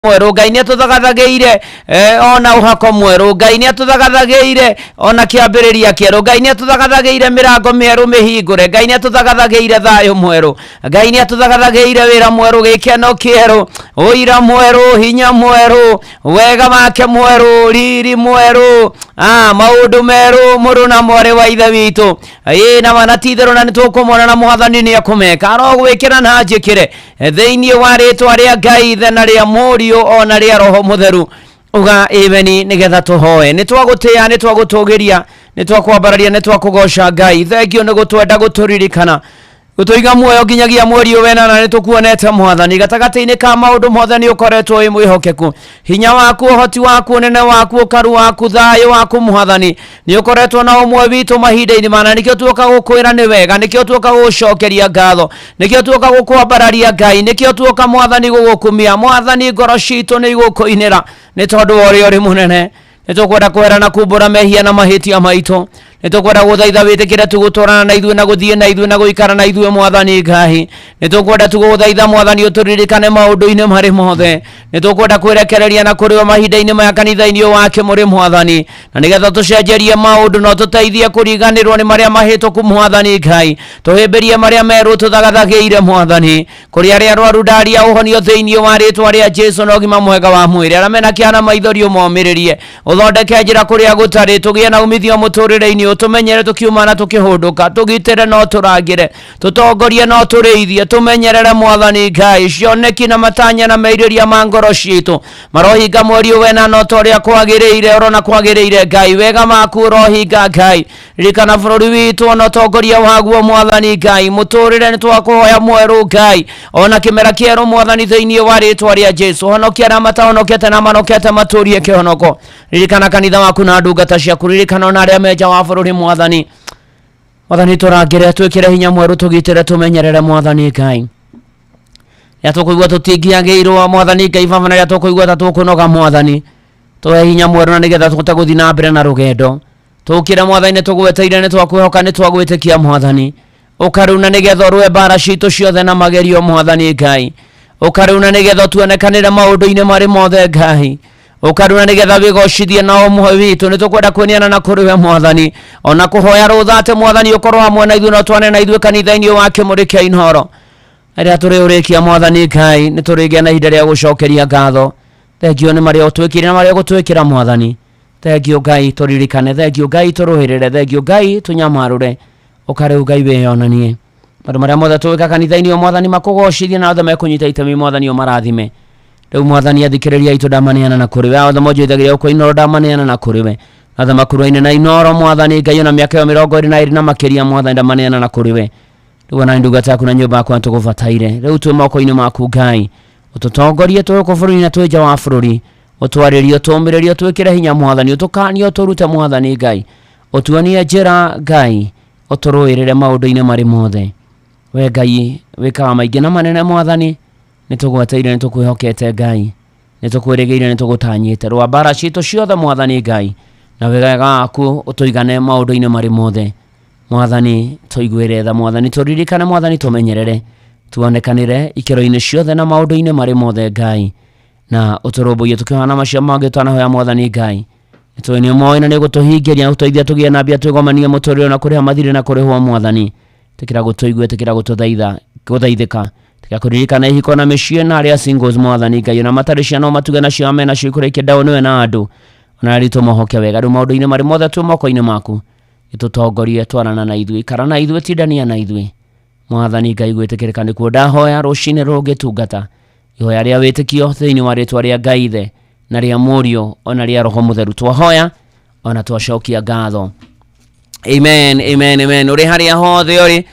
Mwerũ. Ngai nĩ atũthagathagĩire ona ũhako mwerũ. Ngai nĩ atũthagathagĩire ona kĩambĩrĩria kĩerũ. Ngai nĩ atũthagathagĩire mĩrango mĩerũ mĩhingũre. Ngai nĩ atũthagathagĩire thayũ mwerũ. Ngai nĩ atũthagathagĩire wĩra mwerũ, gĩkeno kĩerũ, ũira mwerũ, hinya mwerũ, wega wake mwerũ, riri mwerũ, maũndũ merũ, mũrũ na mwarĩ wa Ithe witũ. Ĩĩ na mana ti itherũ, na nĩ tũkũmona na Mwathani nĩ ekũmeka. Arogwĩkĩra na njĩkĩre thĩinĩ wa rĩtwa rĩa Ngai Ithe na rĩa Mũriũ ona rĩa Roho Mũtheru. Uga ameni nĩgetha tũhoe. Nĩ twagũtĩĩa, nĩ twagũtũgĩria, nĩ twakwambararia, nĩ twakũgoca Ngai. Thengiũ nĩ gũtwenda, gũtũririkana, gũtũiga muoyo nginyagia mweri ũyũ wenana. Nĩ tũkuonete Mwathani gatagatĩ-inĩ ka maũndũ mothe, nĩ ũkoretwo wĩ mwĩhokeku. Hinya waku, ũhoti waku, ũnene waku, ũkaru waku, thayũ waku, Mwathani, nĩ ũkoretwo na ũmwe witũ mahinda-inĩ mana. Nĩkĩo tuoka gũkwĩra nĩ wega, nĩkĩo tuoka gũgũcokeria ngatho, nĩkĩo tuoka gũkwambararia Ngai, nĩkĩo tuoka, Mwathani, gũgũkumia. Mwathani, ngoro citũ nĩ igũkũinĩra nĩ tondũ wa ũrĩa ũrĩ mũnene. Nĩ tũkwenda kwĩra na kumbũra mehia na mahĩtia maitũ. Nĩ tũkwenda gũthaitha wĩtĩkĩre tu gũtwarana na ithuĩ na gũthiĩ na ithuĩ na gũikara na ithuĩ. Mwathani Ngai, nĩ tũkwenda tu gũgũthaitha, Mwathani, ũtũririkane maũndũ-inĩ marĩ mothe. Nĩ tũkwenda kwĩrekereria na kũrĩwe mahinda-inĩ maya kanitha-inĩ ũyũ wa Kĩmũrĩ, Mwathani, na nĩgetha tũcenjerie maũndũ na ũtũteithie kũriganĩrwo nĩ marĩa mahĩtũku. Mwathani Ngai, tũhĩmbĩrie marĩa merũ tũthagathagĩire. Mwathani, kũrĩ arĩa arwaru ndaria ũhonio thĩinĩ wa rĩtwa rĩa Jesu na ũgima mwega wa mwĩrĩ. Arĩa mena kĩana maithori ũmomĩrĩrie, ũthondeke njĩra kũrĩa gũtarĩ, tũgĩe na umithio mũtũrĩre-inĩ, ũtũmenyere tũkiuma na tũkĩhũndũka, tũgitĩre no tũrangĩre, tũtongorie no tũrĩithie, tũmenyerere. Mwathani Ngai, cioneki na matanya na merirĩria ma ngoro citũ marohinga mweri ũyũ wenana ta ũrĩa kwagĩrĩire, ũrona kwagĩrĩire. Ngai, wega maku ũrohinga. Ngai, ririkana bũrũri witũ ona ũtongoria waguo. Mwathani Ngai, mũtũrĩre nĩ twakũhoya mwerũ, Ngai, ona kĩmera kĩerũ, Mwathani, thĩinĩ wa rĩtwa rĩa Jesu. Honokia arĩa matahonokete na manokete matũrie kĩhonoko. Ririkana kanitha waku na ndungata ciaku. Ririkana ona arĩa menja wa bũrũri. Mwathani, Mwathani, tũrangĩre, twĩkĩre hinya mwerũ, tũgitĩre, tũmenyerere. Mwathani Ngai, rĩrĩa tũkũigua tũtingĩagĩirwo, Mwathani Ngai Baba, na rĩrĩa tũkũigua ta tũkũnoga, Mwathani, tũhe hinya mwerũ na nĩgetha tũhote gũthiĩ na mbere na rũgendo. Tũkĩre, Mwathani, nĩ tũgweteire, nĩ twakwĩhoka, nĩ twagwĩtĩkia. Mwathani, ũkarĩu na nĩgetha ũrũe mbara citũ ciothe na magerio. Mwathani Ngai, ũkarĩu na nĩgetha tuonekanĩre maũndũ-inĩ marĩ mothe. Ngai, ũkarĩu na nĩgetha wĩgocithie na ũmwe witũ. Nĩ tũkwenda kwĩneana na kũrĩ we, Mwathani, ona kũhoya rũtha atĩ, Mwathani, ũkorwo hamwe na ithuĩ na ũtwane na ithuĩ kanitha-inĩ wa Kĩmũrĩ kĩa Inooro. Rĩrĩa tũrĩ ũrĩkia, Mwathani Ngai, nĩ tũrĩgĩa na ihinda rĩa gũcokeria ngatho. Thengio nĩ marĩa ũtwĩkĩire na marĩa ũgũtwĩkĩra. Mwathani, thengio. Ngai, tũririkane. Thengio Ngai, tũrũĩrĩre. Thengio Ngai, tũnyamarũre. Ũkarĩu Ngai, wĩyonanie maũndũ marĩa mothe tũgwĩka kanitha-inĩ o, Mwathani, makũgocithie, na othe mekũnyita itemi, Mwathani, ũmarathime. Rĩu, Mwathani, athikĩrĩria aitũ ndamaneana na kũrĩ we, othe monjoithagĩria gũkũ Inooro ndamaneana na kũrĩ we, othe makuruaine na Inooro, Mwathani Ngai, ona mĩaka ĩyo 22 na makĩria, Mwathani, ndamaneana na kũrĩ we. Rĩu ona ndungata yaku na nyũmba yakwa tũgũbataire. Rĩu twĩ moko-inĩ maku, Ngai, ũtũtongorie twĩ gũkũ bũrũri na twĩ nja wa bũrũri, ũtwarĩrie, ũtũmĩrĩrie, ũtwĩkĩre hinya, Mwathani, ũtũkanie, ũtũrute. Mwathani Ngai, ũtuonie njĩra. Ngai, ũtũrũĩrĩre maũndũ-inĩ marĩ mothe. We Ngai wĩkaga maingĩ na manene, Mwathani, nĩ tũgweteire, nĩ tũkwĩhokete. Ngai, nĩ tũkwĩrĩgĩire, nĩ tũgũtanyĩte. Rũa mbara citũ ciothe, Mwathani Ngai, na wega waku ũtũigane maũndũ-inĩ marĩ mothe. Mwathani, tũiguĩre tha. Mwathani, tũririkane. Mwathani, tũmenyerere, tuonekanĩre ikĩro-inĩ ciothe na maũndũ-inĩ marĩ mothe, Ngai, na ũtũrũmbũiye tũkĩhoya na macio mangĩ twanahoya. Mwathani Ngai, nĩtũĩ nĩ ũmoĩ na nĩ ũgũtũhingĩria, ũtũteithia tũgĩe na mbia, twĩgomanie mũtũrĩre na kũrĩha mathirĩ na kũrĩhwo. Mwathani, tĩkĩra gũtũigua, tĩkĩra gũtũthaitha, gũthaithĩka. Tĩkĩra kũririkana ihiko na mĩciĩ na arĩa singles. Mwathani Ngai, ona matarĩ ciana ũmatuge nacio, amena nacio ikũrĩkie ndaũ nĩwe na andũ ona rĩu tũmohoke wega. Rĩu maũndũ-inĩ marĩ mothe twĩ moko-inĩ maku. Ĩtũtongorie, twarana na ithuĩ, ikara na ithuĩ, tindania na ithuĩ. Mwathani Ngai, gwĩtĩkĩrĩka nĩkuo ndahoya rũcinĩ rũngĩtungata ihoya rĩa wĩtĩkio thĩinĩ wa rĩtwa rĩa Ngai Ithe na rĩa Mũriũ ona rĩa Roho Mũtheru twahoya ona twacokia ngatho. Amen, amen, amen. Ũrĩ harĩa hothe ũrĩ,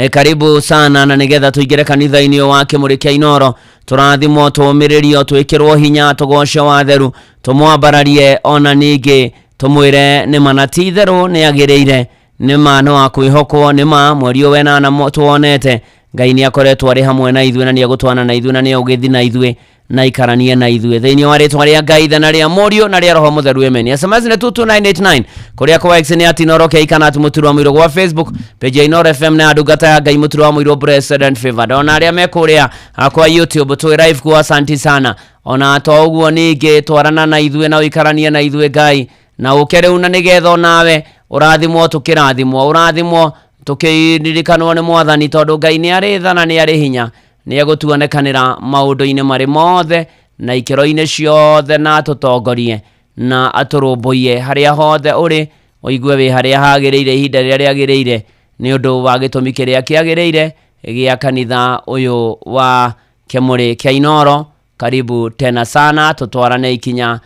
karibu sana, na nĩgetha tũingĩre kanitha-inĩ ũyũ wa Kĩmũrĩ kĩa Inooro, tũrathimwo, tũũmĩrĩrio, twĩkĩrwo hinya, tũgoce watheru, tũmwambararie, ona ningĩ tũmwĩre nĩ ma na ti itherũ nĩ agĩrĩire, nĩ ma nĩ wa kwĩhokwo, nĩ ma mweri ũyũ wenana tuonete Ngai nĩ akoretwo arĩ hamwe na ithuĩ, na nĩ egũtwana na ithuĩ, na nĩ egũgĩthiĩ na ithuĩ na ikaranie na ithuĩ thĩinĩ wa rĩtwa rĩa Ngai Ithe na rĩa Mũriũ na rĩa Roho Mũtheru. Amen. SMS nĩ 22989, kũrĩa kwa X nĩ @Inooro K kana @MũturuWaMũirũ, gwa Facebook page ya Inooro FM na ndungata ya Ngai Mũturu wa Mũirũ Blessed and Favored. Ona arĩa me kũrĩa kwa YouTube twĩ live kuo, asanti sana. Ona to ũguo ningĩ twarana na ithuĩ na ũikaranie na ithuĩ Ngai, na ũke rĩu na nĩgetha onawe ũrathimwo tũkĩrathimwo, ũrathimwo tũkĩririkanwo nĩ Mwathani, tondũ Ngai nĩ arĩ tha na nĩ arĩ hinya, nĩ egũtuonekanĩra maũndũ-inĩ marĩ mothe na ikĩro-inĩ ciothe, na atũtongorie na atũrũmbũiye harĩa hothe ũrĩ, ũigue wĩ harĩa hagĩrĩire ihinda rĩrĩa rĩagĩrĩire, nĩ ũndũ wa gĩtũmi kĩrĩa kĩagĩrĩire gĩa kanitha ũyũ wa Kĩmũrĩ kĩa Inooro. Karibu tena sana, tũtwarane ikinya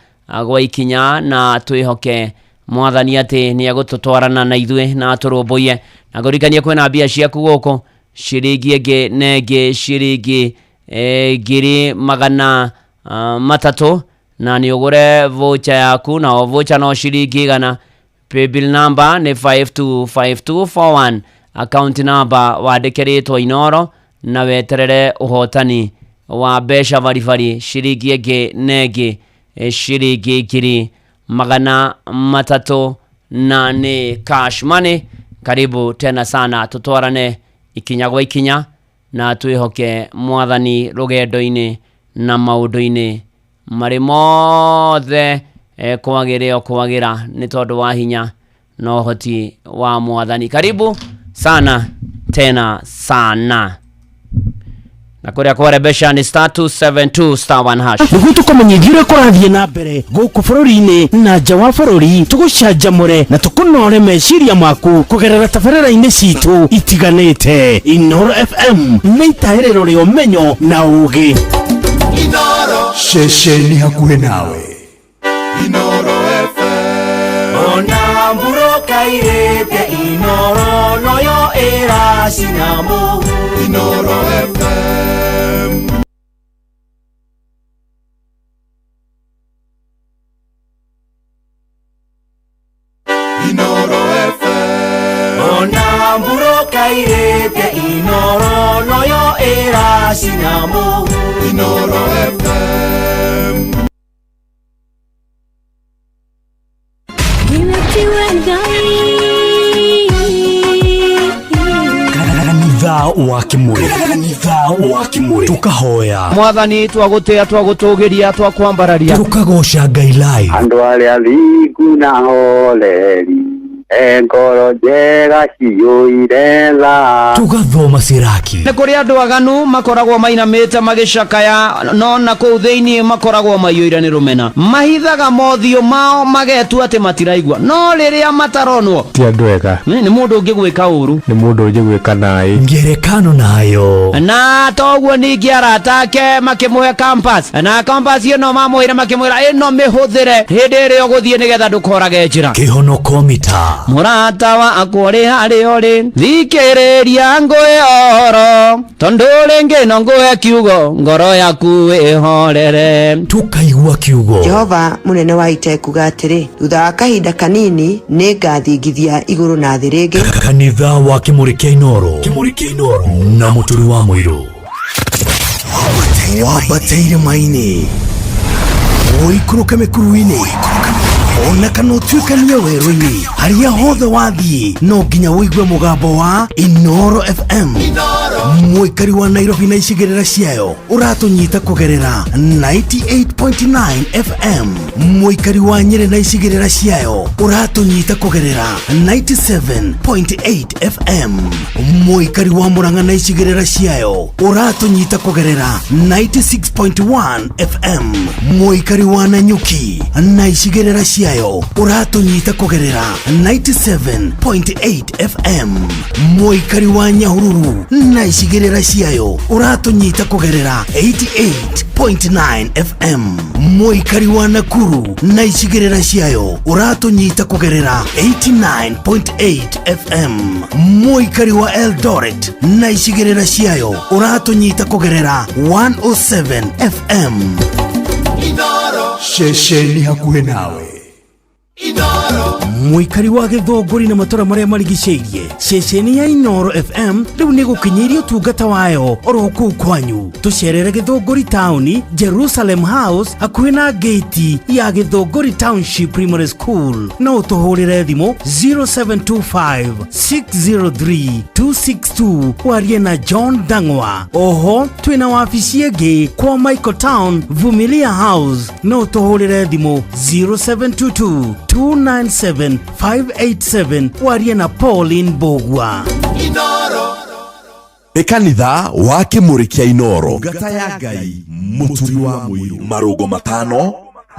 gwa ikinya na twĩhoke Mwathani atĩ nĩ egũtũtwarana na ithuĩ na atũrũmbũiye. Na ngũririkanie kwĩna mbia ciaku gũkũ, ciringi ĩngĩ na ĩngĩ ciringi 300,000, na nĩ ũgũre voucher yaku, na o voucher no ciringi 100. Paybill number nĩ 525241, account number wandĩke rĩtwa Inooro na weterere ũhotani wa mbeca baribari, ciringi ĩngĩ na ĩngĩ ciringi 300,000, na nĩ cash money. Karibu tena sana, tũtwarane ikinya gwa ikinya na twĩhoke Mwathani rũgendo-inĩ na maũndũ-inĩ marĩ mothe, kwagĩre o kwagĩra nĩ tondũ wa hinya na ũhoti wa Mwathani. Karibu sana tena sana. Na kũrĩa kwarembesha nĩ star 272 star 1 hash. Nĩguo tũkũmenyithie ũrĩa kũrathiĩ na mbere gũkũ bũrũri-inĩ na nja wa bũrũri, tũgũcanjamũre na tũkũnore meciria maku kũgerera tabarĩra-inĩ citũ itiganĩte. Inooro FM nĩ itaĩrĩro rĩa ũmenyo na ũũgĩ. Ceceni hakuhĩ nawe. Inooro FM. Ona mburoka irĩte Inooro noyo ĩracina mũhu. Inooro FM. Inooro FM. Ona mburoka irĩte Inooro noyo ĩracina mũhu. Inooro FM. Kanitha wa Kĩmũrĩ, kanitha wa Kĩmũrĩ, tũkahoya. Mwathani, twagũtĩa, twagũtũgĩria, twakwambararia, tũkagoca Ngai live. Andũ arĩa thingu na horeri e ngoro njega ciyũire tha. Tũgathoma Siraki. Nĩ kũrĩ andũ aganu makoragwo mainamĩte magĩcakaya, no na kũu thĩinĩ makoragwo maiyũire nĩ rũmena, mahithaga mothiũ mao magetua atĩ matiraigua, no rĩrĩa mataronwo ti andũ ega. Nĩ mũndũ ũngĩgwĩka ũru, nĩ mũndũ ũngĩgwĩka naĩ. Ngerekano nayo. Na toguo ningĩ arata ake makĩmũhe compass, na compass ĩno mamũheire makĩmwĩra ĩno mĩhũthĩre hĩndĩ ĩrĩa ũgũthiĩ nĩgetha ndũkorage njĩra. Kĩhonoko mita. Mũrata wakwa ũrĩ harĩa ũrĩ, thikĩrĩria ngũhe ũhoro, tondũ rĩngĩ no ngũhe kiugo ngoro yaku ĩhorere. Tũkaigua kiugo. Jehova mũnene wa ita ekuga atĩrĩ, thutha wa kahinda kanini nĩ ngathingithia igũrũ na thĩ rĩngĩ. Kanitha wa Kĩmũrĩ kĩa Inooro, Kĩmũrĩ kĩa Inooro na Mũturi wa Mũirũ. Wambate irĩma-inĩ, ũikũrũke mĩkuru-inĩ, ona kana ũtuĩkanie werũ-inĩ, harĩa hothe wathiĩ no nginya ũigue mũgambo wa Inooro FM. Mũikari wa Nairobi na icigĩrĩra ciayo ũratũnyita kũgerera 98.9 FM. Mũikari wa Nyĩrĩ na icigĩrĩra ciayo ũratũnyita kũgerera 97.8 FM. Mũikari wa Murang'a na icigĩrĩra ciayo ũratũnyita kũgerera 96.1 FM. Mũikari wa Nanyuki na icigĩrĩra ciayo ũratũnyita kũgerera 97.8 FM. Mũikari wa Nyahururu na icigĩrĩra ciayo ũratũnyita kũgerera 88.9 FM. Mũikari wa Nakuru na icigĩrĩra ciayo ũratũnyita kũgerera 89.8 FM. Mũikari wa Eldoret na icigĩrĩra ciayo ũratũnyita kũgerera 107 FM. Ceceni hakuhĩ nawe. Mũikari wa Gĩthũngũri na matũra marĩa marigicĩirie, ceceni ya Inoro FM rĩu nĩ gũkinyĩirie ũtungata wayo oro kũu kwanyu. Tũcerere Gĩthũngũri taũni, Jerusalem House, hakuhĩ na gate ya Gĩthũngũri Township Primary School. No ũtũhũrĩre thimũ 0725 603 262 warie na John Dang'wa. Oho twĩna wabici ĩngĩ kwa Michael Town, Vumilia House. No ũtũhũrĩre thimũ 0722 297 587 warie na Pauline Bogwa. Nĩ kanitha wa Kĩmũrĩ kĩa Inoro, ngata ya Ngai, Mũturi wa Mũirũ. Marũngo matano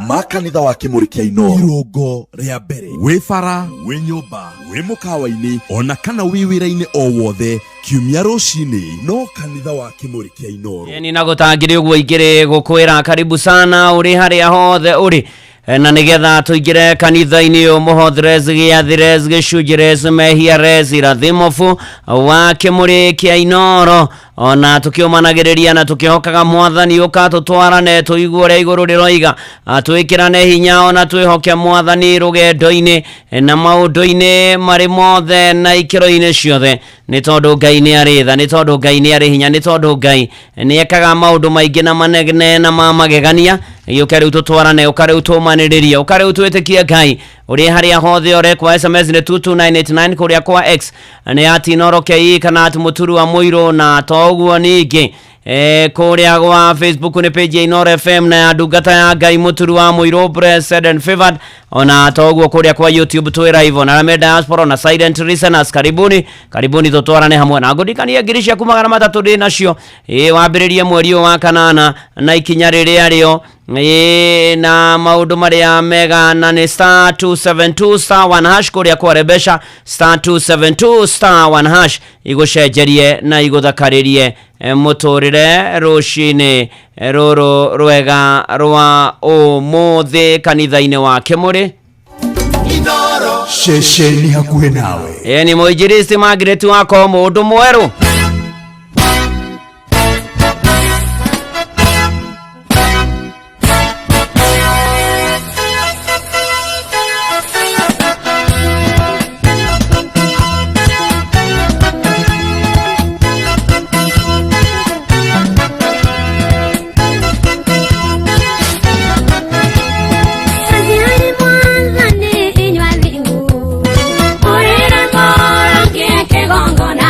ma kanitha wa Kĩmũrĩ kĩa Inoro. Irũngo rĩa mbere: wĩ bara, wĩ nyũmba, wĩ mũkawa-inĩ, ona kana wĩ wĩra-inĩ o wothe, kiumia rũcinĩ no kanitha wa Kĩmũrĩ kĩa Inoro. Ni nagũtangĩrĩ ũguo ingĩrĩ gũkwĩra karibu sana ũrĩ harĩa hothe ũrĩ. Na nĩgetha tũingĩre kanitha-inĩ ũyũ mũhothres gĩathires gĩcunjĩres mehiares irathimobu wa Kĩmũrĩ kĩa Inoro, ona tũkĩũmanagĩrĩria na tũkĩhokaga mwathani ũka tũtwarane tũigue ũrĩa igũrũ rĩroiga, twĩkĩrane hinya ona twĩhoke mwathani rũgendo-inĩ na maũndũ-inĩ marĩ mothe na ikĩro-inĩ ciothe, nĩ tondũ Ngai nĩ arĩ tha, nĩ tondũ Ngai nĩ arĩ hinya, nĩ tondũ Ngai nĩ ekaga maũndũ maingĩ na manene na ma magegania. Gĩũke rĩu tũtwarane, ũka rĩu tũmanĩrĩrie, ũka rĩu twĩtĩkie Ngai ũrĩ harĩa hothe ũrĩ. Kwa SMS nĩ 22989, kũrĩa kwa X nĩ at Inoro KE kana at Mũturu wa Mũirũ, na to ũguo ningĩ kũrĩa gwa Facebook nĩ page ya Inoro FM na ya ndungata ya Ngai Mũturu wa Mũirũ, blessed and favored. Ona to ũguo kũrĩa kwa YouTube twĩ live, ona arĩa me diaspora na silent listeners, karibuni, karibuni tũtwarane hamwe na ngũndikanie ngiri ciaku 300 ndĩ nacio. Ĩ wambĩrĩrie mweri ũyũ wa kanana na ikinya rĩrĩa rĩo ĩ na maũndũ marĩa mega, na nĩ star 272 star 1 hash kũrĩa kwa Rebesha, star 272 star 1 hash, igũcenjerie na igũthakarĩrie mũtũrĩre rũcinĩ rũrũ rwega rwa ũmũthĩ kanitha-inĩ wa Kĩmũrĩ. Ceceni hakuhĩ nawe. Ĩ ni mũinjilisti Margaret wako mũndũ mwerũ. Mwathani inyuĩ athingu, mũrĩre mũrũngie kĩgongona.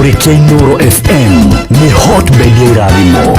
Kĩmũrĩ kĩa Inooro FM nĩ hotbed ya irathimo.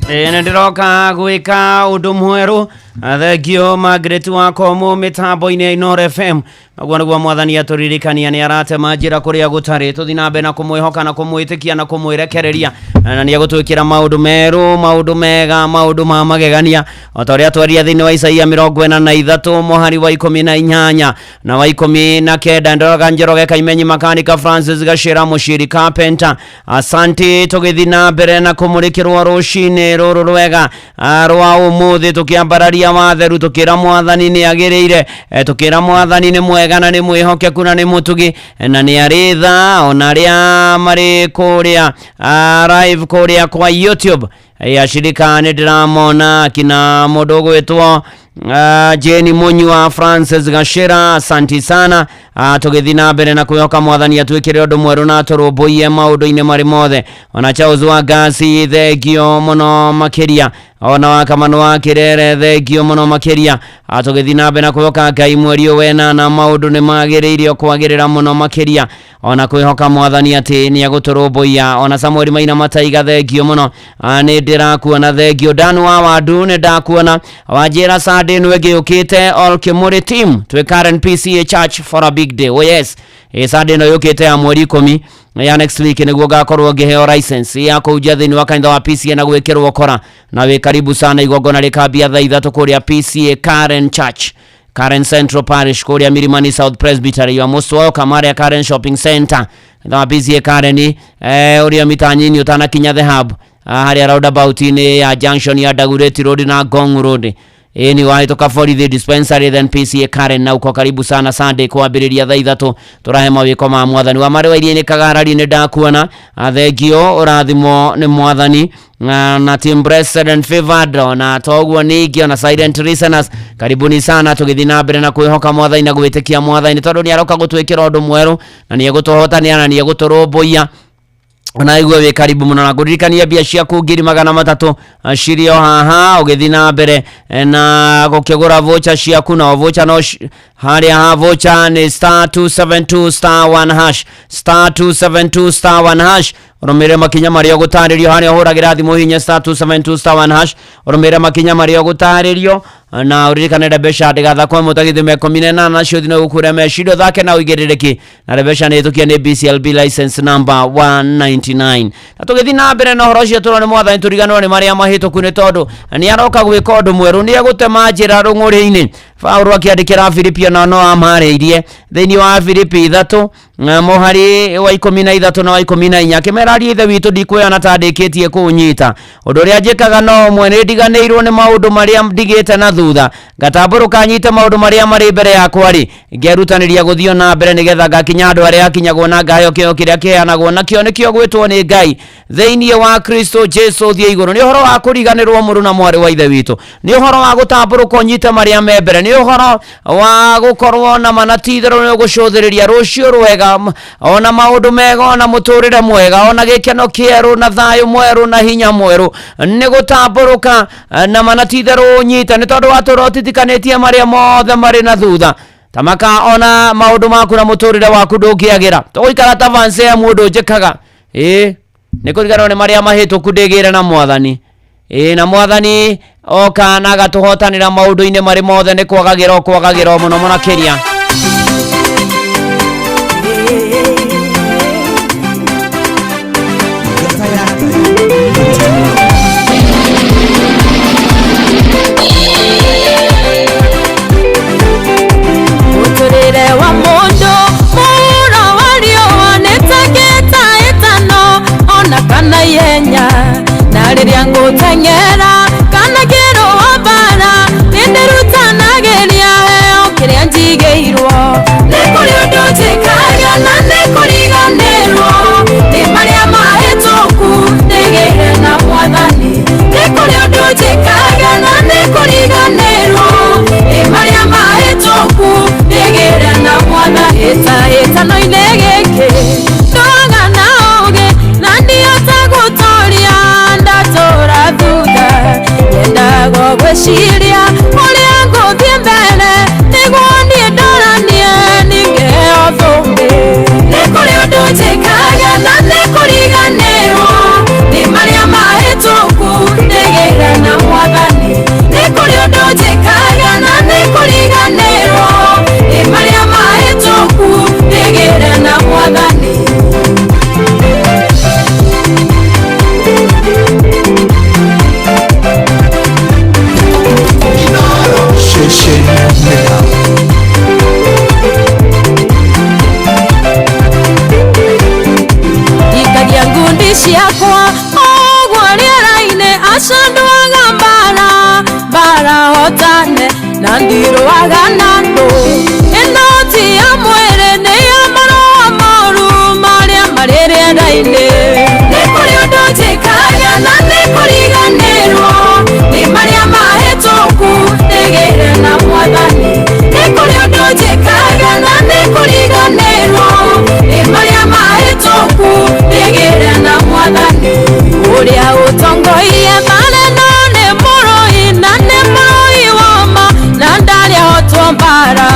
Ĩ, nĩ ndĩroka gwĩka ũndũ mwerũ. Thengio Margaret Wakomo mĩtambo-inĩ ya Inooro FM. Naguo nĩguo mwathani atũririkania nĩ aratema njĩra kũrĩa gũtarĩ. Tũthiĩ na mbere na kũmwĩhoka na kũmwĩtĩkia na kũmwĩrekereria, na nĩ egũtwĩkĩra maũndũ merũ, maũndũ mega, maũndũ ma magegania, o ta ũrĩa twaria thĩinĩ wa Isaia 43 mũhari wa 18 na wa 19. Ndoraga Njoroge Kaimenyi Makanika Francis Gashira Mũciri Carpenter, asante. Tũgĩthiĩ na mbere na kũmũrĩkĩrwo rũcinĩ rũrũ rwega rwa ũmũthĩ, tũkĩambararia watheru, tũkĩra mwathani nĩ agĩrĩire, tũkĩra mwathani nĩ mwega na nĩ mwĩhokeku na nĩ mũtugi na nĩ arĩ tha, ona arĩa marĩ kũrĩa live kũrĩa kwa YouTube ashirika nĩ ndĩramona kina mũndũ ũgwĩtwo Jane Munyua, Francis Gashira, asanti sana. Tũgĩthiĩ na mbere na kwĩhoka mwathani atwĩkĩre ũndũ mwerũ na atũrũmbũiye maũndũ-inĩ marĩ mothe. Ona Charles wa Ngasi, thengio mũno makĩria. Ona wa Kamano wa Kĩrere, thengio mũno makĩria. Tũgĩthiĩ na mbere na kwĩhoka Ngai mweri ũyũ wenana maũndũ nĩ magĩrĩire kwagĩrĩra mũno makĩria, ona kwĩhoka mwathani atĩ nĩ egũtũrũmbũiya. Ona Samuel Maina Mataiga, thengio mũno. Nĩ ndĩrakuona, thengio. Dan wa Wandu, nĩ ndakuona. Wanjĩra Sunday ĩno ĩngĩ yũkĩte, all Kĩmũrĩ team twĩ Karen PCA Church for a big day. Oh yes, Sunday ĩno yũkĩte ya mweri 10 ya next week nĩguo ngakorwo ngĩheo license ya kũhunjia thĩinĩ wa kanitha wa PCA na gwĩkĩrwo kora, na wĩ karibu sana. Igongona rĩkambia thaa 3 kũrĩa PCA Karen Church, Karen Central Parish, kũrĩa Milimani South Presbytery. You are most welcome harĩa Karen Shopping Center, kanitha wa PCA Karen, ũrĩa mita nyinyi ũtanakinya the hub, harĩa roundabout-inĩ ya junction ya Dagoretti Road na Ngong Road. Ĩni wahĩtũka Borithi Dispensary, then PCA Karen, na uko karibu sana Sunday kwambĩrĩria thaa 3 tũrahe mawĩko ma mwathani. Wa marĩ wa iria-inĩ Kagarari, nĩ ndakuona, thengio, ũrathimwo nĩ mwathani. Na team Blessed and Favored, ona toguo ningĩ ona silent listeners, karibuni sana. Tũgĩthiĩ na mbere na kwĩhoka mwathani na gwĩtĩkia mwathani, tondũ nĩ aroka gũtwĩkĩra ũndũ mwerũ na nĩ egũtũhotanĩra na nĩ egũtũrũmbũiya. Ona igue wĩ karibu mũno na ngũririkania mbia ciaku 300,000 cirĩ o haha, ũgĩthiĩ na mbere na gũkĩgũra voucher ciaku. Na voucher no harĩa ha voucher nĩ star 272 star 1 hash, star 272 star 1 hash. Ũrũmĩrĩre makinya marĩa ũgũtarĩrio harĩa ũhũragĩra thimũ, hihinya star 272 star 1 hash, ũrũmĩrĩre makinya marĩa ũgũtarĩrio, na ũririkane Rebesha ndĩgathakwo mũtagithime 18 cio thino gũkũra meciria thake na ũigĩrĩrĩki, na Rebesha nĩ ĩtũkia nĩ BCLB license number 199. Na tũgĩthiĩ na mbere na ũhoro ũcio tũrona mwathani, tũriganĩrwo nĩ marĩa mahĩtũku, nĩ tondũ nĩ aroka gwĩka ũndũ mwerũ, nĩ egũtema njĩra rũng'ũrĩ-inĩ. Paulo akĩandĩkĩra Filipi, ona no amarĩirie thĩinĩ wa Filipi 3 mũhari wa 13 na wa 14, akĩmera, "Ariũ ithe witũ, ndikuoyana ta ndĩkĩtie kũũnyita. Ũndũ ũrĩa njĩkaga no ũmwe, nĩ ndiganĩirwo nĩ maũndũ marĩa ndigĩte na thutha, ngatambũrũka nyite maũndũ marĩa marĩ mbere yakwa rĩ, ngerutanĩria gũthiĩ na mbere nĩgetha ngakinya andũ arĩa akinyagwo na ngaheo kĩheo kĩrĩa kĩheanagwo nakĩo nĩkĩo gwĩtwo nĩ Ngai thĩinĩ wa Kristo Jesu thiĩ igũrũ. Nĩ ũhoro wa kũriganĩrwo mũrũ na mwarĩ wa ithe witũ, nĩ ũhoro wa gũtambũrũka ũnyite marĩa me mbere, nĩ ũhoro wa gũkorwo na mana ti itherũ nĩ ũgũcũthĩrĩria rũciũ rwega, ona maũndũ mega, ona mũtũrĩre mwega, ona gĩkeno kĩerũ na thayũ mwerũ na hinya mwerũ. Nĩ gũtambũrũka na mana ti itherũ ũnyite, nĩ tondũ watũra ũtitikanĩtie marĩa mothe marĩ na thutha. Tamaka ona maũndũ maku na mũtũrĩre waku ndũngĩagĩra. Tũgũikara ta vance ya mũndũ njĩkaga ĩĩ nĩ kũriganĩrwo nĩ marĩa mahĩtũku ndĩgĩre na mwathani. Ĩĩ na mwathani oka na agatũhotanĩra maũndũ-inĩ marĩ mothe, nĩ kwagagĩra o kwagagĩra o mũno mũno makĩria. Ndungata ya Ngai. Mũtũrĩre wa mũndũ mũro wa riũa nĩ ta kĩhĩtahĩtano ona kana ihenya, na rĩrĩa ngũteng'era kana ngĩrũa mbara nĩndĩrutanagĩria heo kĩrĩa njigĩirwo. Nĩ kũrĩ ũndũ njĩkaga na nĩ kũriganĩrwo nĩ marĩa mahĩtũku ndĩgĩire na mwathani. Nĩ kũrĩ ũndũ njĩkaga na nĩ kũriganĩrwo nĩ marĩa mahĩtũku ndĩgĩire na mwathani. Hĩtahĩtano-inĩ gĩkĩ ndwaga na ũũgĩ na ndihota gũtooria, ndatũra thutha nyendaga gwĩciria ũrĩa ngũthiĩ mbere nĩguo niĩ ndoranie ningĩheo thũmbĩ. Nĩ kũrĩ ũndũ njĩkaga na nĩ kũriganĩrwo nĩ marĩa mahĩtũku ndĩgĩire na mwathani. Nĩ kũrĩ ũndũ njĩkaga na nĩ kũriganĩrwo nĩ marĩa mahĩtũku ndĩgĩire na mwathani. Ikagia ngundi ciakwa ũguo rĩera-inĩ, aca ndũaga mbara mbara hotane na ndirũaga na andũ. Ĩno ti ya mwĩrĩ, nĩ ya marũa moru marĩa marĩ rĩera-inĩ. Nĩ kũrĩ ũndũ njĩkaga na nĩ kũriganĩrwo nĩ marĩa mahĩtũku ndĩgĩire na mwathani. Nĩ kũrĩ ũndũ njĩkaga na nĩ kũriganĩrwo nĩ marĩa mahĩtũku ndĩgĩire na mwathani. Ũrĩa ũtongoirie mareno nĩ mũrũi na nĩ mũrũi wa ma na ndarĩ ahotwo mbara.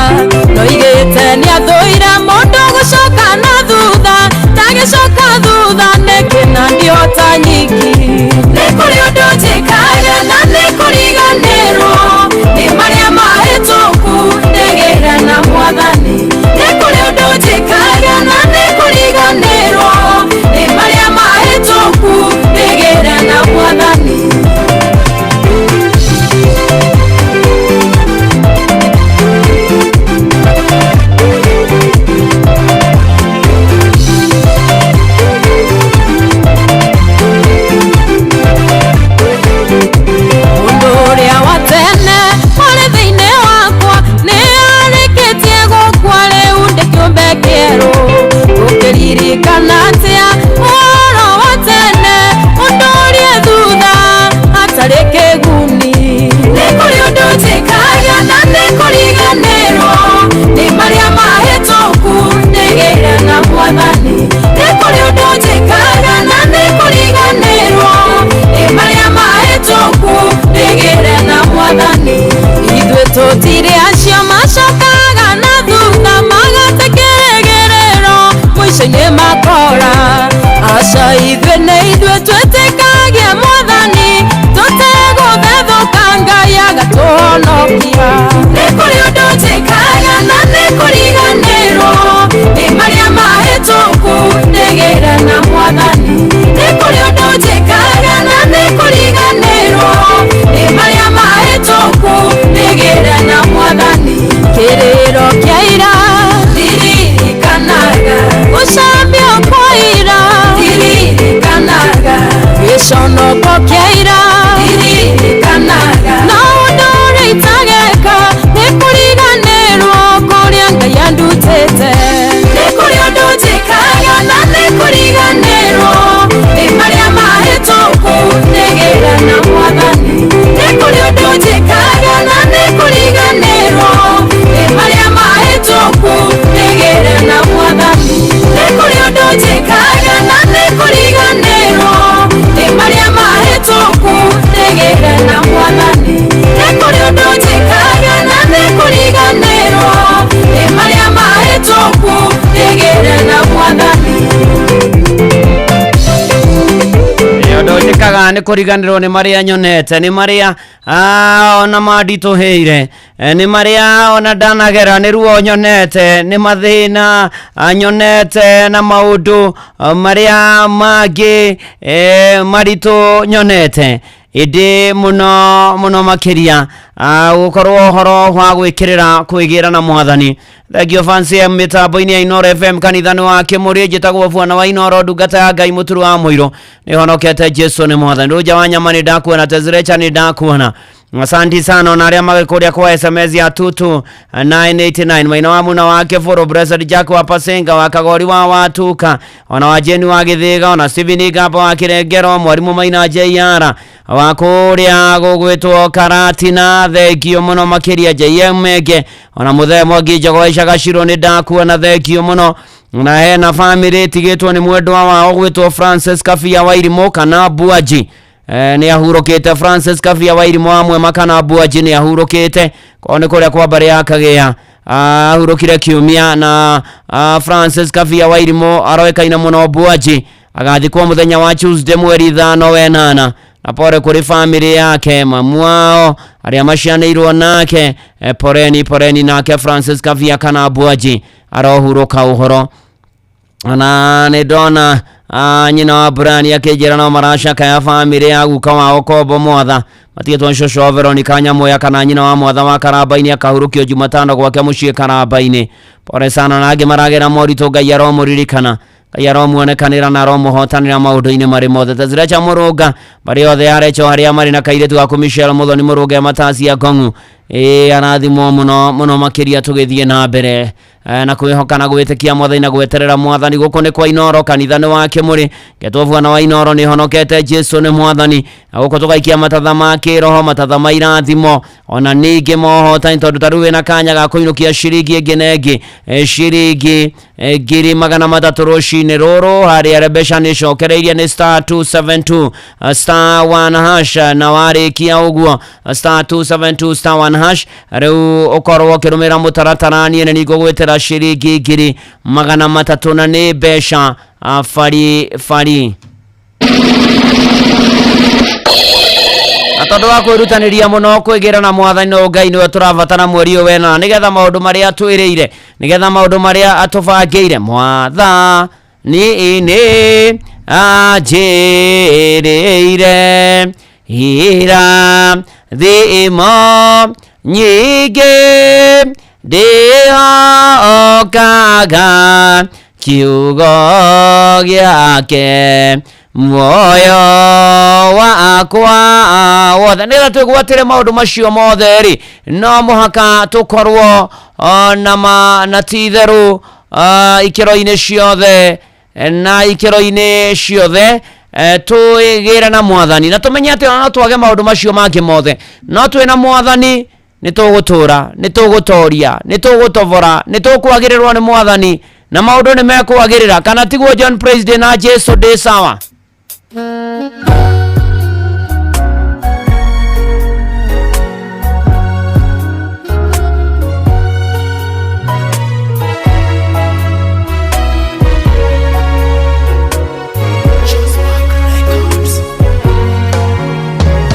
Nĩ kũriganĩrwo nĩ marĩa nyonete, nĩ marĩa ona manditũhĩire, nĩ marĩa ona ndanagera, nĩ ruo nyonete, nĩ mathĩna nyonete na maũndũ marĩa mangĩ maritũ nyonete. Ĩndĩ mũno mũno makĩria gũkorwo ũhoro wa gwĩkĩrĩra kwĩgĩra na mwathani. Thengio Fancy M mĩtambo-inĩ ya Inoro FM, kanitha nĩ wa Kĩmũrĩ. Njĩtagwo Bwana wa Inoro, ndungata ya Ngai, mũturu wa mũirũ. Nĩ honokete, Jesu nĩ mwathani. Rũnja wa nyama nĩ ndakuona, Tezirecha nĩ ndakuona. Asanti sana ona arĩa magĩkũria kwa SMS ya 22989, maina wa muna wake Foro Blessed Jack wa Pasenga wa Kagori wa Watuka, ona wa Jeni wa Githiga, ona Steven Igamba wa Kirengero, mwarimu Maina JR wa kũrĩa gũgwĩtwo Karatina, thengio mũno makĩria. JM Menge, ona mũthee Mwangi Njogo Icagacirwo nĩ ndakuona, thengio mũno. Na hena famĩlĩ ĩtigĩtwo nĩ mwendwa wao gwĩtwo Francis Kabia Wairimũ kana Buaji. Nĩ ahurũkĩte. Francis Kabia Wairimũ wa Mwema kana Buaji nĩ ahurũkĩte kwao nĩ kũrĩa kwa mbarĩ ya Kagĩa, ahurũkire kiumia. Na Francis Kabia Wairimũ aroĩkaine mũno Buaji agathikwo mũthenya wa Tuesday mweri 5 wenana. Na pore kũrĩ famĩlĩ yake, mamu wao, arĩa macianĩirwo nake, poreni poreni. Nake Francis Kabia kana Buaji arohurũka ũhoro. Na nĩ ndona nyina wa Brian akĩnjĩra no maracakaya famĩlĩ ya guka wao Kombo Mwatha matigĩtwo nĩ cũcũ wao Veronica Nyamuya kana nyina wa Mwatha wa Karamba-inĩ, akahurũkio Jumatano gwake mũciĩ Karamba-inĩ. Pore sana. Na angĩ maragera moritũ, Ngai aromũririkana, Ngai aromuonekanĩra na aromũhotanĩra maũndũ-inĩ marĩ mothe. Tezirecha Mũrũnga, marĩ othe arecho harĩa marĩ, na kairĩtu gaku Michelle Mũthoni Mũrũnga Matacia Ngong'u, ĩĩ arathimwo mũno mũno makĩria. Tũgĩthiĩ na mbere na kwĩhoka na gwĩtĩkia mwathani na gweterera mwathani. Gũkũ nĩ kwa Inoro, kanitha nĩ wa Kĩmũrĩ. Ngetwo Bwana wa Inoro, nĩ honokete, Jesu nĩ mwathani. Na gũkũ tũgaikia matatha ma kĩroho, matatha ma irathimo, ona ningĩ mohotani, tondũ ta rĩu wĩna kanya ga kũinũkia ciringi ĩngĩ na ĩngĩ, ciringi 300,000 rũcinĩ rũrũ harĩa mbeca nĩ cokereirie nĩ star 272 star 1 hash. Na warĩkia ũguo star 272 star 1 hash, rĩu ũkorwo ũkĩrũmĩrĩra mũtaratara, niĩ nĩ ningũgwĩtĩra ciringi 300,000 na nĩ mbeca bari bari. Na tondũ wa kwĩrutanĩria mũno kwĩgĩra na mwathani, no Ngai nĩwe tũrabatara mweri ũyũ wena, nĩgetha maũndũ marĩa atwĩrĩire, nĩgetha maũndũ marĩa atũbangĩire. Mwatha nĩ anjĩrĩire irathimo nyingĩ, ndĩhokaga kiugo gĩake muoyo wakwa wothe. Nĩgetha twĩgwatĩre maũndũ macio mothe rĩ, no mũhaka tũkorwo na ma na ti itherũ ikĩro-inĩ ciothe na ikĩro-inĩ ciothe twĩgĩre na mwathani na tũmenye atĩ ona no twage maũndũ macio mangĩ mothe, no twĩna mwathani nĩ tũgũtũra, nĩ tũgũtoria, nĩ tũgũtobora, nĩ tũkwagĩrĩrwo nĩ mwathani na maũndũ nĩ mekwagĩrĩra. Kana tiguo? John President na Jesu ndĩ sawa.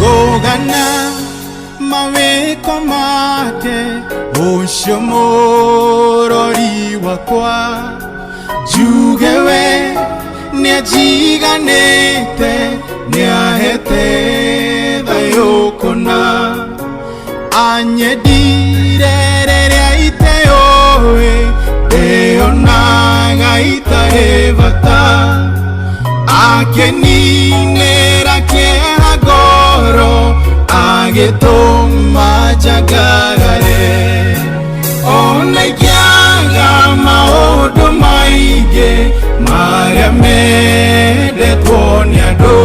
Ngũgana mawĩko make ũcio mũrori wakwa, njuge we nĩanjiganĩte, nĩahete thayũ kũna. Anyendire rĩrĩa iteũĩ, ndĩonaga itarĩ bata, akeninĩra kĩeha ngoro, agĩtũma njangarare. Ona ingĩaga maũndũ maingĩ marĩa mendetwo nĩ andũ,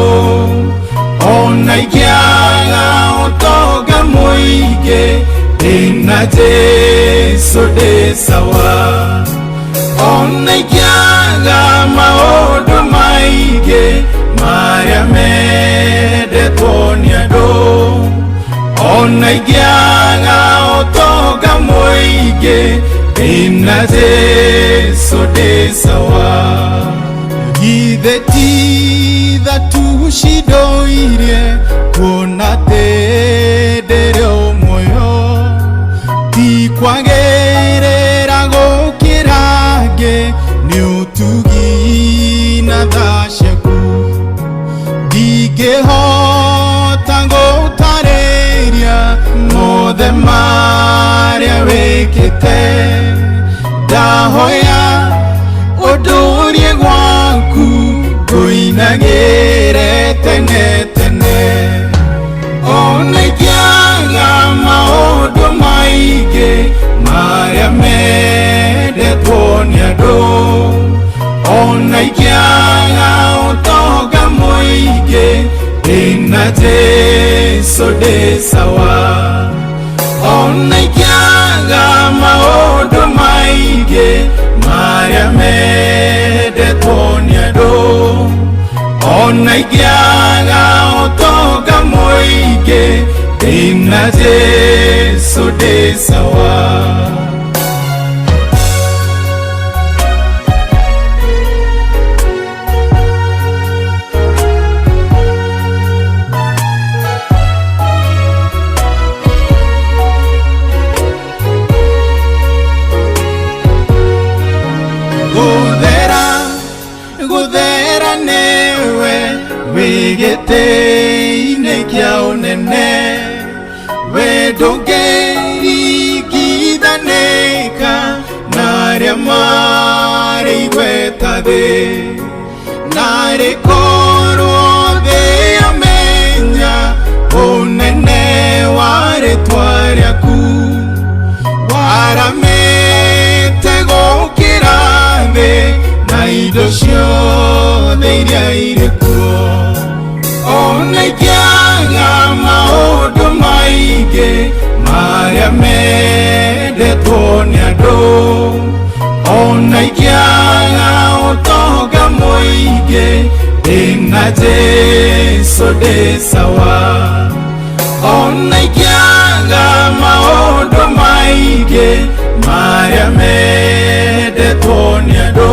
ona ingĩaga ũtonga mũingĩ, ndĩna Jesũ ndĩ sawa. Ona ingĩaga maũndũ maingĩ marĩa mendetwo nĩ andũ, ona ingĩaga ũtonga mũingĩ, ndĩna Jesũ ndĩ sawa. Githĩ Githĩ ti tha tu cindoirie kuona atĩ ndĩrĩ o muoyo ti kwagĩrĩra gũkĩra angĩ nĩ ũtugi na tha ciaku ndingĩhota gũtarĩria mothe marĩa wĩkĩte ndahoya ũndũrie gwaku ngũinagĩre tene tene ona ingĩaga maũndũ maingĩ marĩa mendetwo nĩ andũ ona ingĩaga ũtonga mũingĩ ndĩna Jesũ ndĩ sawa ona ingĩaga maũndũ maingĩ marĩa mendetwo nĩ andũ ona ingĩaga ũtonga mũingĩ ndĩna Jesũ ndĩ sawa. Guthera guthera niwe wĩ gĩtĩ-inĩ kĩa ũnene we ndũngĩringithanĩka na arĩa marĩ igweta thĩ narĩ korwo thĩ yamenya ũnene wa rĩtwa rĩaku waramĩte gũkĩra thĩ na indo ciothe iria irĩ kuo ona ingĩaga maũndũ maingĩ marĩa mendetwo nĩ andũ ona ingĩaga ũtonga mũingĩ ndĩna Jesũ ndĩ sawa ona ingĩaga maũndũ maingĩ marĩa mendetwo nĩ andũ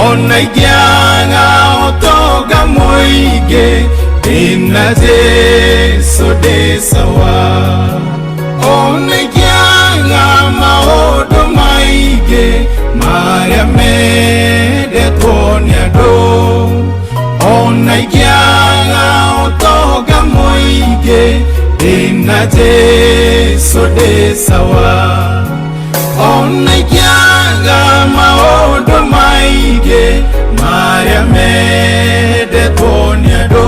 ona ingĩaga ũtonga mũingĩ ndĩna Jesũ ndĩ sawa ona ingĩaga maũndũ maingĩ marĩa mendetwo nĩ andũ ona ingĩaga ũtonga mũingĩ ndĩna Jesũ ndĩ sawa ona ingĩaga maũndũ maingĩ marĩa mendetwo nĩ andũ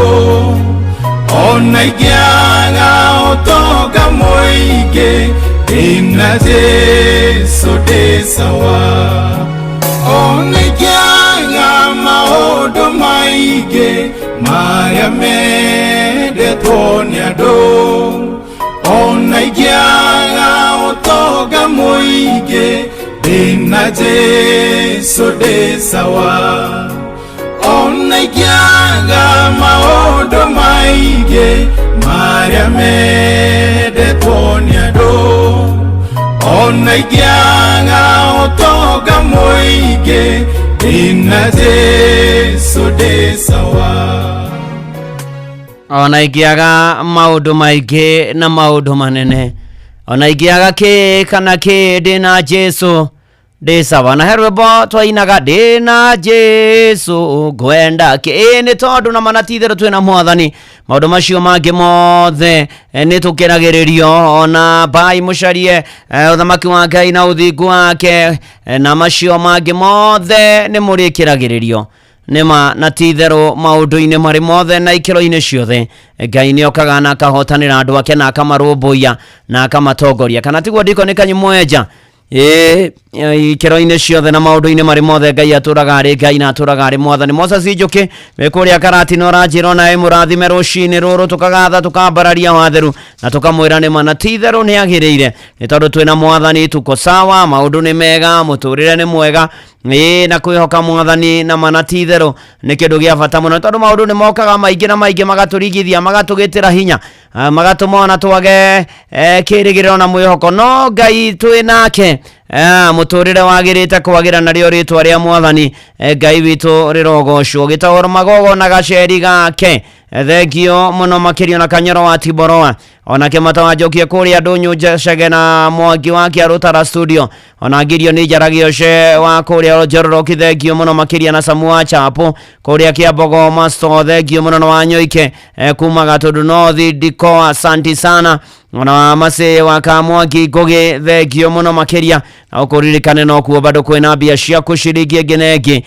ona ingĩaga ũtonga mũingĩ ndĩna Jesũ ndĩ sawa ona ingĩaga maũndũ maingĩ marĩa mendetwo nĩ andũ ona ingĩaga ũtonga mũingĩ ndĩna Jesũ ndĩ sawa ona ingĩaga maũndũ maingĩ marĩa mendetwo nĩ andũ ona ingĩaga ũtonga mũingĩ ndĩna Jesũ ndĩ sawa. Ona ingĩaga maũndũ maingĩ na maũndũ manene ona ingĩaga kĩ kana kĩ ndĩna Jesũ ndĩ sawa na he rwĩmbo twainaga ndĩna Jesũ ngwenda kĩ nĩ tondũ na mana ti itherũ twĩna mwathani maũndũ macio mangĩ mothe nĩ tũkĩragĩrĩrio ona mbai mũcarie ũthamaki wa Ngai na ũthingu wake na macio mangĩ mothe nĩ mũrĩkĩragĩrĩrio nĩma na ti itherũ maũndũ-inĩ marĩ mothe na ikĩro-inĩ ciothe Ngai nĩ okaga na akahotanĩra andũ ake na akamarũmbũiya na akamatongoria kana tiguo ndiko nĩ kanyimwenja ĩ ikĩro-inĩ ciothe na maũndũ-inĩ marĩ mothe Ngai atũraga arĩ Ngai na atũraga arĩ mwathani. Moses Njũkĩ wĩ kũrĩa Karatina ũranjĩra ona ĩ mũrathime rũcinĩ rũrũ tũkagatha tũkambararia watheru na tũkamwĩra nĩma na ti itherũ nĩ agĩrĩire nĩ tondũ twĩna mwathani tuko sawa maũndũ nĩ mega mũtũrĩre nĩ mwega ĩ na kwĩhoka mwathani na mana ti itherũ nĩ kĩndũ gĩa bata mũno tondũ maũndũ nĩ mokaga maingĩ na maingĩ magatũringithia magatũgĩtĩra hinya magatũma ona twage kĩrĩgĩrĩro na mwĩhoko no Ngai twĩ nake Mũtũrĩre wagĩrĩte kwagĩra narĩo rĩtwa rĩa mwathani Ngai witũ rĩrogocwo. Gĩtaũro Magogo na gaceri gake, thengio mũno makĩria na Kanyoro wa Tiboroa, onake matawanjokie kũrĩa ndũnyũ Njecege na Mwangi wa Kĩarũtara studio, ona ngirio nĩ Njaragioce wa kũrĩa Njororoki, thengio mũno makĩria na Samu wa Chapo kũrĩa Kĩambogo Masto, thengio mũno na Wanyoike kuma Gatũndũ North Ndiko, asanti sana, ona wa Masĩ wa Kamwangi Ngũgĩ, thengio mũno makĩria. Na ũkũririkane no kuo bado kwĩna mbia ciaku ciringi ĩngĩ na ĩngĩ,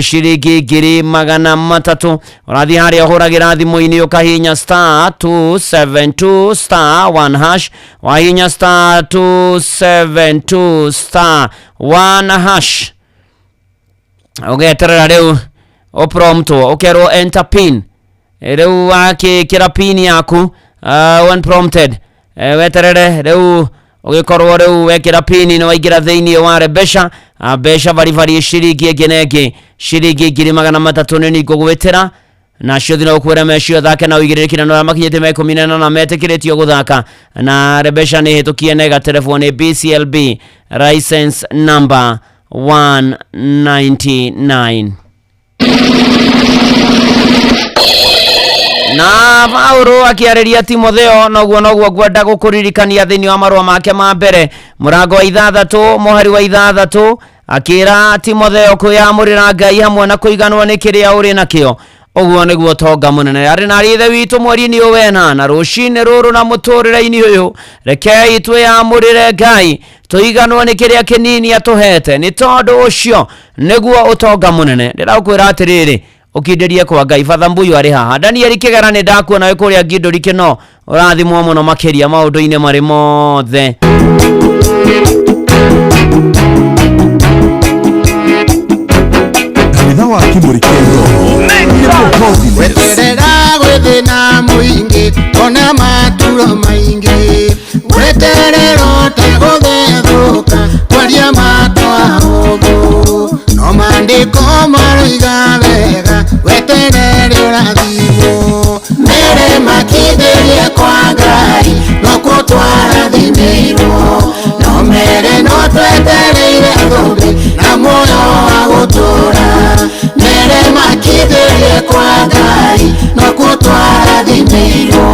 ciringi 300,000. Ũrathiĩ harĩa ũhũragĩra thimũ-inĩ ũkahihinya star 272 star 1 hash, wahihinya star 272 star 1 hash, ũgeterera rĩu ũpromptwo ũkerwo enter pin. Rĩu wakĩkĩra pin yaku, when prompted, weterere rĩu ũgĩkorwo rĩu wekĩra pin nĩ waingĩra thĩinĩ wa Rebesha. Mbeca baribari ciringi ĩngĩ na ĩngĩ ciringi 300,000 nĩ ngũgwĩtĩra nacio thina ũkwĩra mecio thake na ũigĩrĩrĩki na arĩa makinyĩte ma 18 metĩkĩrĩtio gũthaka na Rebesha nĩ hĩtũkie na ĩgaterебwo nĩ BCLB license number 199. Na Paulo akĩarĩria Timotheo noguo ngwenda gũkũririkania thĩinĩ wa marũa make ma mbere mũrango wa 6 mũhari wa 6, akĩra Timotheo kwĩyamũrĩra Ngai hamwe na kũiganwo nĩ kĩrĩa ũrĩ nakĩo, ũguo nĩguo tonga mũnene. Arĩ na ithe witũ mweri-inĩ ũyũ wena na rũcinĩ rũrũ na mũtũrĩre-inĩ ũyũ, rekei twĩyamũrĩre Ngai tũiganwo nĩ kĩrĩa kĩnini atũhete, nĩ tondũ ũcio nĩguo ũtonga mũnene. Ndĩrakwĩra atĩrĩrĩ, ũkindĩrie kwa Ngai. Batha Mbuyu arĩ haha, Daniel Kĩgera nĩ ndakuona wĩ kũrĩa Ngindũri Kĩno, ũrathimwo mũno makĩria maũndũ-inĩ marĩ mothe. Kanitha wa Kĩmũrĩ kĩa Inooro nĩ Holiness. Weterera gwĩthĩna mũingĩ ona maturo maingĩ, weterera ũtegũthethũka kwaria matwa ũthũ, no maandĩko maroiga wega weterere ũrathimwo. Mere makindĩrie kwa Ngai no kũtwarathimĩirwo, no mere no twetereire thũmbĩ na muoyo wa gũtũũra. Mere makindĩrie kwa Ngai no kũtwarathimĩirwo.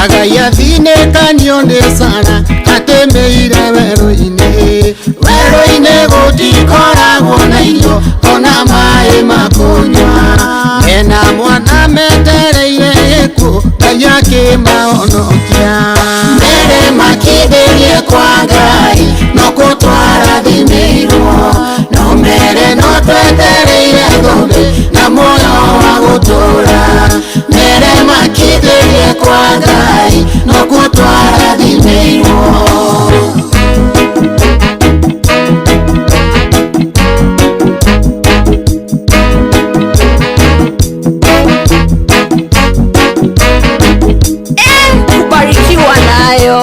Agai athinĩkanio nĩ Sara atĩmĩire werũ-inĩ, werũ-inĩ gũtikoragwo na irio ona maĩ ma kũnyua. Mena mwana metereire gĩkuũ Ngai akĩmahonokia. Mere makindĩrie kwa Ngai no kũtwarathimĩirwo, no mere no twetereire thũmbĩ na muoyo wa gũtũũra. Mere makindĩrie kwa Ngai no kũtwarathimĩirwo. Kubarikiwa nayo.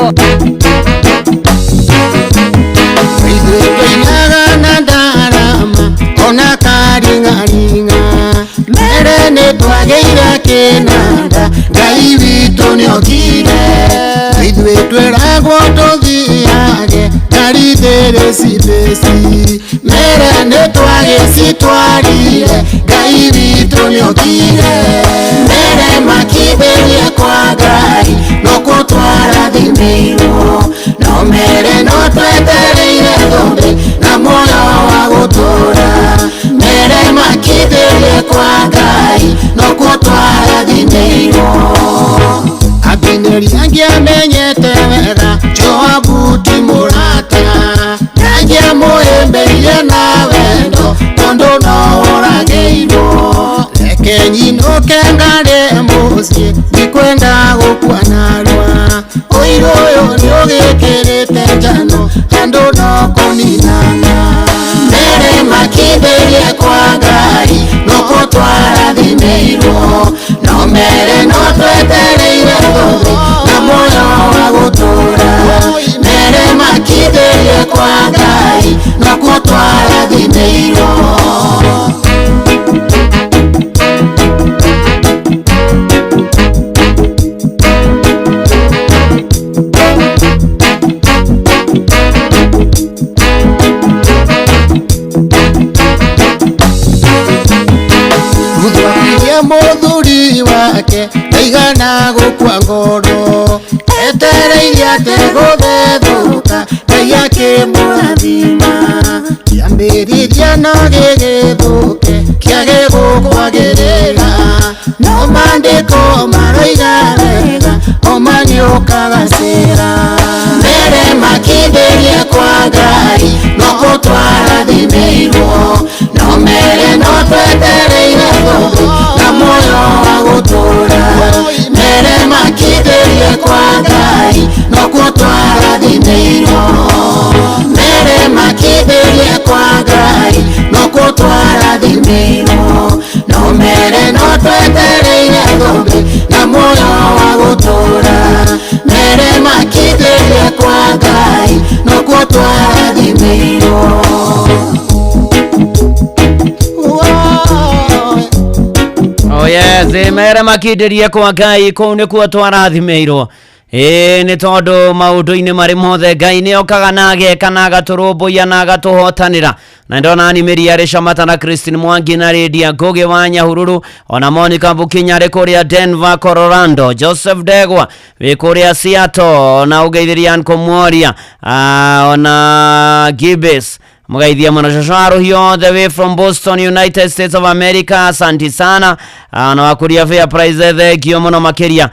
Ithuĩ twainaga na ndarama ona karing'aring'a, mere nĩ twagĩire kĩnanda Ngai witũ nĩokire. Ithuĩ twĩragwo tũthiage ngari thĩrĩ cibĩci, mere nĩ twagĩcitwarire Ngai witũ nĩokire. Mere makindĩrie kwa Ngai no kũtwarathimĩirwo, no mere no twetereire thũmbĩ na muoyo wa gũtũũra. Mere makindĩrie kwa Ngai no kũtwarathimĩirwo. Abineri angĩamenyete wega Joabu ti mũrata, ndangĩamũhĩmbĩirie na wendo tondũ no oragĩirwo. Reke nyinũke ngarĩe mũciĩ ndikwenda gũkua narua, ũiru ũyũ nĩũgĩkĩrĩte njano andũ no kũninana. Mere makindĩrie kwa Ngai no kũtwarathimĩirwo, no mere no twetereire thũmbĩ na muoyo wa gũtũũra. Mere makindĩrie kwa Ngai no kũtwarathimĩirwo. Kĩambĩrĩria no gĩgĩthũke kĩage gũkwagĩrĩra no maandĩko maroiga wega oma nĩũkagacĩra mere makindĩrie kwa Ngai no gũtwarathimĩirwo no mere no twetereire thũmbĩ na muoyo wa gũtũũra mere makindĩrie kwa Ngai no gũtwarathimĩirwo mere makindĩrie kwa Ngai no gũtwarathimĩirwo no mere no twetereire thũmbĩ na muoyo wa gũtũũra mere makindĩrie kwa Ngai no gũtwarathimĩirwo. Oh yes, mere makindĩrie kwa Ngai kũu nĩkuo twarathimĩirwo. Ĩĩ nĩ tondũ maũndũ-inĩ marĩ mothe Ngai nĩ okaga na ageka na agatũrũmbũiya na agatũhotanĩra. Na ndona ni Mĩria arĩ Shamata na Christine Mwangi na Lydia Ngugi wa Nyahururu ona Monica Bukinya arĩ kũrĩa Denver Colorado, Joseph Ndegwa wĩ kũrĩa Seattle na ũgeithĩria Anko Mworia ona Gibbs mugaithia muno coco wa Rũhiũ all the way from Boston United States of America, asanti sana. Na wakuria fair prize thengio muno makiria.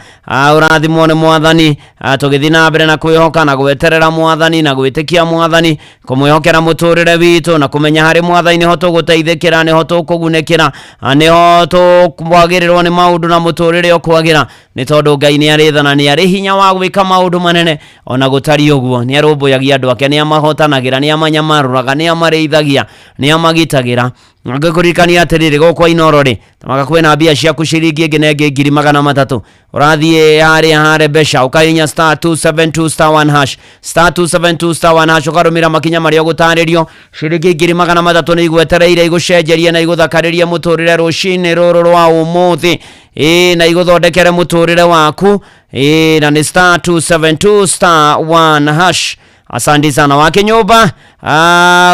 Urathimwo nĩ mwathani. Tũgĩthiĩ na mbere na kwĩhoka na gweterera mwathani na gwĩtĩkia mwathani kũmwĩhokera mũtũrĩre witũ na kũmenya harĩ mwathani nĩho tũgũteithĩkĩra nĩho tũkũgunĩkĩra nĩho tũkwagĩrĩrwo nĩ maũndũ na mũtũrĩre ũkwagĩra nĩ tondũ Ngai nĩ arĩ tha na nĩ arĩ hinya wa gwĩka maũndũ manene ona gũtariĩ ũguo nĩ arũmbũyagia andũ ake nĩ amahotanagĩra nĩ amanyamarũraga nĩ amarĩithagia nĩ amagitagĩra. Ngĩkũririkania atĩrĩrĩ gũkũ Inooro rĩ tamaga kwĩna mbia ciaku ciringi ĩngĩ na ĩngĩ 300,000 ũrathiĩ harĩa hare mbeca ũkahihinya star 272 star 1 hash star 272 star 1 hash ũkarũmĩrĩra makinya marĩa ũgũtarĩrio ciringi 300,000 nĩ igwetereire igũcenjerie na igũthakarĩrie mũtũrĩre rũcinĩ rũrũ rwa ũmũthĩ ĩĩ na igũthondekere mũtũrĩre waku ĩĩ na nĩ star 272 star 1 hash. Asante sana wake nyumba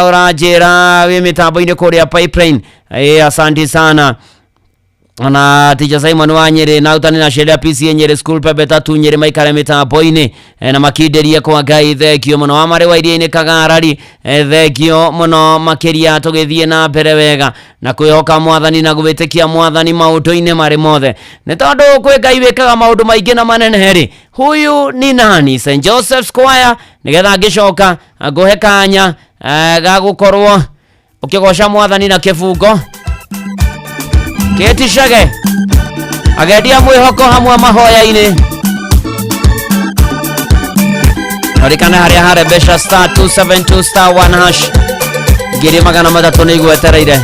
ũranjĩra wĩ mĩtambo-inĩ kũrĩa pipeline. Asante sana ona teacher Simon wa Nyeri na utani na sheria PCA Nyeri school pembe tatu Nyeri maikare mitambo-inĩ na makindĩrie kwa Ngai thengio mũno wa marĩ wa iria-inĩ Kagarari thengio mũno makĩria tũgĩthiĩ na mbere wega na kwĩhoka mwathani na gwĩtĩkia mwathani maũndũ-inĩ marĩ mothe nĩ tondũ kwĩ Ngai wĩkaga maũndũ maingĩ na manene rĩ huyu ni nani St Joseph Square nĩgetha ngĩcoka ngũhe kanya ga gũkorwo ũkĩgoca mwathani na kĩbungo kĩticage agendia mwĩhoko hamwe mahoya-inĩ rikana harĩa hare mbeca star 272 star 1 hash 300,000 nĩ igwetereire.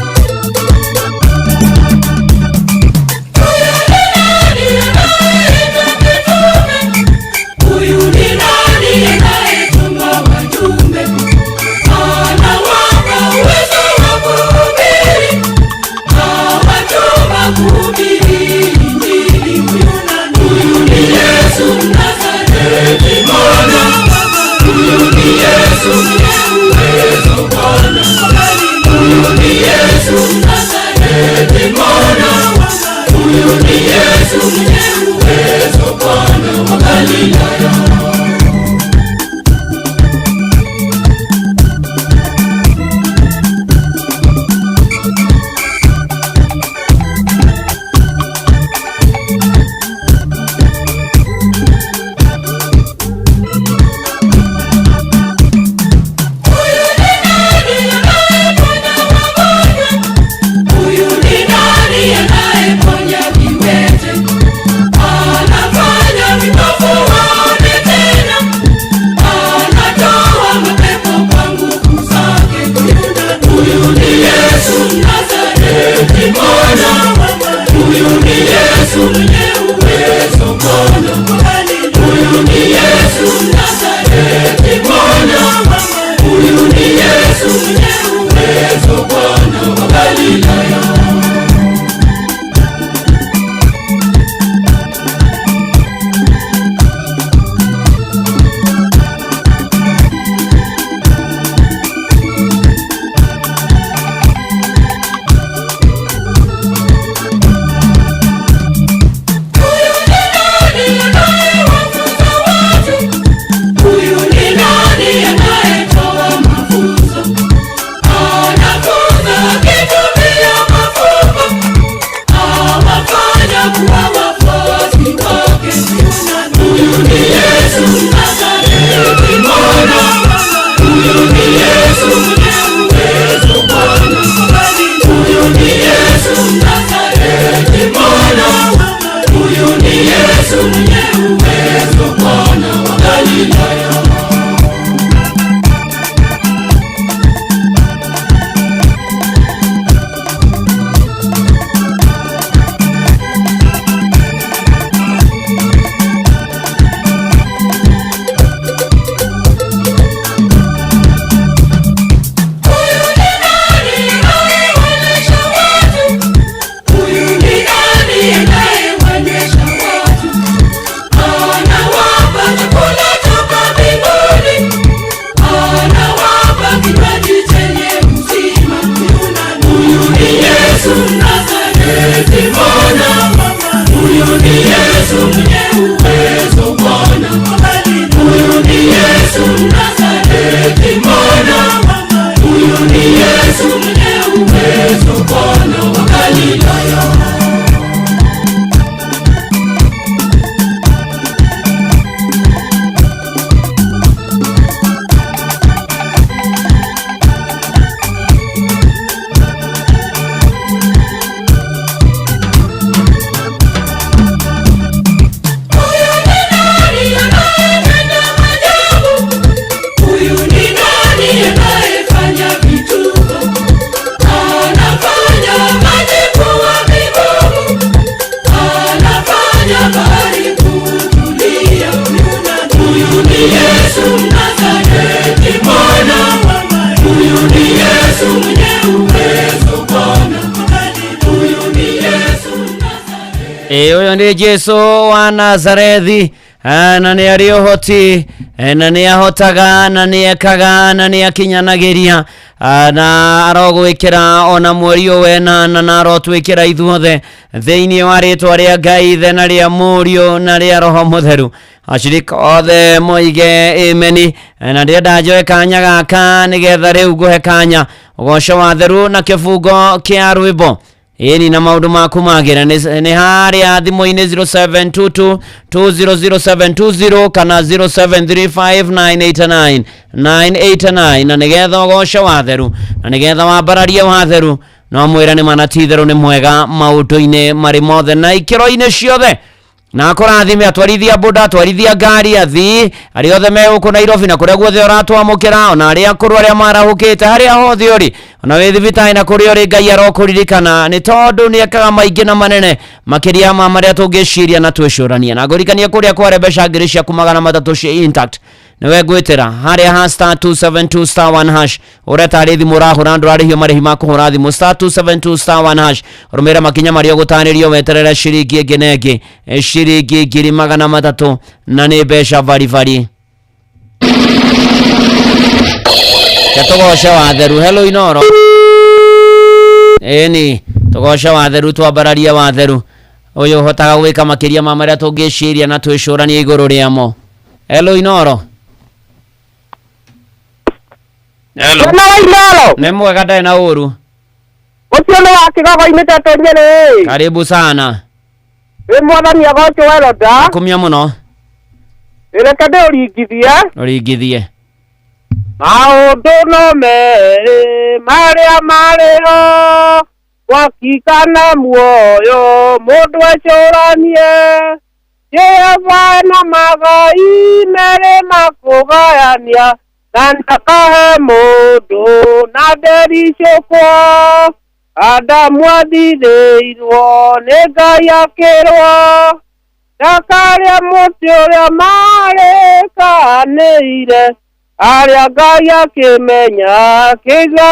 Huyu ni nani anayetoa mafunzo? Huyu ni Yesu mwenye uwezo, Bwana wa Galilaya. Huyu ni nani anayetenda maajabu? Huyu ni nani anayefanya vituko? Anafanya maji kuwa vigumu, anafanya bahari kutulia. Huyu ni Yesu Mnazareti, Bwana. Huyu ni Yesu mwenye uwezo, Bwana. Huyu ni Yesu. Ĩ ũyũ nĩ Jesu wa Nazarethi, na nĩ arĩ ũhoti, na nĩ ahotaga, na nĩ ekaga, na nĩ akinyanagĩria, na arogwĩkĩra ona mweri ũyũ wenana, na arotwĩkĩra ithuothe thĩinĩ wa rĩtwa rĩa Ngai Ithe na rĩa Mũriũ na rĩa Roho Mũtheru. Ashirika othe moige ameni. Na ndĩrenda njoe kanya gaka nĩgetha rĩu ngũhe kanya ũgoco wa theru na kĩbungo kĩa rwĩmbo ĩni na maũndũ maku magĩra nĩ harĩa thimũ-inĩ 0722 200720 kana 07359899 989, na nĩgetha ũgoce wa theru na nĩgetha wambararie wa theru, no mwĩra nĩ mana ti itherũ nĩ mwega maũndũ-inĩ marĩ mothe na ikĩro-inĩ ciothe, na akũrathime. Atwarithia boda, atwarithia ngari, athii arĩa othe me gũkũ Nairobi na kũrĩa guothe ũratwamũkĩra, ona arĩa akũrũ arĩa marahũkĩte, harĩa hothe ũrĩ, ona wĩ thibitarĩ na kũrĩa ũrĩ, Ngai arokũririkana nĩ tondũ nĩ ekaga maingĩ na manene makĩria ma marĩa tũngĩciria na twĩcũrania. Na ngũririkanie kũrĩa kware mbeca 300,000 ciĩ intact, nĩwe ngwĩtĩra harĩa ha star 272 star 1 hash, ũrĩa tarĩ thimũ ũrahũra, ndũrarĩhio marĩhi ma kũhũra thimũ. Star 272 star 1 hash, rũmĩrĩra makinya marĩa ũgũtarĩrio, weterere ciringi ĩngĩ na ĩngĩ, ciringi 300,000, na nĩ mbeca baribari. Tũgoce wa theru. Hello Inoro. Ĩni tũgoce wa theru, twambararie wa theru ũyũ ũhotaga gwĩka makĩria ma marĩa tũngĩciria na twĩcũranie igũrũ rĩamo. Hello Inoro. Hello. Mwena wa Inoro. Nĩ mwega, ndarĩ na ũru. Ũcio nĩ wa Kĩgogo-inĩ tetũrie rĩ. Karibu sana. Ĩ mwathani agocwo, weroda. Kumia mũno. Reke ndĩũringithie. Ũringithie. Maũndũ no merĩ marĩa marĩ ho, mwaki kana muoyo, mũndũ ecũranie. Jehova na magai merĩ makũgayania, na ndakahe mũndũ na ndericũkwo. Adamu athithĩirwo nĩ Ngai akĩrwo ndakarĩa mũtĩ ũrĩa marĩkanĩire, arĩa Ngai akĩmenya kĩigua,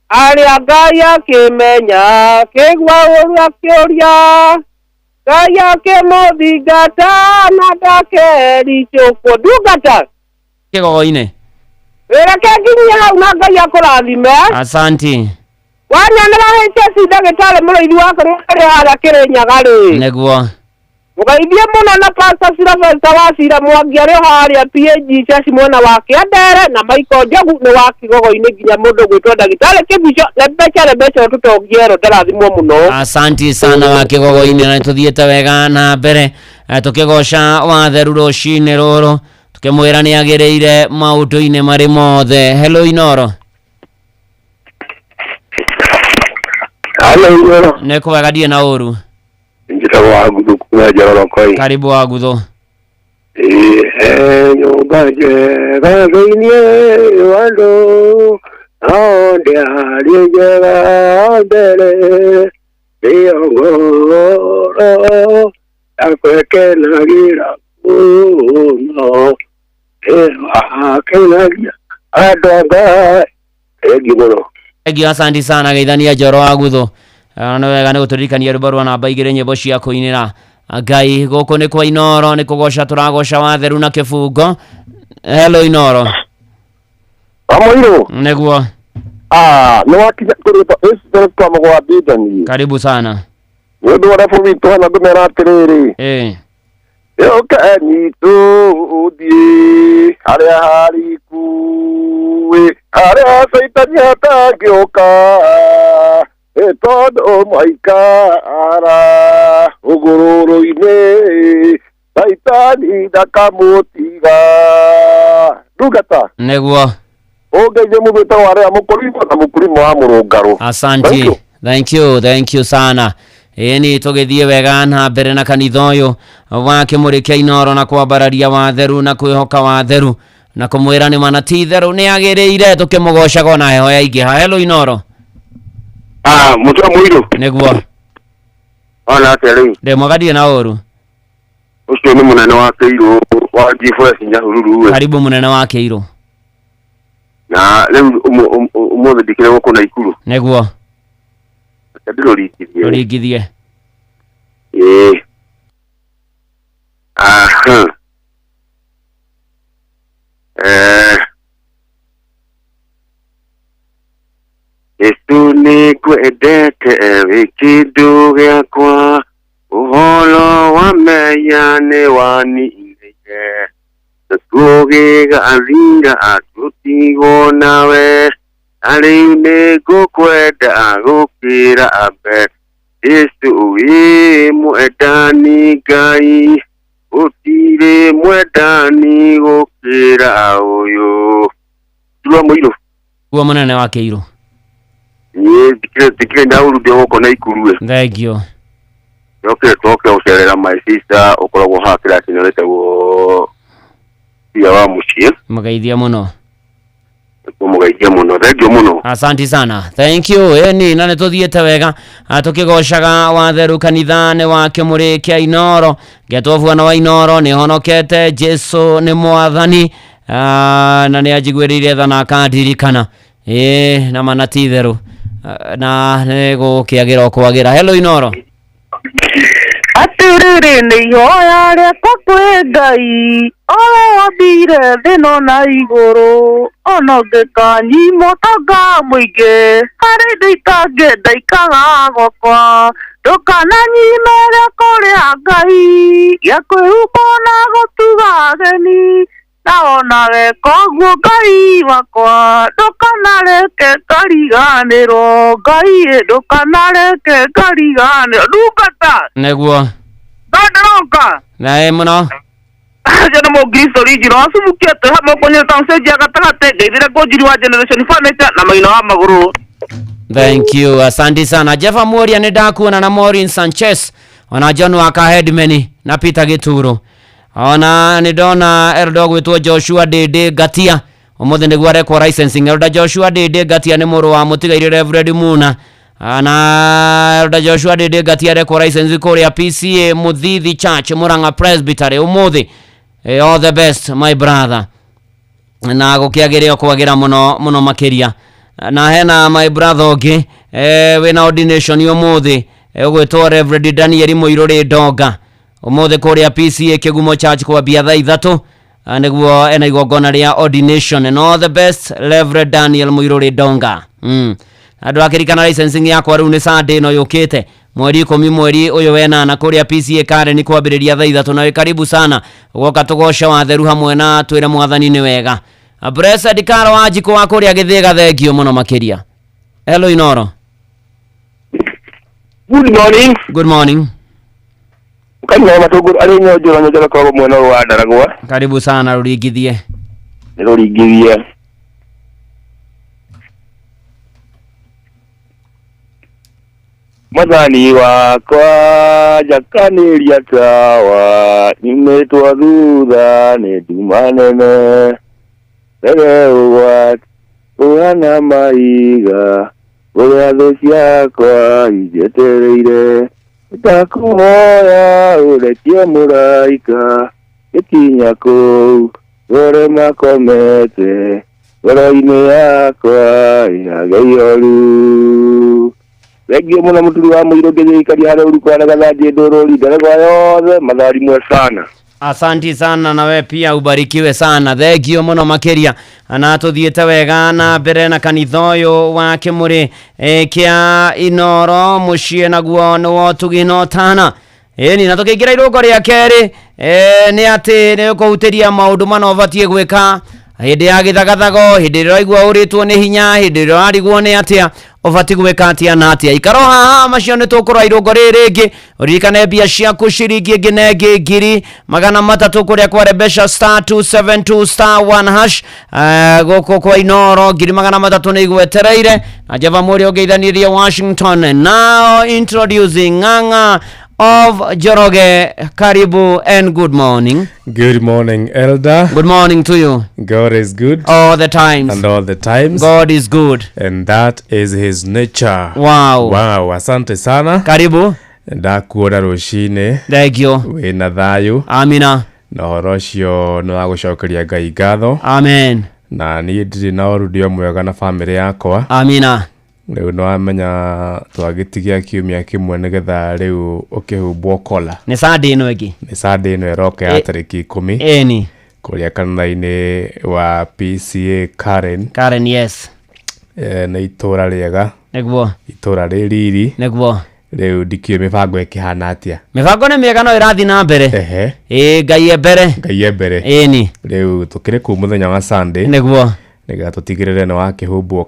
arĩa Ngai akĩmenya kĩigua ũru akĩũria, Ngai akĩmũthingata na ndakericũkwo. Ndungata. Kĩgogo-inĩ. Reke nginyie hau na Ngai akũrathime. Asanti. Wanyonera HSC ndagĩtarĩ mũrĩithi wakwa arĩ harĩa Kĩrĩnyaga rĩ. Nĩguo. Mũgeithie mũno na Pastor Sylvester wa Cira Mwangi arĩ o harĩa PAG Church mwena wa Kĩandere, na Michael Njogu nĩ wa Kĩgogo-inĩ, nginya mũndũ gwĩtwo ndagĩtarĩ Kĩbico Rebeca Rebeca ũtũtongiero ndarathimwo mũno. Asanti sana wa Kĩgogo-inĩ, na nĩtũthiĩte wega na mbere, tũkĩgoca wa theru rũcinĩ rũrũ, tũkĩmwĩra nĩ agĩrĩire maũndũ-inĩ marĩ mothe. Hello Inoro. Halo Inoro. Nĩ kwega, ndirĩ na ũru. Njĩtagwo Waguthu kuma Njororokoi. Karibu Waguthu. Ĩĩ, he nyũmba njega thĩinĩ wa andũ, nao ndĩarĩ njega mbere, nĩyo ngoro yakwekenagĩra mũno, ĩwakenagia andũ a Ngai. Thengiũ mũno. Thengiũ, asanti sana, geithania Njoro wa Guthu. Nĩ wega nĩ gũtũririkania rwĩmbo rwa namba 2, nyĩmbo cia kũinĩra Ngai. Gũkũ nĩ kwa Inoro, nĩ kũgoca tũragoca wa theru na kĩbungo. Hello Inoro. Amũirũ. Nĩguo. Ah, nĩ wakinya kũrĩ twa mũgwambindani. Karibu sana. Nĩ ũndũ wa rabu witũ hana ngũmera atĩrĩrĩ. Yũkeni tũthiĩ harĩa hariku ĩ, harĩa caitani atangĩũka ĩ, tondũ mwaikara ũgũrũrũ-inĩ caitani ndakamũtiga. Ndungata Nĩguo. Ũngeithie mũndũ wĩtagwo arĩa mũkũrimũ na mũkũrimũ wa mũrũngarũ. Thank Asante. you. Thank you, thank you sana. Ĩni tũgĩthiĩ wega na mbere na kanitha ũyũ wa kĩmũrĩ kĩa Inoro na kwambararia watheru na kwĩhoka watheru na kũmwĩra nĩ mana ti itherũ nĩ agĩrĩire tũkĩmũgocaga ona heho yaingĩha. Hello Inoro. Ah, mũtwe mũirũ. Nĩguo. Ona atĩa rĩu? Ndĩ mwega ndirĩ na ũru. Ũcio nĩ mũnene wa Kĩirũ wa G4S Nyahururu we. Karibu mũnene wa Kĩirũ. Na rĩu ũmũthĩ ndikĩrĩ gũkũ Naikuru. Nĩguo. Reke ndĩrũringithie. Rũringithie. Ĩĩ. Aha. Eh. Yesu nĩngwendete wĩ kĩndũ gĩakwa, ũhoro wa mehia nĩ waninĩire, nakuo gĩgathira tũtigwo nawe, na rĩu nĩngũkwenda gũkĩra mbere. Yesu wĩ mwendani Ngai, gũtirĩ mwendani gũkĩra ũyũ. Ndurwa mũirũ. Guo mũnene wa Kĩirũ. Niĩ ndikĩrĩ ndaũru ndĩ gũkũ Naikuru ĩ. Thank you. Ndoke toke gũcerera my sister ũkoragwo haha kĩraci-inĩ wĩtagwo Cia wa mũciĩ. Mũgeithie mũno. Kũmũgeithia mũno. Thank you mũno. Asante sana. Thank you. Ĩni na nĩ tũthiĩte wega tũkĩgocaga watheru kanitha-nĩ wa kĩmũrĩ kĩa Inoro. Ngetwo bwana wa Inoro nĩ honokete Jesu nĩ mwathani na nĩ anjiguĩrĩire tha na akandirikana. Ĩĩ na mana ti itherũ na nĩ gũkĩagĩra o kwagĩra. Hello Inoro. Atĩrĩrĩ nĩ ihoya rĩakwa kwĩ Ngai owe wambire thĩ no na igũrũ ona ũngĩkanyima ũtonga mũingĩ harĩ indo itangĩenda ikaga gwakwa ndũkananyime gĩa kũrĩa Ngai gĩa kwĩhumba na gũtuga ageni na ona weka ũguo Ngai wakwa ndũkanareke ngariganĩrwo Ngai ndũkanareke ngariganĩrwo. Ndungata. Nĩguo. Ndandĩroka. Naĩ mũno. Acio nĩ mũngiristo rijiro acumukĩte hamwe kũnyita mcenjia gatagatĩ ngeithire ngũnjiri wa Generation Furniture na maina wa magũrũ. Thank you. Asante sana. Jeff Moria nĩ ndakuona na Maureen Sanchez ona John Waka Headman na Peter Gituro. Ona nĩ ndona elder gwĩtwo Joshua Dede Ngatia ũmũthĩ nĩguo arekwo licensing. Elder Joshua Dede Ngatia nĩ mũrũ wa mũtigairĩ Reverend Muna. Na Elder Joshua Dede Ngatia arekwo licensing kũrĩa PCA Muthithi Church Murang'a Presbytery ũmũthĩ. All the best my brother. Na gũkĩagĩre o kwagĩra mũno mũno makĩria. Na hena my brother ũngĩ wĩna ordination ũmũthĩ ũgwĩtwo Reverend Daniel Mũirũrĩ Ndonga ũmũthĩ kũrĩa PCA Kĩgumo Church kwambia thaa 3 nĩguo ena igongona rĩa ordination. And all the best Reverend Daniel Mũirũrĩ Ndonga. Andũ akĩrikana licensing yakwa rĩu nĩ Sunday ĩno yũkĩte mweri 10 mweri ũyũ wenana kũrĩa PCA Karen kwambĩrĩria thaa 3 na wĩ karibu sana gwoka tũgoce watheru hamwe na twĩre mwathani nĩ wega. Blessed Karo wa Njikũ wa kũrĩa Gĩthĩga thengio mũno makĩria. Hello Inoro. Good morning. Good morning. Kanyua wa matũngũrũ arĩ nyonjoro nyonjoro koragwo mwena ũyũ wa Ndaragwa. Karibu sana rũringithie. Nĩ rũringithie. Mwathani wakwa njakanĩria tawa nyumĩtwo thutha nĩ nduma nene mbere ũgwati ũhana maiga ũrĩa thũ ciakwa injetereire ndakũhoya ũrekie mũraika gĩkinya kũu gore makomete ngoro-inĩ yakwa ĩhage ihoru. Thengio mũno mũturi wa mũirũ ngĩgĩikaria harĩa ũrukwana gathanjĩ ndũrũri nderegwa yothe matharimwe sana. Asanti sana na we pia ubarikiwe sana. Thengio mũno makĩria na tũthiĩte wega na mbere na kanitha ũyũ wa kĩmũrĩ kĩa Inoro mũciĩ naguo nĩ wa ũtugi na ũtana. Ĩni na tũkĩingĩra irũngo rĩa kerĩ, nĩ atĩ nĩ ũkũhutĩria maũndũ mana ũbatiĩ gwĩka hĩndĩ ya gĩthagathago, hĩndĩ ĩrĩa ũraigua ũrĩtwo nĩ hinya, hĩndĩ ĩrĩa ũrarigwo nĩ atĩa ũbatiĩ gwĩka atĩa na atĩa. Ikara o haha, macio nĩ tũkũrora irũngo rĩrĩ rĩngĩ. Ũririkane mbia ciaku ciringi ĩngĩ na ĩngĩ 300,000 kũrĩa kwa Rebesha star 272 star 1 hash. Gũkũ kwa Inoro 300,000 nĩ igwetereire na Java Mũrĩ ũngeithanirie Washington. Now introducing Ng'ang'a of Njoroge. Karibu and good morning. Good morning, Elder. Good morning to you. God is good. All the times. And all the times. God is good. And that is his nature. Wow. Wow, asante sana. Karibu. Ndakuona rũcinĩ. Thank you. Wĩna thayũ. Amina. Na ũhoro ũcio nĩ wa gũcokeria Ngai ngatho. Amen. Na niĩ ndirĩ na ũru ndĩ o mwega na bamĩrĩ yakwa. Amina. Rĩu nĩ wamenya twagĩtigia kiumia kĩmwe nĩgetha rĩu ũkĩhumbwo kola. Nĩ Sunday ĩno ĩngĩ. Nĩ Sunday ĩno ĩroka ya tarĩki 10. Ĩni. Kũrĩa kanitha-inĩ wa PCA Karen. Karen, yes. Nĩ itũra rĩega. Nĩguo. Itũra rĩ riri. Nĩguo. Rĩu ndikĩũĩ mĩbango ĩkĩhana atĩa. Mĩbango nĩ mĩega no ĩrathiĩ na mbere. Ehe. Ĩĩ, Ngai e mbere. Ngai e mbere. Ĩni. Rĩu tũkĩrĩ kũu mũthenya wa Sunday. Nĩguo. Nĩgetha tũtigĩrĩre nĩ wakĩhumbwo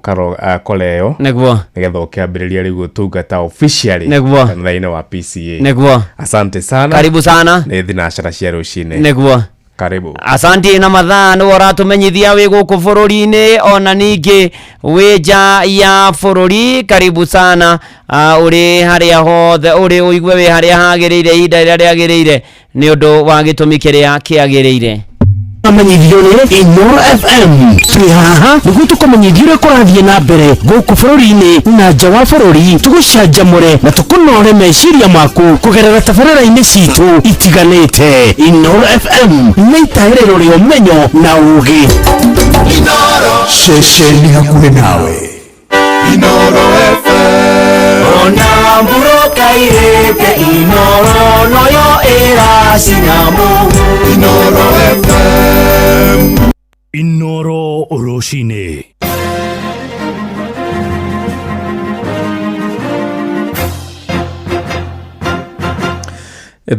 kola ĩyo. Nĩguo. Nĩgetha ũkĩambĩrĩria rĩu ũtungata officially. Nĩguo. Kanitha-inĩ wa PCA. Nĩguo. Asante sana. Karibu sana. Nĩ thinacara cia rũcinĩ. Nĩguo. Karibu. Asanti na mathaa nĩwe ũratũmenyithia wĩ gũkũ bũrũri-inĩ ona ningĩ wĩ nja ya bũrũri. Karibu sana. Ũrĩ harĩa hothe ũrĩ, ũigue wĩ harĩa hagĩrĩire ihinda rĩrĩa rĩagĩrĩire nĩ ũndũ wa gĩtũmi kĩrĩa kĩagĩrĩire. Amenyithio nĩ Inoro FM. Twĩ haha nĩguo tũkũmenyithia ũrĩa kũrathiĩ na mbere gũkũ bũrũri-inĩ na nja wa bũrũri, tũgũcanjamũre na tũkũnore meciria maku kũgerera tabarĩra-inĩ citũ itiganĩte. Inoro FM nĩ itaĩrĩro rĩa ũmenyo na ũũgĩ. Ceceni hakuhĩ nawe. Inoro FM. Ona mburoka irĩte Inoro noyo ĩracina Inoro FM. Inoro rũcinĩ.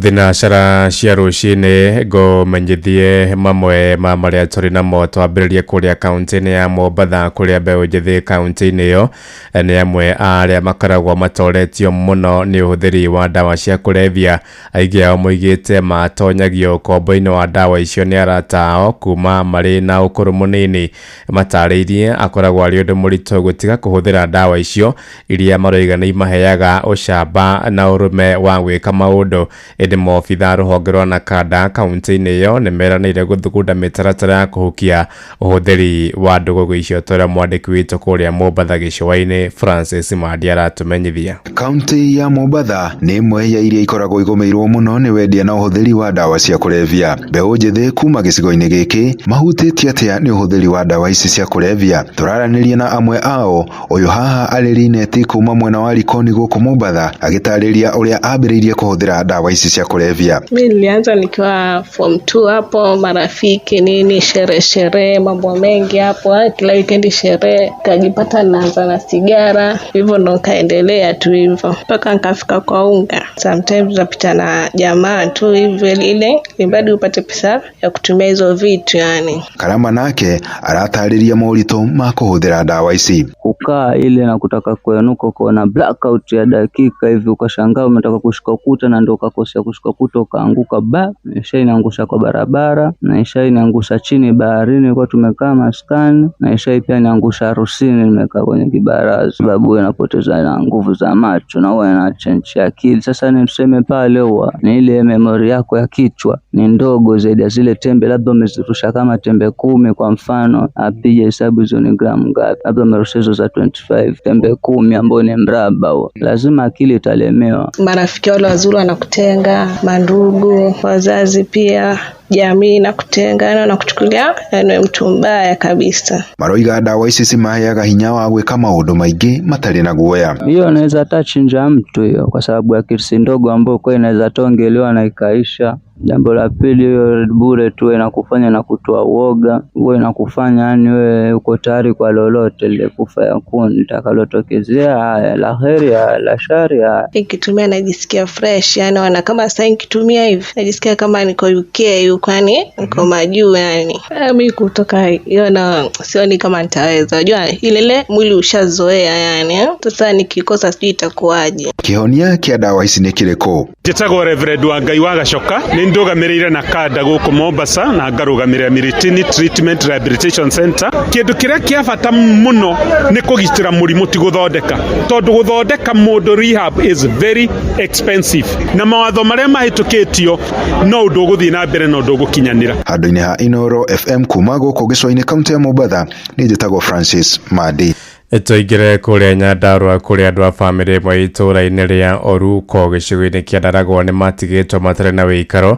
Thinacara cia rũcinĩ ngũmenyithie mamwe ma marĩa tũrĩ namo. Twambĩrĩrie kũrĩa kaunti-inĩ ya Mombatha, kũrĩa mbeũ njĩthĩ kaunti-inĩ ĩyo nĩ amwe a arĩa makoragwo matoretio mũno nĩ ũhũthĩri wa ndawa cia kũrebia. Aingĩ ao moigĩte matonyagio ũkombo-inĩ wa ndawa icio nĩ arata ao kuma marĩ na ũkũrũ mũnini. Matarĩirie akoragwo arĩ ũndũ mũritũ gũtiga kũhũthĩra ndawa icio iria maroiga nĩ imaheaga ũcamba na ũrũme wa gwĩka maũndũ. Ĩndĩ maobitha rũhonge rwa Nakanda kaunti-inĩ ĩyo nĩ meranĩire gũthugunda mĩtaratara ya kũhukia ũhũthĩri wa ndũgũgũ icio, ta ũrĩa mwandĩki witũ kũrĩa Mombatha gĩcũa-inĩ Francis Mandi aratũmenyithia. Kaunti ya Mombatha nĩ ĩmwe ya iria ikoragwo igũmĩirwo mũno nĩ wendia na ũhũthĩri wa ndawa cia kũrebia. Mbeũ njĩthĩ kuma gĩcigo-inĩ gĩkĩ mahutĩtie atĩa nĩ ũhũthĩri wa ndawa ici cia kũrebia? Tũraranĩria na amwe ao. Ũyũ haha arĩ Lineti kuma mwena wa Likoni gũkũ Mombatha, agĩtarĩria ũrĩa ambĩrĩirie kũhũthĩra ndawa ici cia kulevya. Mimi nilianza nikiwa form 2 hapo, marafiki nini, sherehe sherehe, mambo mengi hapo, kila weekend sherehe, kajipata naanza na sigara, hivyo ndo nikaendelea tu hivyo mpaka nikafika kwa unga. Sometimes napita na jamaa tu hivyo ile ibadi upate pesa ya kutumia hizo vitu yani. Karama nake aratarĩria moritũ ma kũhũthĩra ndawa ici. Kukaa ile na kutaka kuenuka ukaona blackout ya dakika hivi, ukashangaa umetaka kushika ukuta na ndio ukakosea kushika ukuta ukaanguka, ba isha inaangusha kwa barabara na isha inaangusha chini baharini kwa tumekaa maskani, na isha pia inaangusha harusini nimekaa kwenye kibaraza, sababu inapoteza na nguvu za macho na huwa inachange akili. Sasa ni tuseme pale huwa ni ile memory yako ya kichwa ni ndogo zaidi ya zile tembe, labda umezirusha kama tembe 10 kwa mfano, apige hesabu hizo ni gramu ngapi, labda umerusha hizo za 25 tembe 10 ambao ni mraba huo, lazima akili italemewa. Marafiki wale wazuri wanakutenga, mandugu, wazazi pia. Jamii inakutenga, yani wanakuchukulia yani wewe mtu mbaya kabisa. Maroiga ndawa ici cimaheaga hinya wa gwĩka maũndũ maingĩ matarĩ na guoya. Hiyo inaweza hata chinja mtu hiyo, kwa sababu ya kesi ndogo ambayo kwa inaweza tongelewa na ikaisha. Jambo la pili, hiyo Red Bull tu inakufanya na kutoa uoga, huwa inakufanya yani wewe uko tayari kwa lolote lile, kufa yakuni litakalotokezea. Haya, la heri, haya, la shari, haya. Nikitumia najisikia fresh, yani wana kama sasa nikitumia hivi najisikia kama niko UK huko, yani niko majuu yani. Mi kutoka hiyo na sioni kama nitaweza. Unajua ile ile mwili ushazoea yani. Sasa nikikosa sijui itakuwaje. Kĩhonia kĩa ndawa ici nĩ kĩrĩkũ? Njĩtagwo Reverend Wangai wa Gacoka, nĩ ndũgamĩrĩire na kanda gũkũ Mombasa na ngarũgamĩrĩra Miritini Treatment Rehabilitation Center. Kĩndũ kĩrĩa kĩa bata mũno nĩ kũgitĩra mũrimũ ti gũthondeka, tondũ gũthondeka mũndũ rehab is very expensive, na mawatho marĩa mahĩtũkĩtio no ũndũ ũgũthiĩ na mbere na ũndũ ũgũkinyanĩra. Handũ-inĩ ha Inooro FM kuma gũkũ gĩcũa-inĩ kaũntĩ ya Mombatha, nĩ njĩtagwo Francis Mandi. Tũingĩre kũrĩa Nyandarũa kũrĩa andũ a bamĩrĩ ĩmwe itũũra-inĩ rĩa Oruko gĩcigo-inĩ kĩa Ndaragwa nĩ matigĩtwo matarĩ na wĩikaro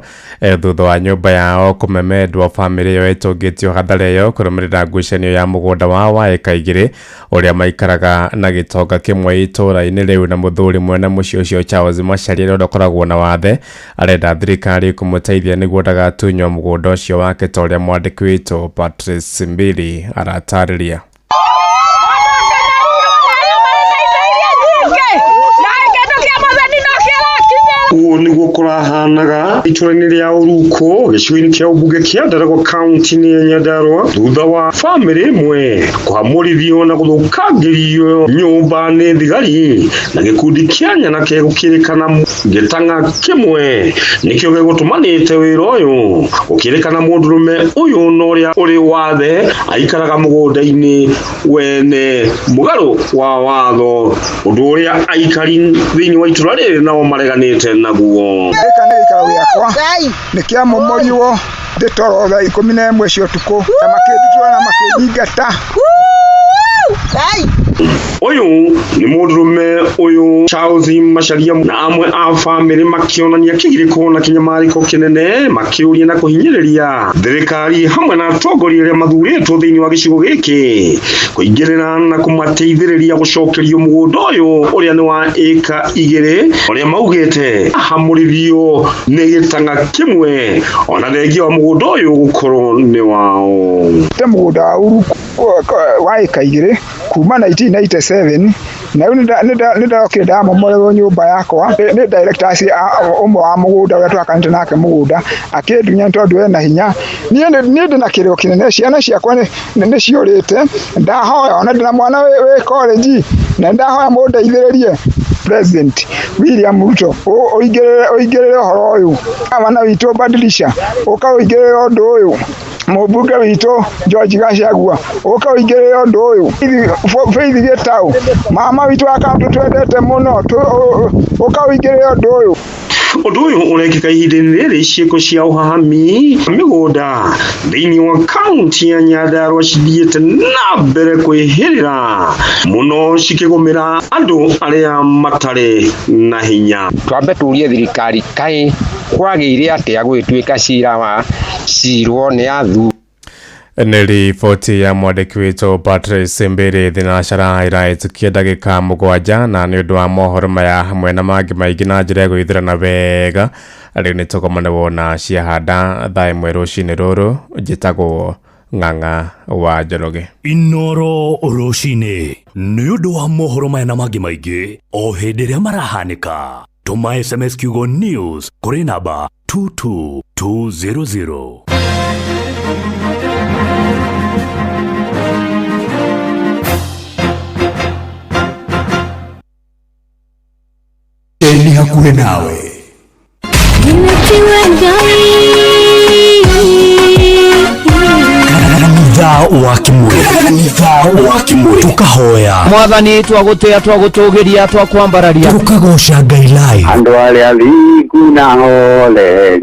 thutha wa nyũmba yao kũmemendwo. Bamĩrĩ ĩyo ĩtũngĩtio hathara ĩyo kũrũmĩrĩra ngucanio ya mũgũnda wao wa ĩka 2 ũrĩa maikaraga na gĩtonga kĩmwe itũũra-inĩ rĩu na mũthuri mwene mũciĩ ũcio Charles Macharia ũrĩa ũkoragwo na wathe arenda thirikari kũmũteithia nĩguo ndagatunywo mũgũnda ũcio wake ta ũrĩa mwandĩki witũ Patrice Mbili aratarĩria. Ũguo nĩguo kũrahanaga itũra-inĩ rĩa Oruko gĩcigo-inĩ kĩa ũmbunge kĩa Ndaragwa kaunti-inĩ ya Nyandarũa thutha wa bamĩrĩ ĩmwe kũhamũrithio na gũthũkangĩrio nyũmba nĩ thigari na gĩkundi kĩa nyanake gũkĩrĩkana gĩtang'a kĩmwe nĩkĩo gĩgũtũmanĩte wĩra ũyũ. Gũkĩrĩkana mũndũrũme ũyũ na ũrĩa ũrĩ wathe aikaraga mũgũnda-inĩ wene mũgarũ wa watho, ũndũ ũrĩa aikari thĩinĩ wa itũra rĩrĩ nao mareganĩte naguo. Gĩkĩ nĩ gĩikaro gĩakwa nĩ kĩamomorirwo ndĩ toro thaa 11 cia ũtukũ na makĩndutura na makĩnyingata. Ũyũ nĩ mũndũrũme ũyũ Charles Macharia na amwe a bamĩrĩ makĩonania kĩgirĩko na kĩnyamarĩko kĩnene makĩũria na kũhinyĩrĩria thirikari hamwe na atongoria arĩa mathurĩtwo thĩinĩ wa gĩcigo gĩkĩ kũingĩrĩra na kũmateithĩrĩria gũcokerio mũgũnda ũyũ ũrĩa nĩ wa ĩka 2 ũrĩa maugĩte ahamũrithio nĩ gĩtang'a kĩmwe ona thengia wa mũgũnda ũyũ gũkorwo nĩ wao. Te mũgũnda wa Uruku wa ĩka 2 kuma 1997 na rĩu nĩ ndokire ndamomorerwo nyũmba yakwa nĩ directors ũmwe wa mũgũnda ũrĩa twakanĩte nake mũgũnda akĩndunya tondũ ena hinya. Niĩ ndĩ na kĩrĩro kĩnene, ciana ciakwa nĩ ciũrĩte, ndahoya ona ndĩ na mwana wĩ college na ndahoya mũndeithĩrĩrie President William Ruto ũingĩrĩre ũhoro ũyũ, gavana witũ Badilisha ũka ũingĩrĩre ũndũ ũyũ, mũmbunge witũ George Gachagua ũka ũingĩrĩre ũndũ ũyũ, Faith Gĩtaũ mama witũ wa kaũntĩ twendete mũno ũka ũingĩrĩre ũndũ ũyũ. Ũndũ ũyũ ũrekĩka ihinda-inĩ rĩrĩ ciĩko cia ũhahami mĩgũnda thĩinĩ wa kaunti ya Nyandarũa cithiĩte na mbere kwĩhĩrĩra mũno cikĩgũmĩra andũ arĩa matarĩ na hinya. Twambe tũrie thirikari kaĩ kwagĩire atĩa gũgĩtuĩka cira wa cirwo nĩ athuri. Nĩ riboti ya mwandĩki witũ Patrice Mbiri thinacara ĩrahĩtũkia ndagĩka 7 na nĩ ũndũ wa mohoro maya hamwe na mangĩ maingĩ na njĩra ya gwĩthĩrana wega rĩu nĩ tũgomane wona ciahanda thaa 1 rũcinĩ rũrũ. Njĩtagwo Ng'ang'a wa Njoroge. Inooro rũcinĩ nĩ ũndũ wa mohoro maya na mangĩ maingĩ o hĩndĩ ĩrĩa marahanĩka. Tũma SMS kiugo news kũrĩ namba 22200. Ni hakuhĩ nawe. Kanitha wa Kimuri, kanitha wa Kimuri, tukahoya Mwathani twagũtĩa twagũtũgĩria twakwambararia tukagoca Ngai live andũ arĩa thingu na holeri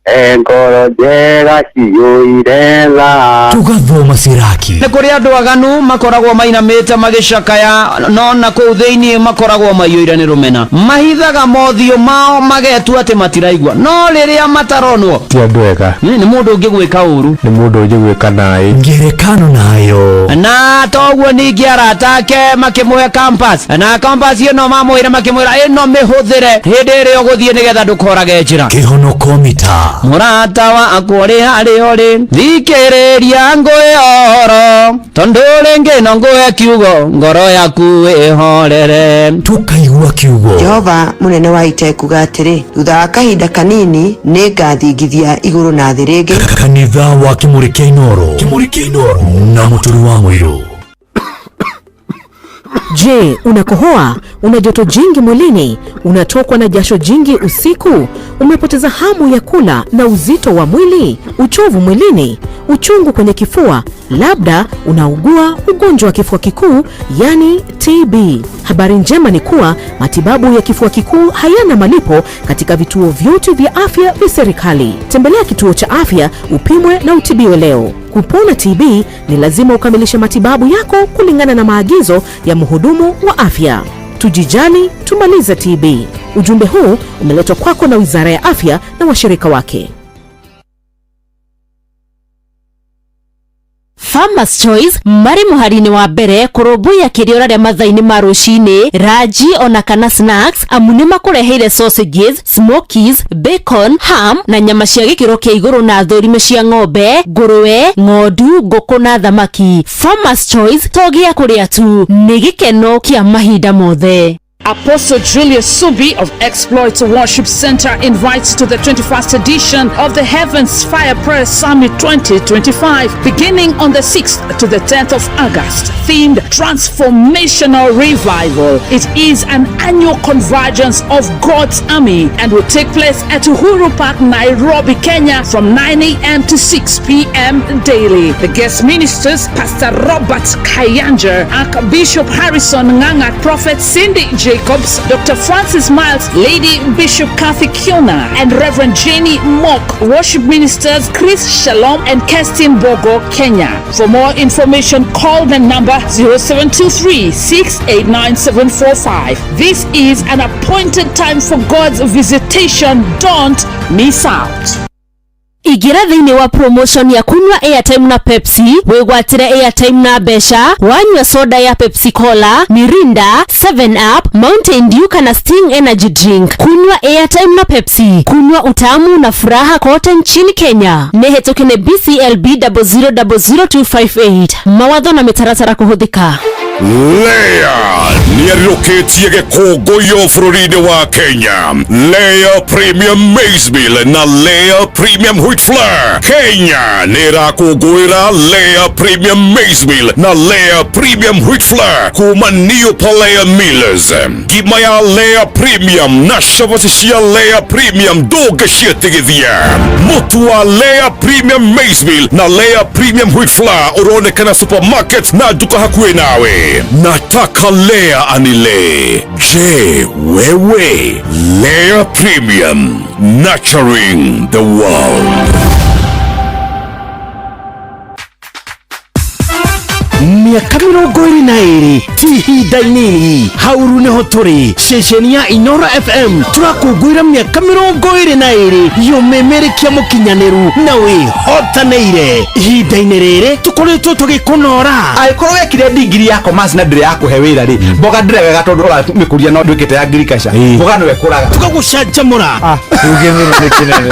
E ngoro njega ciyũire tha. Tũgathoma Siraki. Nĩ kũrĩ andũ aganu makoragwo mainamĩte magĩcakaya no na kũu thĩinĩ makoragwo maiyũire nĩ rũmena. Mahithaga mothiũ mao magetua atĩ matiraigua, no rĩrĩa mataronwo Ti andũ ega. Nĩ mũndũ ũngĩgwĩka ũru. Nĩ mũndũ ũngĩgwĩka naĩ. Ngerekano nayo. Na toguo ningĩ arata ake makĩmũhe compass, na compass ĩno mamwĩra makĩmwĩra ĩno mĩhũthĩre hĩndĩ ĩrĩa ũgũthiĩ nĩgetha ndũkorage njĩra. Kĩhonoko mita. Mũrata wakwa ũrĩ harĩa ũrĩ, thikĩrĩria ngũhe ũhoro, tondũ rĩngĩ no ngũhe kiugo, ngoro yaku ĩhorere. Tũkaigua kiugo. Jehova mũnene wa ita ekuga atĩrĩ, thutha wa kahinda kanini nĩ ngathingithia igũrũ na thĩ rĩngĩ. Kanitha wa Kĩmũrĩ kĩa Inoro. Kĩmũrĩ kĩa Inoro na Mũturi wa Mũirũ. Je, unakohoa? Una joto jingi mwilini? Unatokwa na jasho jingi usiku? Umepoteza hamu ya kula na uzito wa mwili? Uchovu mwilini? Uchungu kwenye kifua? Labda unaugua ugonjwa wa kifua kikuu, yani TB. Habari njema ni kuwa matibabu ya kifua kikuu hayana malipo katika vituo vyote vya afya vya serikali. Tembelea kituo cha afya upimwe na utibiwe leo. Kupona TB ni lazima ukamilishe matibabu yako kulingana na maagizo ya mhudumu wa afya. Tujijali, tumalize TB. Ujumbe huu umeletwa kwako na Wizara ya Afya na washirika wake. Farmers Choice marĩ mũhari-inĩ wa mbere kũrũmbũiya kĩrĩa ũrarĩa mathaa-inĩ ma rũcinĩ, ranji ona kana snacks, amu nĩ makũreheire sausages, smokies, bacon, ham na nyama cia gĩkĩro kĩa igũrũ na thũrime cia ng'ombe, ngũrwe, ng'ondu, ngũkũ na thamaki. Farmers Choice to gĩa kũrĩa tu, nĩ gĩkeno kĩa mahinda mothe. Apostle Julius Subi of Exploit Worship Center invites to the 21st edition of the Heavens Fire Prayer Summit 2025, beginning on the 6th to the 10th of August, themed Transformational Revival. It is an annual convergence of God's army and will take place at Uhuru Park, Nairobi, Kenya from 9 a.m. to 6 p.m. daily. The guest ministers, Pastor Robert Kayanja, Archbishop Harrison Nganga, Prophet Cindy Jacobs, Dr. Francis Miles, Lady Bishop Kathy Kiona, and Reverend Jenny Mock. Worship ministers Chris Shalom and Kerstin Bogo, Kenya. For more information, call the number 0723 689745. This is an appointed time for God's visitation. Don't miss out. Ingĩra thĩinĩ wa promotion ya kunywa airtime na Pepsi, wĩgwatĩre airtime na mbeca, wanyua soda ya Pepsi Cola, Mirinda, 7 Up, Mountain Dew kana Sting Energy Drink. Kunywa airtime na Pepsi, kunywa utamu na furaha kote nchini Kenya. Nĩ hetũke nĩ BCLB 0000258. Mawatho na mĩtaratara kũhũthĩka. Lea nĩarirũkĩtie gĩkũngũiyo bũrũri-inĩ wa Kenya. Lea Premium Maize Meal na Lea Premium Wheat Flour. Kenya nĩ ĩrakũngũĩra Lea Premium Maize Meal na Lea Premium Wheat Flour kuma Neopalea Millers. Ngima ya Lea Premium na cabaci cia Lea Premium ndũngĩciĩtigithia. Mũtu wa Lea Premium Maize Meal na Lea Premium Wheat Flour ũronekana supermarket na nduka hakuhĩ nawe. Nataka Lea anile. Je, wewe? Lea Premium, nurturing the world. Mĩaka 22 ti ihinda inini. Hauru nĩho tũrĩ ceceni ya Inoro FM, tũrakũngũĩra mĩaka 22 yũmĩmĩrĩkia mũkinyanĩru na wĩhotanĩire. Ihinda-inĩ rĩrĩ tũkoretwo tũgĩkũnora. Angĩkorwo wekire ndigiri ya commerce na ndĩrĩ yakũhe wĩra rĩ, mboga ndĩre wega tondũ ũramĩkũria no ndwĩkĩte ya agriculture, mboga no ĩkũraga. Tũgagũcanjamũra. Rĩu gĩthũnũ nĩ kĩnene.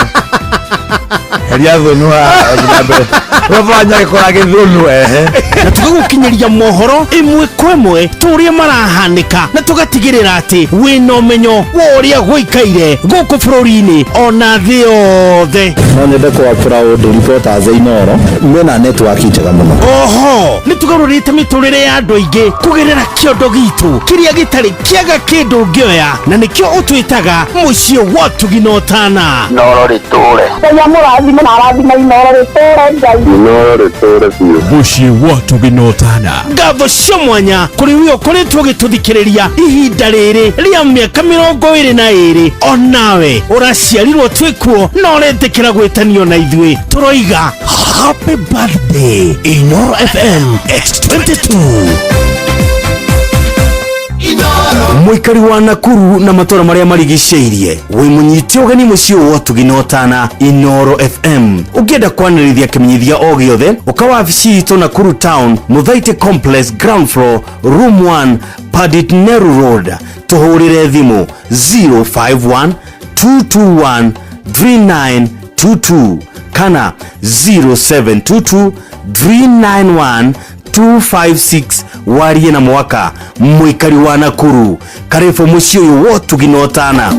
Heria thũnũ haha na mbere. Ũrabanya gĩkũra gĩthũnũ ehe. Na tũgagũkinyĩria mohoro ĩmwe kwa ĩmwe tũrĩa marahanĩka, na tũgatigĩrĩra atĩ wĩna ũmenyo wa ũrĩa gũikaire gũkũ bũrũri-inĩ ona thĩ yothe. No nyende kũ applaud reporters a Inoro mena network njega mũno. Oho nĩ tũgarũrĩte mĩtũrĩre ya andũ aingĩ kũgerera kĩondo gitũ kĩrĩa gĩtarĩ kĩaga kĩndũ ũngĩoya, na nĩkĩo ũtwĩtaga mũciĩ wa ũtugi na ũtana. Inoro rĩtũre. Ngai amũrathime na arathime Inoro rĩtũre Ngai. Inoro rĩtũre biũ. Mũciĩ wa ũtugi. Ũtugi na ũtana. Ngatho cia mwanya kũrĩ we ũkoretwo ũgĩtũthikĩrĩria ihinda rĩrĩ rĩa mĩaka 22. Onawe ũraciarirwo twĩkuo na ũretĩkĩra gwĩtanio na ithuĩ, tũroiga happy birthday Inoro FM X22. Mũikari wa Nakuru na matũra marĩa marigicĩirie, wĩ mũnyite ũgeni mũciĩ wa ũtugi na ũtana Inoro FM. Ũngĩenda kwanĩrĩria kĩmenyithia o gĩothe, ũka wabici itũ Nakuru Town, Mũthaitĩ Complex, ground floor, room 1, Padit Neru Road. Tũhũrĩre thimũ 051 221 3922 kana 0722 391 256. Warie na mwaka mũikari wa Nakuru, karibu mũciĩ ũyũ wa ũtugi na ũtana.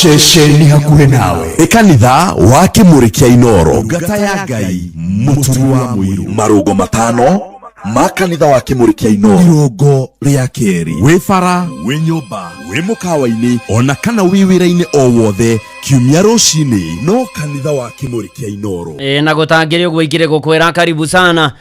Ceceni hakuhĩ nawe nĩ kanitha wa Kĩmũrĩ kĩa Inoro, Ngata ya Ngai, Mũturi wa Mũirũ. Marũngo matano ma kanitha wa Kĩmũrĩ kĩa Inoro. Irũngo rĩa kerĩ, wĩ bara, wĩ nyũmba, wĩ mũkawa-inĩ, ona kana wĩ wĩra-inĩ o wothe, kiumia rũcinĩ no kanitha wa Kĩmũrĩ kĩa Inoro. Ĩ na gũtangĩrĩ ũguo ingĩrĩ gũkwĩra karibu sana.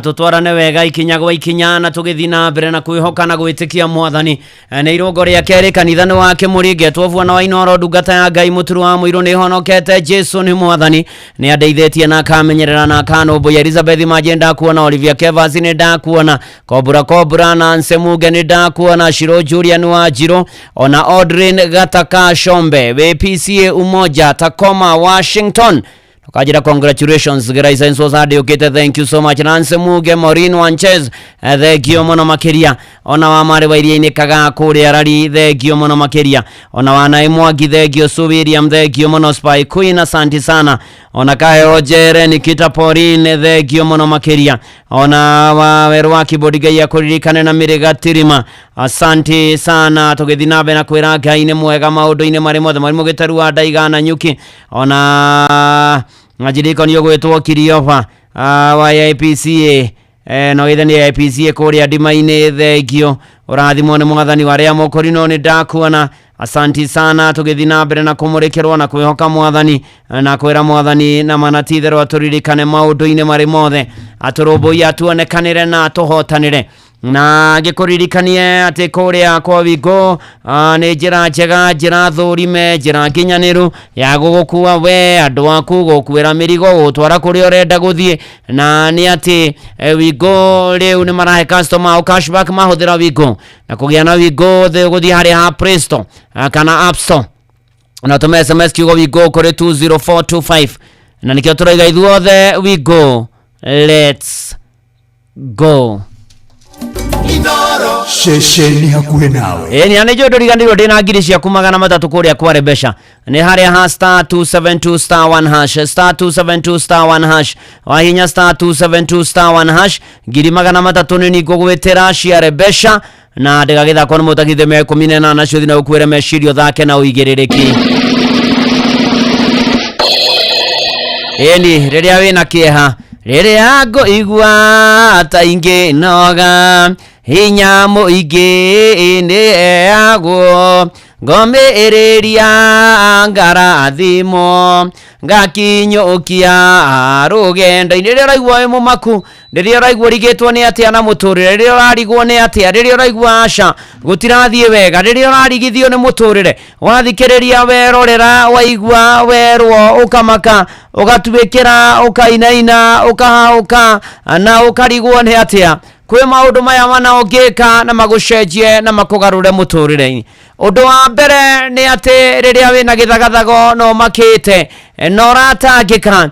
Tũtwarane wega ikinya gwa ikinya na tũgĩthiĩ na mbere na kwĩhoka na gwĩtĩkia mwathani. Nĩ irũngo rĩa kerĩ, kanitha nĩ wa Kĩmũrĩ, ngetwo bwana wa Inoro, ndungata ya Ngai, mũturu wa mũirũ. Nĩ honokete, Jesu nĩ mwathani, nĩ andeithĩtie na akamenyerera na akanũmbũiya. Elizabeth Manje ndakuona, Olivia Kevas nĩ ndakuona, Kobura Kobura na Nsemuge nĩ ndakuona, Shiro Julian wa Njiro, ona Audrin Gataka Shombe wĩ PCA Umoja, Tacoma, Washington. Tukajira congratulations Grace Nsosa ukite, thank you so much. Nancy Muge, Maureen Wanchez, thank you muno makiria. Ona wa mari wa iria-inĩ kagaa kũrĩa rari, thank you muno makiria. Ona wa Naĩ Mwangi, thank you. Sue William, thank you muno. Spy Queen, asante sana. Ona Kaeo Jere, Nikita Pauline, thank you muno makiria. Ona wa weru wa kibodi, Ngai akũririkane na mĩrĩga tirima, asante sana. Tũgĩthiĩ na mbere na kwĩra Ngai nĩ mwega maũndũ-inĩ marĩ mothe. Mwarimũ Gĩtaru wa Ndaigana Nyuki, ona ngajiriko nĩ ũgwĩtwo Kirioba wa IPCA, no ithe nĩ IPCA kũrĩa ndima-inĩ, thengio, ũrathimwo nĩ mwathani. Wa arĩa mũkũrinwo nĩ ndakuona, asanti sana. Tũgĩthiĩ na mbere na kũmũrĩkĩrwo na kwĩhoka mwathani na kwĩra mwathani na mana ti-itherũ atũririkane maũndũ-inĩ marĩ mothe, atũrũmbũiye, atuonekanĩre na atũhotanĩre. Na ngĩkũririkanie atĩ kũrĩa kwa Wingo nĩ njĩra njega, njĩra thũrime, njĩra nginyanĩru ya gũgũkua we andũ aku, gũkuĩra mĩrigo, gũgũtwara kũrĩa ũrenda gũthiĩ. Na nĩ atĩ Wingo rĩu nĩ marahe customer ao cashback mahũthĩra Wingo. Na kũgĩa na Wingo, gũthiĩ harĩa ha Play Store kana App Store na ũtũme SMS kiugo Wingo kũrĩ 20425. Na nĩkĩo tũroiga ithuothe, Wingo, let's go. Ceceni hakuhĩ nawe. Ĩ nĩ nĩ njũĩ ndũriganĩirwo, ndĩna ngiri ciaku 300 kũrĩa kwa Rebesha, nĩ harĩa ha star 272 star 1 hash, star 272 star 1 hash. Wahinya star 272 star 1 hash, ngiri 300 nĩ ngũgwĩtĩra cia Rebesha. Na ndĩgagĩthakwo nĩ mũtagithio mĩaka 18 ciothe, na ũkuĩre meciria, ũthake na ũigĩrĩrĩki. Ĩni rĩrĩa wĩna kĩeha, rĩrĩa ngũigua ta ingĩ noga, hinya mũingĩ nĩ heagwo, ngomĩrĩria, ngarathimwo, ngakinyũkia rũgendo-inĩ. Rĩrĩa ũraigua wĩ mũmaku, rĩrĩa ũraigua ũrigĩtwo nĩ atĩa na mũtũrĩre, rĩrĩa ũrarigwo nĩ atĩa, rĩrĩa ũraigua aca gũtirathiĩ wega, rĩrĩa ũrarigithio nĩ mũtũrĩre, wathikĩrĩria, werorera, waigua, werwo, ũkamaka, ũgatuĩkĩra, ũkainaina, ũkahaũka na ũkarigwo nĩ atĩa, kwĩ maũndũ maya mana ũngĩka na magũcenjie na makũgarũre mũtũrĩre-inĩ. Ũndũ wa mbere nĩ atĩ rĩrĩa wĩna gĩthagathago no makĩte na ũratangĩka,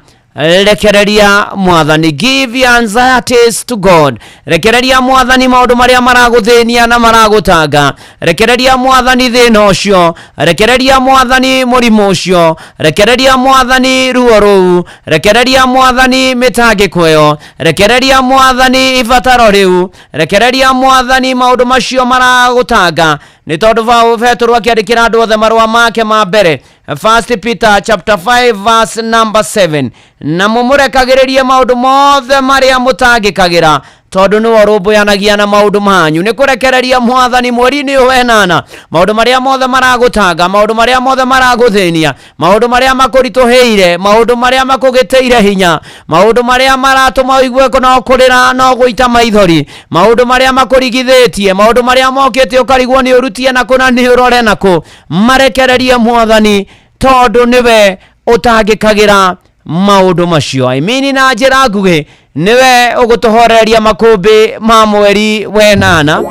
rekereria mwathani. Give your anxieties to God. Rekereria mwathani maũndũ marĩa maragũthĩnia na maragũtanga. Rekereria mwathani thĩna ũcio, rekereria mwathani mũrimũ ũcio, rekereria mwathani ruo rũu, rekereria mwathani mĩtangĩko ĩyo, rekereria mwathani ibataro rĩu, rekereria mwathani maũndũ macio maragũtanga. Nĩ tondũ Petero akĩandĩkĩra andũ othe marũa make ma mbere, First Peter chapter 5 verse number 7, na mũmũrekagĩrĩrie maũndũ mothe marĩa mũtangĩkagĩra. Tondũ nĩwe ũrũmbũyanagia na maũndũ manyu. Nĩ kũrekereria mwathani mweri-inĩ ũyũ wenana. Maũndũ marĩa mothe maragũtanga, maũndũ marĩa mothe maragũthĩnia, maũndũ marĩa makũritũhĩire, maũndũ marĩa makũgĩtĩire hinya, maũndũ marĩa maratũma ũigue no kũrĩra no gũita maithori, maũndũ marĩa makũrigithĩtie, maũndũ marĩa mokĩte ũkarigwo nĩ ũrutie nakũ na nĩ ũrore nakũ, marekererie mwathani tondũ nĩwe ũtangĩkagĩra maũndũ macio. I mean na njĩra nguhĩ nĩwe ũgũtũhoreria makũmbĩ ma mweri wenana.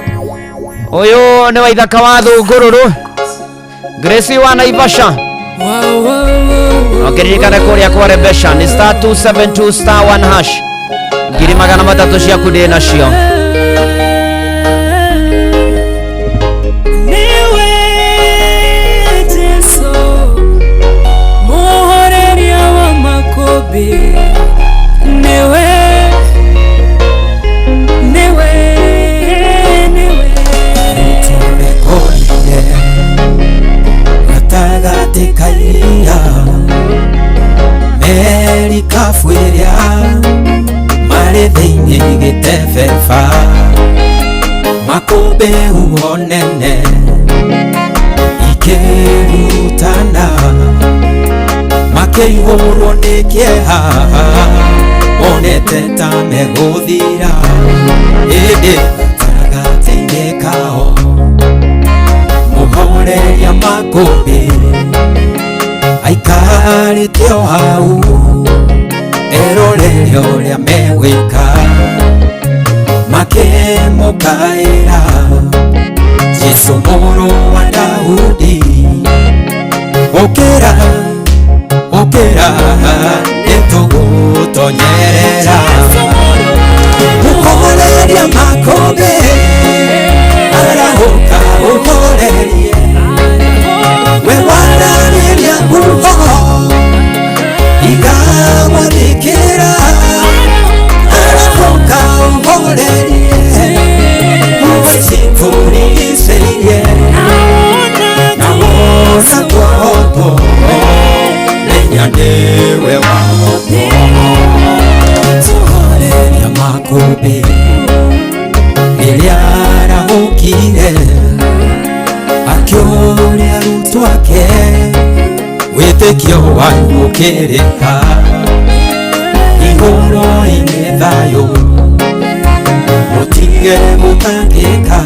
Ũyũ nĩ Waithaka wa Thũngũrũrũ, Grace wa Naivasha. Ũkĩririkane kũrĩa kwa Rebesha nĩ star 272 star 1 hash. 300,000 ciaku ndĩ nacio. Niwe Jesu muhoreria wa makũmbĩ, niwe, niwe, niwe. Nĩtũrekorire gatagatĩ ka iria, merikabu ĩrĩa marĩ thĩinĩ gĩtebeba, makũmbĩ huho nene ikĩrutana, makĩihũrwo nĩ kĩeha, monete ta megũthira, ĩndĩ gatagatĩ-inĩ kao mũhoreria makũmbĩ aikarĩte o hau erorere ũrĩa megwĩka, makĩmũkaĩra Jesũ mũrũ wa Daudi, ũkĩra, ũkĩra, nĩtũgũtonyerera. Mũhoreria makũmbĩ arahũka ũhorerie, we wararĩria huho ikamwathĩkĩra, arahũka ũhorerie, huho icikũrigicĩirie, na wona kũhotwo, menya nĩwe wahotwo. Mũhoreria makũmbĩ rĩrĩa arahũkire, akĩũria arutwo ake, wĩtĩkio wanyu ũkĩrĩ ha? Igũrũ-inĩ thayũ, mũtige gũtangĩka,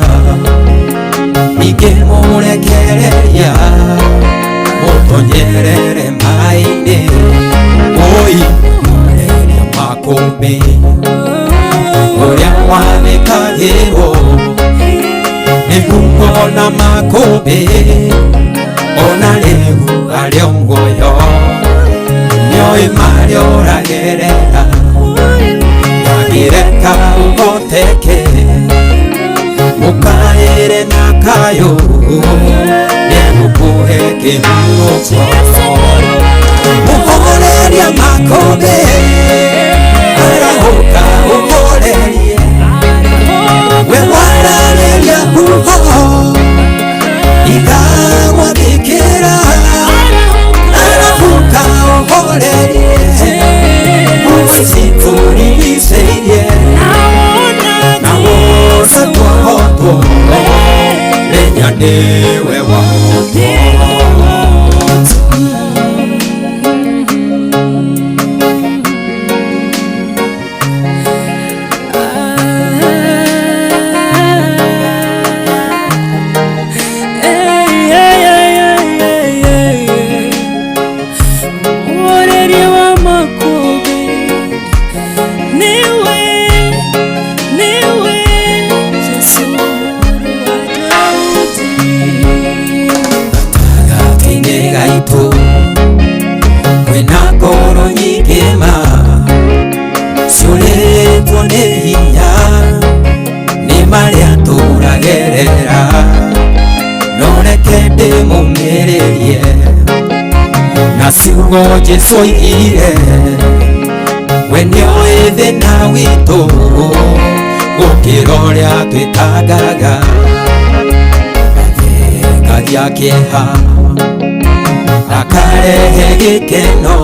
ningĩ mũrekereria, mũtonyerere maĩ-inĩ, oi mũhoreria makũmbĩ ũrĩa wathĩkagĩrwo nĩ huho na makũmbĩ, ona rĩu arĩ o muoyo, nĩoĩ marĩa ũragerera, ndangĩreka ũhoteke, mũkaĩre na kayũ, nĩegũkũhe kĩhurũko. Mũhoreria makũmbĩ arahũka ũhorerie, we wararĩria huho ikamwathĩkĩra, arahũka ũhorerie, huho icikũrigicĩirie, na wona kũhotwo, menya nĩwe wahotwo. Muhoreria wa makũmbĩ, niwe, niwe Jesu mũrũ wa Daudi. Gatagatĩ-inĩ gaitũ kwĩna ngoro nyingĩ ma ciũrĩtwo nĩ hinya nĩ marĩa tũragerera, no reke ndĩmũmĩrĩrie na ciugo Jesũ oigire, we nĩoĩ thĩna witũ gũkĩra ũrĩa twĩtangaga, athengagia kĩeha akarehe gĩkeno,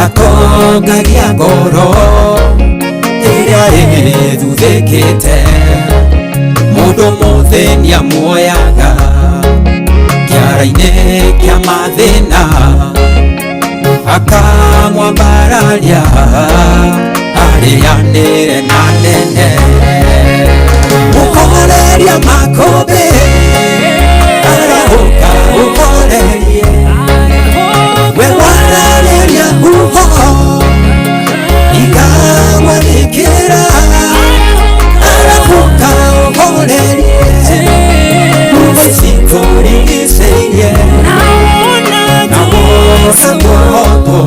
atongagia ngoro ĩrĩa Rĩrĩa ĩthuthĩkĩte mũndũ mũthĩni amuoyaga kĩara-inĩ kĩa mathĩna akamwambararia arĩanĩre na nene mũhoreria makũmbĩ arahũka ũhorerie we wararĩria huho ikamwathĩkĩra arahũka ũhorerie huho cikũrigicĩirie na wona muoto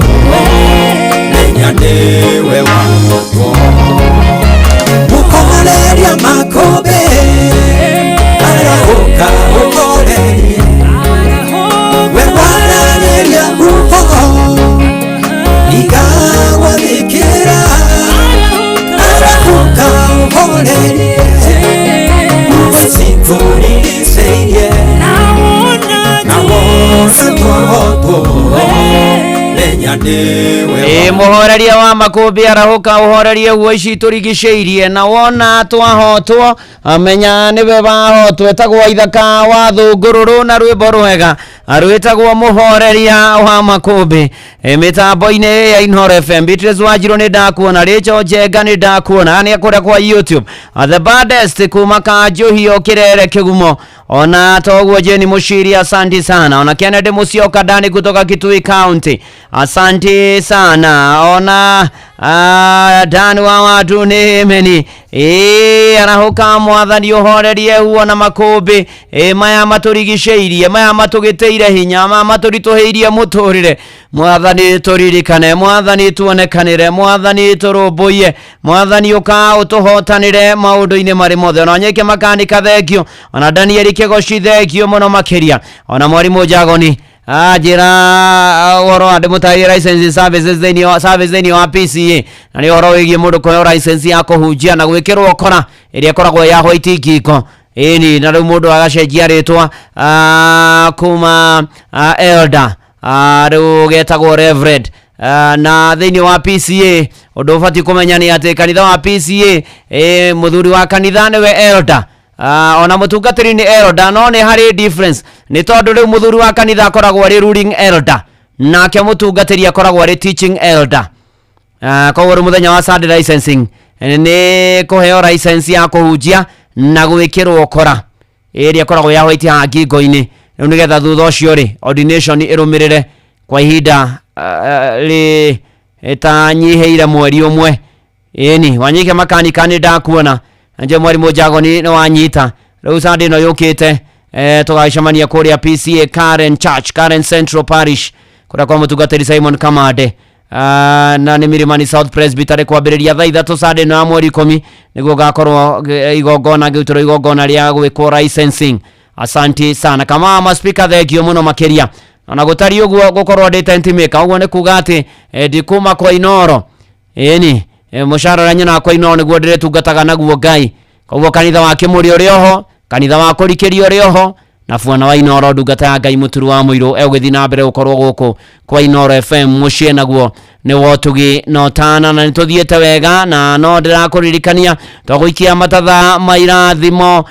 menya nĩwe wahotwo mũhoreria makũmbĩ arahũka ũhorerie we wararĩria huho ikagwathĩkĩra arahũka ũhorerie huho cikũrigicĩirie na wona muoto menya nĩwe Ĩ mũhoreria wa makũmbĩ arahũka ũhorerie huo ici tũrigicĩirie na wona twahotwo amenya nĩwe wahotwo etagwo ithaka wa thũngũrũrũ na rwĩmbo rwega rwĩtagwo mũhoreria wa makũmbĩ. Ĩ, mĩtambo-inĩ ya Inooro FM Beatrice Wanjiru nĩ ndakuona, Rachel Njenga nĩ ndakuona nĩ kũrĩa kwa YouTube. The baddest kuma Kanjũhio Kĩrere Kĩgumo ona toguo Jeni Mushiri asanti sana, ona Kennedy Musyoka Dani kutoka Kitui County asanti sana, ona Dani wa watu nĩ meni ĩ arahũka mwathani ũhorerie huo na makũmbĩ ĩ maya matũrigicĩirie maya matũgĩtĩire hinya maya matũritũhĩirie mũtũrĩre mwathani tũririkane mwathani tuonekanĩre mwathani tũrũmbũiye mwathani ũka ũtũhotanĩre maũndũ-inĩ marĩ mothe ona Wanyeke makanika thengio ona Danieli Kĩgoci thengio mũno makĩria ona mwarimũ Njagoni anjĩra ũhoro wa ndĩmũtarĩrie license services thĩinĩ wa service thĩinĩ wa PCA na nĩ ũhoro wĩgiĩ mũndũ kũheo license ya kũhunjia na gwĩkĩrwo kora ĩrĩa ĩkoragwo ya white ngingo ĩni na rĩu mũndũ agacenjia rĩtwa kuma elder rĩu getagwo reverend. Na thĩinĩ wa PCA ũndũ ũbatiĩ kũmenya nĩ atĩ kanitha wa PCA mũthuri wa kanitha nĩwe elder. Ona mũtungatĩri nĩ elder no nĩ harĩ difference nĩ tondũ rĩu mũthuri wa kanitha akoragwo arĩ ruling elder nake mũtungatĩri akoragwo arĩ teaching elder. Koguo rĩu mũthenya wa Sunday licensing nĩ kũheo license ya kũhunjia na gwĩkĩrwo kora ĩrĩa ĩkoragwo ya white haha ngingo-inĩ rĩu nĩgetha thutha ũcio rĩ ordination ĩrũmĩrĩre kwa ihinda rĩ ĩtanyihĩire mweri ũmwe. Ĩni Wanyike makanika nĩ ndakuona nje mwarimũ Njagoni nĩ wanyita rĩu Sunday ĩno yũkĩte tũgacemania kũrĩa PCA Karen Church Karen Central Parish kũrĩa kwa mũtungatĩri Simon Kamande na nĩ Milimani South Presbytery kwambĩrĩria thaa 3 Sunday ĩno ya mweri 10 nĩguo gakorwo igongona ngĩrutĩrwo igongona rĩa gwĩkwo licensing. Asanti sana kama ma speaker thengio mũno makĩria ona gũtariĩ ũguo gũkorwo ndĩ tent maker ũguo nĩ kuga atĩ ndikuma kwa Inooro ĩni mũcara ũrĩa nyonaga kwa Inooro nĩguo ndĩrĩtungataga naguo Ngai koguo kanitha wa Kĩmũrĩ ũrĩ oho kanitha wa Kũrikĩria ũrĩ oho na bwana wa Inooro ndungata ya Ngai mũturu wa mũirũ egũgĩthiĩ na mbere gũkorwo gũkũ kwa Inooro FM mũciĩ naguo nĩ wotugi na ũtana na nĩtũthiĩte wega na no ndĩrakũririkania twagũikia matatha ma irathimo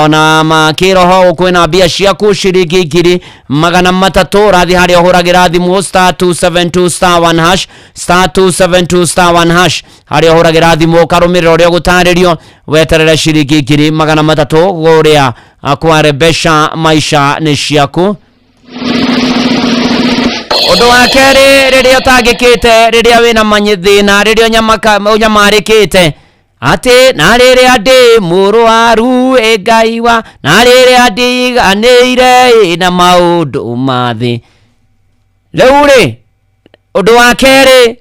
ona ma kĩroho kwĩna mbia ciaku ciringi 300,000 ũrathiĩ harĩa ũhũragĩra thimũ star 272 star 1 hash star 272 star 1 hash harĩa ũhũragĩra thimũ ũkarũmĩrĩra ũrĩa ũgũtarĩrio weterere ciringi 300,000 kũrĩa kwa Rebesha maisha nĩ ciaku. Ũndũ wa kerĩ rĩrĩa ũtangĩkĩte rĩrĩa wĩna thĩna rĩrĩa ũnyamarĩkĩte atĩ na rĩrĩa ndĩ mũrwaru ĩ Ngai wa na rĩrĩa ndiganĩire ĩ na maũndũ ma thĩ. Rĩu rĩ ũndũ wa kerĩ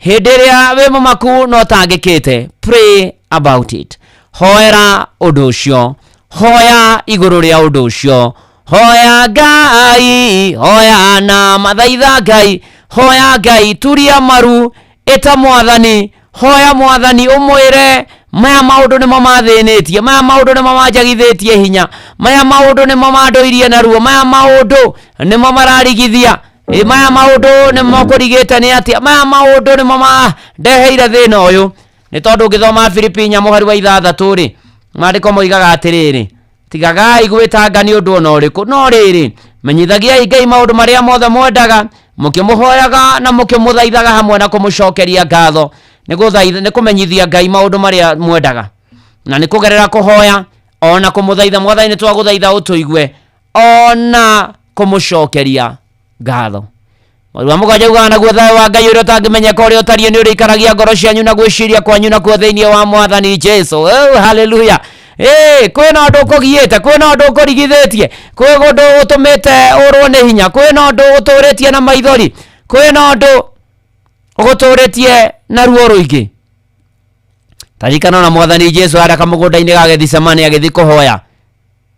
hĩndĩ ĩrĩa wĩ mũmaku na ũtangĩkĩte pray about it hoera ũndũ ũcio hoya igũrũ rĩa ũndũ ũcio hoya Ngai hoya na mathaitha Ngai hoya Ngai turia maru ĩta mwathani hoya mwathani ũmwĩre maya maũndũ nĩmo mathĩnĩtie maya maũndũ nĩmo manjagithĩtie hinya maya maũndũ nĩmo mandũirie na ruo maya maũndũ nĩmo mararigithia maya maũndũ nĩmo kũrigĩte nĩ atĩa maya maũndũ nĩmo mandeheire thĩna ũyũ. Nĩ tondũ ũngĩthoma Filipi 4 mũhari wa 6 rĩ, maandĩko moigaga atĩrĩrĩ, tigagai gwĩtanga nĩ ũndũ ona ũrĩkũ, no rĩrĩ menyithagiai Ngai maũndũ marĩa mothe mwendaga, mũkĩmũhoyaga na mũkĩmũthaithaga hamwe na kũmũcokeria ngatho. Nĩ kũmenyithia Ngai maũndũ marĩa mwendaga, na nĩ kũgerera kũhoya ona kũmũthaitha. Mwathani nĩ twagũthaitha ũtũigue ona kũmũcokeria ngatho. Mweri wa 7 ugaga naguo thayũ wa Ngai ũrĩa ũtangĩmenyeka ũrĩa ũtariĩ nĩ ũrĩikaragia ngoro cianyu na gwĩciria kwanyu nakuo thĩinĩ wa Mwathani Jesu. Oh, haleluya. Kwĩna ũndũ ũkũgiĩte, kwĩna ũndũ ũkũrigithĩtie, kwĩ ũndũ ũtũmĩte ũrwo nĩ hinya, kwĩna ũndũ ũtũrĩtie na maithori, kwĩna ũndũ ũgũtũrĩtie na ruo rũingĩ. Taririkana ona Mwathani Jesu arĩa kamũgũnda-inĩ ga Gethsemane agĩthiĩ kũhoya,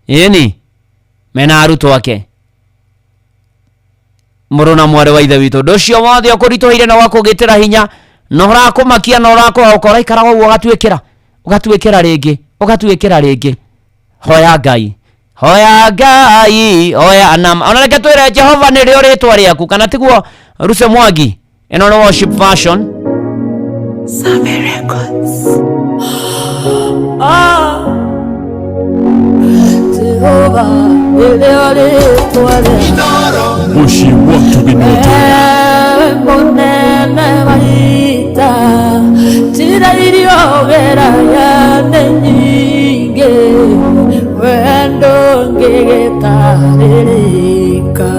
ĩni mena arutwo ake, mũrũ na mwarĩ wa ithe witũ. Ũndũ ũcio wothe ũkũritũhĩire na wakũgĩtĩra hinya na ũrakũmakia na ũrakũhoka, ũraikaraga ũguo ũgatuĩkĩra, ũgatuĩkĩra rĩngĩ, ũgatuĩkĩra rĩngĩ. Hoya Ngai, hoya Ngai, hoya na ona reke twĩre Jehova nĩrĩo rĩtwa rĩaku, kana tiguo Ruse Mwangi? Ĩno nĩ worship version. Save Records. Ah, Jehova, nĩrĩo rĩtwa rĩaku. Mũciĩ wa Tũgĩnyote. Ewe mũnene wa ita, njĩra iria ũgeraga nĩ nyingĩ, wendo ndũngĩgĩtarĩrĩka.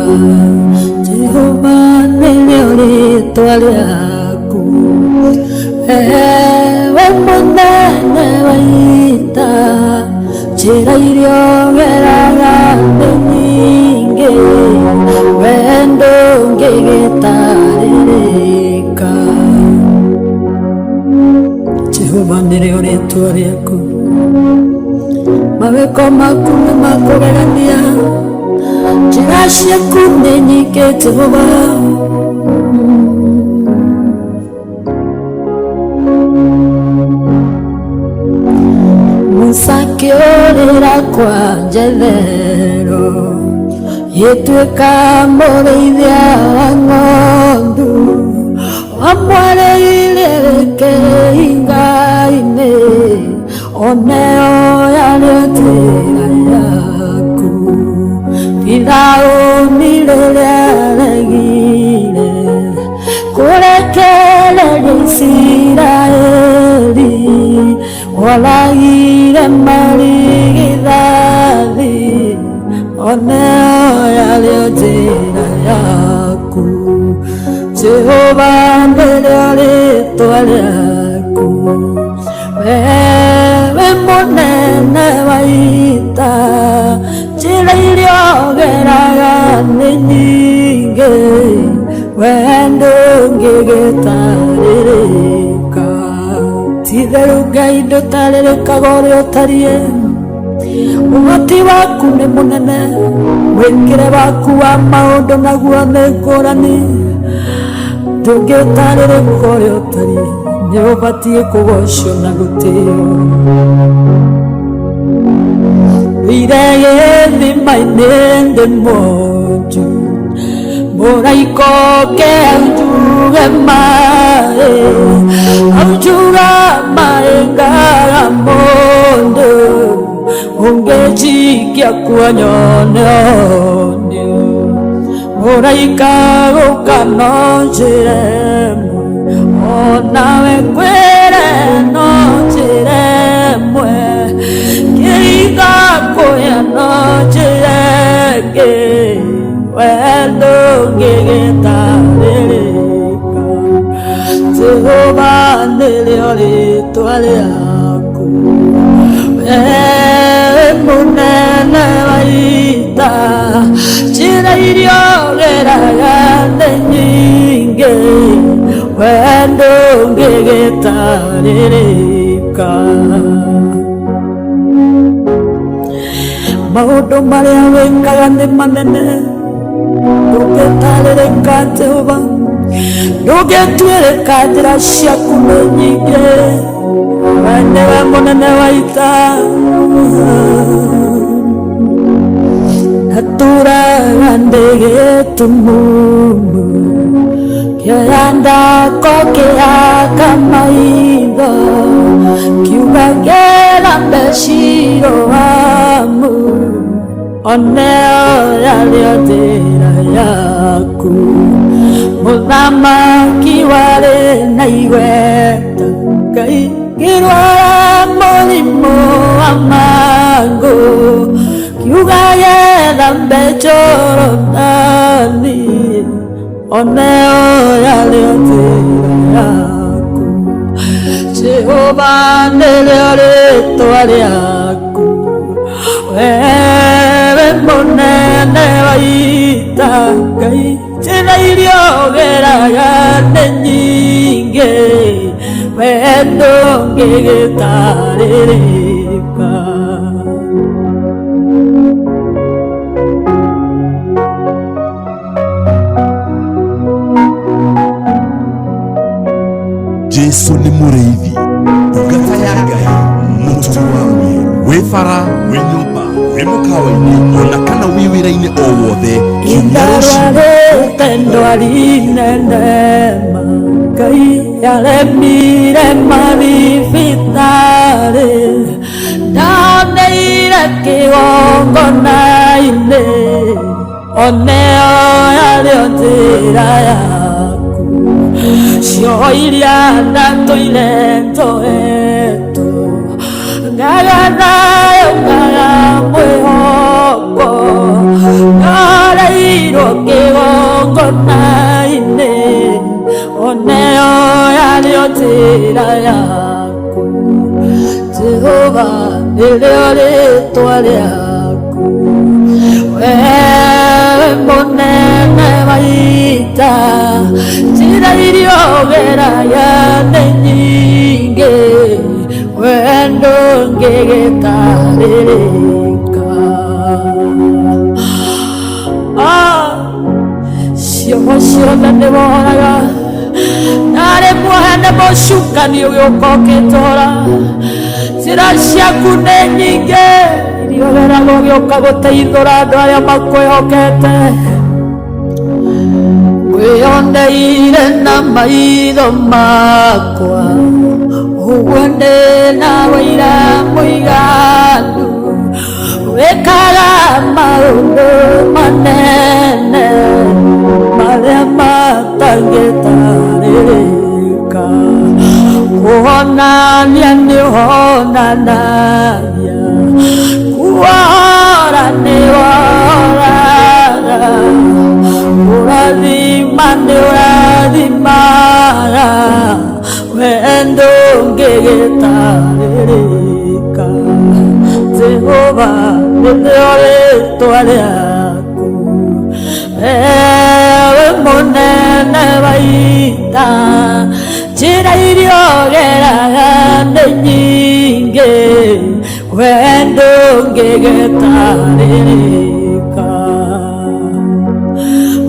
Jehova, nĩrĩo rĩtwa rĩaku. Ewe mũnene wa ita, njĩra iria ũgeraga nĩ nyingĩ, wendo ndũngĩgĩtarĩrĩka. Jehova, nĩrĩo rĩtwa rĩaku. Mawĩko maku nĩ ma kũgegania, njĩra ciaku nĩ nyingĩ, Jehova. Musa akĩũrĩra kwa Jethero, gĩtuĩka mũrĩithia wa ng'ondu, wamwarĩire kĩhinga-inĩ, oneo yarĩ njĩra yaku. Firaũni rĩrĩa aregire kũrekereria Isiraeli, oragire marigithathi, oneo yarĩ njĩra yaku. Jehova, nĩrĩo rĩtwa rĩaku. Wewe mũnene wa ita, njĩra iria ũgeraga nĩ nyingĩ, wendo ndũngĩgĩtarĩrĩka. Ti-itherũ Ngai ndũtarĩrĩkaga ũrĩa ũtariĩ, ũhoti waku nĩ mũnene, mwĩkĩre waku wa maũndũ naguo nĩ ngũrani. Ndũngĩtarĩrĩka ũrĩa ũtariĩ, nĩ ũbatiĩ kũgocwo na gũtĩo. Wĩire gĩthima-inĩ ndĩ mwonju, mũraika oke aunjuge maĩ, aunjuga maĩ ngaga mũndũ, ũngĩnjikia kuo nyone ũhonio. Mũraika gũka no njĩra ĩmwe, onawe ngwĩre no njĩra ĩmwe, kĩhinga kũya no njĩra ĩngĩ, wendo ndũngĩgĩtarĩrĩka. Jehova, nĩrĩo rĩtwa rĩaku. Wewe mũnene wa ita, njĩra iria ũgeraga nĩ nyingĩ, wendo ndũngĩgĩtarĩrĩka. Maũndũ marĩa wĩkaga nĩ manene, ndũngĩtarĩrĩka Jehova, ndũngĩtuĩrĩka, njĩra ciaku nĩ nyingĩ, we nĩwe mũnene wa ita. Natũraga ndĩ gĩtumumu, kĩoya ndako kĩaka maitho, Hitho kiugagera mbeciroamu oneo yarĩo njĩra yaku mũthamaki warĩ na igweta Ngai ngĩrwara mũrimũ wa mangũ kiugagera mbecorodani oneo yarĩo njĩra yaku Jehova nĩrĩo rĩtwa rĩaku wewe mũnene wa ita Ngai njĩra iria ũgeraga nĩ nyingĩ we ndũngĩgĩtarĩrĩka. Jesu nĩ mũrĩithi ndungata ya Ngai mũturi wa wĩru wĩ bara wĩ nyũmba wĩ mũkawa-inĩ ona kana wĩ wĩra-inĩ o wothe kiumia rũcinĩ. Ndarwarĩte ndwari nene ma Ngai yaremire mathibitarĩ ndaoneire kĩgongona-inĩ oneo yarĩo njĩra yaku cio iria ndatũire njoetwo ngaga thayũ ngaga mwĩhoko ngoreirwo kĩgongona-inĩ oneo yarĩo njĩra yaku Jehova nĩrĩo rĩtwa rĩaku wewe mũnene wa ita njĩra iria ũgeraga nĩ nyingĩ we ndũngĩgĩtarĩrĩka. Cioho ciothe nĩ woraga narĩ muohe nĩ mũcukani ũgĩũka ũkĩtũra njĩra ciaku nĩ nyingĩ iria ũgeraga ũgĩũka gũteithũra andũ arĩa makwĩhokete wĩyoneire na maitho makwa ũguo ndĩ na wĩira mũiganu wĩkaga maũndũ manene marĩa matangĩtarĩrĩka kũhonania nĩ ũhonanagia kuohora nĩ wohoraga kũrathima nĩ ũrathimaga we ndũngĩgĩtarĩrĩka Jehova nĩrĩo rĩtwa rĩaku wewe mũnene wa ita njĩra iria ũgeraga nĩ nyingĩ we ndũngĩgĩtarĩrĩka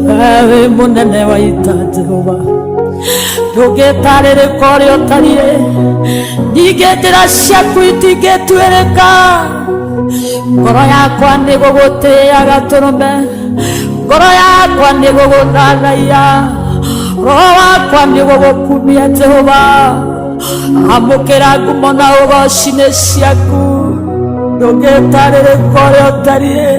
wewe mũnene wa ita Jehova ndũngĩtarĩrĩka ũrĩa ũtariĩ ningĩ njĩra ciaku itingĩtuĩrĩka ngoro yakwa nĩ gũgũtĩaga tũrũme ngoro yakwa nĩ gũgũthathaiya roho wakwa nĩ gũgũkumia Jehova amũkĩra ngumo na ũgoci nĩ ciaku ndũngĩtarĩrĩka ũrĩa ũtariĩ.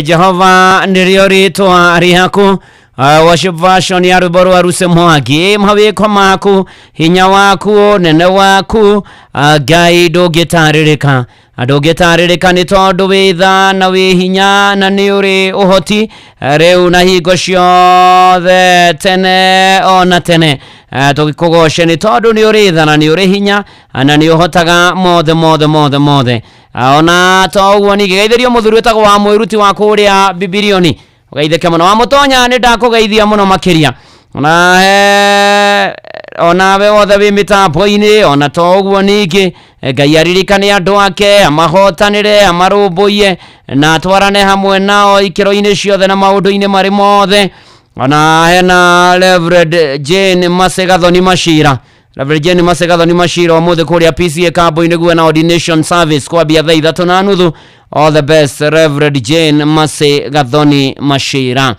Jehova nĩrĩo rĩtwa rĩaku. Worship version ya rwĩmbo rwa Ruse Mwangi mawĩko maku hinya waku nene waku Ngai ndũngĩtarĩrĩka ndũngĩtarĩrĩka nĩ tondũ wĩ tha na wĩ hinya na nĩ ũrĩ ũhoti rĩu na hingo ciothe tene ona tene tũgĩkũgoce nĩ tondũ nĩ ũrĩ tha na nĩ ũrĩ hinya na nĩ ũhotaga mothe mothe mothe mothe ona to ũguo ningĩ geithĩrio mũthuri wĩtagwo wa mwĩruti wa kũrĩa Bibilioni ũgeithĩke mũno wa mũtonya nĩ ndakũgeithia mũno makĩria ona onawe wothe wĩ mĩtambo-inĩ ona to ũguo ningĩ Ngai aririkane andũ ake amahotanĩre amarũmbũiye na atwarane hamwe nao ikĩro-inĩ ciothe na maũndũ-inĩ marĩ mothe ona hena Reverend Jane Masegathoni Machira Reverend Jane Mercy Gathoni Machira ũmũthĩ kũrĩa PCA Kambo-inĩ guo na ordination service kwambia thaa 3:30. All the best, Reverend Jane Mercy Gathoni Machira.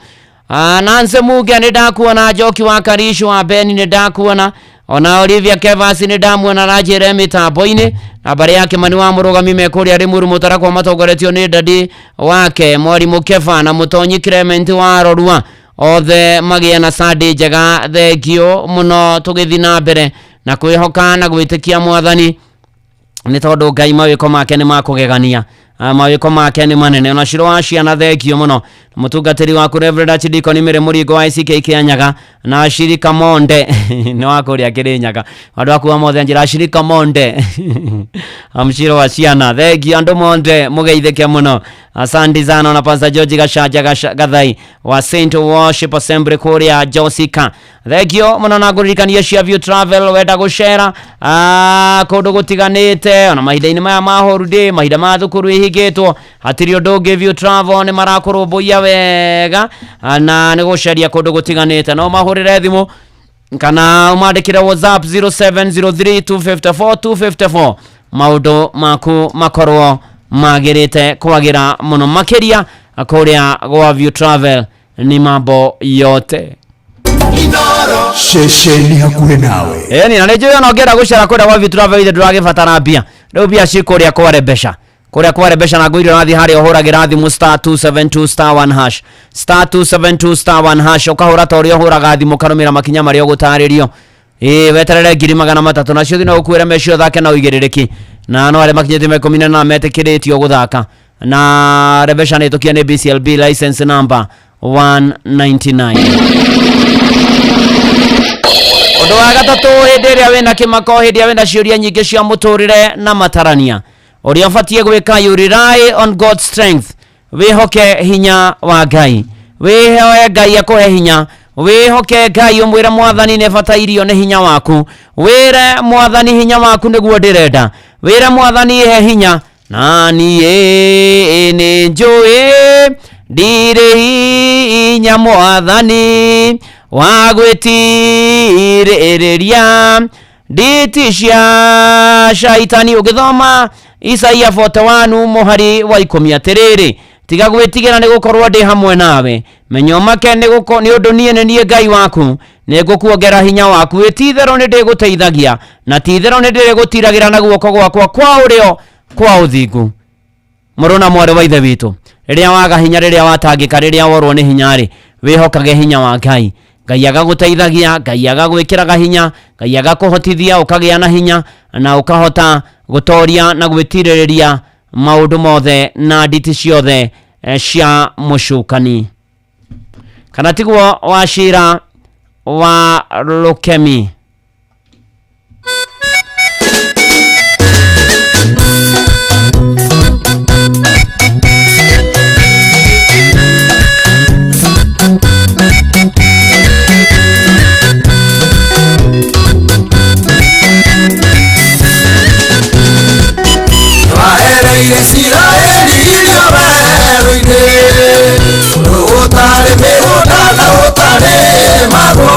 Nancy Muge nĩ ndakuona, Njoki wa Karishu wa Beni nĩ ndakuona, ona Olivia Kevas nĩ ndamuona aranjĩra mĩtambo-inĩ na mbarĩ ya Kimani wa mũrũgami me kũrĩa Limuru Mũtarakwa matongoretio nĩ dadi wake mwarimũ Kefa na mũtonyi Clement wa Rorua, othe magĩe na Sunday njega. Thengio mũno, tũgĩthiĩ na mbere na kwĩhoka na gwĩtĩkia mwathani nĩ tondũ Ngai mawĩko make nĩ makũgegania. Mawĩko make nĩ manene. Ona Ciro wa ciana, thengio mũno, mũtungatĩri waku Reverend Archdeacon Mary Mũringo wa ICK Kĩanyaga na Shirika Monde nĩ wa kũrĩa Kĩrĩnyaga, andũ aku mothe njĩra Shirika Monde amciro wa ciana, thengio andũ monde mũgeithĩke mũno, asante sana. Na Pastor George Gachanja Gathai wa Saint Worship Assembly kũrĩa Josica, thengio mũno. Na ngũririkania cia View Travel, wenda gũcera kũndũ gũtiganĩte ona mahinda-inĩ maya ma holiday, mahinda ma thukuru ihingĩtwo, hatirĩ ũndũ ũngĩ, View Travel nĩ marakũrũmbũiya wega na nĩ gũceria kũndũ gũtiganĩte. No mahũrĩre thimũ kana ũmandĩkĩre WhatsApp 0703 254 254, maũndũ maku makorwo magĩrĩte kwagĩra mũno makĩria kũrĩa gwa View Travel ni mambo yote. Ceceni hakuhĩ nawe. Ĩni na nĩ njũĩ ona ũngĩenda gũcera kũrĩa gwa View Travel ithe ndũragĩbatara mbia, rĩu mbia ci kũrĩa kware mbeca, kũrĩa kware mbeca na ngũire ũrathiĩ harĩa ũhũragĩra thimũ star 272 star 1 hash, star 272 star 1 hash, ũkahũra ta ũrĩa ũhũraga thimũ, ũkarũmĩrĩra makinya marĩa ũgũtarĩrio. Ĩĩ, weterere 300,000 nacio thina ũkuĩre meci ũthake na ũigĩrĩrĩki, na no arĩa makinyĩtie mĩaka 18 metĩkĩrĩtio gũthaka na Rebecca nĩ tũkia nĩ BCLB license number 199. Ũndũ wa gatatũ, hĩndĩ ĩrĩa wĩna kĩmako, hĩndĩ ĩrĩa wĩna ciũria nyingĩ cia mũtũrĩre na matarania, ũrĩa ũbatiĩ gwĩka, you rely on God's strength. Wĩhoke hinya wa Ngai, wĩhoe Ngai akũhe hinya, wĩhoke Ngai, ũmwĩre mwathani nĩ batairio nĩ hinya waku, wĩre mwathani hinya waku nĩguo ndĩrenda, wĩre mwathani he hinya na niĩ nĩ njũĩ ndirĩ hinya mwathani wa gwĩtirĩrĩria nditi cia shaitani. Ũgĩthoma Isaia 41 mũhari wa 10, atĩrĩrĩ, tiga gwĩtigĩra nĩ gũkorwo ndĩ hamwe nawe, menya ũmake nĩ ũndũ niĩ nĩ niĩ Ngai waku, nĩ ngũkuongera hinya waku, ĩ ti-itherũ nĩ ndĩgũteithagia na ti-itherũ nĩ ndĩrĩgũtiragĩra na guoko gwakwa kwa ũrĩo kwa ũthingu. Mũrũ na mwarĩ wa ithe witũ, rĩrĩa waga hinya, rĩrĩa watangĩka, rĩrĩa worwo nĩ hinya-rĩ, wĩhokage hinya wa Ngai. Ngai agagũteithagia, Ngai agagwĩkĩraga hinya, Ngai agakũhotithia ũkagĩa na hinya na ũkahota gũtoria na gwĩtirĩrĩria maũndũ mothe na nditi ciothe cia mũcukani. Kana tiguo wa cira wa Rũkemi? Wahereire Isiraeli irio werũ-inĩ, kũndũ gũtarĩ mĩgũnda na gũtarĩ magwo,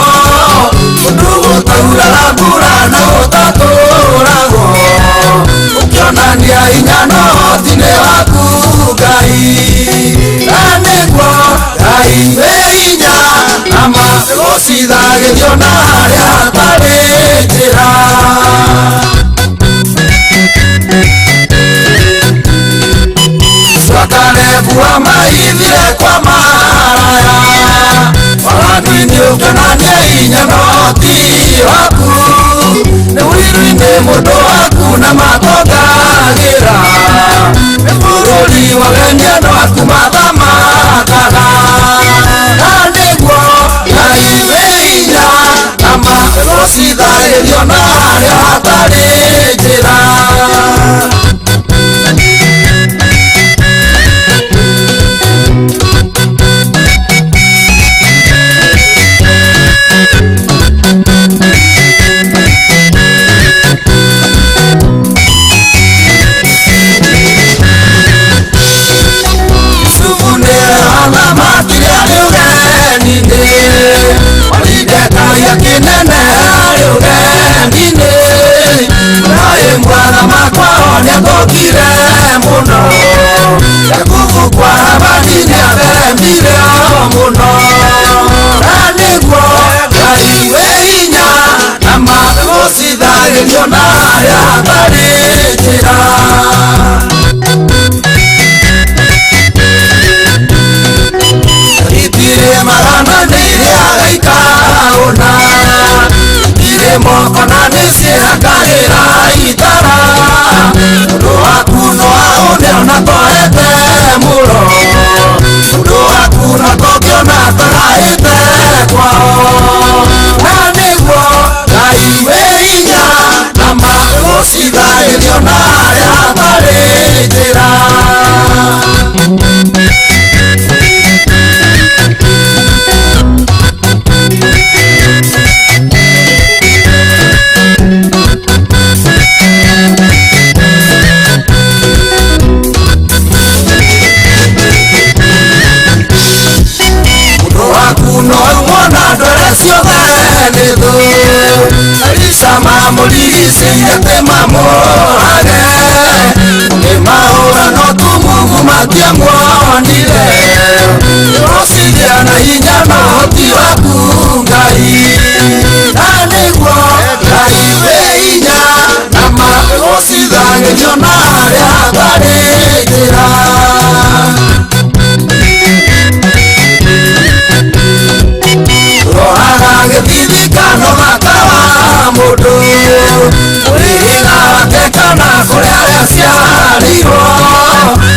kũndũ gũtauraga mbura na gũtatũragwo, ũkĩonania hinya na ũhoti nĩ waku Ngai, na nĩguo Ngai wĩ hinya, na magũcithagĩrio na harĩa hatarĩ njĩra. Kalebu amaithire kwa maraya, waganu-inĩ ũkĩonania hinya na ũhoti waku, nĩ ũiru-inĩ mũndũ waku na matongagĩra, nĩ bũrũri wageni andũ aku mathamakaga, na nĩguo Ngai wĩ hinya, na magũcithagĩrio na harĩa hatarĩ njĩra. Kinene arĩ ũgeni-inĩ. nĩathũkire mũno Jakubu kwa Labani nĩatheremire mũno na nĩguo Ngai wĩ hinya na magũcithagĩrio na harĩa hatarĩ njĩra. Itirĩ magana nĩirĩaga ikaũna itirĩ moko na nĩciĩhakagĩra itara ũndũ waku no aũne ona twaete mũro ũndũ waku no tũngĩona tũraĩte kwao na nĩguo Ngai wĩ hinya na magũcithagĩrio na harĩa hatarĩ njĩra. Elisha mamũrigicĩirie atĩ mamũrage ũkĩmahũra no tumumu matiamuonire ũrocigĩa na hinya na ũhoti waku Ngai na nĩguo Ngai wĩ hinya na magũcithagĩrio na harĩa hatarĩ njĩra. Rohaga gĩthithikano gakawa mũndũ ũrĩrĩga wake kana kũrĩa aciarĩirwo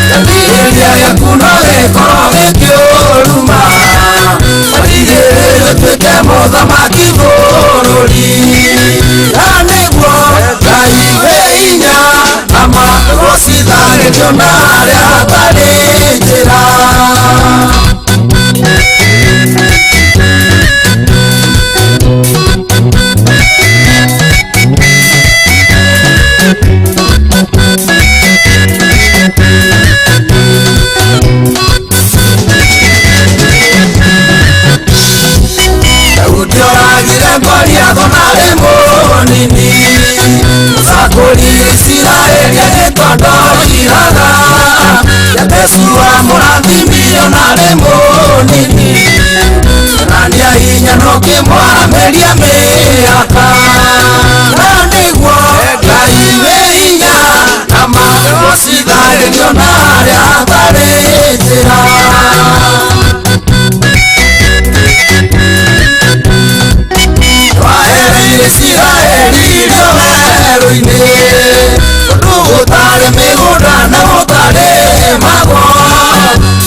kĩambĩrĩria gĩaku no gĩkorwo gĩkĩũruma ũrigĩrĩrio ũtuĩke mũthamaki bũrũri na nĩguo Ngai wĩ hinya na magũcithagĩrio na harĩa hatarĩ njĩra. Daudi oragire Goliathũ narĩ mũnini Mũcakũri Isiraeli agĩtwa ndoiraga Jabezu amũrathimire onarĩ mũnini Onania hinya na ũkĩmwaramĩria mĩaka na nĩguo Ngai wĩ hinya na magũcithagĩrio na harĩa hatarĩ njĩra. Twahereire Isiraeli irio werũ-inĩ kũndũ gũtarĩ mĩgũnda na gũtarĩ magwo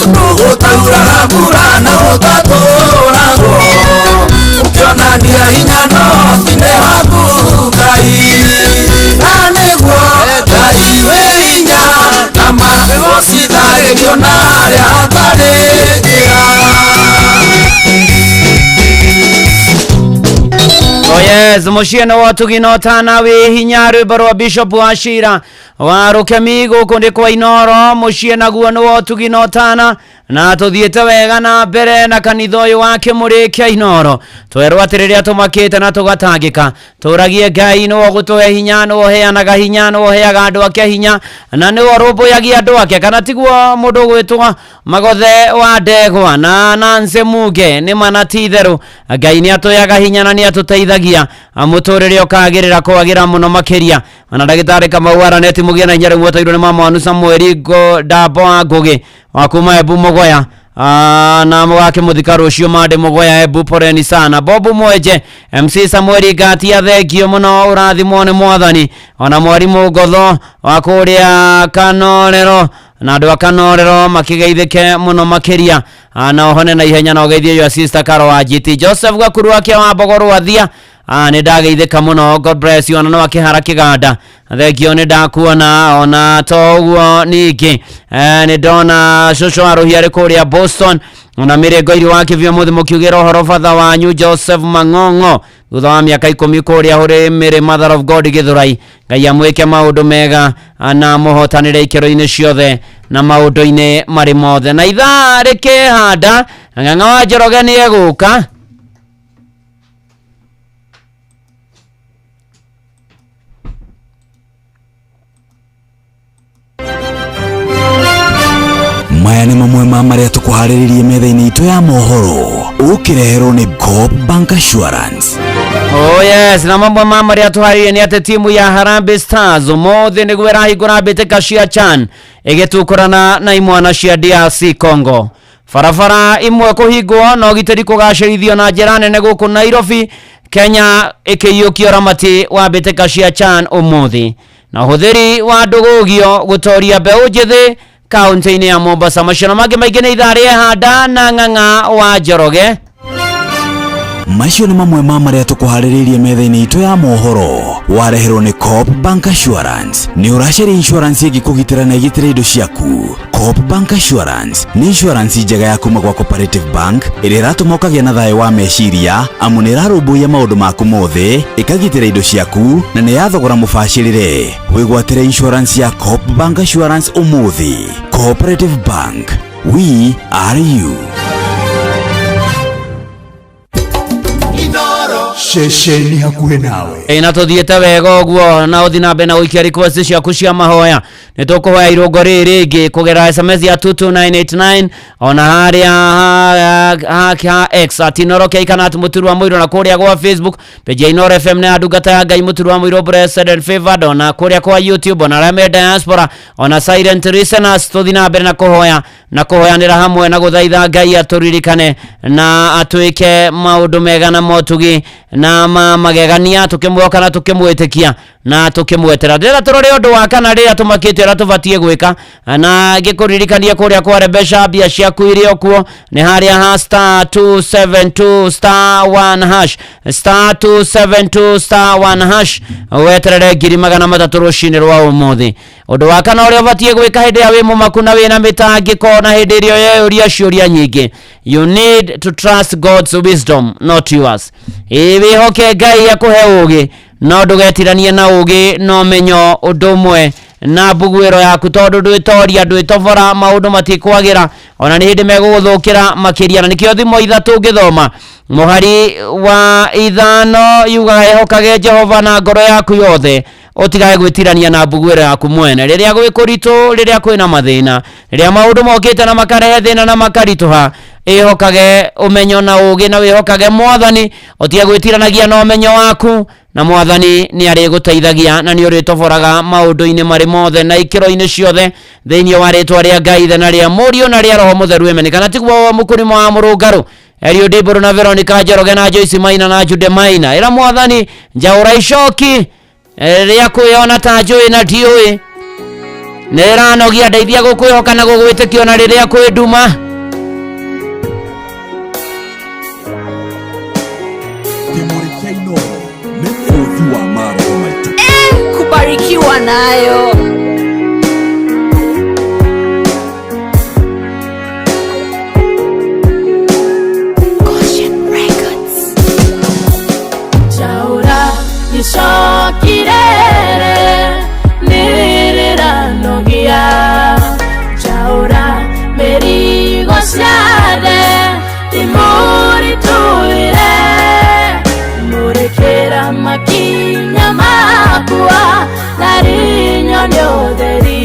kũndũ gũtauraga mbura na gũtatũragwo ũkĩonania hinya na ũhoti nĩ waku Ngai na nĩguo Ngai wĩ hinya na magũcithagĩrio na harĩa hatarĩ njĩra. Oh yes, muciĩ wa tugino tana wĩ hinya rwĩmbo rwa Bishop Wachira wa Rukemi gũkũ nĩ kwa Inoro mũciĩ naguo nĩ wa tugino tana na tũthiĩte wega na mbere na kanitha ũyũ wa Kĩmũrĩ kĩa Inoro twerwo atĩ rĩrĩa tũmakĩte na tũgatangĩka tũragie Ngai nĩwe ũgũtũhe hinya nĩwe ũheanaga hinya nĩwe ũheaga andũ ake hinya na nĩwe ũrũmbũyagia andũ ake kana tiguo mũndũ ũgwĩtwo Magothe wa Ndegwa na Nancy Muge nĩ mana ti itherũ Ngai nĩ atũheaga hinya na nĩ atũteithagia mũtũrĩre ũkagĩrĩra kwagĩra mũno makĩria ona ndagĩtarĩ Kamau Araneti mũgĩe na hinya rĩu mwetoirwo nĩ mama wanu Samueli Ndambo wa Ngũgĩ wa kuma Embu Mũgoya na mũgakĩmũthika rũciũ Mande Mũgoya Embu poreni sana Bobu Mwenje MC Samueli Ngatia thengio mũno ũrathimwo nĩ mwathani ona mwarimũ Ngotho wa kũrĩa Kanorero na andũ a Kanorero makĩgeithĩke mũno makĩria na ũhone na ihenya na ũgeithie your sister Caro wa GT Joseph Gakuru wake wa Mbogo Rwathia nĩ ndageithĩka mũno God bless you ona no akĩhara kĩganda thengio nĩ ndakuona ona to ũguo ningĩ nĩ ndona cũcũ wa Rũhia arĩ kũrĩa Boston ona mĩrĩngo irio wa kĩbio mũthĩ mũkiugĩra ũhoro batha wanyu Joseph Mang'ong'o thutha wa mĩaka 10 kũrĩa hũrĩ Mary Mother of God Gĩthũrai Ngai amwĩke maũndũ mega na mũhotanĩre ikĩro-inĩ ciothe na maũndũ-inĩ marĩ mothe na ithaa rĩkĩhanda Ng'ang'a wa Njoroge nĩ egũka. Maya nĩ mamwe ma marĩa tũkũharĩrĩirie metha-inĩ itũ ya mohoro ũkĩreherwo nĩ Coop Bank Assurance. Oh yes, na mamwe ma marĩa tũharĩirie nĩ atĩ timu ya Harambee Stars ũmũthĩ nĩguo ĩrahingũra mbĩtĩka cia CHAN ĩgĩtukũrana na imwana cia DRC Congo. Barabara imwe kũhingwo na ũgitĩri kũgacĩrithio na njĩra nene gũkũ Nairobi, Kenya ĩkĩiyũkia ũramati wa mbĩtĩka cia CHAN ũmũthĩ. Na ũhũthĩri wa ndũgũgio gũtoria mbeũ njĩthĩ kaunti-inĩ ya Mombasa. Macio na mangĩ maingĩ nĩ ithaa rĩa handa na ng'ang'a wa Njoroge. Macio nĩ mamwe ma marĩa tũkũharĩrĩirie metha-inĩ itũ ya mohoro wareherwo nĩ Coop Bank Assurance. Nĩ ũracaria insurance ĩngĩkũgitĩra na ĩgitĩre indo ciaku. Coop Bank Assurance nĩ insurance njega ya kuma gwa Cooperative Bank ĩrĩa ĩratũma ũkagĩa na thayũ wa meciria amu nĩ ĩrarũmbũiya maũndũ maku mothe, ĩkagitĩra indo ciaku na nĩ ya thogora mũbacĩrĩre. Wĩgwatĩre insurance ya Coop Bank Assurance ũmũthĩ. Cooperative Bank, we are you. Ceceni hakuhĩ nawe. Ĩ na tũthiĩte wega ũguo na ũthi na mbere na gũikia request ciaku cia mahoya. Nĩ tũkũhoya irũngo rĩrĩ rĩngĩ kũgerera SMS ya 22989 ona harĩa ha X at Inooro K kana at Mũturu wa Mũirũ, na kũrĩa gwa Facebook page ya Inooro FM na ya ndungata ya Ngai Mũturu wa Mũirũ Blessed and Favored, ona kũrĩa kwa YouTube, ona arĩa me diaspora, ona silent listeners. Tũthi na mbere na kũhoya na kũhoyanĩra hamwe na gũthaitha Ngai atũririkane na atwĩke maũndũ mega na motugi na ma magegania, tũkĩmuoka na tũkĩmwĩtĩkia na tũkĩmwetera. Ndĩrenda tũrore ũndũ wa kana rĩrĩa tũmakĩte ũrĩa tũbatiĩ gwĩka, na ngĩkũririkania kũrĩa kwa Rebesha mbia ciaku irĩ o kuo nĩ harĩa ha star 272 star 1 hash, star 272 star 1 hash, weterere 300,000 rũcinĩ rwa ũmũthĩ. Ũndũ wa kana ũrĩa ũbatiĩ gwĩka hĩndĩ ĩrĩa wĩ mũmaku na wĩna mĩtangĩko na hĩndĩ ĩrĩa ũreyũria ciũria nyingĩ, you need to trust God's wisdom not yours. Ĩ wĩhoke Ngai akũhe ũgĩ, no ndũgetiranie na ũgĩ na ũmenyo ũndũ ũmwe na mbuguĩro yaku, tondũ ndwĩtoria ndwĩtobora, maũndũ matikwagĩra ona nĩ hĩndĩ megũgũthũkĩra makĩria. Na nĩkĩo thimo ithatũ ũngĩthoma mũhari wa 5 yugaga ĩhokage Jehova na ngoro yaku yothe, ũtigage gwĩtirania na mbuguĩro yaku mwene. Rĩrĩa gwĩ kũritũ, rĩrĩa kwĩna mathĩna, rĩrĩa maũndũ mokĩte na makarehe thĩna na makaritũha, ĩhokage ũmenyo na ũgĩ na wĩhokage Mwathani, ũtige gwĩtiranagia na ũmenyo waku, na Mwathani nĩ arĩgũteithagia na nĩ ũrĩtoboraga maũndũ-inĩ marĩ mothe na ikĩro-inĩ ciothe thĩinĩ wa rĩtwa rĩa Ngai Ithe na rĩa Mũriũ na rĩa Roho Mũtheru. Amen. Kana tiguo mũkũrima wa mũrũngarũ Eliud Mbũrũ na Veronica Njoroge na Joyce Maina na Jude Maina, ĩra Mwathani njaũra icoki rĩa kwĩyona ta njũĩ na ndiũĩ, nĩ ĩranogia, ndeithia gũkwĩhoka na gũgwĩtĩkia ona rĩrĩa kwĩ nduma. Kĩmũrĩ kĩa Inooro nĩ mũũthi wa maroho maitũ. Kubarikiwa nayo. Chaura gĩcokirere nĩrĩranogia, Chaura mĩrigo ciathe ndĩmũritũhĩre, mũrĩkĩra makinya makwa na rinyo nĩ ũtheri,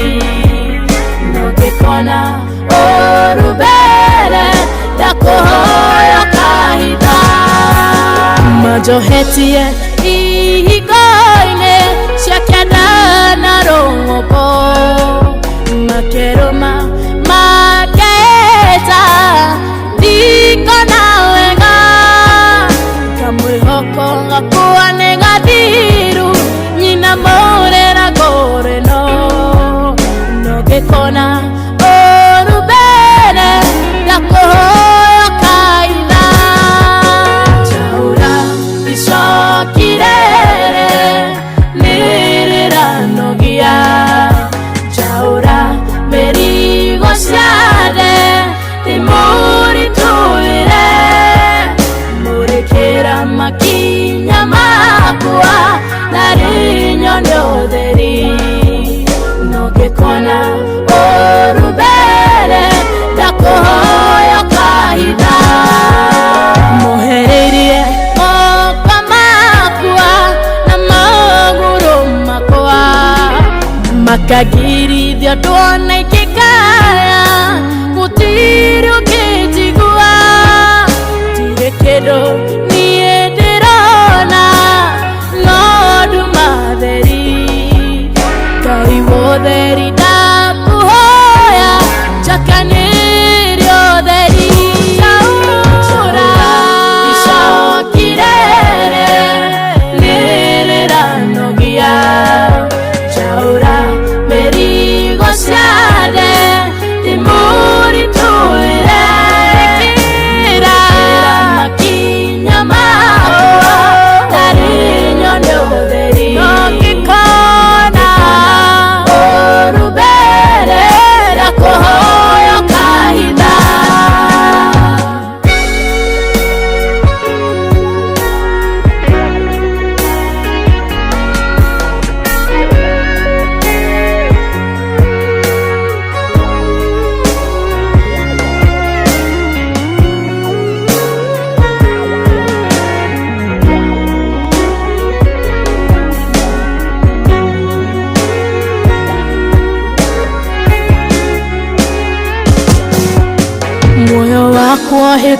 no ngĩkona ũru mbere ndakũhoya kahinda. Majohetie ihingo-inĩ cia kĩanda na rũng'ũkũ, makerũma makeeta ndikona wega, kamwĩhoko gakwa nĩ gathiru, nyina mũrĩra ngũrĩ no ngĩkona ũru mbere ndakũhoya kaitha. Chaura icokirere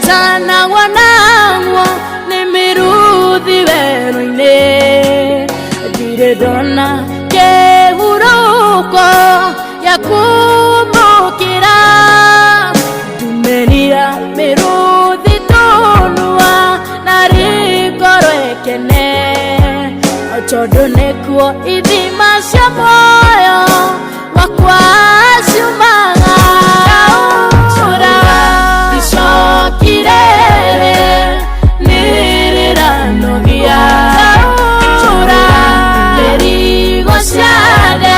Ũtanagwa nagwo nĩ mĩrũthi werũ-inĩ. Ndirĩ ndona kĩhurũko gĩa kũmũkĩra. Ndumĩrira mĩrũthi tũnua narĩ ngoro ĩkene. Tondũ nĩkuo ithima cia muoyo wakwa ciumaga. Ndaũra icoki rĩrĩ nĩrĩranogia. Ndaũra mĩrigo ciothe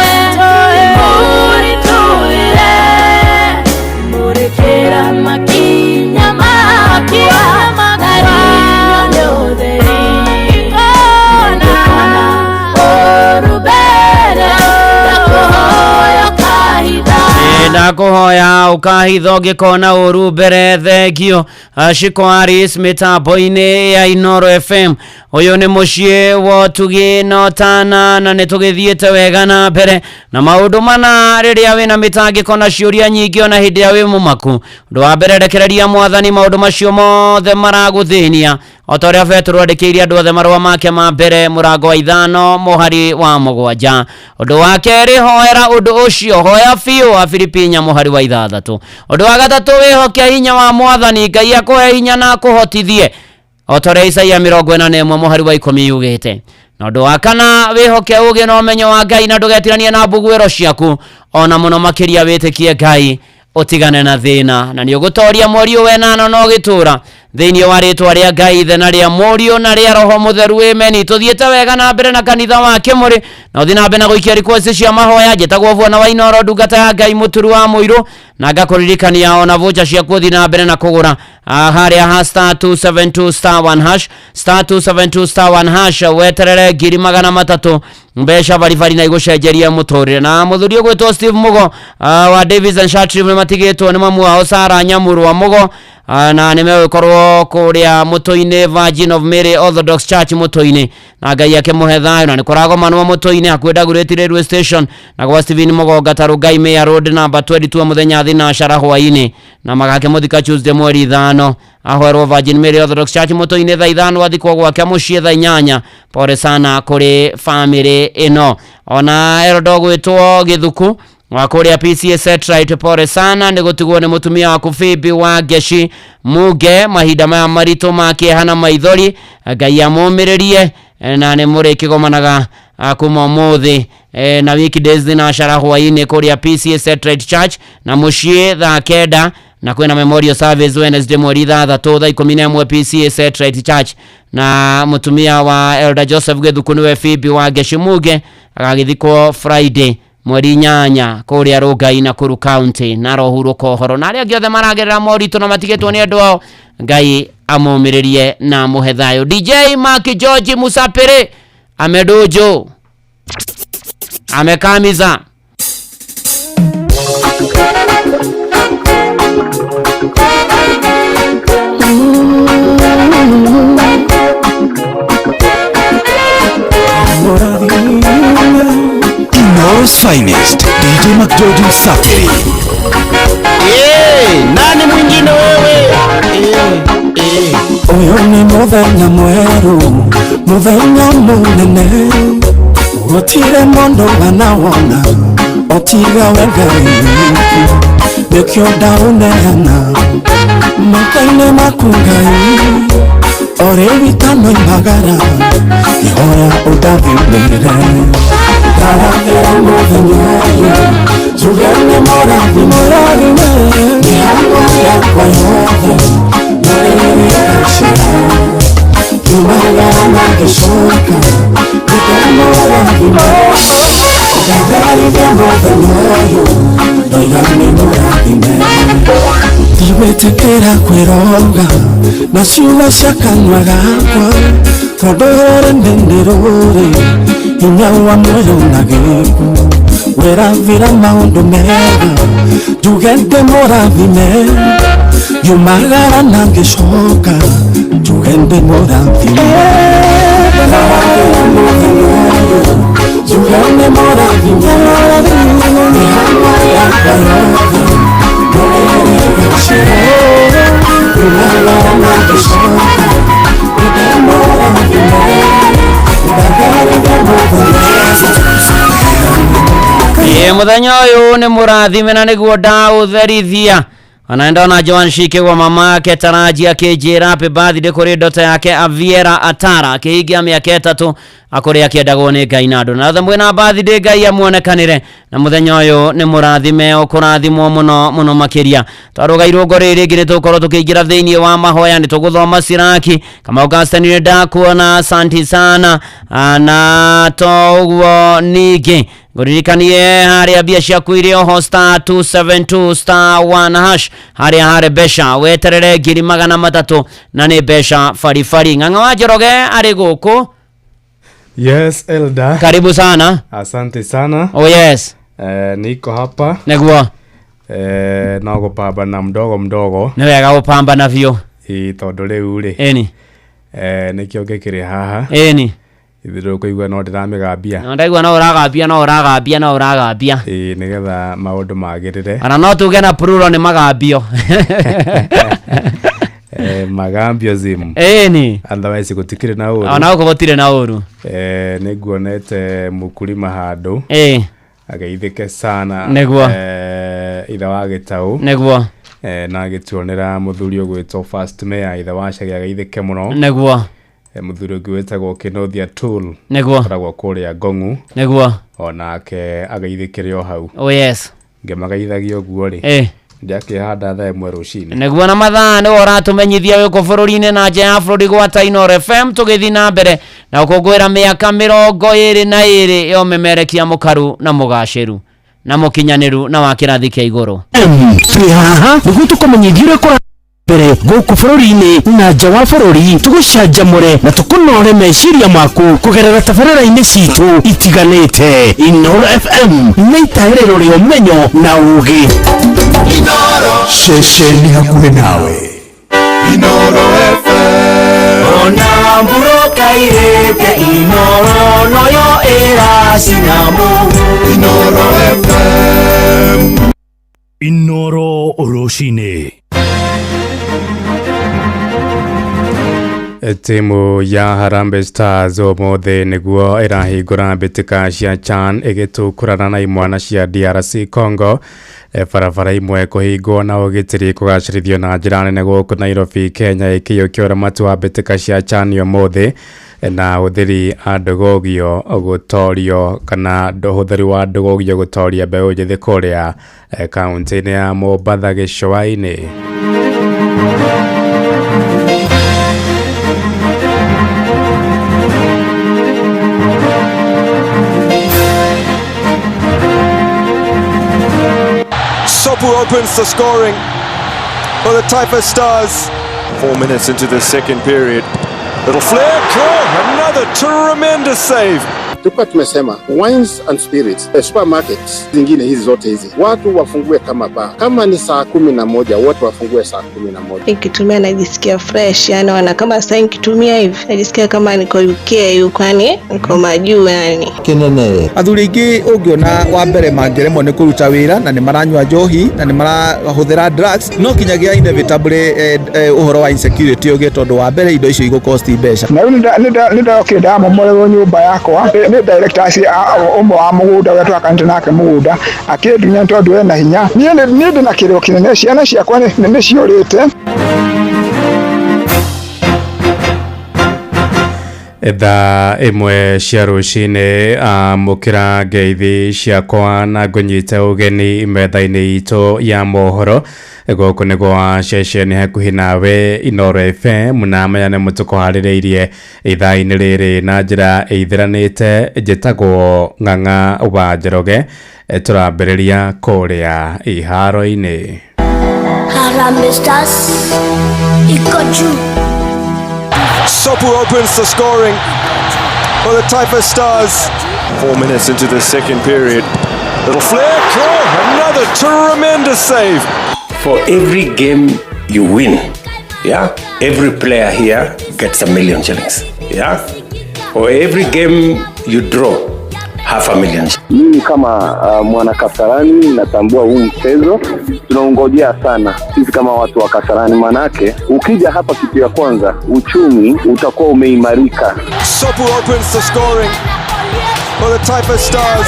mũritũhĩre. Mũrĩkĩra makinya makwa narĩo nĩ ũtheri. Ngona ũru mbere ndakũhoya ũkahitha. Ndakũhoya ũkahitha ũngĩkona ũru mbere. Thengio Shiko Aris mĩtambo-inĩ ya Inoro FM. Ũyũ nĩ mũciĩ wa ũtugi na ũtana, na nĩ tũgĩthiĩte wega na mbere na maũndũ mana rĩrĩa wĩna mĩtangĩko na ciũria nyingĩ ona hĩndĩ ĩrĩa wĩ mũmaku. Ũndũ wa mbere, rekereria mwathani maũndũ macio mothe maragũthĩnia, o ta ũrĩa Petero andĩkĩire andũ othe marũa make ma mbere mũrango wa 5 mũhari wa 7. Ũndũ wa kerĩ, hoera ũndũ ũcio, hoya biũ, wa Filipi 4 mũhari wa 6. Ũndũ wa gatatũ, wĩhoke hinya wa mwathani, Ngai akũhe hinya na akũhotithie, o ta ũrĩa Isaia 41 mũhari wa 10 yugĩte. Na ũndũ wa kana, wĩhoke ũũgĩ na ũmenyo wa Ngai na ndũgetiranie na mbuguĩro ciaku, ona mũno makĩria wĩtĩkie Ngai ũtigane na thĩna, na nĩ ũgũtoria mweri ũyũ wenana na ũgĩtũra thĩinĩ wa rĩtwa rĩa Ngai Ithe na rĩa Mũriũ na rĩa Roho Mũtheru. Amen. Tũthiĩte wega na mbere na kanitha wa Kĩmũrĩ, na ũthiĩ na mbere na gũikia request cia mahoya. Njĩtagwo Bwana wa Inoro, ndungata ya Ngai mũturu wa mũirũ, na ngakũririkania ona voucher ciaku ũthiĩ na mbere na kũgũra harĩa ha star 272 star 1 hash, star 272 star 1 hash, weterere 300,000 mbeca baribari na igũcenjeria mũtũrĩre. Na mũthuri ũgwĩtwo Steve Mugo wa Davis and Shatrif nĩ matigĩtwo nĩ mamu wao Sara Nyamuru wa Mugo, na nĩ megũkorwo kũrĩa mũtũ-inĩ Virgin of Mary Orthodox Church mũtũ-inĩ, na Ngai akĩmũhe thayũ. Na nĩ kũragomanwo mũtũ-inĩ hakuhĩ Dagoretti Railway Station na gwa Stephen Mugo Gatarũngai Mayor Road namba 22 mũthenya thinacara hwaĩ-inĩ, na magakĩmũthika Tuesday mweri 5. Ahoerwo Virgin Mary Orthodox Church mũtũ-inĩ thaa 5, athikwo gwake mũciĩ thaa 8. Pole sana kũrĩ famĩlĩ ĩno. Ona Erodo gwĩtwo Gĩthuku wa kũrĩa PCA Satellite, pole sana nĩ gũtigwo nĩ mũtumia waku Phoebe wa Ngeci Muge mahinda maya maritũ ma kĩeha na maithori. Ngai amũmĩrĩrie, na nĩ mũrĩkĩgomanaga kuma ũmũthĩ na weekdays thinacara hwaĩ-inĩ kũrĩa PCA Satellite Church na mũciĩ thaa 9, na kwĩna memorial service Wednesday mweri 6 thaa 11 PCA Satellite Church. Na mũtumia wa Elder Joseph Gĩthuku nĩwe Phoebe wa Ngeci Muge agagĩthikwo Friday mweri 8 kũrĩa Rongai Nakuru County, na arohurũka ũhoro. Na arĩa angĩ othe maragerera moritũ na matigĩtwo nĩ andũ ao, Ngai amũmĩrĩrie na amũhe thayũ. DJ Mark George Musapiri amedojo amekamiza. Inoro's finest, DJ McGeorge Msafiri. Nani mwingine wewe? Ũyũ nĩ mũthenya mwerũ, mũthenya mũnene, gũtirĩ mũndũ wanawona otiga we Ngai witũ. Nĩkĩo ndaũneana moko-inĩ maku Ngai, o rĩu itanoimagara ngĩhoya ũndathimĩre. Ndarathĩra mũthenya ũyũ, njuge nĩ mũrathime, mĩhango yakwa yothe nĩrĩgacĩra. Ngiumagara na ngĩcoka, ndĩmũrathime, ndatharithia mũthenya ũyũ, ndoiga nĩ mũrathime. Ndigwĩtĩkĩra kwĩroga na ciugo cia kanua gakwa, tondũ rũrĩmĩ nĩ rũrĩ hinya wa muoyo na gĩkuũ. Wĩrathĩra maũndũ mega, njuge ndĩmũrathime, ngiumagara na ngĩcoka, njuge ndĩmũrathime. Ndarathĩra mũthenya ũyũ, njuge nĩmũrathime, mĩhango yakwa yothe nĩrĩgacĩra. Ĩ mũthenya ũyũ nĩ mũrathime na nĩguo ndaũtherithia. Ona ndona Joan Shike wa mama yake Taraji akĩnjĩra happy birthday kũrĩ ndota yake Aviera Atara akĩhingia mĩaka 3 akũrĩa akĩendagwo nĩ Ngai na andũ. Na othe mwĩna birthday Ngai amuonekanĩre na mũthenya ũyũ nĩ mũrathime ũkũrathimwo mũno mũno makĩria. Twarũga irũngo rĩrĩ rĩngĩ nĩ tũgũkorwo tũkĩingĩra thĩinĩ wa mahoya, nĩ tũgũthoma Siraki Kamau Gaston, nĩ ndakuona, asanti sana. Na to ũguo ningĩ ngũririkanie harĩa mbia ciaku irĩ oho star 272 star 1 hash harĩa harĩ mbeca weterere 300,000 na nĩ mbeca baribari. Ng'ang'a wa Njoroge arĩ gũkũ. Yes, Elda. Karibu sana. Asante sana. Oh yes. Niko hapa. Nĩguo. No gũpambana mdogo mdogo. Nĩ wega gũpambana biũ. Ĩ tondũ rĩu rĩ. Ĩni. Nĩkĩo ngĩkĩrĩ haha. Ĩni. Ithuĩ kũigua no ndĩramĩgambia. No ndaigua no ũragambia no ũragambia no ũragambia. Ĩ nĩgetha maũndũ magĩrĩre. Ona no tuge na plural nĩ magambio. Magambio zimu. Ĩni. Otherwise gũtikĩrĩ na ũru. Ona gũkũ gũtirĩ na ũru. Nĩ nguonete mũkulima handũ. Ĩ. Ageithĩke sana. Nĩguo. Ithe wa Gĩtaũ. Nĩguo. Na agĩtuonera mũthuri ũgwĩtwo First Mayor ithe wa Chege ageithĩke mũno. Nĩguo. Mũthuri ũngĩ wĩtagwo Kĩnuthia Tool. Nĩguo. Akoragwo kũrĩa Ngong'u. Nĩguo. Onake ageithĩkĩre o hau. Oh yes. Ngĩmageithagia ũguo rĩ. Ĩ. Ndiakĩhanda thaa 1 rũcinĩ. Nĩguo na mathaa nĩwe ũratũmenyithia wĩkũ bũrũri-inĩ na nja ya bũrũri gwata Inooro FM tũgĩthiĩ na mbere na gũkũngũĩra mĩaka 22 ya ũmemerekia mũkaru na mũgacĩru na mũkinyanĩru na wa kĩrathi kĩa igũrũ. Twĩ haha nĩguo tũkũmenyithia ũrĩa kũrathiĩ mbere gũkũ bũrũri-inĩ na nja wa bũrũri, tũgũcanjamũre na tũkũnore meciria maku kũgerera tabarĩra-inĩ citũ itiganĩte. Inooro FM nĩ itaĩrĩro rĩa ũmenyo na ũũgĩ. Ceceni hakuhĩ nawe. Inooro FM. Ona mburoka irĩte Inooro noyo ĩracina mũhu. Inooro FM. Inooro rũcinĩ. Timu ya Harambee Stars ũmũthĩ nĩguo ĩrahingũra mbĩtĩka cia CHAN ĩgĩtũkũrana na imwana cia DRC Congo. Barabara imwe kũhingwo na ũgitĩri kũgacĩrithio na njĩra nene gũkũ Nairobi Kenya ĩkĩiyũkia ũramati wa mbĩtĩka cia CHAN ũmũthĩ na ũhũthĩri a ndũgũgio gũtorio kana ũhũthĩri wa ndũgũgio gũtoria mbeũ njĩthĩ kũrĩa kaunti-inĩ ya Mombatha gĩcũa-inĩ. Sopu opens the scoring for the Taifa Stars. 4 minutes into the second period. Little flick, oh, another tremendous save. Tulikuwa tumesema wines and spirits, supermarkets zingine hizi zote hizi watu wafungue kama bar. Kama ni saa 11 watu wafungue saa 11. Nikitumia najisikia fresh, yani wana kama sasa nikitumia hivi najisikia kama niko UK huko, yani niko majuu yani. Kinene. Athuri aingĩ ũngĩona wa mbere mangĩremwo nĩ kũruta wĩra na nĩ maranyua njohi na nĩ marahũthĩra drugs, no kinyagia inevitably ũhoro wa insecurity ũgĩe, tondũ wa mbere indo icio igũkosti mbeca. Na rĩu nĩ ndokire ndamomorerwo nyũmba yakwa nĩ director ũmwe wa mũgũnda ũrĩa twakanĩte nake mũgũnda akĩndunya tondũ ena hinya. Niĩ ndĩ na kĩrĩro kĩnene, ciana ciakwa nĩ ciũrĩte. Thaa 1 cia rũcinĩ amũkĩra ngeithi ciakwa na ngũnyite ũgeni metha-inĩ itũ ya mohoro. Gũkũ nĩ gwa ceceni hakuhĩ nawe Inooro FM, na maya nĩ mũtũkũharĩrĩirie ithaa-inĩ rĩrĩ na njĩra ĩithĩranĩte. Njĩtagwo Ng'ang'a wa Njoroge. Tũrambĩrĩria kũrĩa iharo-inĩ. Harambee Stars iko juu. Sopu opens the scoring for the Taifa Stars. 4 minutes into the second period. Little flick, oh, another tremendous save. For every game you win, yeah, every player here gets 1 million shillings. Yeah, for every game you draw, Half a million. Mimi kama mwana Kasarani natambua huu mchezo tunaungojea sana sisi kama watu wa Kasarani, manake ukija hapa, kitu ya kwanza uchumi utakuwa umeimarika. Sopu opens the scoring for the Taifa Stars.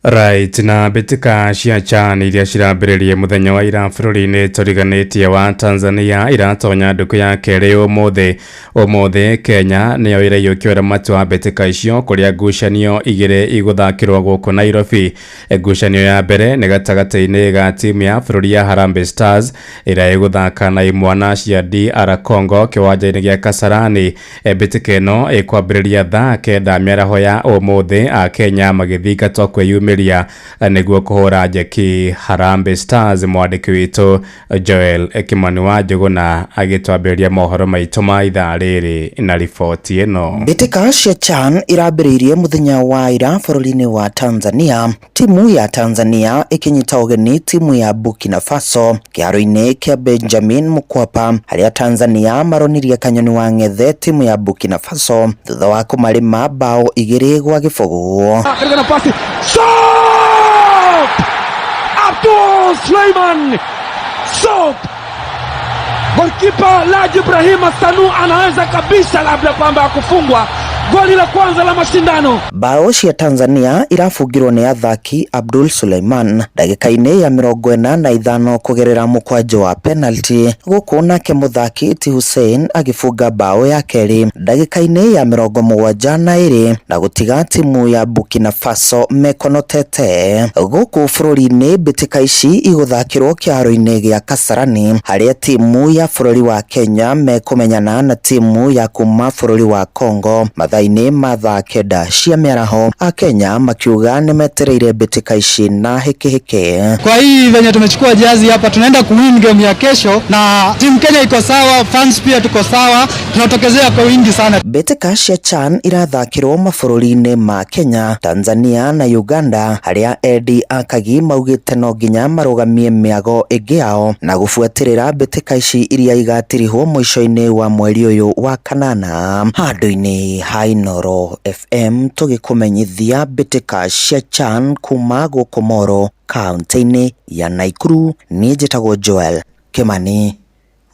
Right, na mbĩtĩka cia CHAN iria cirambĩrĩrie mũthenya wa ira bũrũri-inĩ tũriganĩtie wa Tanzania iratonya ndukũ ya kerĩ ũmũthĩ. Ũmũthĩ Kenya nĩyo ĩraiyũkia ũramati wa mbĩtĩka icio, kũrĩa ngucanio igĩrĩ igũthakĩrwo gũkũ Nairobi. Ngucanio ya mbere nĩ gatagatĩ-inĩ ga timu ya bũrũri ya Harambee Stars ĩrĩa ĩgũthaka na imwana cia DR Congo kĩwanja-inĩ gĩa Kasarani. Mbĩtĩka ĩno ĩkwambĩrĩria thaa 9 mĩaraho ya ũmũthĩ, a Kenya magĩthingatwo kwĩyumĩria nĩguo kũhũra njeki Harambee Stars. Mwandĩki witũ Joel Kimani wa Njũgũna agĩtwambĩrĩria mohoro maitũ ma ithaa rĩrĩ na riboti ĩno. Mbĩtĩka cia CHAN irambĩrĩirie mũthenya wa ira bũrũri-inĩ wa Tanzania, timu ya Tanzania ĩkĩnyita ũgeni timu ya Burkina Faso kĩharo-inĩ kĩa Benjamin Mkapa, harĩa Tanzania maronirie kanyoni wa ng'ethe timu ya Burkina Faso thutha wa kũmarĩma bao 2-0. Katika nafasi, Stop! Abdul Suleiman Sop! Golkipa Laji Ibrahima Sanu anaweza kabisa labda kwamba kufungwa goli la kwanza la mashindano. Bao cia Tanzania irabungirwo nĩ athaki Abdul Suleiman ndagĩka-inĩ ya 45 kũgerera mũkwanjũ wa penalty, gũkũ nake mũthaki Iti Hussein agĩbunga bao ya kerĩ ndagĩka-inĩ ya 72 na gũtiga timu ya Burkina Faso mekonotete. Gũkũ bũrũri-inĩ mbĩtĩka ici igũthakĩrwo kĩharo-inĩ gĩa Kasarani, harĩa timu ya bũrũri wa Kenya mekũmenyana na timu ya kuma bũrũri wa Congo mathaa-inĩ ma thaa 9 cia mĩaraho. Akenya makiuga nĩmetereire mbĩtĩka ici na hĩkĩhĩkĩ. Kwa hii venye tumechukua jazi hapa, tunaenda kuwin game ya kesho, na team Kenya iko sawa, fans pia tuko sawa, tunatokezea kwa wingi sana. Mbĩtĩka cia CHAN irathakĩrwo mabũrũri-inĩ ma Kenya, Tanzania na Uganda, harĩa Eddie Akagi maugĩte no nginya marũgamie mĩago ĩngĩ yao na gũbuatĩrĩra mbĩtĩka ici iria igatirihwo mũico-inĩ wa mweri ũyũ wa kanana. Handũ-inĩ ha Inooro FM tũgĩkũmenyithia mbĩtĩka cia CHAN kuma gũkũ Moro kaunti-inĩ ya Nakuru, niĩ njĩtagwo Joel Kimani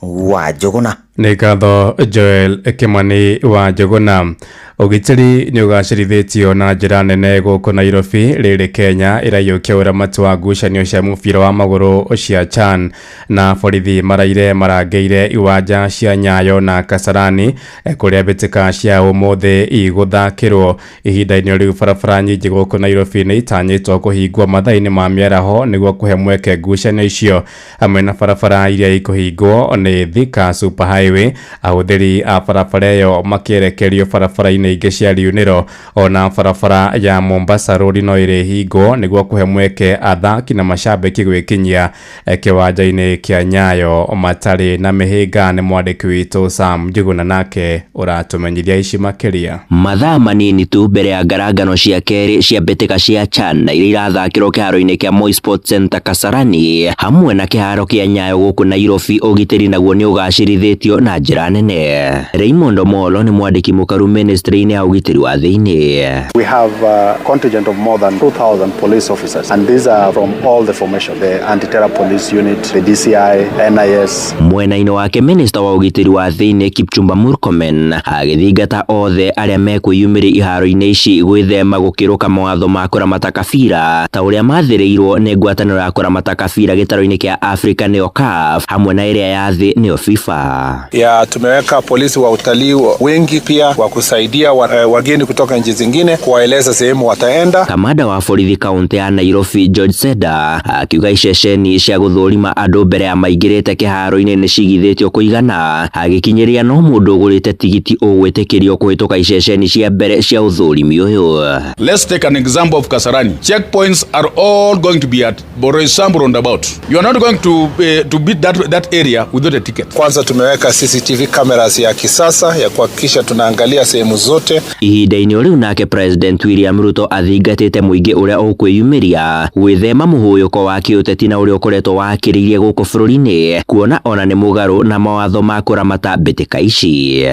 wa Njũgũna. Nĩ ngatho Joel Kimani wa Njũgũna. Ũgitĩri nĩ ũgacĩrithĩtio na njĩra nene gũkũ Nairobi rĩrĩ Kenya ĩraiyũkia ũramati wa ngucanio cia mũbira wa magũrũ cia CHAN, na borithi maraire marangĩire iwanja cia Nyayo na Kasarani kũrĩa mbĩtĩka cia ũmũthĩ igũthakĩrwo. Ihinda-inĩ rĩu barabara nyingĩ gũkũ Nairobi nĩ itanyĩtwo kũhingwo mathaa-inĩ ma mĩaraho nĩguo kũhe mweke ngucanio icio, hamwe na barabara iria ikũhingwo nĩ Thika Super Highway, ahũthĩri a barabara ĩyo makĩerekerio barabara-inĩ ingĩ cia riunĩro. Ona barabara ya Mombasa Road no ĩrĩhingwo nĩguo kũhe mweke athaki na macambĩki gwĩkinyia kĩwanja-inĩ kĩa Nyayo matarĩ na mĩhĩnga. Nĩ mwandĩki witũ Sam Njuguna nake ũratũmenyithia ici makĩria. Mathaa manini tu mbere ya ngarangano cia kerĩ cia mbĩtĩka cia CHAN na iria irathakĩrwo kĩharo-inĩ kĩa Moi Sports Center Kasarani hamwe na kĩharo kĩa Nyayo gũkũ Nairobi, ũgitĩri naguo nĩ ũgacĩrithĩtio na njĩra nene. Raymond Omolo nĩ mwandĩki mũkaru ministry-inĩ ya ũgitĩri wa thĩinĩ. We have a contingent of more than 2,000 police officers, and these are from all the formation, the anti-terror police unit, the DCI, NIS. Mwena-inĩ wake minista wa ũgitĩri wa thĩinĩ Kipchumba Murkomen agĩthingata othe arĩa mekwĩyumĩria iharo-inĩ ici gwĩthema gũkĩrũka mawatho ma kũramata kabira ta ũrĩa mathĩrĩirwo nĩ ngwatanĩro ya kũramata kabira gĩtarũ-inĩ kĩa Afrika nĩyo CAF hamwe na ĩrĩa ya thĩ nĩyo FIFA. Ya tumeweka polisi wa utalii wengi pia wa kusaidia wageni kutoka nchi zingine kuwaeleza sehemu wataenda. Kamanda wa borithi kaunti ya Nairobi George Seda akiuga iceceni cia gũthũrima andũ mbere ya maingĩrĩte kĩharo-inĩ nĩ cigithĩtio kũigana, agĩkinyĩria no mũndũ ũgũrĩte tigiti ũgwĩtĩkĩrio kũhĩtũka iceceni cia mbere cia ũthũrimi ũyũ. Let's take an example of Kasarani. Checkpoints are all going to be at Boroisambu roundabout. You are not going to beat that area without a ticket. Kwanza tumeweka CCTV cameras ya kisasa ya kuhakikisha tunaangalia sehemu zote. Ihinda-inĩ o rĩu nake President William Ruto athingatĩte mũingĩ ũrĩa ũkwĩyumĩria gwĩthema mũhũyũko wa kĩũteti na ũrĩa ũkoretwo wakĩrĩirie gũkũ bũrũri-inĩ kuona ona nĩ mũgarũ na mawatho ma kũramata mbĩtĩka ici.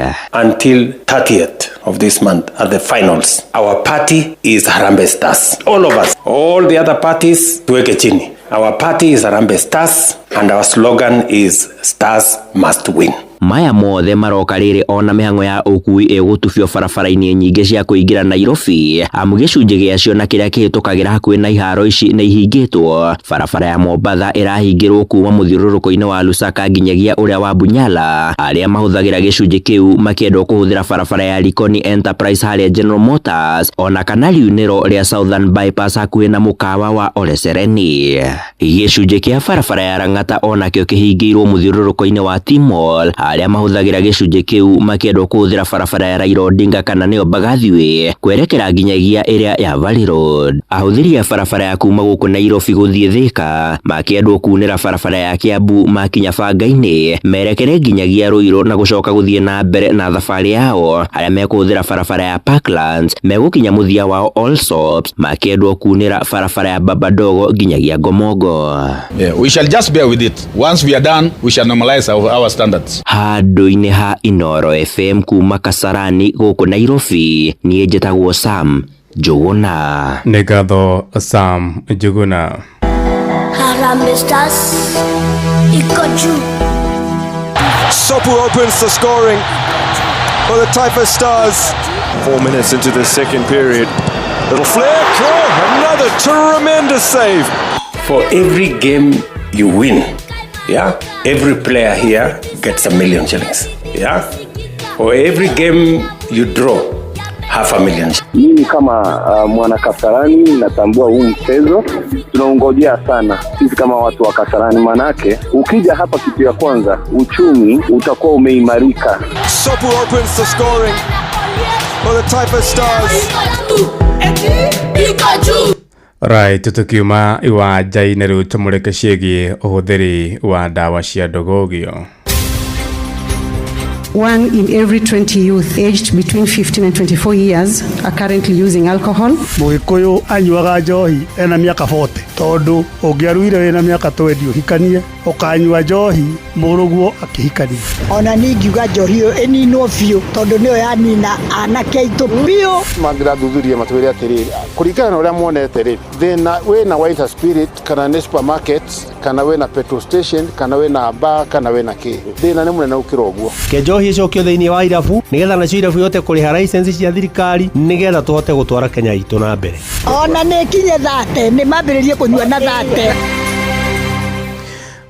Until 30th of this month at the finals, our party is Harambee Stars. All of us, all the other parties, tuweke chini. Our party is Harambee Stars and our slogan is Stars must win. Maya mothe maroka rĩrĩ ona mĩhang'o ya ũkui ĩgũtubio barabara-inĩ nyingĩ cia kũingĩra Nairobi, amu gĩcunjĩ gĩacio na kĩrĩa kĩhĩtũkagĩra hakuhĩ na iharo ici nĩ ihingĩtwo. Barabara ya Mombatha ĩrahingĩrwo kuma mũthiũrũrũko-inĩ wa Lusaka nginyagia ũrĩa wa Bunyala. Arĩa mahũthagĩra gĩcunjĩ kĩu makĩendwo kũhũthĩra barabara ya Likoni Enterprise harĩa General Motors ona kana riunĩro rĩa Southern Bypass hakuhĩ na mũkawa wa Ole Sereni. Gĩcunjĩ kĩa barabara ya Lang'ata onakĩo kĩhingĩirwo mũthiũrũrũko-inĩ wa T-Mall, arĩa mahũthagĩra gĩcunjĩ kĩu makĩendwo kũhũthĩra barabara ya Raila Odinga kana nĩyo Mbagathi Way kwerekera nginyagia ĩrĩa ya Valley Road. Ahũthĩri a barabara ya kuma gũkũ Nairobi gũthiĩ Thika makĩendwo kunĩra barabara ya Kiambu makinya Banga-inĩ merekere nginyagia Ruiru na gũcoka gũthiĩ na mbere na thabarĩ yao. Arĩa mekũhũthĩra barabara ya Parklands megũkinya mũthia wao Allsops makĩendwo kunĩra barabara ya Babadogo nginyagia Ngomongo. Yeah, we shall just bear with it. Once we are done, we shall normalize our standards. Handũ-inĩ ha Inooro FM kuma Kasarani gũkũ Nairobi, niĩ njĩtagwo Sam Njũgũna. Nĩ ngatho Sam Njũgũna. Harambee Stars iko juu. Sopu opens the scoring for the Taifa Stars. 4 minutes into the second period. Little flick, oh, another tremendous save. For every game you win, yeah, every player here gets 1 million shillings. Yeah, for every game you draw, 500,000. Mimi kama mwana Kasarani natambua huu mchezo tunaungojea sana sisi kama watu wa Kasarani, manake ukija hapa kitu ya kwanza uchumi utakuwa umeimarika. Sopu opens the scoring for the Taifa Stars. Right, tukiuma iwanja-inĩ rĩu tũmũrĩke ciĩgiĩ ũhũthĩri wa ndawa cia ndũgũgio. 1 in every 20 youth aged between 15 and 24 years are currently using alcohol. Mũgĩkũyũ anyuaga njohi ena mĩaka 40 tondũ ũngĩaruire wĩna mĩaka 20 ũhikanie ũkanyua njohi mũrũguo akĩhikania. Ona niĩ ingiuga njohi ĩyo ĩninwo biũ tondũ nĩyo yanina anake aitũ biũ. Mangĩrathuthuria matwĩre atĩrĩrĩ, kũringana na ũrĩa monete rĩ, thĩna wĩna Wine Spirit kana nĩ supermarket kana wĩna petrol station kana wĩna bar kana wĩna kĩ, thĩna nĩ mũnene gũkĩra ũguo. Ke njohi ĩcokio thĩinĩ wa irabu nĩgetha nacio irabu ihote kũrĩha license cia thirikari nĩgetha tũhote gũtwara Kenya itũ na mbere. Ona nĩ kinye 30 nĩ mambĩrĩrie kũnyua na 30.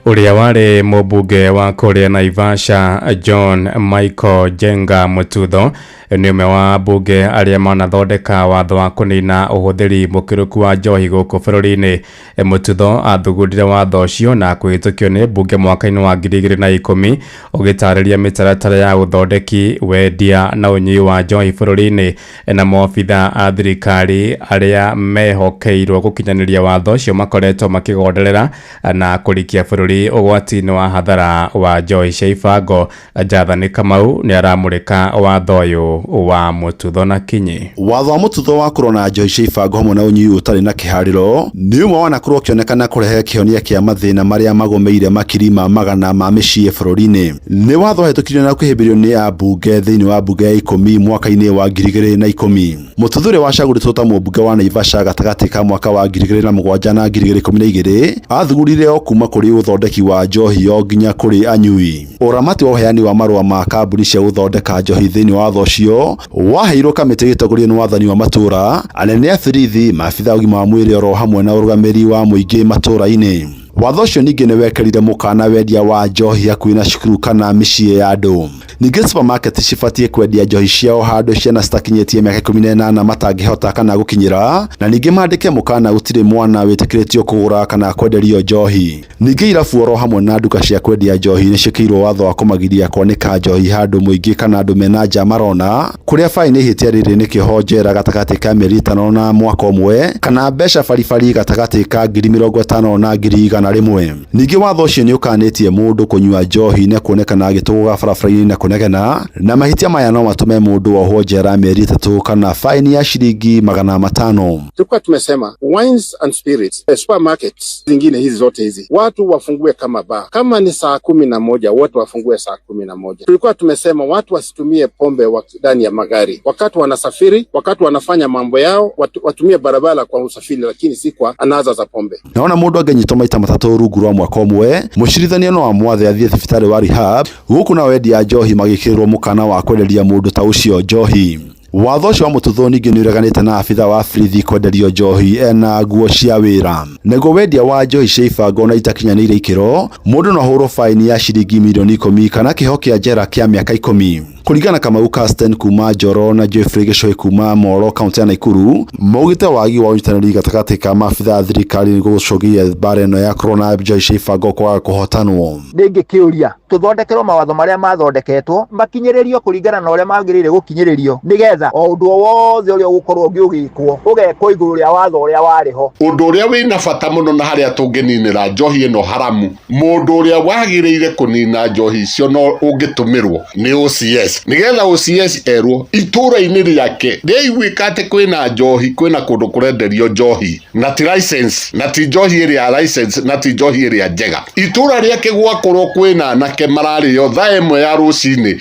Ũrĩa warĩ mũmbunge wa kũrĩa Naivasha John Michael Njenga Mututho nĩ ũmwe wa mbunge arĩa manathondeka watho wa kũnina ũhũthĩri mũkĩrũku wa njohi gũkũ bũrũri-inĩ. Mututho athugundire watho ũcio na kũhĩtũkio nĩ mbunge mwaka-inĩ wa 2010 ũgĩtarĩria mĩtaratara ya ũthondeki, wendia na ũnyui wa njohi bũrũri-inĩ, na maobitha a thirikari arĩa mehokeirwo gũkinyanĩria watho ũcio makoretwo makĩgonderera na kũrikia bũrũri ũgwati-inĩ wa hathara wa njohi cia ibango. Jathani Kamau nĩ aramũrĩka watho ũyũ wa Mututho na Kinyi. Watho wa Mututho wa kũrora njohi cia ibango hamwe na ũnyui ũtarĩ na kĩharĩro nĩ ũmwe wanakorwo ũkĩonekana kũrehe kĩhonia kĩa mathĩna marĩa magũmĩire makiri ma magana ma mĩciĩ bũrũri-inĩ. Nĩ watho wahĩtũkirio na kũhĩmbĩrio nĩ ambunge thĩinĩ wa mbunge ya 10 mwaka-inĩ wa 2010. Mututho ũrĩa wacagũrĩtwo ta mũmbunge wa Naivasha gatagatĩ ka mwaka wa 2007 na 2012 athugurire o kuma kũrĩ ũthondeki wa njohi o nginya kũrĩ anyui. Ũramati wa ũheani wa marũa ma kambuni cia gũthondeka njohi thĩinĩ wa watho ũcio waheirwo kamĩtĩ gĩtongorio nĩ wathani wa matũra, anene a borithi, maabitha a ũgima wa mwĩrĩ oro hamwe na ũrũgamĩrĩri wa mũingĩ matũra-inĩ. Watho ũcio ningĩ nĩ wekĩrire mũkana wendia wa njohi hakuhĩ na cukuru kana mĩciĩ ya andũ. Ningĩ supermarket cibatiĩ kwendia njohi ciao handũ ciana citakinyĩtie mĩaka 18 matangĩhota kana gũkinyĩra, na ningĩ mandĩke mũkana gũtirĩ mwana wĩtĩkĩrĩtio kũgũra kana kwenderio njohi. Ningĩ irabu oro hamwe na nduka cia kwendia njohi nĩciĩkĩirwo watho wa kũmagiria kwanĩka njohi handũ mũingĩ kana andũ mena nja marona, kũrĩa baini ihĩtia rĩrĩ nĩ kĩoho njera gatagatĩ ka mĩeri 5 na mwaka ũmwe kana mbeca baribari gatagatĩ ka 50,000 na 100,000. rĩmwe. Ningĩ watho ũcio nĩ ũkanĩtie mũndũ kũnyua njohi na kuonekana agĩtũgũga barabara-inĩ na kũnegena, na mahĩtia maya no matũme mũndũ ohwo njera mĩeri 3 kana faini ya ciringi 500. Tulikuwa tumesema wines and spirits, supermarkets zingine hizi zote hizi watu wafungue kama bar, kama ni saa 11 wote wafungue saa 11. Tulikuwa tumesema watu wasitumie pombe ndani ya magari wakati wanasafiri, wakati wanafanya mambo yao, watumie barabara kwa usafiri, lakini si kwa anasa za pombe. Naona mũndũ angĩnyitwo maita matatũ rungu rwa mwaka ũmwe, mũcirithania no amwathe athiĩ thibitarĩ wa rehab, gũkũ nao endia a njohi magĩkĩrĩrwo mũkana wa kwenderia mũndũ ta ũcio njohi. Watho ũcio wa mũtuthũ ningĩ nĩũreganĩte na abitha wa borithi kwenderio njohi ena nguo cia wĩra. Naguo wendia wa njohi cia ibango na itakinyanĩire ikĩro, mũndũ no ahũrwo faini ya ciringi mirioni 10 kana kĩoho kĩa njera kĩa mĩaka 10. Kũringana na Kamau Casten kuma Njoro na Jeffrey Gĩcũhĩ kuma Moro kaunti ya Nakuru, maugĩte wagi wa ũnyitanĩri gatagatĩ ka maabitha a thirikari nĩguo gũcũngĩrĩria mbara ĩno ya corona njohi cia ibango kwaga kũhotanwo. Ndĩngĩkĩũria tũthondekerwo mawatho marĩa mathondeketwo makinyĩrĩrio kũringana na ũrĩa magĩrĩire gũkinyĩrĩrio, nĩgetha o ũndũ o wothe ũrĩa ũgũkorwo ũgĩkwo ũgekwo igũrũ rĩa watho ũrĩa warĩ ho. Ũndũ ũrĩa wĩna bata mũno na harĩa tũngĩninĩra njohi ĩno haramu, mũndũ ũrĩa wagĩrĩire kũnina njohi icio no ũngĩtũmĩrwo nĩ OCS, nĩgetha OCS erwo itũra-inĩ rĩake rĩaiguĩka atĩ kwĩna njohi, kwĩna kũndũ kũrenderio njohi na ti license, na ti njohi ĩrĩa ya license, na ti njohi ĩrĩa njega. Itũra rĩake gwakorwo kwĩna anake mararĩo thaa 1 ya rũcinĩ,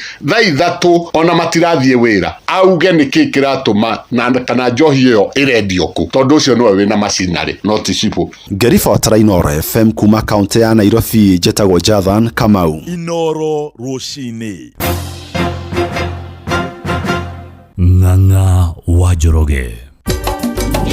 thaa 3 ona matirathiĩ wĩra, auge nĩkĩ kĩratũma na kana njohi ĩyo ĩrendio kũ, tondũ ũcio nĩwe wĩna macinarĩ no ti cibũ. Ngĩribotera Inooro FM kuma kaunti ya Nairobi, njĩtagwo Jathan Kamau. Inooro rũcinĩ. Ng'ang'a wa Njoroge.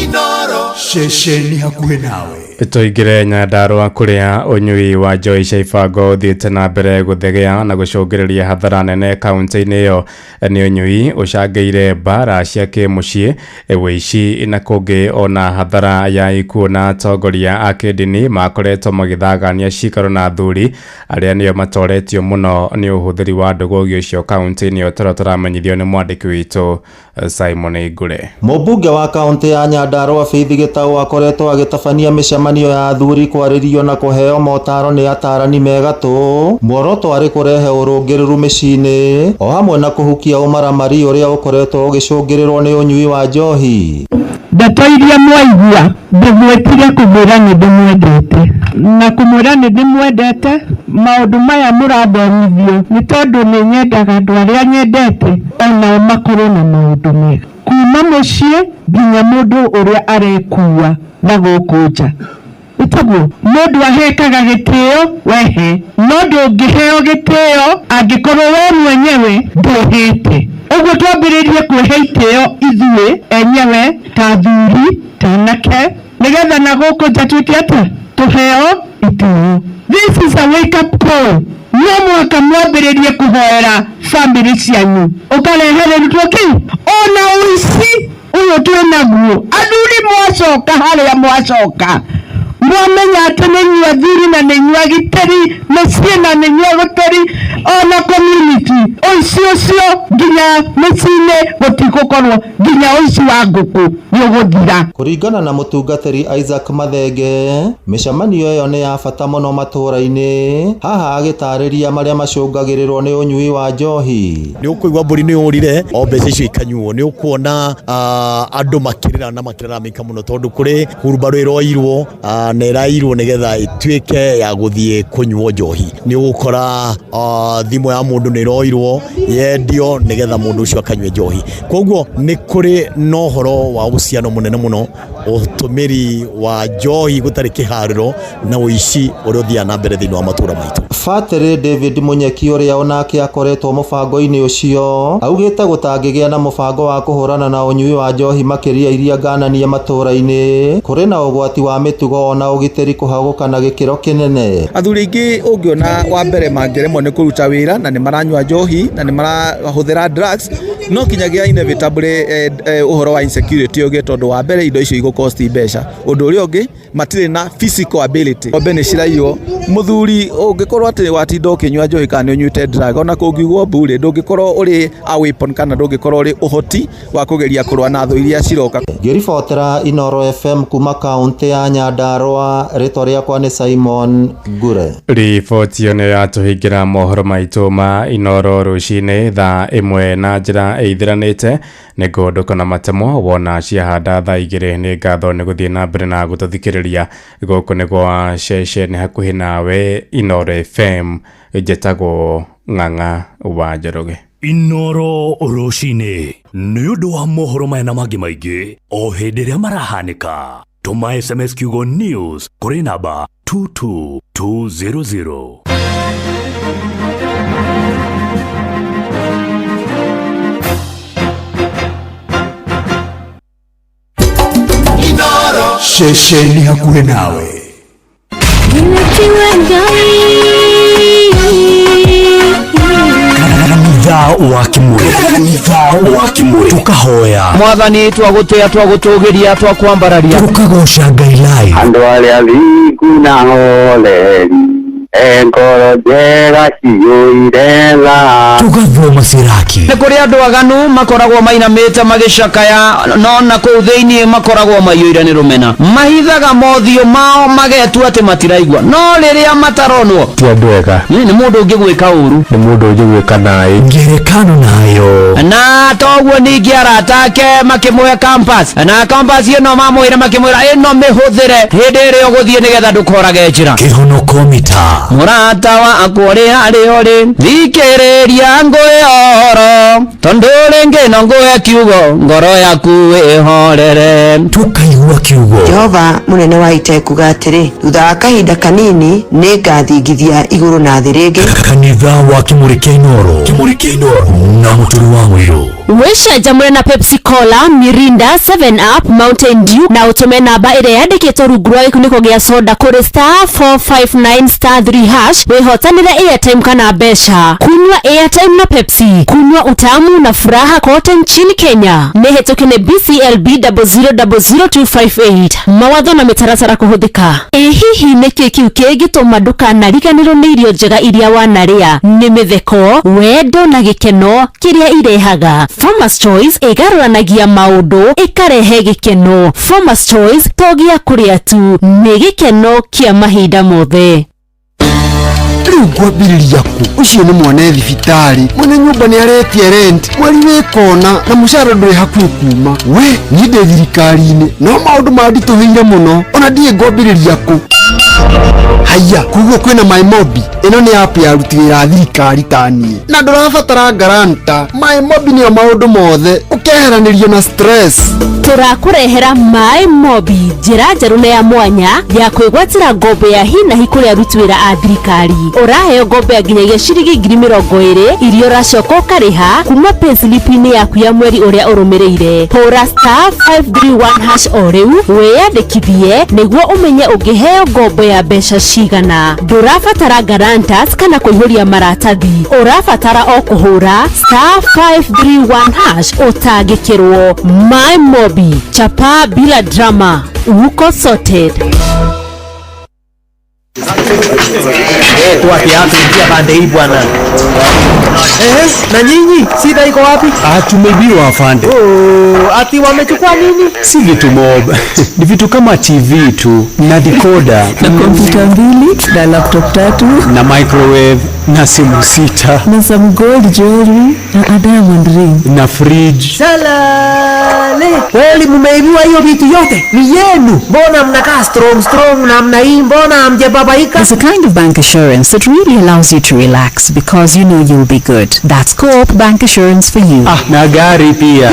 Inooro ceceni hakuhĩ nawe. Tũingĩre Nyandarũa kũrĩa ũnyui wa njohi cia ibango ũthiĩte na mbere gũthegea na gũcũngĩrĩria hathara nene kaunti-inĩ ĩyo. Nĩ ũnyui ũcangĩire mbara cia kĩmũciĩ, wĩici na kũngĩ ona hathara ya ikuũ, na atongoria a kĩndini makoretwo magĩthagania cikaro na athuri arĩa nĩo matoretio mũno nĩ ũhũthĩri wa ndũgũgĩ ũcio kaunti-inĩ ĩyo, tũrĩa tũramenyithio nĩ mwandĩki witũ Simon Ngure. Mũmbunge wa kaunti ya Nyandarũa Faith Gĩtaũ akoretwo agĩtabania mĩcemanio ya athuri kwarĩrio na kũheo motaro nĩ atarani megatũ. Muoroto arĩ kũrehe ũrũngĩrĩru mĩciĩ-inĩ o hamwe na kũhukia ũmaramari ũrĩa ũkoretwo ũgĩcũngĩrĩrwo nĩ ũnyui wa njohi. Ndeto iria mwaigua ndĩmwĩtire kũmwĩra nĩ ndĩmwendete, na kũmwĩra nĩ ndĩmwendete maũndũ maya mũrathomithio nĩ tondũ nĩ nyendaga andũ arĩa nyendete onao makorwo na maũndũ mega, kuma mũciĩ nginya mũndũ ũrĩa arekua na gũkũ nja. Ĩtaguo mũndũ ahekaga gĩtĩo wehe, no ndũngĩheo gĩtĩo angĩkorwo we mwenyewe ndũhĩte. Ũguo twambĩrĩrie kwĩhe itĩo ithuĩ enyewe ta athuri ta anake, nĩgetha na gũkũ nja twĩke atĩa, tũheo itĩo. This is a wake up call. No mũhaka mwambĩrĩrie kũhoera family cianyu, ũkarehererwo kĩ ona ũici ũyũ twĩnaguo. Athuri mwacoka harĩa mwacoka, mwamenya atĩ nĩ inyuĩ athuri na nĩ inyuĩ agitĩri mĩciĩ na nĩ inyuĩ agitĩri ona community, ũici ũcio nginya mĩciĩ-inĩ gũtigũkorwo, nginya ũici wa ngũkũ nĩ ũgũthira. Kũringana na mũtungatĩri Isaac Mathenge, mĩcemanio ĩyo nĩ ya bata mũno matũũra-inĩ, haha agĩtarĩria marĩa macũngagĩrĩrwo nĩ ũnyui wa njohi. Nĩ ũkũigua mbũri nĩ yũrire o mbeca icio ikanyuo, nĩ ũkuona andũ makĩrĩra na makĩraramĩka mũno tondũ kũrĩ hurumbarũ ĩroirwo na ĩrairwo nĩgetha ĩtuĩke ya gũthiĩ kũnyuo njohi. Nĩ ũgũkora thimũ ya mũndũ nĩ ĩroirwo yendio nĩgetha mũndũ ũcio akanyue njohi. Koguo nĩ kũrĩ na ũhoro wa uhusiano mũnene mũno ũtũmĩri wa njohi gũtarĩ kĩharĩro na ũici ũrĩa ũthiaga na mbere thĩinĩ wa matũũra maitũ. Batĩrĩ David Munyeki ũrĩa onake akoretwo mũbango-inĩ ũcio augĩte gũtangĩgĩa na mũbango wa kũhũrana na ũnyui wa njohi makĩria iria ngananie matũũra-inĩ, kũrĩ na ũgwati wa mĩtugo ona ũgitĩri kũhagũka na gĩkĩro kĩnene. Athuri aingĩ ũngĩona wa mbere mangĩremwo nĩ kũruta wĩra na nĩ maranyua njohi na nĩ marahũthĩra drugs, No kinyagia inevitably ũhoro wa insecurity ũgĩe, tondũ wa mbere indo icio igũcost mbeca, ũndũ ũrĩa ũngĩ matirĩ na physical ability. Ng'ombe nĩ ciraiywo. Mũthuri ũngĩkorwo atĩ watinda ũkĩnyua njohi kana nĩ ũnyuĩte drug, ona kũngiugwo mbu rĩ, ndũngĩkorwo ũrĩ a weapon kana ndũngĩkorwo ũrĩ ũhoti wa kũgeria kũrũa na thũ iria ciroka. Ngĩribotera Inoro FM kuma kaũntĩ ya Nyandarua, rĩtwa rĩakwa nĩ Simon Ngure. Riboti ĩyo nĩyo yatũhingĩra mohoro maitũ ma Inoro rũcinĩ thaa 1 na njĩra ĩithĩranĩte. Nĩ ngũndũka na matemo wona ciahanda thaa 2. Nĩ ngatho nĩ gũthiĩ na mbere na gũtũthikĩrĩria. Gũkũ nĩ gwa ceceni hakuhĩ nawe Inoro FM. Njĩtagwo Ng'ang'a wa Njoroge. Inoro rũcinĩ nĩ ũndũ wa mohoro maya na mangĩ maingĩ o hĩndĩ ĩrĩa marahanĩka. Tũma SMS kiugo news kũrĩ namba 22200. Ceceni hakuhĩ nawe. Kanitha wa Kimuri, kanitha wa Kimuri, tukahoya Mwathani, twagũtĩa, twagũtũgĩria, twakwambararia, tukagoca Ngai live. Andũ arĩa thingu na hooreri, e ngoro njega ciyũire tha. Tugathoma Siraki. Nĩ kũrĩ andũ aganu makoragwo mainamĩte magĩcakaya, no na kũu thĩinĩ makoragwo maiyũire nĩ rũmena. Mahithaga mothiũ mao magetua atĩ matiraigua, no rĩrĩa mataronwo Ti andũ ega. Nĩ mũndũ ũngĩgwĩka ũru, nĩ mũndũ ũngĩgwĩka naĩ. Ngerekano nayo. Na toguo ningĩ arata ake makĩmũhe campus, na campus ĩno mamwĩra, makĩmwĩra ĩno mĩhũthĩre hĩndĩ ĩrĩa ũgũthiĩ nĩgetha ndũkorage njĩra. Kĩhonoko mita. Mũrata wakwa ũrĩa arĩ ũrĩ, thikĩrĩria ngũhe ũhoro, tondũ rĩngĩ no ngũhe kiugo, ngoro yaku ĩhorere. Tukaigua kiugo. Jehova mũnene wa ita ekuga atĩrĩ, thutha wa kahinda kanini nĩ ngathingithia igũrũ na thĩ rĩngĩ. Kanitha wa Kimuri kĩa Inoro, Kimuri kĩa Inoro na Mũturi wa Mũirũ. Wĩcanjamũre na Pepsi Cola, Mirinda, 7 Up, Mountain Dew na ũtũme namba ĩrĩa yandĩkĩtwo rungu rwa gĩkunĩko gĩa soda kũrĩ star 459 star 3 hash wĩhotanĩre airtime kana mbeca. Kunywa airtime na Pepsi, kunywa utamu na furaha kote nchini Kenya. Nĩ hĩtũke nĩ BCLB 0000258. Mawatho na mĩtaratara kũhũthĩka. Ĩ hihi nĩkĩ kĩu kĩngĩtũma ndũkanariganĩrwo nĩ irio njega iria wanarĩa? Nĩ mĩtheko, wendo na gĩkeno kĩrĩa irehaga. Farmers Choice ĩgarũranagia maũndũ, ĩkarehe gĩkeno. Farmers Choice to gĩa kũrĩa tu, nĩ gĩkeno kĩa mahinda mothe. Rĩu ngwambĩrĩria kũ? Ũcio nĩ mwana e thibitarĩ, mwene nyũmba nĩ aretia rent mweri wĩ kona, na mũcara ndũrĩ hakuhĩ kuma. We niĩ ndĩ thirikari-inĩ, no maũndũ manditũhĩire mũno, ona ndiĩ ngwambĩrĩria kũ. Haiya, koguo kwĩna MyMobi. Ĩno nĩ app ya aruti wĩra a thirikari ta niĩ, na ndũrabatara guarantor. MyMobi nĩyo maũndũ mothe, ũkeheranĩrio na stress. Tũrakũrehera MyMobi, njĩra njerũ na ya mwanya ya kwĩgwatĩra ngombo ya hi na hi kũrĩ aruti wĩra a thirikari. Ũraheo ngombo ya nginyagia ciringi 20,000 iria ũracoka ũkarĩha kuma payslip-inĩ yaku ya mweri ũrĩa ũrũmĩrĩire. Hũra star 531 hash o rĩu wĩyandĩkithie nĩguo ũmenye ũngĩheo ngombo ya mbeca cigana. Ndũrabatara guarantors kana kũihũria maratathi, ũrabatara o kũhũra star 531 hash ũtangĩkĩrwo. MyMobi, chapa bila drama, uko sorted. Toa kiatu, ingia pande hii bwana. Na nyinyi shida iko wapi? Tumeibiwa afande. Oh, ati wamechukua nini? Si vitu mob. Ni vitu kama TV tu na decoder na kompyuta 2 na laptop 3 na microwave na simu 6 na some gold jewelry na a diamond ring na fridge. Salale. Kweli mmeibiwa hiyo vitu yote? Ni yenu. Mbona mnakaa strong strong namna hii? Mbona hamjababaika? There's a kind of bank assurance that really allows you to relax because you know you'll be good. That's Co-op Bank Assurance for you. Na gari pia.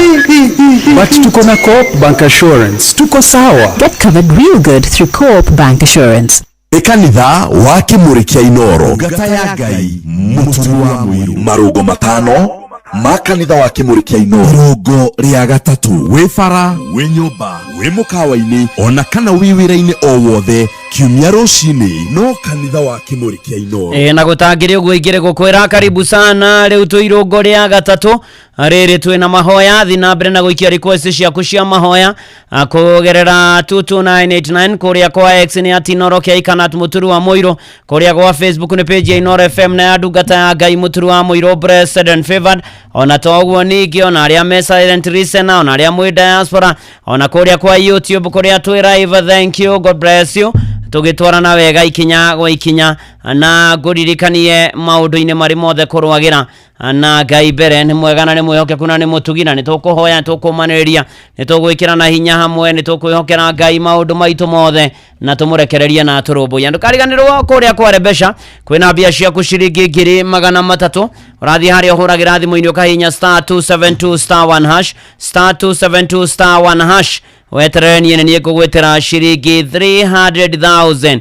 But tuko na Co-op Bank Assurance. Tuko sawa. Get covered real good through Co-op Bank Assurance. Kanitha wa Kimuri kĩa Inoro, ngata ya Ngai, Mũturi wa Mũirũ. Marũngo 5 ma kanitha wa Kimuri kĩa Inoro. Rũngo rĩa gatatũ, wĩ bara, wĩ nyũmba, wĩ mũkawa-inĩ, ona kana wĩ wĩra-inĩ o wothe, kiumia rũcinĩ no kanitha wa Kimuri kĩa Inoro. Na gũtangĩrĩ ũguo ingĩrĩ gũkwĩra karibu sana. Rĩu twĩ irũngo rĩa gatatũ Rĩrĩ twĩna mahoya, thi na mbere na gũikia request ciaku cia mahoya kũgerera 22989 kũrĩa kwa X nĩ at Inooro K kana at Mũturu wa Mũirũ, kũrĩa gwa Facebook nĩ page ya Inooro FM na ya ndungata ya Ngai Mũturu wa Mũirũ blessed and favored. Ona to ũguo ningĩ ona arĩa me silent listener, ona arĩa mwĩ diaspora, ona kũrĩa kwa YouTube kũrĩa twĩ live, thank you, God bless you. Tũgĩtwarana wega ikinya gwa ikinya na ngũririkanie maũndũ-inĩ marĩ mothe kũrũagĩra na Ngai mbere nĩ mwega na nĩ mwĩhokeku na nĩ mũtugi, na nĩ tũkũhoya, nĩ tũkũmanĩrĩria, nĩ tũgwĩkĩra na hinya hamwe, nĩ tũkwĩhokera Ngai maũndũ maitũ mothe na tũmũrekererie na atũrũmbũiya. Ndũkariganĩrwo kũrĩa kwa Rebesha kwĩna mbia ciaku ciringi 300,000. Ũrathiĩ harĩa ũhũragĩra thimũ-inĩ ũkahihinya star 272 star 1 hash, star 272 star 1 hash, weterere niĩ nĩ niĩ ngũgwĩtĩra ciringi 300,000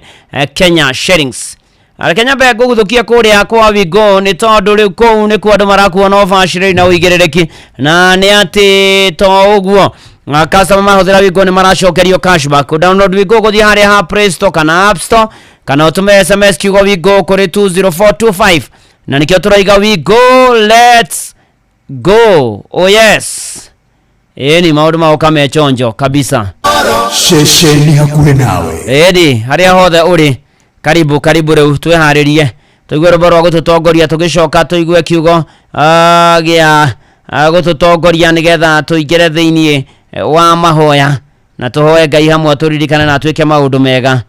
Kenya shillings. Reke nyambe ngũgũthũkia kũrĩa kwa Wigo nĩ tondũ rĩu kũu nĩkuo andũ marakuona ũbacĩrĩri na ũigĩrĩrĩki, na nĩ atĩ to ũguo customer mahũthĩra Wigo nĩ maracokerio cashback. Download Wigo gũthiĩ harĩa ha Play Store kana App Store, kana ũtũme SMS kiugo Wigo kũrĩ 20425, na nĩkĩo tũraiga Wigo, let's go. Oh yes, ĩni maũndũ magoka me chonjo kabisa. Ceceni hakuhĩ nawe. Ĩni harĩa hothe ũrĩ, karibu karibu. Rĩu twĩharĩrie tũigue rwĩmbo rwa gũtũtongoria, tũgĩcoka tũigue kiugo gĩa gũtũtongoria nĩgetha tũingĩre thĩiniĩ wa mahoya na tũhoe Ngai hamwe tũririkane na twĩke maũndũ mega.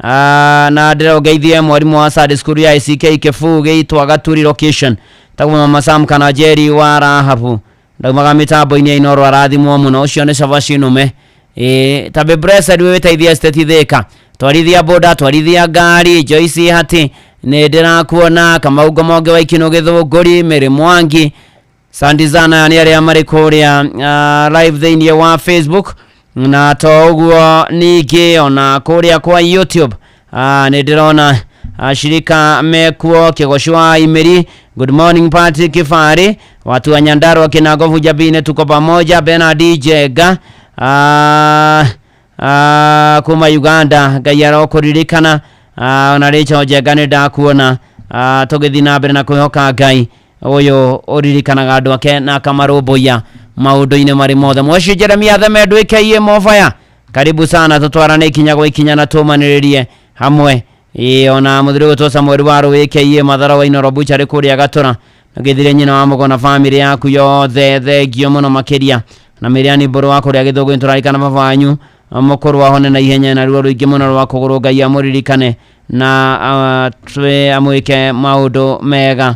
Na ndĩrongeithie mwarimũ wa Sunday School ya ICK Kĩbuu gĩitwa Gaturi location, tagwo Mama Sam kana Jerry wa Rahabu, ndaumaga mĩtambo-inĩ ya Inooro, arathimwo mũno. Ũcio nĩ cabaci nũme. Ĩĩ tabe blessed wĩteithie estate Thika, twarithia boda, twarithia ngari. Joyce Hati nĩ ndĩrakuona, Kamau Ngomonge wa Ikino Gĩthũngũri, Mary Mwangi Sandizana nĩ arĩa marĩ kũrĩa live thĩiniĩ wa Facebook, na to ũguo ningĩ ona kũrĩa kwa YouTube nĩ ndĩrona ashirika mekuo. Kĩgoci wa Imeri, good morning. Patrick Kifari, watu wa Nyandarua kina Jabine, tuko pamoja. Bernard Jega kuma Uganda, Ngai arokũririkana. Ona Rachel Njenga nĩ ndakuona. Tũgĩthiĩ na mbere na kwĩhoka Ngai ũyũ ũririkanaga andũ ake na akamarũmbũiya maũndũ-inĩ marĩ mothe. Mwaci Jeremia Theme ndwĩkeiye mobaya, karibu sana, tũtwarane ikinya gwa ikinya na tũmanĩrĩrie hamwe. Ĩĩ ona mũthuri ũgwĩtwo Samuel wa Rũĩ Mathara wa Inooro Buchari kũrĩa Gatũra, ngĩthire nyina wa mũgo na famĩlĩ yaku yothe, thengio mũno makĩria. Na Mĩriani Mbũrũ wa kũrĩa Gĩthũngũ, nĩtũrarikana baba wanyu mũkũrũ ahone na ihenya na ruo rũingĩ mũno rwa kũgũrũ, Ngai amũririkane na twĩ amwĩke maũndũ mega,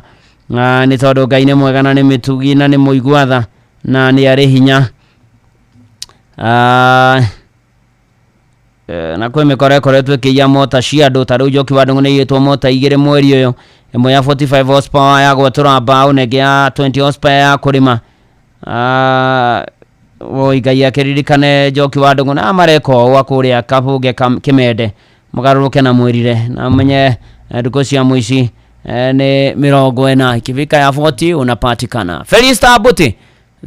nĩ tondũ Ngai nĩ mwega na nĩ mĩtugi na nĩ mũigua tha na nĩ arĩ hinya. Na kwĩ mĩkora ĩkoretwo ĩkĩiya mota cia andũ, ta rĩu Njoki wa Ndung'u nĩ iyĩtwo mota igĩrĩ mweri ũyũ, ĩmwe ya 45 horsepower ya gwatũra mbaũ na ĩngĩ ya 20 horsepower ya kũrĩma. Woi Ngai akĩririkane Njoki wa Ndung'u na mareka ũũ kũrĩa Kabunge Kĩmende, mũgarũrũke na mwĩrire na menye ndukũ cia mũici nĩ 40, ikifika ya 40 unapatikana. Felista Abuti,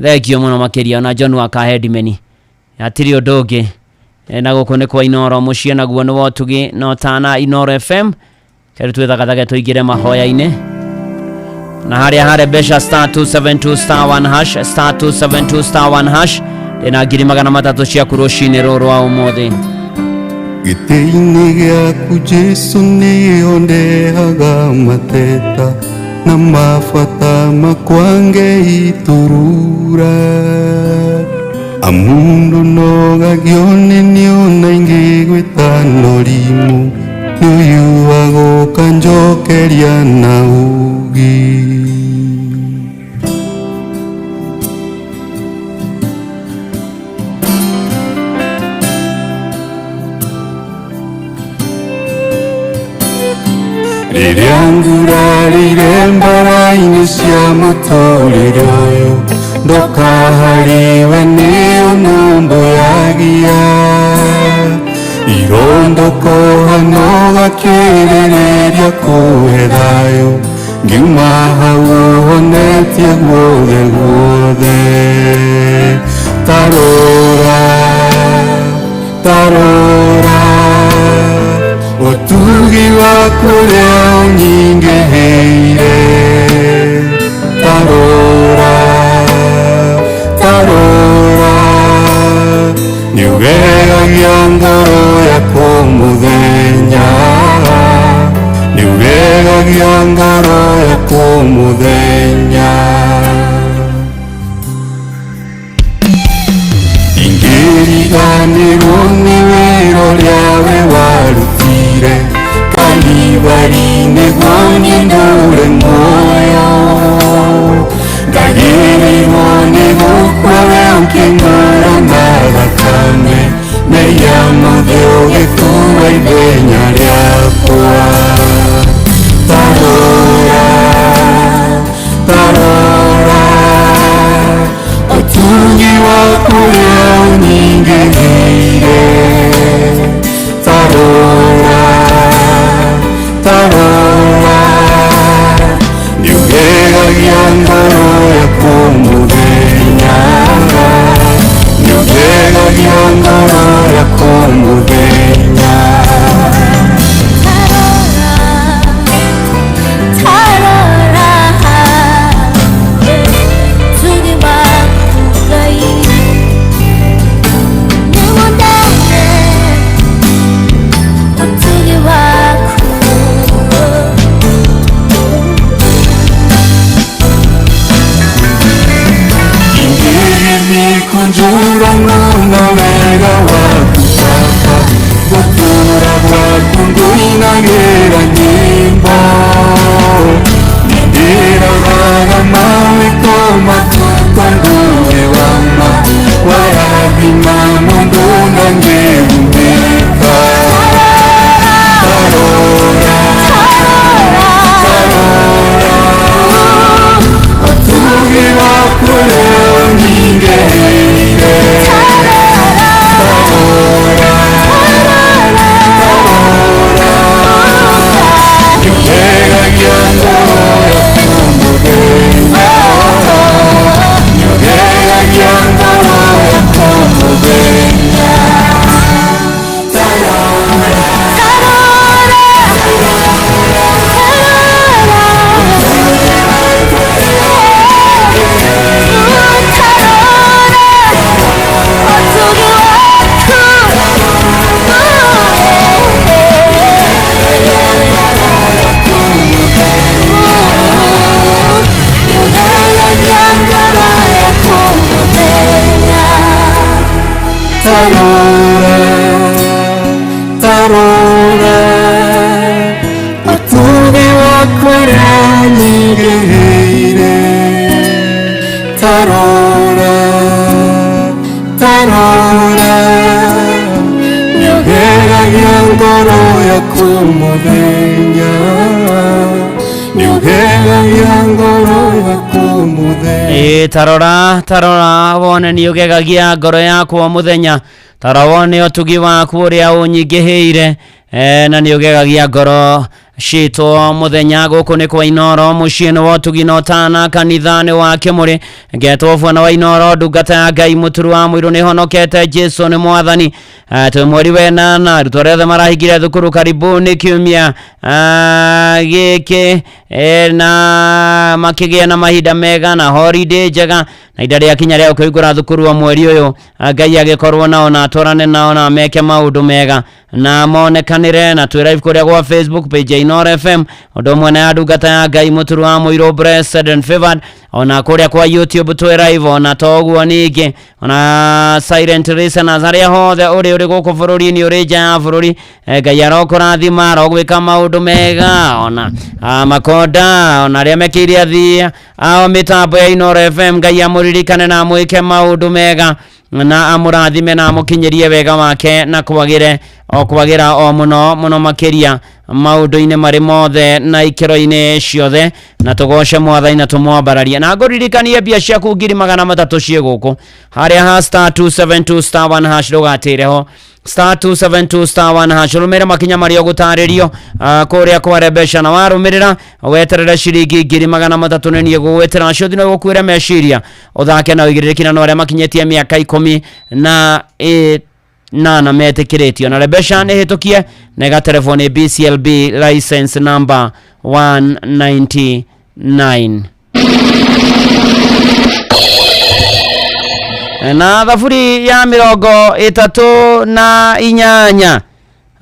thengio mũno makĩria, na John wa Kahedimeni, hatirĩ ũndũ ũngĩ. Na gũkũ nĩ kwa Inooro mũciĩ, naguo nĩ wotugi no tana Inooro FM. Keri twĩthagathage tũingĩre mahoya-inĩ na harĩa harĩ mbeca star 272 star 1 hash, star 272 star 1 hash, ndĩna 300,000 ciaku rũcinĩ rũrũ rwa ũmũthĩ. Gĩtĩ-inĩ gĩaku Jesu nĩho ndehaga mateta na mabata makwa ngeiturura, amundu nogagio nĩ niona ingĩgwĩta norimũ nĩũyuaga ũkanjokeria na ũũgĩ. Rĩrĩa ngurarire mbara-inĩ cia mũtũrĩre ũyũ, ndoka harĩwe nĩũnũmbũyagia, irondokoha gakĩrĩrĩria kũhe thayũ, ngiuma hau ũhonetie guothe guothe. Tarora, tarora, ũtugi waku ũrĩa ũnyingĩhĩire, tarora, Nĩũgegagia ngoro yakwa mũthenya. Ingĩriganĩrwo nĩ wĩra ũrĩa we warutire Kalivari nĩguo niĩ ndũre muoyo. Ndagĩrĩirwo nĩ gũkua we ũkĩngũra na thakame, mehia mothe ũgĩkua ithenya rĩakwa. Ta rora, ta rora, ũtugi waku ũrĩa ũnyingĩhĩire. Ta rora, ta rora, nĩũgegagia ngoro yakwa mũthenya. Nĩũgegagia ngoro yakwa mũthenya. Ingĩgĩthiĩ mũno wega waku Baba, gũtũũra gwaku ngũinagĩra nyĩmbo. Nĩndĩroraga mawĩko maku tondũ wĩ wa ma, warathima mũndũ ndangĩgunĩka. Ta rora, ta rora, ũtugi waku ũrĩa ũnyingĩhĩire. Ta rora, ta rora, nĩũgegagia ngoro yakwa mũthenya. Nĩũgegagia ngoro yakwa mũthenya. Ta rora, Ta rora, ta rora, ũtugi waku ũrĩa ũnyingĩhĩire. Ta rora, ta rora, nĩũgegagia ngoro yakwa mũthenya. Nĩũgegagia ngoro yakwa mũthenya. Ĩ tarora, tarora wone nĩ ũgegagia ngoro yakwa mũthenya. Tarora wone ũtugi waku ũrĩa ũnyingĩhĩire, na nĩ ũgegagia ngoro citũ mũthenya. Gũkũ nĩ kwa Inooro, mũciĩ nĩ wa ũtugi na ũtana, kanitha nĩ wa Kĩmũrĩ. Ngetwo bwana wa Inooro, ndungata ya Ngai, mũturu wa mũirũ, nĩ honokete, Jesu nĩ mwathani. Twĩ mweri wa ĩnana, arutwo arĩa othe marahingire thukuru karibuni kiumia gĩkĩ, na makĩgĩa na mahinda mega na holiday njega, na ihinda rĩakinya rĩa kũhingũra thukuru wa mweri ũyũ, Ngai agĩkorwo nao na atwarane nao na meke maũndũ mega na monekanĩre. Na twĩ live kũrĩa gwa Facebook page ya Inooro FM, ũndũ ũmwe na ya ndungata ya Ngai mũturu wa mũirũ blessed and favored, ona kũrĩa kwa YouTube twĩ live, ona toguo ningĩ ona silent listeners arĩa hothe ũrĩ gũkũ bũrũri-inĩ, ũrĩ nja ya bũrũri, Ngai arokũrathima, arogwĩka maũndũ mega, ona makonda, ona arĩa mekĩire athii ao mĩtambo ya Inooro FM, Ngai amũririkane na amwĩke maũndũ mega na amũrathime na amũkinyĩrie wega wake na kwagĩre o kwagĩra o mũno mũno makĩria maũndũ-inĩ marĩ mothe na ikĩro-inĩ ciothe, na tũgoce mwathani na tũmwambararie. Na ngũririkanie mbia ciaku 300,000 ciĩ gũkũ harĩa ha star 272 star 1 hash, ndũgatĩre ho star 272 star 1 hash, rũmĩrĩra makinya marĩa ũgũtarĩrio kũrĩa kwa Rebesha, na warũmĩrĩra weterere ciringi 300,000 nĩ niĩ gũgwĩtĩra nacio thino gũkuĩre meciria ũthake na ũigĩrĩrĩki, na no arĩa makinyĩtie mĩaka 18 metĩkĩrĩtio. Na Rebesha nĩ hĩtũkie na ĩgaterefo nĩ BCLB license number 199. Na thaburi ya 38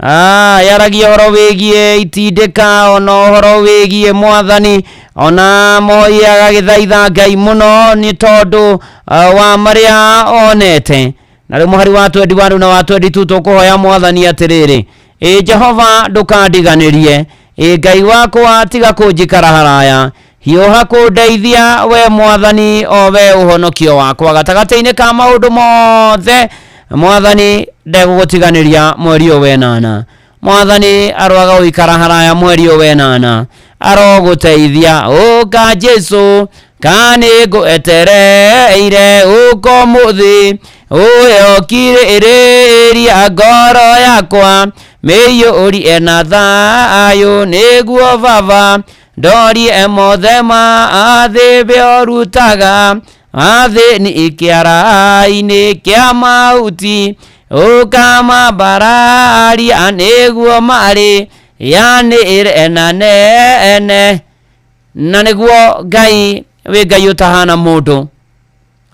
Yaragia ũhoro wĩgiĩ itindĩka ona ũhoro wĩgiĩ mwathani ona mũhoi agagĩthaitha Ngai mũno nĩ tondũ wa marĩa onete. Na rĩu mũhari wa 21 na wa 22 tũkũhoya mwathani atĩrĩrĩ, ĩ Jehova ndũkandiganĩrie, ĩ Ngai wakwa tiga kũnjikara haraya, hiũha kũndeithia we mwathani o we ũhonokio wakwa. Gatagatĩ-inĩ ka maũndũ mothe mwathani ndegũgũtiganĩria mweri ũyũ wenana. Mwathani aroaga gũikara haraya mweri ũyũ wenana, arogũteithia. Ũka Jesu ka nĩngwetereire, ũka ũmũthĩ ũyokirĩrĩria ngoro yakwa mĩiyũrie na thayũ, nĩguo baba ndorie mothe ma thĩ ũrutaga athĩni kĩara-inĩ kĩa mauti, ũkamambararia nĩguo marĩ yanĩre na nene. Na nĩguo Ngai wĩ Ngai ũtahana mũndũ.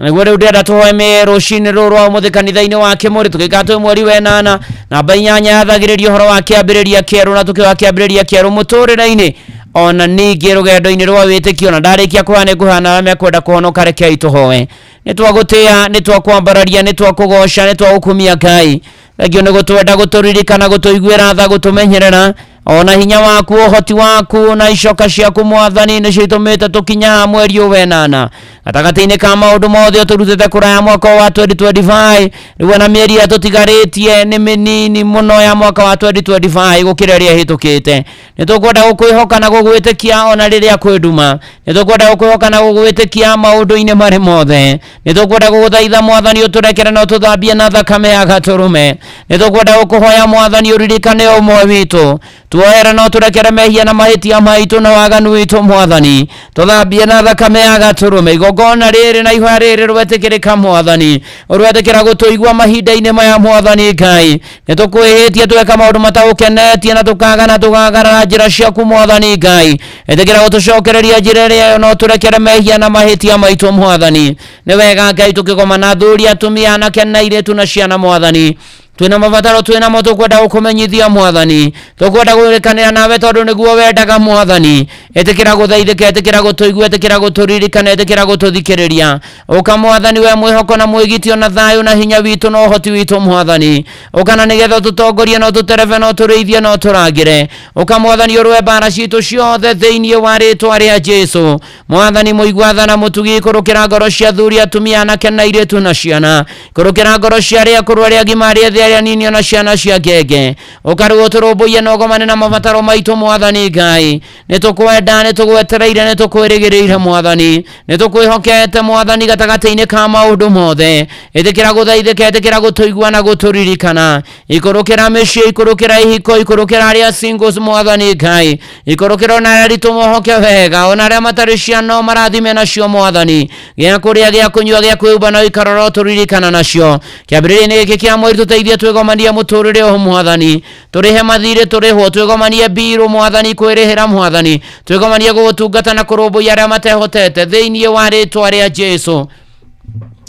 Nĩguo rĩu ndĩrenda tũhoe mĩ rũcinĩ rũrũ rwa ũmũthĩ kanitha-inĩ wa Kĩmũrĩ tũgĩka twĩ mweri wenana namba 8 yathagĩrĩria ũhoro wa kĩambĩrĩria kĩerũ, na tũkĩoya kĩambĩrĩria kĩerũ mũtũrĩre-inĩ ona ningĩ rũgendo-inĩ rwa wĩtĩkio. Na ndarĩkia kũhoya nĩ ngũhoya na arĩa mekwenda kũhonoka, rekei tũhoe. Nĩ twagũtĩĩa, nĩ twakwambararia, nĩ twakũgoca, nĩ twagũkumia Ngai. Thengio nĩ gũtwenda, gũtũririkana, gũtũiguĩra tha, gũtũmenyerera ona hinya waku, ũhoti waku na icoka ciaku mwathani nĩcio itũmĩte tũkinya mweri ũyũ wenana. Gatagatĩ-inĩ ka maũndũ mothe ũtũrutĩte kũraya mwaka wa 2025, rĩu ona mĩeri ĩrĩa tũtigarĩtie nĩ mĩnini mũno ya mwaka wa 2025 gũkĩra ĩrĩa ĩhĩtũkĩte. Nĩ tũkwenda gũkwĩhoka na gũgwĩtĩkia ona rĩrĩa kwĩ nduma. Nĩ tũkwenda gũkwĩhoka na gũgwĩtĩkia maũndũ-inĩ marĩ mothe. Nĩ tũkwenda gũgũthaitha mwathani ũtũrekere na ũtũthambie na thakame ya gatũrũme. Nĩ tũkwenda gũkũhoya mwathani ũririkane ũmwe witũ, tuohere na ũtũrekere mehia na mahĩtia maitũ na waganu witũ mwathani, tũthambie na thakame ya gatũrũme. Igongona rĩrĩ na ihoya rĩrĩ rwetĩkĩrĩka mwathani, ũrwetĩkĩra gũtũigua mahinda-inĩ maya mwathani Ngai. Nĩ tũkwĩhĩtie tweka maũndũ matagũkenetie na tũkagana tũkagarara njĩra ciaku mwathani Ngai. Ĩtĩkĩra gũtũcokereria njĩra ĩrĩa ĩyo na ũtũrekere mehia na mahĩtia maitũ mwathani. Nĩ wega Ngai tũkĩgomana athuri, atumia, anake na airĩtu na ciana mwathani. Twĩna mabataro twĩnamo tũkwenda gũkũmenyithia mwathani, tũkwenda gwĩkanĩra nawe tondũ nĩguo wendaga mwathani. Ĩtĩkĩra gũthaithĩka, ĩtĩkĩra gũtũigua, ĩtĩkĩra gũtũririkana, ĩtĩkĩra gũtũthikĩrĩria. Ũka mwathani we mwĩhoko na mwĩgitio na thayũ na hinya witũ na ũhoti witũ mwathani. Ũka na nĩgetha ũtũtongorie na ũtũterebe na ũtũrĩithie na ũtũrangĩre. Ũka mwathani ũrũe mbara citũ ciothe thĩinĩ wa rĩtwa rĩa Jesu. Mwathani mũigua tha na mũtugi, ikũrũkĩra ngoro cia athuri, atumia, anake na airĩtu na ciana. Ikũrũkĩra ngoro cia arĩa akũrũ, arĩa agima, arĩa ethĩ, arĩa anini ona ciana cia ngenge. Ũka rĩu ũtũrũmbũiye na ũgomane na mabataro maitũ mwathani Ngai. Nĩ tũkwenda, nĩ tũgwetereire, nĩ tũkwĩrĩgĩrĩire mwathani, nĩ tũkwĩhokete mwathani gatagatĩ-inĩ ka maũndũ mothe. Ĩtĩkĩra gũthaithĩka, ĩtĩkĩra gũtũigua na gũtũririkana. Ikũrũkĩra mĩciĩ, ikũrũkĩra ihiko, ikũrũkĩra arĩa singles mwathani Ngai. Ikũrũkĩra ona arĩa aritũ mohoke wega, ona arĩa matarĩ ciana marathime nacio mwathani. Gĩa kũrĩa, gĩa kũnyua, gĩa kwĩhumba na ũikarora ũtũririkana nacio. Kĩambĩrĩria-inĩ gĩkĩ kĩa mweri tũteithie twĩgomanie mũtũrĩre ũyũ mwathani, tũrĩhe mathirĩ tũrĩhwo, twĩgomanie mbirũ mwathani, kwĩrĩhĩra mwathani, twĩgomanie gũgũtungata na kũrũmbũiya arĩa matehotete thĩinĩ wa rĩtwa rĩa Jesu.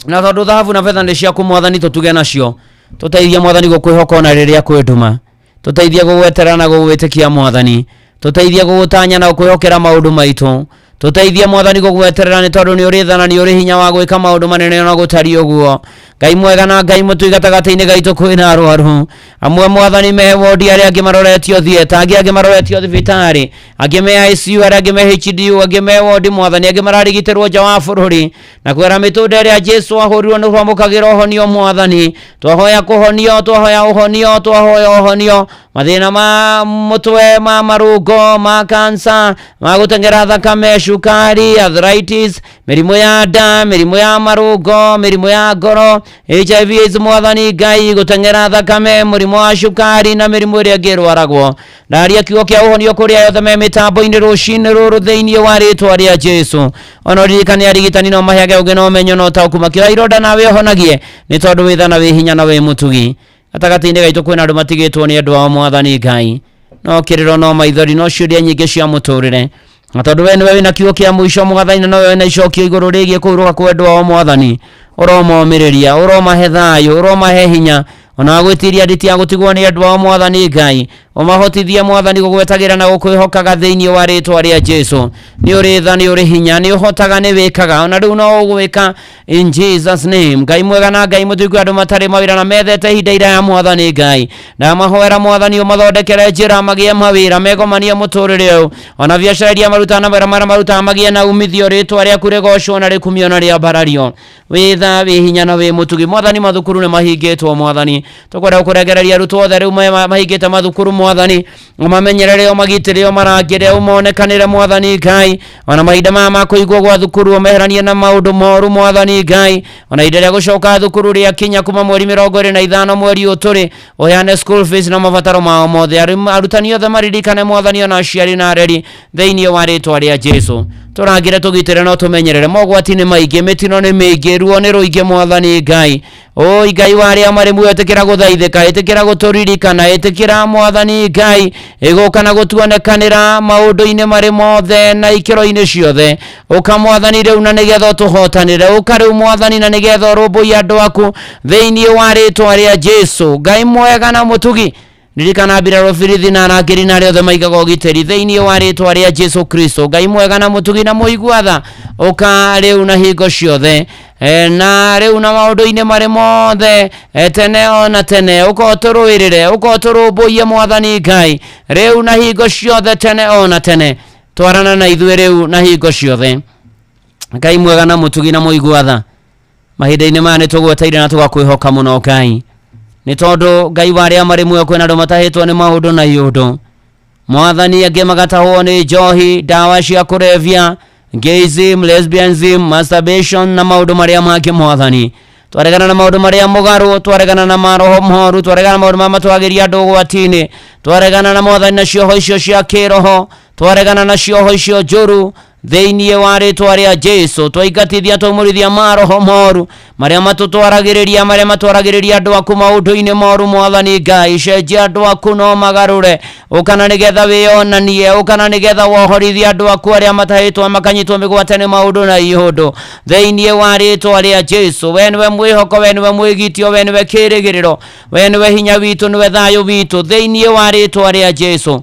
Na tondũ thahabu na betha nĩ ciaku mwathani, tũtuge nacio. Tũteithie mwathani gũkwĩhoka ona rĩrĩa kwĩ nduma. Tũteithie gũgweterera na gũgwĩtĩkia mwathani. Tũteithie gũgũtanya na gũkwĩhokera maũndũ maitũ. Tũteithie mwathani gũgweterera nĩ tondũ nĩ ũrĩ tha na nĩ ũrĩ hinya wa gwĩka maũndũ manene ona gũtariĩ ũguo. Ngai mwega na Ngai mũtui, gatagatĩ-inĩ gaitũ kwĩna arwaru amwe mwathani me wodi, arĩa angĩ maroretio theatre, angĩ angĩ maroretio thibitarĩ, angĩ me ICU, arĩa angĩ me HDU, angĩ me wodi mwathani, angĩ mararigitĩrwo nja wa bũrũri. Na kwĩra mĩtũnda ĩrĩa Jesu ahũrirwo nĩ twamũkagĩra ũhonio mwathani. Twahoya kũhonio, twahoya ũhonio, twahoya ũhonio. Mathĩna ma mũtwe, ma marũngo, ma kansa, ma gũteng'era thakame, cukari, arthritis, mĩrimũ ya nda, mĩrimũ ya marũngo, mĩrimũ ya ngoro, HIV AIDS mwathani Ngai, gũteng'era thakame, mũrimũ wa cukari na mĩrimũ ĩrĩa ĩngĩ ĩrwaragwo. Ndaria kiugo kĩa ũhonio kũrĩ arĩa othe me mĩtambo-inĩ rũcinĩ rũrũ thĩinĩ wa rĩtwa rĩa Jesu. Ona ũririkane arigitani no maheage ũngĩ na ũmenyo na ũtaũku, makĩoya ironda nawe ũhonagie, nĩ tondũ wĩ tha na wĩ hinya na wĩ mũtugi. Gatagatĩ-inĩ gaitũ kwĩna andũ matigĩtwo nĩ andũ ao mwathani Ngai, no kĩrĩro, no maithori, no ciũria nyingĩ cia mũtũrĩre. Na tondũ we nĩwe wĩna kiugo kĩa mũico mwathani, na nowe wĩna icokio igũrũ rĩgiĩ kũhurũka kwa endwa ao mwathani, ũromomĩrĩria, ũromahe thayũ, ũromahe hinya, Ona wa gwĩtiria nditi ya gũtigwo nĩ andũ ao Mwathani Ngai, ũmahotithie Mwathani gũgwetagĩra na gũkwĩhokaga thĩinĩ wa rĩtwa rĩa Jesu. Nĩ ũrĩ tha, nĩ ũrĩ hinya, nĩ ũhotaga, nĩ wĩkaga, ona rĩu no ũgwĩka in Jesus name. Ngai mwega na Ngai mũtuku, andũ matarĩ mawĩra na methete ihinda iraya Mwathani Ngai, ndamahoera Mwathani ũmathondekere njĩra magĩe mawĩra, megomanie mũtũrĩre ũyũ, ona biacara iria marutaga na mawĩra marĩa marutaga magĩe na umithio, rĩtwa rĩaku rĩgocwo na rĩkumio na rĩambarario. Wĩ tha, wĩ hinya na wĩ mũtugi Mwathani. Mathukuru nĩ mahingĩtwo Mwathani, tũkwenda gũkũrengereria arutwo othe rĩu mahingĩte mathukuru Mwathani, ũmamenyerere, ũmagitĩre, ũmarangĩre, ũmonekanĩre Mwathani Ngai. Ona mahinda maya ma kũigwo gwa thukuru ũmeheranie na maũndũ moru Mwathani Ngai. Ona ihinda rĩa gũcoka thukuru rĩakinya kuma mweri 25 mweri ũyũ tũrĩ, ũheane school fees na mabataro mao mothe. Arutani othe maririkane Mwathani, ona aciari na areri thĩinĩ wa rĩtwa rĩa Jesu. Tũrangĩre, tũgitĩre na ũtũmenyerere. Mogwati nĩ maingĩ, mĩtino nĩ mĩingĩ, ruo nĩ rũingĩ Mwathani Ngai. Oi Ngai wa arĩa marĩ muoyo, ĩtĩkĩra gũthaithĩka, ĩtĩkĩra gũtũririkana, ĩtĩkĩra Mwathani Ngai ĩgũka na gũtuonekanĩra maũndũ-inĩ marĩ mothe na ikĩro-inĩ ciothe. Ũka Mwathani rĩu na nĩgetha ũtũhotanĩre, ũka rĩu Mwathani na nĩgetha ũrũmbũiye andũ aku thĩinĩ wa rĩtwa rĩa Jesu. Ngai mwega na mũtugi, ririkana mbirarũ birithi na arangĩri na arĩa othe maigaga ũgitĩri thĩinĩ wa rĩtwa rĩa Jesu Kristo. Ngai mwega na mũtugi na mũigua tha, ũka rĩu na hingo ciothe, na rĩu na maũndũ-inĩ marĩ mothe, tene ona tene, ũka ũtũrũĩrĩre, ũka ũtũrũmbũiye Mwathani Ngai rĩu na hingo ciothe, tene ona tene. Twarana na ithuĩ rĩu na hingo ciothe. Ngai mwega na mũtugi na mũigua tha, mahinda-inĩ maya nĩ tũgweteire na tũgakwĩhoka mũno Ngai, nĩ tondũ Ngai wa arĩa marĩ muoyo, kwĩna andũ matahĩtwo nĩ maũndũ na iũndũ Mwathani, angĩ magatahwo nĩ njohi, ndawa cia kũrebia, gayism, lesbianism, masturbation na maũndũ marĩa mangĩ Mwathani. Twaregana na maũndũ marĩa mũgarũ, twaregana na maroho moru, twaregana na maũndũ marĩa matwagĩria andũ ũgwati-inĩ, twaregana na Mwathani na cioho icio cia kĩroho, twaregana na cioho icio njũru thĩinĩ wa rĩtwa rĩa Jesu. Twaingatithia, twaumũrithia maroho moru marĩa matũtwaragĩrĩria, marĩa matwaragĩrĩria andũ aku maũndũ-inĩ moru Mwathani Ngai. Cenjia andũ aku no magarũre, ũkana nĩgetha wĩyonanie, ũkana nĩgetha wohorithie andũ aku arĩa matahĩtwo makanyitwo mĩgwate nĩ maũndũ na iũndũ thĩinĩ wa rĩtwa rĩa Jesu. We nĩwe mwĩhoko, we nĩwe mwĩgitio, we nĩwe kĩĩrĩgĩrĩro, we nĩwe hinya witũ, nĩwe thayũ witũ thĩinĩ wa rĩtwa rĩa Jesu.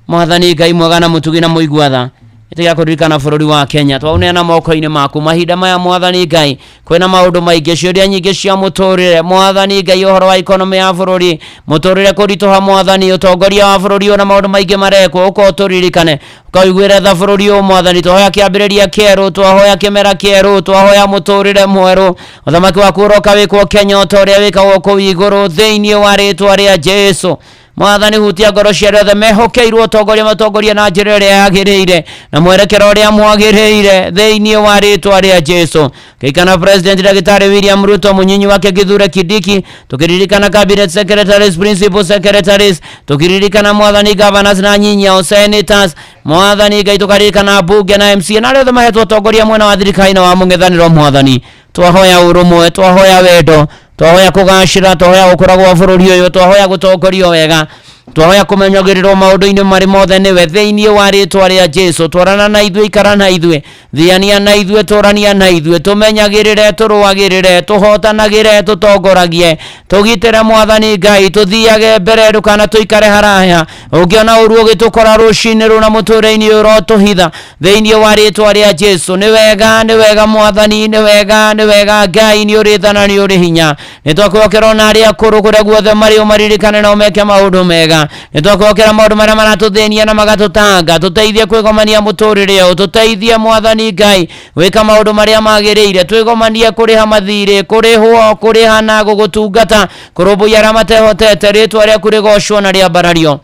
Mwathani Ngai mwega na mũtugi na mũigua tha, ĩtĩkĩra kũririkana bũrũri wa Kenya, twaũneana moko-inĩ maku mahinda maya Mwathani Ngai. Kwĩna maũndũ maingĩ, ciũria nyingĩ cia mũtũrĩre Mwathani Ngai, ũhoro wa economy ya bũrũri, mũtũrĩre kũritũha Mwathani, ũtongoria wa bũrũri ũyũ na maũndũ maingĩ marekwo. Ũka ũtũririkane, ũkaũiguĩre tha bũrũri ũyũ Mwathani. Twahoya kĩambĩrĩria kĩerũ, twahoya kĩmera kĩerũ, twahoya mũtũrĩre mwerũ. Ũthamaki waku ũroka wĩkwo Kenya o ta ũrĩa wĩkagwo kũu igũrũ thĩinĩ wa rĩtwa rĩa Jesu. Mwathani, hutia ngoro cia arĩa othe mehokeirwo ũtongoria, matongoria na njĩra ĩrĩa yagĩrĩire na mwerekero ũrĩa mwagĩrĩire thĩinĩ wa rĩtwa rĩa Jesu. Kĩikana President Ndagĩtarĩ William Ruto, mũnyinyi wake Kithure Kindiki, tũkĩririkana cabinet secretaries, principal secretaries, tũkĩririkana Mwathani governors na nyinyi ao senators Mwathani Ngai, tũkaririkana mbunge na MCA na arĩa othe mahetwo ũtongoria mwena wa thirikari na wa mũng'ethanĩro Mwathani. Twahoya ũrũmwe, twahoya wendo, twahoya kũgacĩra, twahoya gũkũra gwa bũrũri ũyũ, twahoya gũtongorio wega, twahoya kũmenyagĩrĩrwo maũndũ-inĩ marĩ mothe nĩwe thĩinĩ wa rĩtwa rĩa Jesu. Twarana na ithuĩ, ikara na ithuĩ, thiania na ithuĩ, tũrania na ithuĩ, tũmenyagĩrĩre, tũrũagĩrĩre, tũhotanagĩre, tũtongoragie, tũgitĩre Mwathani Ngai, tũthiage mbere, ndũkana tũikare haraya. Ũngĩona ũru ũgĩtũkora rũcinĩ rũna mũtũrĩre-inĩ ũyũ, ũrotũhitha thĩinĩ wa rĩtwa rĩa Jesu. Nĩ wega, nĩ wega Mwathani, nĩ wega, nĩ wega Ngai, nĩ ũrĩ tha na nĩ ũrĩ hinya. Nĩ twakwĩhokera ona arĩa akũrũ kũrĩa guothe marĩ, ũmaririkane na ũmeke maũndũ mega. Nĩ twakwĩhokera maũndũ marĩa maratũthĩnia na magatũtanga, tũteithie kwĩgomania mũtũrĩre ũyũ, tũteithie Mwathani Ngai gwĩka maũndũ marĩa magĩrĩire, twĩgomanie kũrĩha mathirĩ, kũrĩhwo, kũrĩha na gũgũtungata, kũrũmbũiya arĩa matehotete. Rĩtwa rĩaku rĩgocwo na rĩambarario.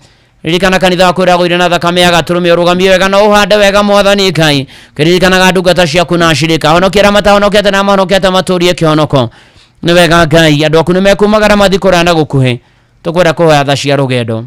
Ririkana kanitha waku ũrĩa wagũire na thakame ya gatũrũme, ũrũgamie wega na ũhande wega Mwathani Ngai, kĩririkanaga ndungata ciaku na ashirika, honokia arĩa matahonokete na mahonokete matũrie kĩhonoko. Nĩ wega Ngai, andũ aku nĩ mekumagara mathiĩ kũraya na gũkuhĩ, tũkwenda kũhoya tha cia rũgendo,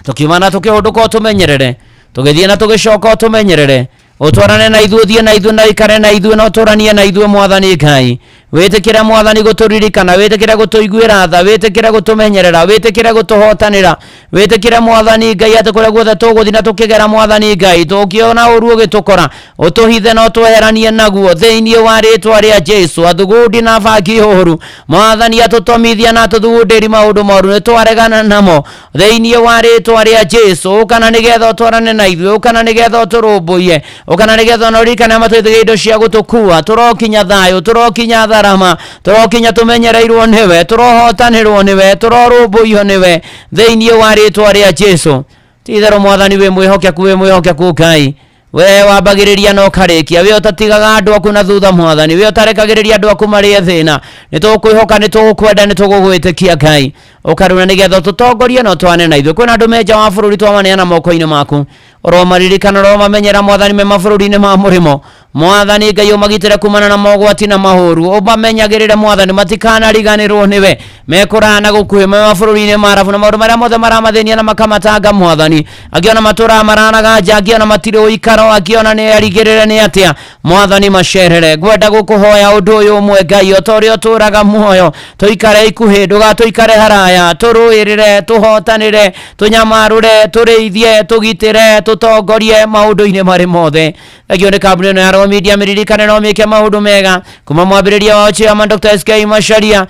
tũkiuma na tũkĩhũndũka ũtũmenyerere, tũgĩthiĩ na tũgĩcoka ũtũmenyerere, ũtwarane na ithuĩ, ũthiĩ na ithuĩ na ũikare na ithuĩ na ũtũranie na ithuĩ Mwathani Ngai. Wĩtĩkĩre mwathani gũtũririkana, wĩtĩkĩre gũtũiguĩra tha, wĩtĩkĩre gũtũmenyerera, wĩtĩkĩre gũtũhotanĩra, wĩtĩkĩre mwathani Ngai atĩ kũrĩa guothe tũgũthiĩ na tũkĩgera mwathani Ngai tũngĩona ũru ũgĩtũkora ũtũhithe na ũtweheranie naguo thĩinĩ wa rĩtwa rĩa Jesu. Athugundi na bangi ũru mwathani atũtomithia na atũthugundĩri maũndũ moru nĩ twaregana namo thĩinĩ wa rĩtwa rĩa Jesu. Ũkana nĩgetha ũtwarane na ithuĩ, ũkana nĩgetha ũtũrũmbũiye, ũkana nĩgetha ona ũririkane matũithĩrie indo cia gũtũkua. Tũrokinya thayũ, tũrokinya tharama, tũrokinya tũmenyereirwo nĩwe, tũrohotanĩrwo nĩwe, tũrorũmbũiyo nĩwe thĩinĩ wa rĩtwa rĩa Jesu. Ti-itherũ mwathani wĩ mwĩhokeku, wĩ mwĩhokeku Ngai, we wambagĩrĩria na ũkarĩkia, we ũtatigaga andũ aku na thutha mwathani, we ũtarekagĩrĩria andũ aku marĩe thĩna. Nĩ tũgũkwĩhoka, nĩ tũgũkwenda, nĩ tũgũgwĩtĩkia Ngai, ũkaruna nĩgetha ũtũtongorie na ũtwane na ithuĩ. Kwĩna andũ me nja wa bũrũri twamaneana moko-inĩ maku, ũromaririkana, ũromamenyera mwathani me mabũrũri-inĩ ma mũrĩmo. Mwathani Ngai ũmagitĩre kumana na mogwati na mahũru, ũmamenyagĩrĩre mwathani matikanariganĩrwo nĩwe, mekũraya na gũkuhĩ, me mabũrũri-inĩ ma arabu na maũndũ marĩa mothe maramathĩnia na makamatanga mwathani. Angĩona matũraga maranaga nja, angĩona matirĩ ũikaro, angĩona nĩ arigĩrĩre nĩ atĩa mwathani macerere. Ngwenda gũkũhoya ũndũ ũyũ ũmwe Ngai, o ta ũrĩa ũtũraga muoyo, tũikare ikuhĩ, ndũgatũikare haraya, tũrũĩrĩre, tũhotanĩre, tũnyamarũre, tũrĩithie, tũgitĩre, tũtongorie maũndũ-inĩ marĩ mothe. Thengio nĩ kambuni ĩno ya Royal Media, mĩririkane no mĩke maũndũ mega kuma mwambĩrĩria wao chairman Dr. SK Macharia,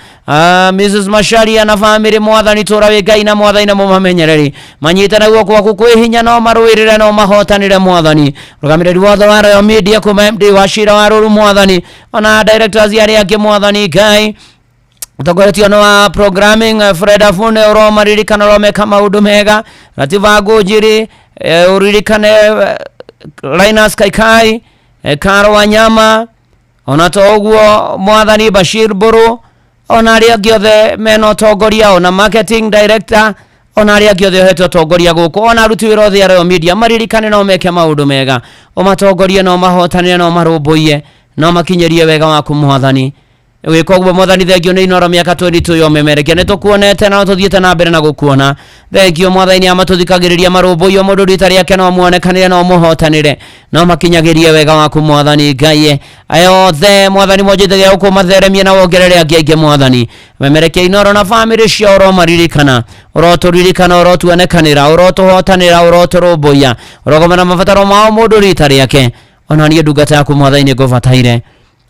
Mrs. Macharia na famĩlĩ. Mwathani tũra wĩ Ngai na mwathani na mũmamenyereri, manyitane guoko gwaku kwĩ hinya, no marũĩrĩre, no mahotanĩre mwathani. Rũgamĩrĩri wothe wa Royal Media kuma MD wa Cira wa Rũru mwathani, ona directors arĩa angĩ mwathani Ngai, ũtongoretio nĩ wa programming Fred Afune, ũromaririkana, ũromeka maũndũ mega. Rativa Ngũnjiri, ũririkane Linus Kaikai, Karo Wanyama, ona to ũguo mwathani Bashir Mbũrũ, ona arĩa angĩ othe mena ũtongoria, ona marketing director, ona arĩa angĩ othe ũhete ũtongoria gũkũ, ona aruti wĩra othe a Royal Media, maririkane no meke maũndũ mega, ũmatongorie, no mahotanĩre, no marũmbũiye, no makinyĩrie wega waku mwathani. Wĩka ũguo mwathani, thengio nĩ Inoro mĩaka 22 ya ũmemerekia, nĩ tũkuonete na tũthiĩte na mbere na gũkuona. Thengio mwathani, amatũthikagĩrĩria marũmbũiyo mũndũ rita rĩake, no muonekanĩre, no mũhotanĩre, no makinyagĩrie wega waku mwathani Ngai. Aya othe mwathani monjĩte gũkũ matheremie na wongerere angĩ aingĩ mwathani. Memerekia Inoro na famĩlĩ ciao, ũromaririkana, ũrotũririkana, ũrotuonekanĩra, ũrotũhotanĩra, ũrotũrũmbũiya, ũrogomana mabataro mao mũndũ rita rĩake. Ona niĩ ndungata yaku mwathani nĩ ngũbataire.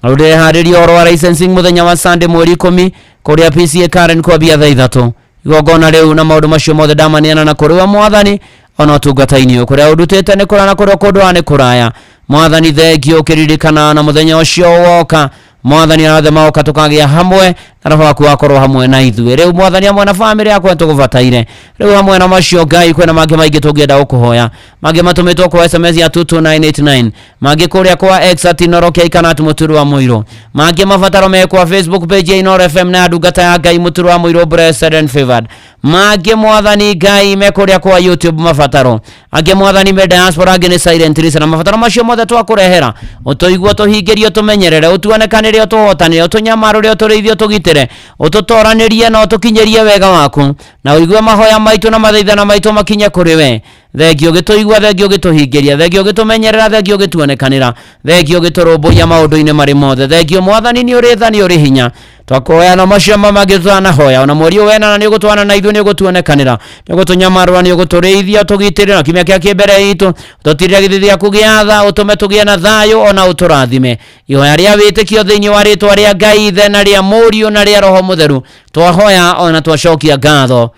Ũndĩreharĩria ũhoro wa licensing mũthenya wa Sunday mweri 10 kũrĩa PCA Karen kwambia thaa 3. Igongona rĩu na maũndũ macio mothe ndamaneana na kũrĩ we mwathani, ona ũtungata-inĩ ũyũ kũrĩa ũndutĩte nĩ kũraya na kũrĩa ũkũndwara nĩ kũraya mwathani. Thengio ũkĩririkana na mũthenya ũcio woka mwathani, arothe maoka tũkagĩa hamwe na roho waku wakorwo hamwe na ithuĩ. Rĩu mwathani hamwe na famĩlĩ yakwa nĩtũgũbataire. Rĩu hamwe na macio Ngai, kwĩna mangĩ maingĩ tũngĩenda gũkũhoya, mangĩ matũmĩtwo kwa SMS ya 22989, mangĩ kũrĩa kwa X at Inoro K kana at Mũturu wa Mũirũ, mangĩ mabataro me kwa Facebook page ya Inoro FM na ya ndungata ya Ngai Mũturu wa Mũirũ blessed and favored, mangĩ mwathani Ngai me kũrĩa kwa YouTube mabataro, angĩ mwathani me diaspora, angĩ nĩ silent listener. Mabataro macio mothe twakũrehera, ũtũigue, ũtũhingĩrie, ũtũmenyerere, ũtuonekanĩre, ũtũhotanĩre, ũtũnyamarũre, ũtũrĩithie, ũtũgitĩre, ũtũtoranĩrie na ũtũkinyĩrie wega waku, na ũigue mahoya maitũ na mathaithana maitũ makinye kũrĩ we. Thengio ũgĩtũigua, thengio ũgĩtũhingĩria, thengio ũgĩtũmenyerera, thengio ũgĩtuonekanĩra, thengio ũgĩtũrũmbũiya maũndũ-inĩ marĩ mothe. Thengio mwathani, nĩ ũrĩ tha, nĩ ũrĩ hinya. Twakuhoya na macio mangĩ tũtanahoya, ona mweri ũyũ wenana nĩ ũgũtwana na ithuĩ, nĩ ũgũtuonekanĩra, nĩ ũgũtũnyamarũra, nĩ ũgũtũrĩithia, ũtũgitĩre na kiumia kĩa kĩ mbere itũ, ũtũtirĩre gĩthithi gĩaku gĩa tha, ũtũme tũgĩe na thayũ, ona ũtũrathime. Ihoya rĩa wĩtĩkio thĩinĩ wa rĩtwa rĩa Ngai Ithe na rĩa Mũriũ na rĩa Roho Mũtheru twahoya ona twacokia ngatho.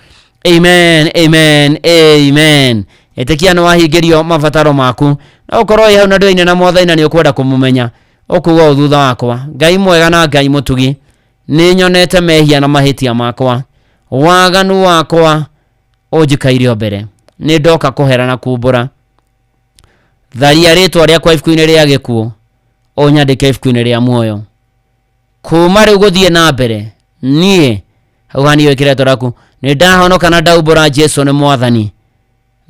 Amen, amen, amen. Ĩtĩkia nĩ wahingĩrio mabataro maku, na ũkorwo wĩ hau na ndũine na mwathani na nĩ ũkwenda kũmũmenya, ũkuga ũũ thutha wakwa: Ngai mwega na Ngai mũtugi, nĩ nyonete mehia na mahĩtia makwa, waganu wakwa ũnjikaire o mbere, nĩ ndoka kũhera na kumbũra. Tharia rĩtwa rĩakwa ibuku-inĩ rĩa gĩkuũ, ũnyandĩke ibuku-inĩ rĩa muoyo. Kuma rĩu gũthiĩ na mbere, niĩ hau hani wĩkĩre rĩtwa rĩaku, nĩ ndahonoka na ndaumbũra Jesu nĩ mwathani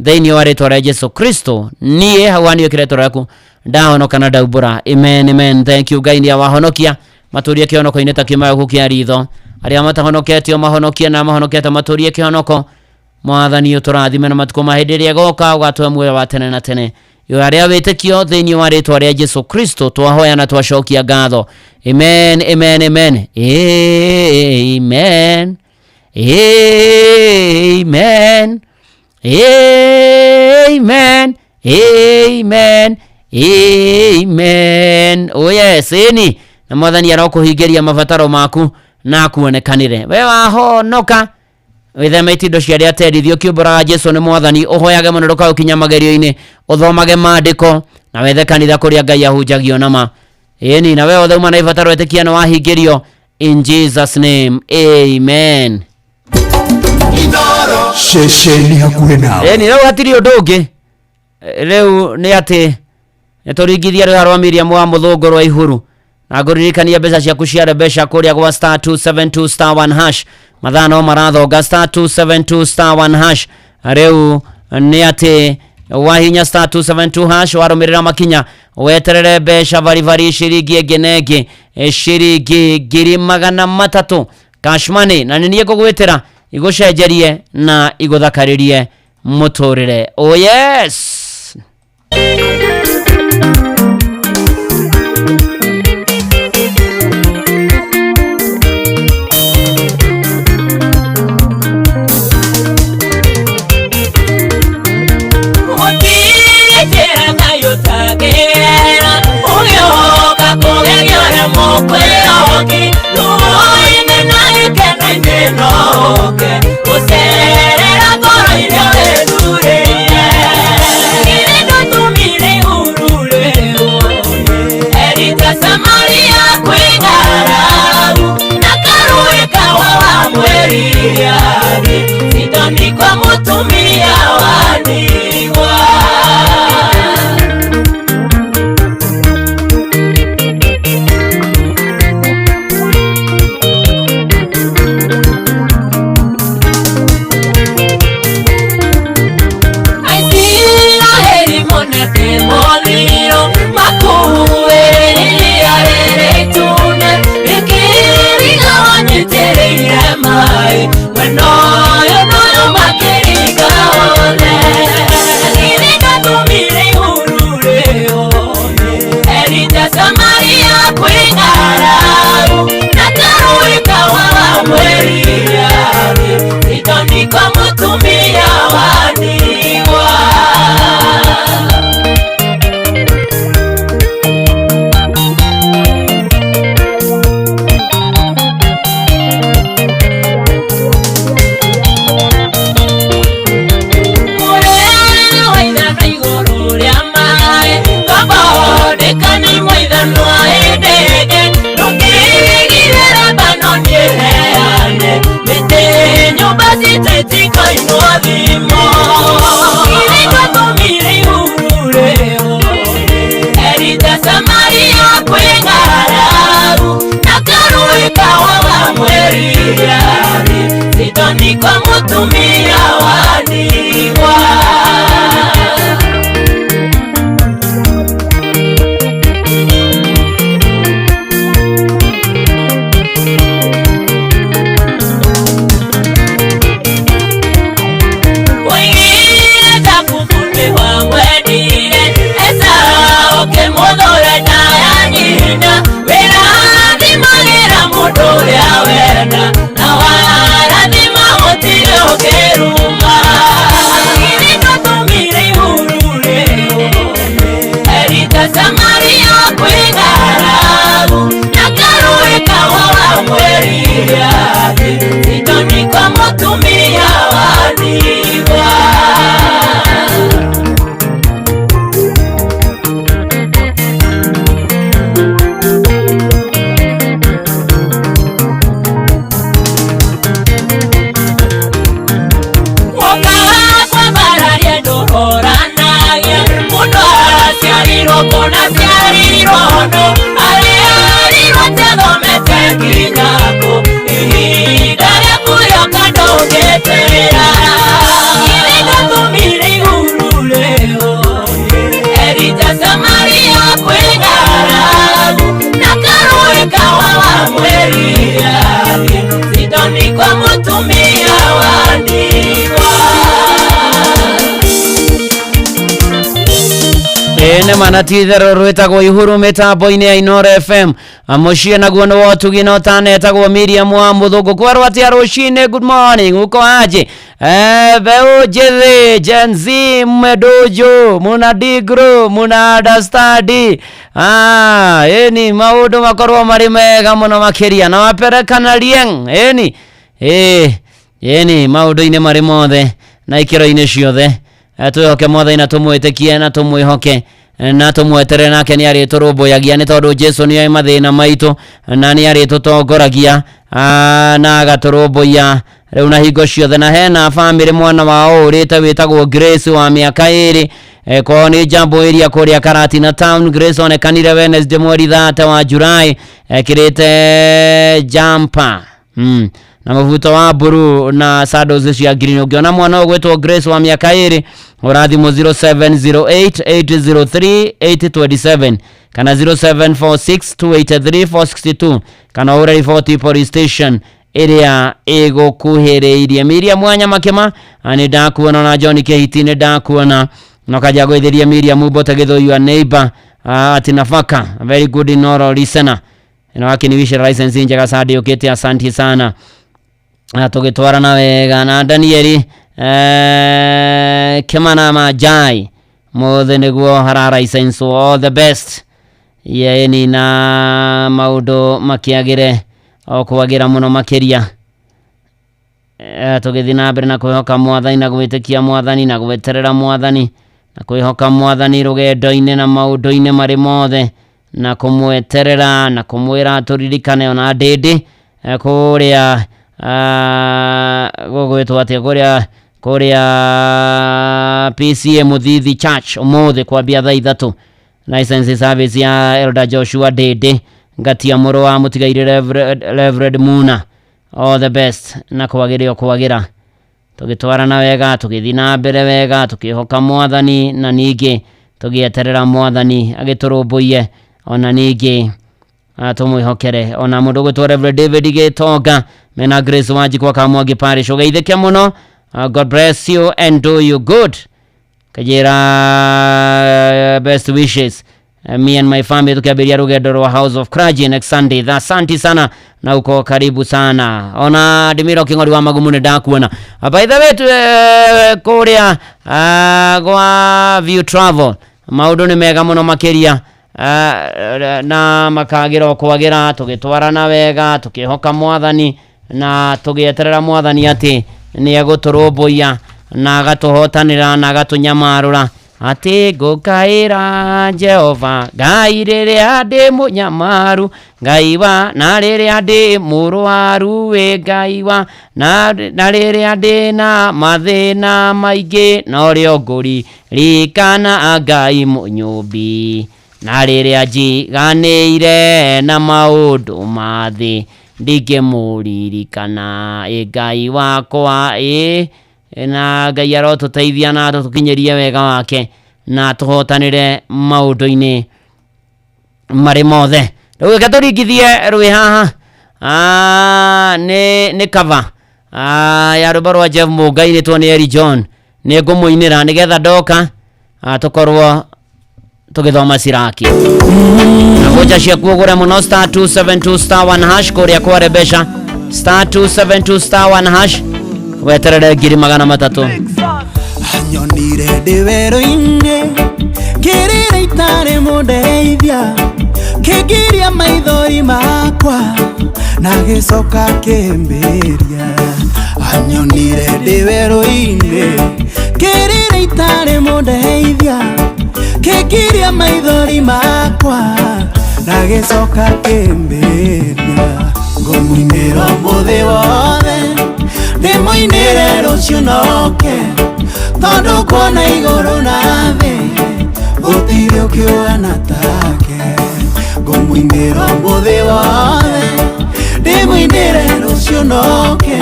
thĩinĩ wa rĩtwa rĩa Jesu Kristo. Niĩ hau hani wĩkĩre rĩtwa rĩaku, ndahonoka na ndaumbũra. Amen, amen. Thank you Ngai nĩ awahonokia, matũrie kĩhonoko-inĩ ta kĩma gũkũ kĩa ritho. Arĩa matahonoketio mahonokie, na mahonokete matũrie kĩhonoko. Mwathani ũtũrathime na matukũ ma hĩndĩ ĩrĩa ĩgoka, ũgatũhe muoyo wa tene na tene. Rĩa wĩtĩkio thĩinĩ wa rĩtwa rĩa Jesu Kristo twahoya na twacokia ngatho. Amen, amen, amen, amen, amen, amen, amen, amen. Oh yes, ĩni na mwathani arokũhingĩria mabataro maku na akuonekanĩre. We wahonoka wĩtheme itindo cia arĩa aterithio ũkiumbũraga Jesu nĩ mwathani, ũhoyage mũno ndũkaũkinya magerio-inĩ, ũthomage maandĩko na wethe kanitha kũrĩa Ngai ahunjagio nama. Ĩni na we othe uma na ibataro ĩtĩkia nĩ wahingĩrio in Jesus name, amen. Ceceni hakuhĩ nawe. Ĩni rĩu hatirĩ ũndũ ũngĩ, rĩu nĩ atĩ nĩ tũringithia rũhĩa rwa Miriam wa mũthũngũ rwa ihuru na ngũririkania mbeca ciaku ciare mbeca kũrĩa gwa star 272 star 1 hash. Mathaa no marathonga star 272 star 1 hash. Rĩu nĩ atĩ wahinya star 272 hash warũmĩrĩra makinya weterere mbeca baribari ciringi ĩngĩ na ĩngĩ, ciringi 300,000 cash money, na nĩ niĩ ngũgwĩtĩra igũcenjerie na igũthakarĩrie mũtũrĩre. Oh yes. Kona ciarirwo no arĩa arirwo Ĩ nĩ ma na ti itherũ rwĩtagwo ihuru mĩtambo-inĩ ya Inoro FM. Mũciĩ naguo nĩ wotugi na ũtanetagwo Miriam wa Mũthũngũ. Kwerwo atĩa rũcinĩ? Good morning, uko aje? Mbeũ njĩthĩ, Gen Z, mmedojo, muna digro, muna understand. Ĩni maũndũ makorwo marĩ mega mũno makĩria na waperekana rieng. Ĩni ĩni maũndũ-inĩ marĩ mothe na ikĩro-inĩ ciothe. Twĩhoke mwathani na tũmwĩtĩkie na tũmwĩhoke na tũmweterere nake nĩ arĩtũrũmbũyagia nĩ tondũ Jesu nĩ oĩ mathĩna maitũ na nĩ arĩtũtongoragia na agatũrũmbũiya rĩu na hingo ciothe. Na hena bamĩrĩ mwana wao ũrĩte wĩtagwo Grace wa mĩaka 2, kwao nĩ Jambo area kũrĩa Karatina Town. Grace onekanire Wednesday mweri 3 wa Julai ekĩrĩte jumper na mũbuto wa mburu na sandals cia green. Ũngĩona mwana ũgwĩtwo Grace wa mĩaka 2 ũrathimũ 0708 803 827 kana 0746 283 462 kana ũhũre riboti police station ĩrĩa ĩgũkuhĩrĩirie. Miriam Wanyamakĩma nĩ ndakuona, na John Kĩhiti nĩ ndakuona, na ũkanjia gwĩthĩria Miriam Mbote Gĩthũi your neighbor ati nafaka very good Inoro listener na wakiniwisha license njega sadi ũkĩte, asanti sana. Tũgĩtwarana wega na Danieli Kĩmana Majai mothe nĩguo harara license, all the best yeeni na maũndũ makĩagĩre o kwagĩra mũno makĩria. Tũgĩthiĩ na mbere na kwĩhoka mwathani na gwĩtĩkia mwathani na gweterera mwathani na kwĩhoka mwathani rũgendo-inĩ na maũndũ-inĩ marĩ mothe na kũmweterera na kũmwĩra tũririkane ona ndĩndĩ kũrĩa gũgwĩtwo atĩa kũrĩa PCA Muthithi Church ũmũthĩ kwambia thaa 3 license service ya Elder Joshua Ndĩndĩ Ngatia mũrũ wa mũtigairĩ Reverend Muna, all the best na kwagĩre o kwagĩra. Tũgĩtwarana wega tũgĩthiĩ na mbere wega tũkĩhoka mwathani na ningĩ tũgĩeterera mwathani agĩtũrũmbũiye ona ningĩ tũmwĩhokere. Ona mũndũ ũgwĩtwo Reverend David Gĩtonga mena Grace Wanjikũ wa Kamwangi Parish, ũgeithĩke mũno. God bless you and do you good. Kajira best wishes. Me and my family tukiambiria rugendo rwa House of Clergy next Sunday. Asante sana na uko karibu sana. Ona Ndimiro King'ori wa Magumu nĩ ndakuona. By the way kũrĩa gwa View Travel maũndũ nĩ mega mũno makĩria na makagĩra o kwagĩra, tũgĩtwarana wega tũkĩhoka mwathani na tũgĩeterera mwathani atĩ nĩ egũtũrũmbũiya na agatũhotanĩra na agatũnyamarũra. Atĩ ngũkaĩra Jehova Ngai rĩrĩa ndĩ mũnyamaru, Ngai wa na rĩrĩa ndĩ mũrwaru wĩ Ngai wa na rĩrĩa ndĩ na mathĩna maingĩ norĩo ngũririkana Ngai mũnyũmbi, na rĩrĩa njiganĩire na maũndũ ma thĩ ndingĩmũririkana ĩ Ngai wakwa ĩ. Na Ngai arotũteithia na atũkinyĩrie wega wake na tũhotanĩre maũndũ-inĩ marĩ mothe. Rĩu reke tũringithie rwĩ haha nĩ cover ya rwĩmbo rwa Jeff Mũngai nĩtwo nĩ Eri John. Nĩ ngũmũinĩra nĩgetha ndoka tũkorwo tũgĩthoma Siraki. Na ngoja ciaku ũgũre mũno star 272 star 1 hash kũrĩa kware mbeca star 272 star 1 hash weterere 300,000. Nyonire ndĩ werũ-inĩ kĩrĩra itarĩ mũndeithia kĩngiria maithori makwa na gĩcoka kĩmbĩria. Anyonire ndĩ werũ-inĩ kĩrĩra itarĩ mũndeithia kĩngiria maithori makwa na gĩcoka kĩmbĩria. Ngũmũinĩra ũmũthĩ wothe ndĩmũinĩre rũciũ noke tondũ kuona igũrũ na thĩ gũtirĩ ũkĩũhana take. Ngũmũinĩra ũmũthĩ wothe ndĩmũinĩre rũciũ noke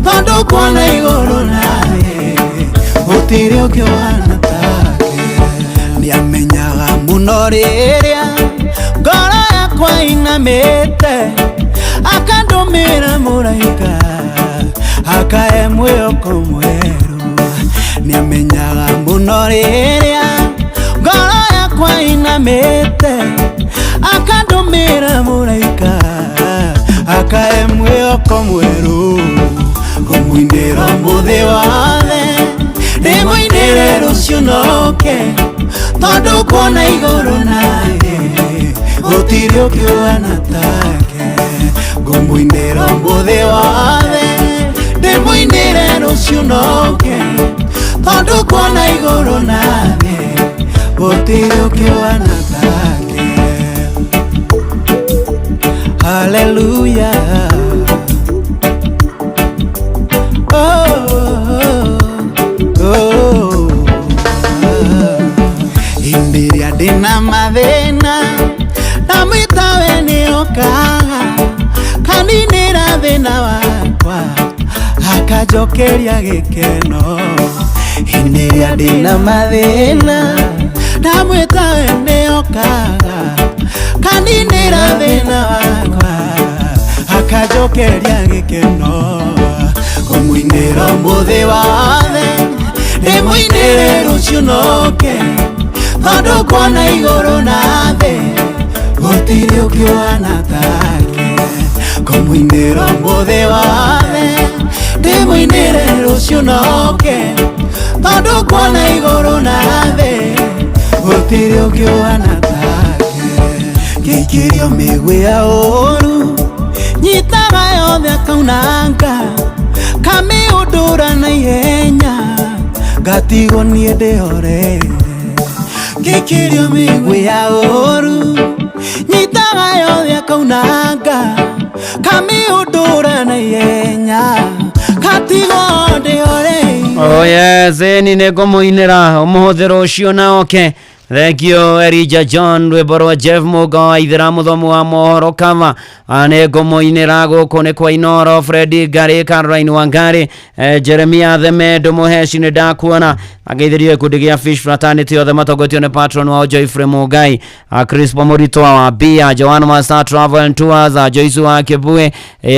tondũ kuona igũrũ na thĩ gũtirĩ ũkĩũhana take. Nĩamenyaga mũno rĩrĩa ngoro yakwa inamĩte akandũmĩra mũraika akae mwĩhoko mwerũ. Nĩamenyaga mũno rĩrĩa ngoro yakwa andũmĩte akandũmĩra mũraika akae mwĩhoko mwerũ ngũmũinĩra ũmũthĩ wothe ndĩmũinĩre rũciũ noke tondũ kuona igũrũ na thĩ gũtirĩ ũkĩũhana take ngũmũinĩra ũmũthĩ wothe ndĩmũinĩre rũciũ noke tondũ kuona igũrũ na thĩ gũtirĩ ũkĩũhana take. Hallelujah. Oh, oh, oh. Hĩndĩ ĩrĩa ndĩna mathĩna ndamwĩta we nĩokaga kaninĩra thĩna wakwa akanjokeria gĩkeno. Hĩndĩ ĩrĩa ndĩna mathĩna ndamwĩta we nĩokaga kaninĩra thĩna wakwa akanjokeria gĩkeno. Ngũmũinĩra ũmũthĩ wothe ndĩmũinĩre rũciũ noke tondũ kuona igũrũ na thĩ gũtirĩ ũkĩũhana take. Ngũmũinĩra ũmũthĩ wothe ndĩmũinĩre rũciũ noke tondũ kuona igũrũ na thĩ gũtirĩ ũkĩũhana take. Ngĩikĩrio mĩguĩ ya ũũru nyitaga yothe akaunanga kamĩũndũra na ihenya ngatigwo niĩ ndĩhoreire. Ngĩikĩrio mĩguĩ ya ũũru nyitaga yothe akaunanga kamĩũndũra na ihenya ngatigwo ndĩhoreire. Oh yes, ĩni nĩ ngũmũinĩra ũmũthĩ rũciũ na oke. Thank you Elijah John rwĩmbo rwa Jeff Mũga wa Ithĩra mũthomi wa mohoro kava. Nĩ ngũmũinĩra gũkũ nĩ kwa Inoro Freddy Ngari Caroline Wangari Jeremia Themendo Mũheci nĩ ndakuona ageithĩrio gĩkundi gĩa Fish Fraternity othe matongoretio nĩ patron wao Joyfrey Mũngai, Crispo Mũritwa wa Bia, Joan Master Travel and Tours, Joyce wa Kĩbue,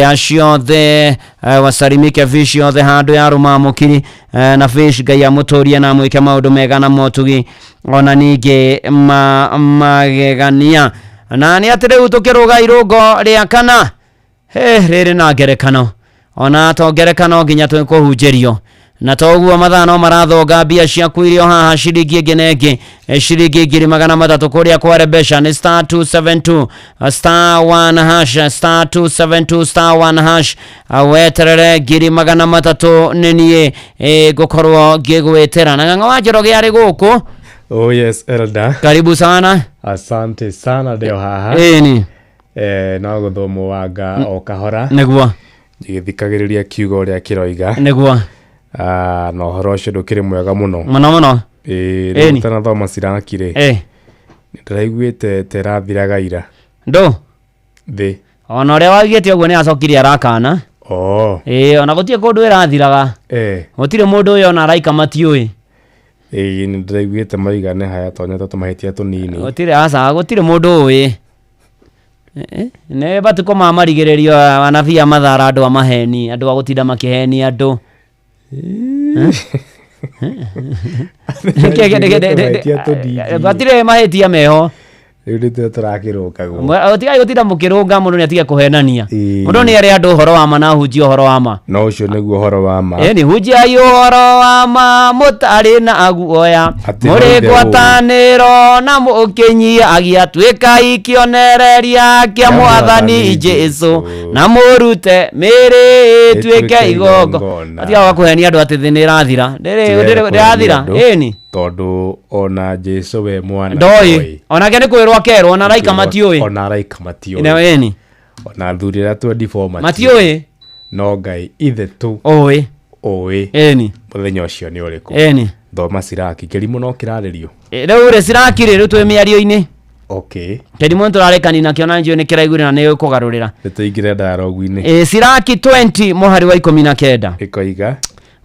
acio othe wasalimike Fish othe handũ ya rũmamũkiri, na Fish Ngai amũtũrie na amwĩke maũndũ mega na motugi ona ningĩ magegania. Na nĩ atĩ rĩu tũkĩrũga irũngo rĩa kana rĩrĩ na ngerekano ona to ngerekano nginya twĩkũhunjĩrio na toguo mathaa no marathonga mbia ciaku irio haha ciringi ĩngĩ na ĩngĩ, ciringi 300,000 kũrĩa kwa Rebesha nĩ star 272 star 1 hash star 272 star 1 hash. Weterere 300,000 nĩ niĩ ngũkorwo ngĩgwĩtĩra. Na Ng'ang'a wa Njoroge arĩ gũkũ. Oh yes, Elder. Karibu sana. Asante sana ndio haha. Ĩni. No gũthomwo wanga o kahora. Nĩguo. Ngĩthikagĩrĩria kiugo ũrĩa kĩroiga. Nĩguo. Na ũhoro ũcio ndũkĩrĩ mwega mũno. Mũno mũno. Ĩĩ, Ĩni. rĩu ũtanathoma Siraki rĩ. Nĩndĩraiguĩte ta ĩrathiraga ira. Ndũ? Thĩ. Ona ũrĩa waugĩte ũguo nĩ acokire arakana. Oh. Ĩĩ, ona gũtirĩ kũndũ ĩrathiraga. Gũtirĩ mũndũ ũyũ ona araika matiũĩ. Ĩĩ, nĩndĩraiguĩte maiga nĩ haya tonyete tũmahĩtia tũnini. Gũtirĩ aca, gũtirĩ mũndũ ũĩ. Nĩ matukũ ma marigĩrĩrio anabii a mathara andũ a maheni, andũ a gũtinda makĩhenia andũ. Gũtirĩ mahĩtia meho. Rĩu nĩtũo tũrakĩrũngagwo. Tigai gũtinda mũkĩrũnga mũndũ nĩ atige kũhenania. Mũndũ nĩ ere andũ ũhoro wa ma na ahunjie ũhoro wa ma. No ũcio nĩguo ũhoro wa ma. Ĩni hunjiai ũhoro wa ma mũtarĩ na guoya Atĩ mũrĩ no ithe ũũ. ngwatanĩro na mũkĩnyihagia tuĩkai kĩonereria kĩa mwathani Jesũ na mũrute mĩĩrĩ ĩtuĩke igongona. Tiga kũhenia andũ atĩ thĩ nĩ ĩrathira. Ndĩrathira. Ĩni. Tondũ ona Jesũ we mwana Ndoĩ. Onake nĩ kwĩrwo akerwo ona araika matiũĩ. Ona araika matiũĩ. Ĩni. Ona athuri arĩa 24 matiũĩ. No Ngai ithe tu ũĩ. Ũĩ. Ĩni. Mũthenya ũcio nĩ ũrĩkũ? Ĩni. Thoma Siraki kĩrimũ no kĩrarĩrio. Rĩu rĩ Siraki rĩ rĩu twĩ mĩario-inĩ. Okay. Kĩrimũ nĩ tũrarĩkani nakĩo na njũĩ nĩ kĩraiguire na nĩ ũkũgarũrĩra. Nĩ tũingĩre dialogue-inĩ. Siraki 20 mũhari wa 19. Ĩkoiga.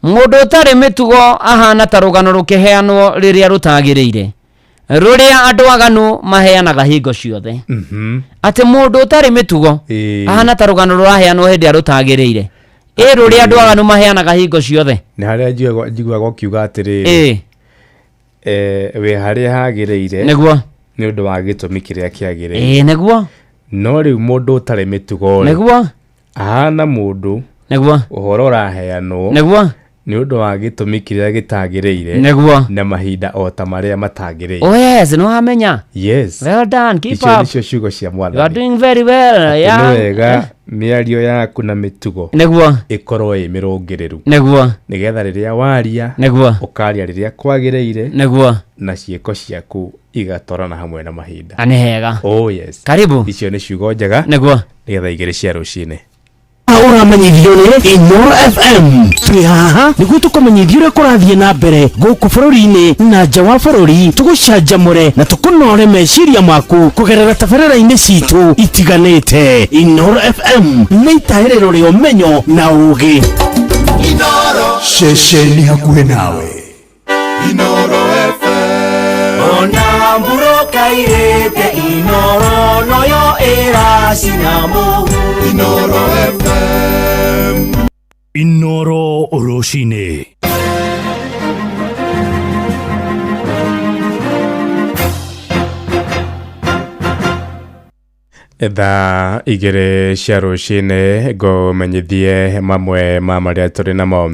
Mũndũ ũtarĩ mĩtugo ahana ta rũgano rũkĩheanwo rĩrĩa rũtagĩrĩire rũrĩa andũ aganu maheanaga hingo ciothe. Atĩ mũndũ ũtarĩ mĩtugo ahana ta rũgano rũraheanwo hĩndĩ ĩrĩa rũtagĩrĩire ĩ rũrĩa andũ aganu maheanaga hingo ciothe. Nĩ harĩa njiguaga ũkiuga atĩrĩrĩ. Wĩ harĩa hagĩrĩire. Nĩguo. Nĩ ũndũ wa gĩtũmi kĩrĩa kĩagĩrĩire. Ĩĩ nĩguo. No rĩu mũndũ ũtarĩ mĩtugo rĩ, Nĩguo. Ahana mũndũ Nĩguo. Ũhoro ũraheanwo Nĩguo. Nĩ ũndũ wa gĩtũmi kĩrĩa gĩtagĩrĩire. Nĩguo. Na mahinda o ta marĩa matagĩrĩire. Oh yes, nĩ wamenya. Yes. Well done, keep Icio up. nĩcio ciugo cia You are mwathani. doing very well. Atĩ Yeah. nĩ wega mĩario yaku na mĩtugo Nĩguo. ĩkorwo ĩ mĩrũngĩrĩru. Nĩguo. Nĩgetha rĩrĩa waria Nĩguo. ũkaria rĩrĩa kwagĩrĩire. Nĩguo. Na ciĩko ciaku igatwarana hamwe na mahinda. Na nĩ hega. Oh yes. Karibu. Icio nĩ ciugo njega. Nĩguo. Nĩgetha 2 cia rũcinĩ. Ũramenyithio nĩ Inoro FM. Twĩ haha nĩguo tũkũmenyithie ũrĩa kũrathiĩ na mbere gũkũ bũrũri-inĩ na nja wa bũrũri, tũgũcanjamũre na tũkũnore meciria maku kũgerera tabarĩra-inĩ citũ itiganĩte. Inoro FM nĩ itahĩrĩro rĩa ũmenyo na ũgĩ. Ceceni hakuhĩ nawe. Inoro FM. Ona mburoka irĩte Inoro noyo ĩracina mũhu. Inoro FM. Inoro rũcinĩ. Thaa 2 cia rũcinĩ ngũmenyithie mamwe ma marĩa tũrĩ namo.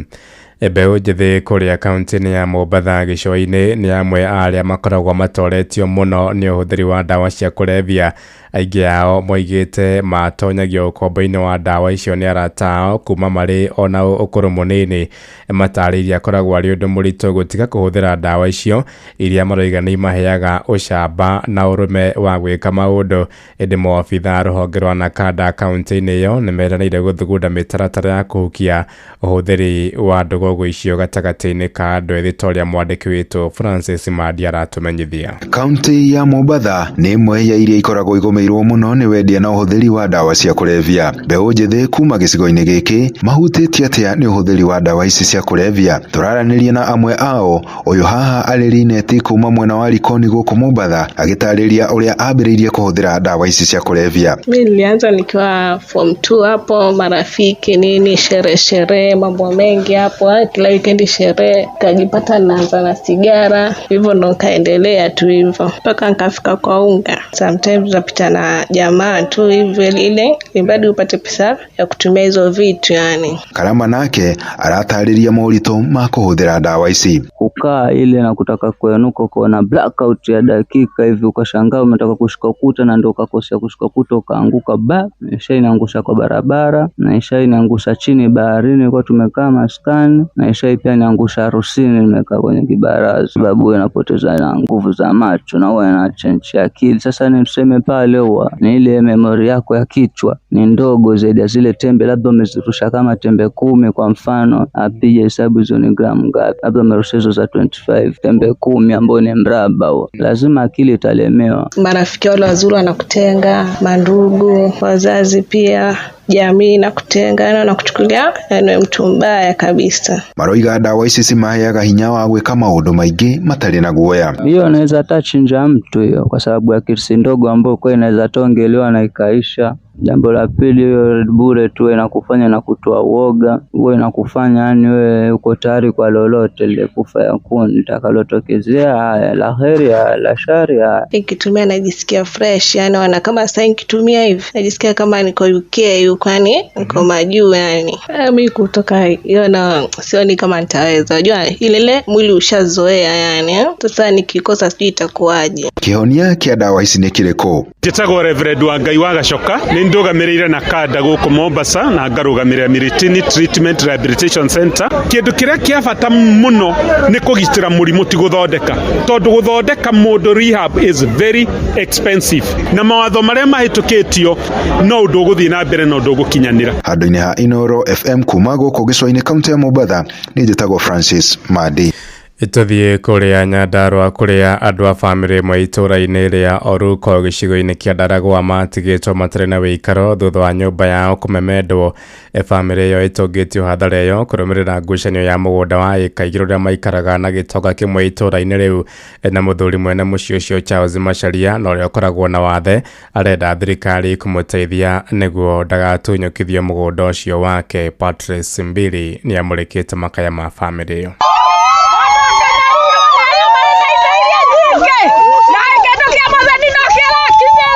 Mbeũ njĩthĩ kũrĩa kaunti-inĩ ya Mombatha gĩcũa-inĩ nĩ amwe a arĩa makoragwo matoretio mũno nĩ ũhũthĩri wa ndawa cia kũrebia. Aingĩ ao moigĩte matonyagio ũkombo-inĩ wa ndawa icio nĩ arata ao kuma marĩ ona ũkũrũ mũnini. Matarĩirie akoragwo arĩ ũndũ mũritũ gũtiga kũhũthĩra ndawa icio iria maroiga nĩ imaheaga ũcamba na ũrũme wa gwĩka maũndũ. Ĩndĩ maobitha a rũhonge rwa Nakada kaunti-inĩ ĩyo nĩ meranĩire gũthugunda mĩtaratara ya kũhukia ũhũthĩri wa ndũgũgũ icio gatagatĩ-inĩ ka andũ ethĩ ta ũrĩa mwandĩki witũ Francis Mandi aratũmenyithia. Kaunti ya Mombatha nĩ ĩmwe ya iria ikoragwo igũmĩirwo mũno nĩ wendia na ũhũthĩri wa ndawa cia kũrebia. Mbeũ njĩthĩ kuma gĩcigo-inĩ gĩkĩ mahutĩtie atĩa nĩ ũhũthĩri wa ndawa ici cia kũrebia? Tũraranĩria na amwe ao. Ũyũ haha arĩ Linet kuma mwena wa Likoni gũkũ Mombatha agĩtarĩria ũrĩa ambĩrĩirie kũhũthĩra ndawa ici cia kũrebia. Mi nilianza nikiwa form 2 hapo, marafiki nini, sherehe sherehe, mambo mengi hapo, kila weekend sherehe, kajipata naanza na sigara, hivyo ndo nikaendelea tu hivyo mpaka nikafika kwa unga. Sometimes napita na jamaa tu hivyo ile imbadi upate pesa ya kutumia hizo vitu yani. Karama nake aratarĩria moritũ ma kũhũthĩra ndawa ici. Kukaa ile na kutaka kuenuka ukaona blackout ya dakika hivi, ukashangaa umetaka kushika ukuta na ndio ukakosea kushika ukuta ukaanguka, ba isha inaangusha kwa barabara na isha inaangusha chini baharini, kwa tumekaa maskani, na isha pia inaangusha harusini, nimekaa kwenye kibaraza, sababu inapoteza na nguvu za macho na huwa inachenji akili. Sasa ni tuseme pale huwa ni ile memory yako ya kichwa ni ndogo zaidi ya zile tembe, labda umezirusha kama tembe 10 kwa mfano, apige hesabu hizo ni gramu ngapi, labda umerusha hizo za 25 tembe 10 ambayo ni mraba huo, lazima akili italemewa. Marafiki wale wazuri wanakutenga, mandugu, wazazi pia, jamii na kutenga, yani wanakuchukulia yani mtu mbaya kabisa. Maroiga ndawa ici cimaheaga hinya wa gwĩka maũndũ maingĩ matarĩ na guoya. Hiyo inaweza hata chinja mtu hiyo, kwa sababu ya kirisi ndogo ambayo kwa inaweza tongelewa na ikaisha. Jambo la pili, hiyo Red Bull tu inakufanya na kutoa uoga, huwa inakufanya yani wewe uko tayari kwa lolote lile, kufa yakuni litakalotokezea, haya la heri, haya la shari, haya. Nikitumia najisikia fresh, yani wana kama sasa nikitumia hivi najisikia kama niko UK huko, yani niko majuu yani. Mimi kutoka hiyo na sioni kama nitaweza. Unajua ile ile mwili ushazoea yani. Sasa nikikosa sijui itakuwaje. Kĩhonia kĩa ndawa ici nĩ kĩrĩkũ? Njĩtagwo Reverend Wangai wa Gacoka, nĩ ndũgamĩrĩire Nakada gũkũ Mombasa na ngarũgamĩrĩra Miritini Treatment Rehabilitation Center. Kĩndũ kĩrĩa kĩa bata mũno nĩ kũgitĩra mũrimũ, ti gũthondeka, tondũ gũthondeka mũndũ rehab is very expensive, na mawatho marĩa mahĩtũkĩtio no ũndũ ũgũthiĩ na mbere na ũndũ ũgũkinyanĩra. Handũ-inĩ ha Inoro FM kuma gũkũ gĩcũa-inĩ kaunti ya Mombatha, nĩ njĩtagwo Francis Mandi. Tũthiĩ kũrĩa Nyandarũa kũrĩa andũ a bamĩrĩ ĩmwe itũũra-inĩ rĩa Oruko gĩcigo-inĩ kĩa Ndaragwa matigĩtwo matarĩ na wĩikaro thutha wa nyũmba yao kũmemendwo. Bamĩrĩ ĩyo ĩtũngĩtio hathara ĩyo kũrũmĩrĩra ngucanio ya mũgũnda wa ĩka 2 ũrĩa maikaraga na gĩtonga kĩmwe itũũra-inĩ rĩu. Na mũthuri mwene mũciĩ ũcio Charles Macharia na ũrĩa ũkoragwo na wathe arenda thirikari kũmũteithia nĩguo ndagatunyũkithio mũgũnda ũcio wake. Patrice Mbili nĩamũrĩkĩte makaya ma bamĩrĩ ĩyo.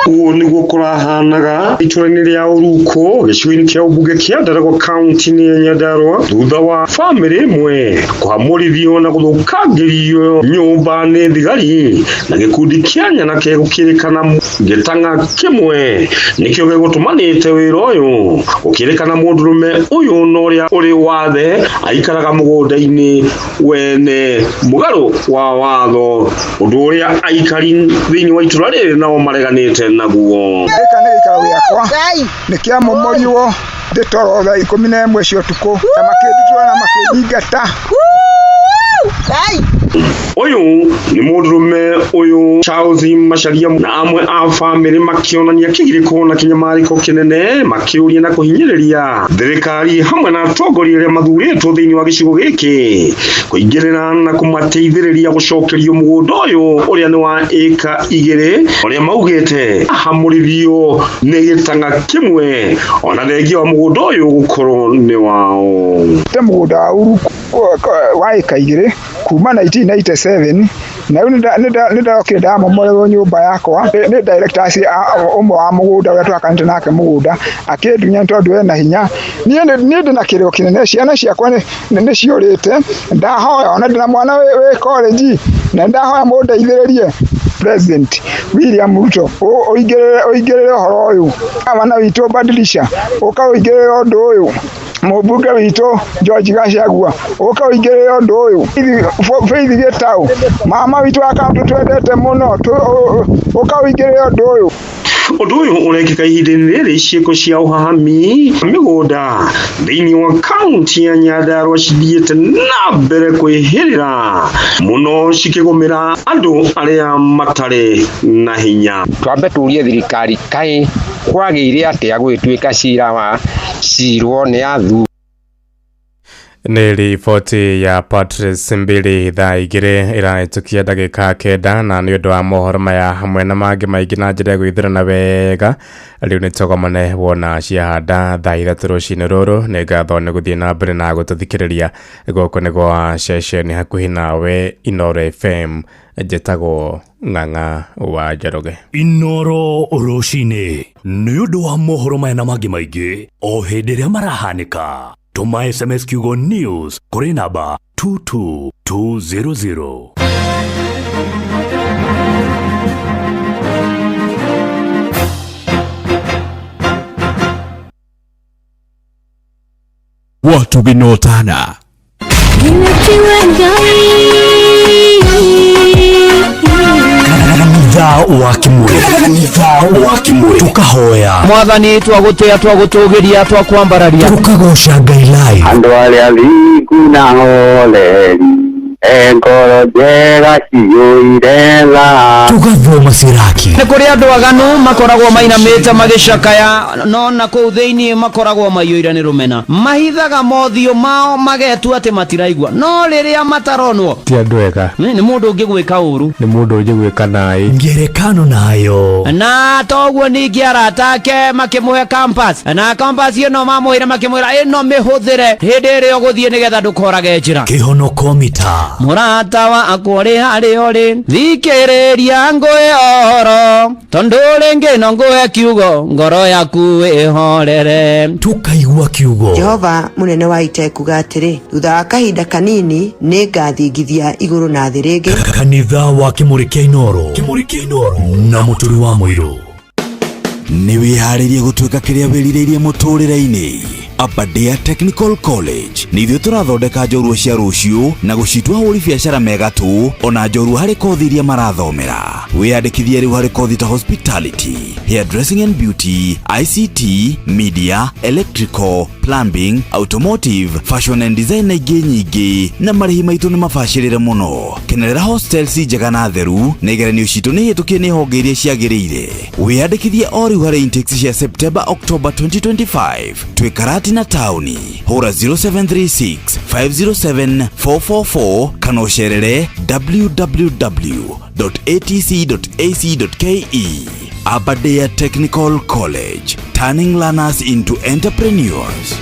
Ũguo nĩguo kũrahanaga itũra-inĩ rĩa Ũrukũ gĩcigo-inĩ kĩa ũmbunge kĩa Ndaragwa kaunti-inĩ ya Nyandarua thutha wa bamĩrĩ ĩmwe kũhamũrithio na gũthũkangĩrio nyũmba nĩ thigari na gĩkundi kĩa nyanake gũkĩrĩkana gĩtang'a kĩmwe nĩkĩo gĩgũtũmanĩte wĩra ũyũ. Gũkĩrĩkana mũndũrũme ũyũ na ũrĩa ũrĩ wathe aikaraga mũgũnda-inĩ wene mũgarũ wa watho, ũndũ ũrĩa aikari thĩinĩ wa itũra rĩrĩ nao mareganĩte naguo. Gĩkĩ nĩ gĩikaro gĩakwa nĩ kĩamomorirwo ndĩ toro thaa 11 cia ũtukũ na makĩndutura na makĩnyingata. Ũyũ nĩ mũndũrũme ũyũ Charles Macharia na amwe a bamĩrĩ makĩonania kĩgirĩko na kĩnyamarĩko kĩnene makĩũria na kũhinyĩrĩria thirikari hamwe na atongoria arĩa mathurĩtwo thĩinĩ wa gĩcigo gĩkĩ kũingĩrĩra na kũmateithĩrĩria gũcokerio mũgũnda ũyũ ũrĩa nĩ wa ĩka 2 ũrĩa maugĩte ahamũrithio nĩ gĩtang'a kĩmwe ona thengia wa mũgũnda ũyũ gũkorwo nĩ wao. Te mũgũnda wa Uruku wa ĩka 2 kuma 1997 na rĩu nĩ ndarokire ndamomorerwo nyũmba yakwa nĩ directors ũmwe wa mũgũnda ũrĩa twakanĩte nake mũgũnda akĩndunya nĩ tondũ ena hinya. Niĩ ndĩ na kĩrĩro kĩnene, ciana ciakwa nĩ ciũrĩte, ndahoya ona ndĩ na mwana wĩ college na ndahoya mũndeithĩrĩrie President William Ruto ũingĩrĩre ũhoro ũyũ, gavana witũ Badilisha ũka ũingĩrĩre ũndũ ũyũ, mũmbunge witũ George Gachagua ũka ũingĩrĩre ũndũ ũyũ, Faith Gĩtaũ mama witũ wa kaũntĩ twendete mũno ũka ũingĩrĩre ũndũ ũyũ. Ũndũ ũyũ ũrekĩka ihinda-inĩ rĩrĩ ciĩko cia ũhahami mĩgũnda thĩinĩ wa kaunti ya Nyandarua cithiĩte na mbere kwĩhĩrĩra mũno cikĩgũmĩra andũ arĩa matarĩ na hinya. Twambe tũrie thirikari kaĩ kwagĩire atĩa gũgĩtuĩka cira wa cirwo nĩ athuri. Nĩ riboti ya Patrice Mbili thaa 2 ĩrahĩtũkia ndagĩka 9 na nĩ ũndũ wa mohoro maya hamwe na mangĩ maingĩ na njĩra ya gwĩthurana wega rĩu nĩ tũgomane wona ciahanda thaa 3 rũcinĩ rũrũ. Nĩ ngatho nĩ gũthiĩ na mbere na gũtũthikĩrĩria gũkũ nĩ gwa ceceni hakuhĩ nawe Inooro FM. Njĩtagwo Ng'ang'a wa Njoroge. Inooro rũcinĩ nĩ ũndũ wa mohoro maya na mangĩ maingĩ o hĩndĩ ĩrĩa marahanĩka. Tũma SMS kiugo news kũrĩ namba 22200. Watu ginotana Kanitha wa Kimuri, tukahoya Mwathani, twagũtĩa, twagũtũgĩria, twakwambararia, tukagoca Ngai live. Andũ arĩa thingu na hooreri ngoro njega ciyũire tha, tugathoma Siraki. Nĩ kũrĩ andũ aganu makoragwo mainamĩte magĩcakaya, no na kũu thĩinĩ makoragwo maiyũire nĩ rũmena, mahithaga mothiũ mao magetua atĩ matiraigua, no rĩrĩa mataronwo ti andũ ega. Nĩ mũndũ ũngĩgwĩka ũru, nĩ mũndũ ũngĩgwĩka naĩ ngerekano nayo. Na toguo ningĩ arata ake makĩmũhe compass, na compass ĩno mamũheire makĩmwĩra ĩno mĩhũthĩre hĩndĩ ĩrĩa ũgũthiĩ nĩgetha ndũkorage njĩra. Kĩhonoko mita Mũrata wakwa ũrĩ harĩa ũrĩ, thikĩrĩria ngũhe ũhoro, tondũ rĩngĩ no ngũhe kiugo, ngoro yaku ĩhorere. Tukaigua kiugo. Jehova mũnene wa ita ekuga atĩrĩ, thutha wa kahinda kanini nĩ ngathingithia igũrũ na thĩ rĩngĩ. Kanitha wa Kĩmũrĩ kĩa Inooro, Kĩmũrĩ kĩa Inooro na Mũturi wa Mũirũ. Nĩ wĩharĩirie gũtuĩka kĩrĩa wĩrirĩirie mũtũrĩre-inĩ? Aberdare Technical College nĩ ithuĩ tũrathondeka njorua cia rũciũ na gũcitua ahũri biacara megatũ ona njorua harĩ kothi iria marathomera. Wĩyandĩkithie rĩu harĩ kothi ta hospitality, hairdressing and beauty, ICT, media, electrical, plumbing, automotive, fashion and design na ingĩ nyingĩ, na marĩhi maitũ nĩ mabacĩrĩre mũno. Kenerera hostels njega na theru na igeranio citũ nĩ hĩtũkie nĩ honge iria ciagĩrĩire. Wĩyandĩkithie o rĩu harĩ intakes cia September October 2025. Twĩ Karati na taũni. Hũra 0736 507 444 kana ũcerere www.atc.ac.ke. Aberdare Technical College, turning learners into entrepreneurs.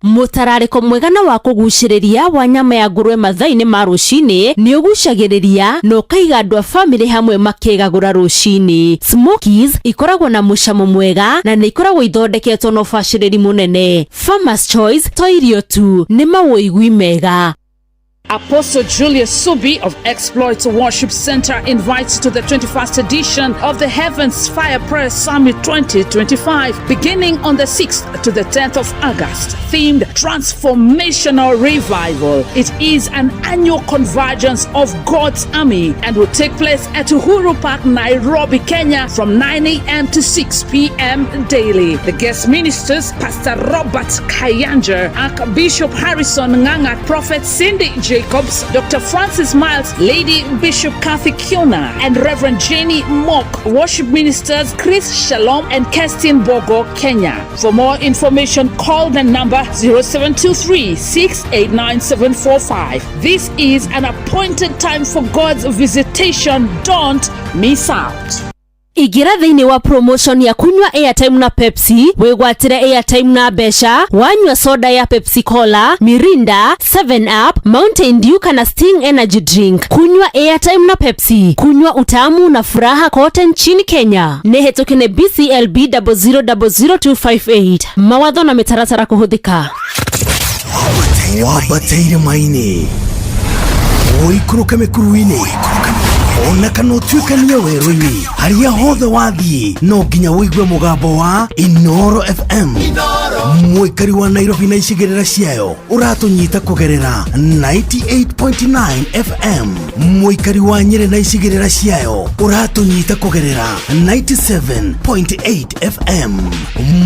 Mũtararĩko mwega na wa kũgucĩrĩria wa nyama ya ngũrwe mathaa-inĩ ma rũcinĩ nĩ ũgucagĩrĩria na ũkaiga andũ a famĩlĩ hamwe makĩgagũra rũcinĩ. Smokies ikoragwo na mũcamo mwega na nĩ ikoragwo ithondeketwo na ũbacĩrĩri mũnene. Farmer's Choice to irio tu, nĩ mawũigui mega. Apostle Julius Subi of Exploits Worship Center invites you to the 21st edition of the Heavens Fire Prayer Summit 2025, beginning on the 6th to the 10th of August, themed Transformational Revival. It is an annual convergence of God's army and will take place at Uhuru Park, Nairobi, Kenya, from 9 a.m. to 6 p.m. daily. The guest ministers, Pastor Robert Kayanja, Archbishop Harrison Nganga, Prophet Cindy Jacobs, Dr. Francis Miles, Lady Bishop Kathy Kiona, and Reverend Jenny Mock. Worship ministers Chris Shalom and Kerstin Bogo, Kenya. For more information, call the number 0723 689 745. This is an appointed time for God's visitation. Don't miss out. Ingĩra thĩinĩ wa promotion ya kunywa airtime na Pepsi wĩgwatĩre airtime na mbeca wanyua soda ya Pepsi Cola, Mirinda, 7 Up, Mountain Dew kana Sting Energy Drink. Kunywa airtime na Pepsi, kunywa utamu na furaha kote nchini Kenya. Nĩ hetũke nĩ BCLB 0000258. Mawatho na mĩtaratara kũhũthĩka. Wambateire maini ũikũrũke mĩkuru-inĩ ona kana ũtuĩkanie werũ-inĩ harĩa hothe wathiĩ no nginya ũigue mũgambo wa Inoro FM. Mũikari wa Nairobi na icigĩrĩra ciayo ũratũnyita kũgerera 98.9 FM. Mũikari wa Nyĩrĩ na icigĩrĩra ciayo ũratũnyita kũgerera 97.8 FM.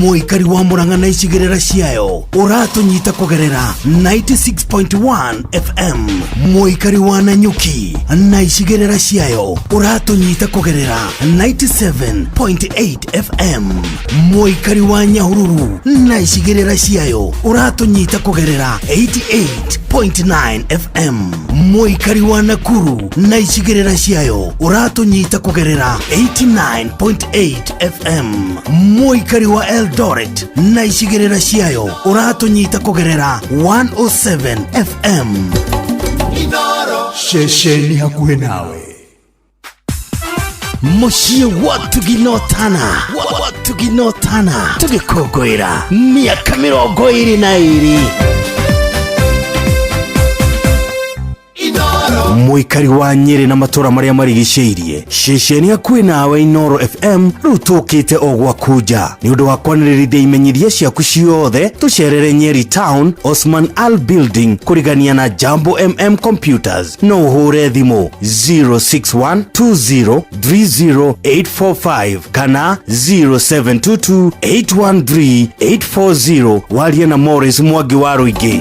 Mũikari wa Mũrang'a na icigĩrĩra ciayo ũratũnyita kũgerera 96.1 FM. Mũikari wa Nanyuki na icigĩrĩra ciayo ũratũnyita kũgerera 97.8 FM. Mũikari wa Nyahururu na icigĩrĩra ciayo ũratũnyita kũgerera 88.9 FM. Mũikari wa Nakuru na icigĩrĩra ciayo ũratũnyita kũgerera 89.8 FM. Mũikari wa Eldoret na icigĩrĩra ciayo ũratũnyita kũgerera 107 FM. Ceceni hakuhĩ nawe. Mũciĩ wa Tuginotana, wa Tuginotana, tũgĩkũngũĩra mĩaka 22. Mũikari wa Nyĩrĩ na matũra marĩa marigicĩirie, ceceni hakuhĩ nawe Inoro FM rĩu tũkĩte o gwaku nja nĩ ũndũ wa kwanĩrĩrithia imenyithia ciaku ciothe. Tũcerere Nyeri Town, Osman Al Building, kũrigania na Jambo MM Computers. No ũhũre thimũ 0612030845 kana 0722813840 warie na Morris Mwangi wa Rũingĩ.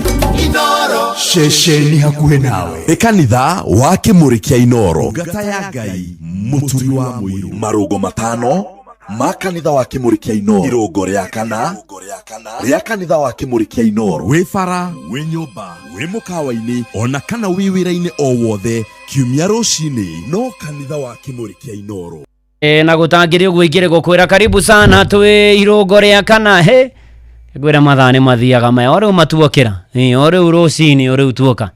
Ceceni hakuhĩ nawe nĩ kanitha wa Kĩmũrĩ kĩa Inoro, ngata ya Ngai, Mũturi wa Mũirũ. Marũngo matano ma kanitha wa Kĩmũrĩ kĩa Inoro. Irũngo rĩa kana rĩa kanitha wa Kĩmũrĩ kĩa Inoro. Wĩ bara, wĩ nyũmba, wĩ mũkawa-inĩ ona kana wĩ wĩra-inĩ o wothe, kiumia rũcinĩ no kanitha wa Kĩmũrĩ kĩa Inoro. E, na gũtangĩrĩ ũguo ingĩrĩ gũkwĩra karibu sana twĩ irũngo rĩa kana. He ngwĩra mathaa nĩ mathiaga maya o rĩu matuokĩra. Ĩ, o rĩu rũcinĩ o rĩu tuoka,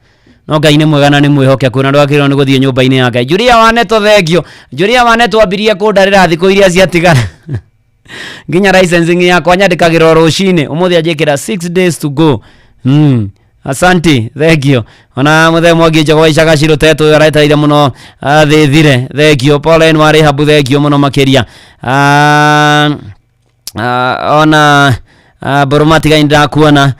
no Ngai nĩ mwega na nĩ mwĩhokeku na ndwagĩrĩirwo nĩ gũthiĩ nyũmba-inĩ ya Ngai. Julia Waneto, thengio Julia Waneto, ambirie kũndarĩra thikũ iria ciatigara nginya licensing yakwa nyandĩkagĩrwo rũcinĩ. Ũmũthĩ anjĩkĩra 6 days to go. Asante, thengio. Ona mũthee Mwangi Njogo wa Icaga Cirutetwo ũyũ aretereire mũno thĩthire, thengio. Pauline wa Rehabu, thengio mũno makĩria. Ona Boroma tigai ndakuona.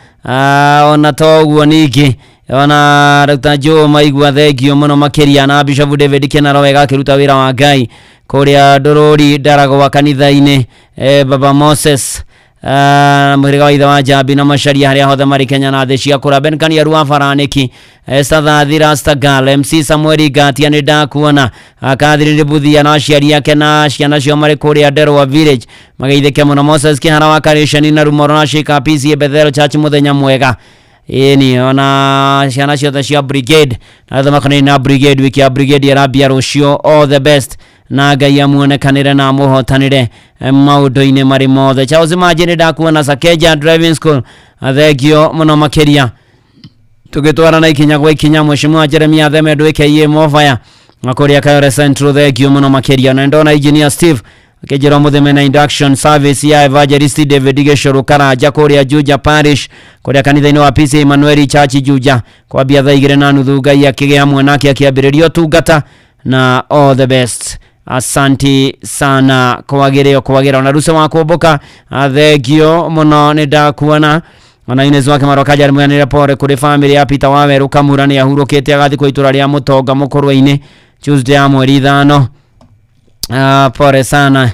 Ona to ũguo ningĩ ona Dr. Joe Maigua, thengio mũno makĩria, na Bishop David Kenaro wega akĩruta wĩra wa Ngai kũrĩa Ndũrũri Ndaragwa kanitha-inĩ. Baba Moses, mũhĩrĩga wa ithe wa Njambi na Macaria harĩa hothe marĩ Kenya na thĩ cia kũra. Ben Kaniaru wa Baranĩki, Esther Rastagal, MC Samuel Ngatia, nĩ ndakuona. Catherine Buthia na aciari ake na ciana cio marĩ kũrĩa Nderwa Village mageithĩke mũno. Moses Kĩhara wa Karĩcani na Rumoro na Shika PCA Bethel Church, mũthenya mwega. Ĩni ona ciana ciothe cia brigade na othe makonainie na brigade, wiki ya brigade ĩrambia rũciũ, all the best. Na Ngai amuonekanĩre na amũhotanĩre maũndũ-inĩ marĩ mothe. Charles Manji, nĩ ndakuona Sakeja Driving School, thengio mũno makĩria, tũgĩtwarana ikinya gwa ikinya. Mheshimiwa Jeremia Theme Ndwĩke Movaya na kũrĩa Kayore Central, thengio mũno makĩria. Na ndona Engineer Steve akĩnjĩra ũmũthĩ mena induction service ya Evangelist David Gĩcũrũ Karanja kũrĩa Juja Parish, kũrĩa kanitha-inĩ wa PC Emmanuel Church Juja, kwambia thaa 2:30. Ngai akĩgĩa hamwe nake akĩambĩrĩria ũtungata, na all the best, asanti sana, kwagĩrĩo kwagĩra. Ona Ruse wa kũmbũka, thengio mũno, nĩ ndakuona. Ona Ines wake Marokaja mwĩanĩre pore kũrĩ family ya Peter Waweru Kamura, nĩ ahurũkĩte agathiĩ kwa itũra rĩa Mũtonga Mũkũrwe-inĩ Tuesday ya mweri 5. Pore sana,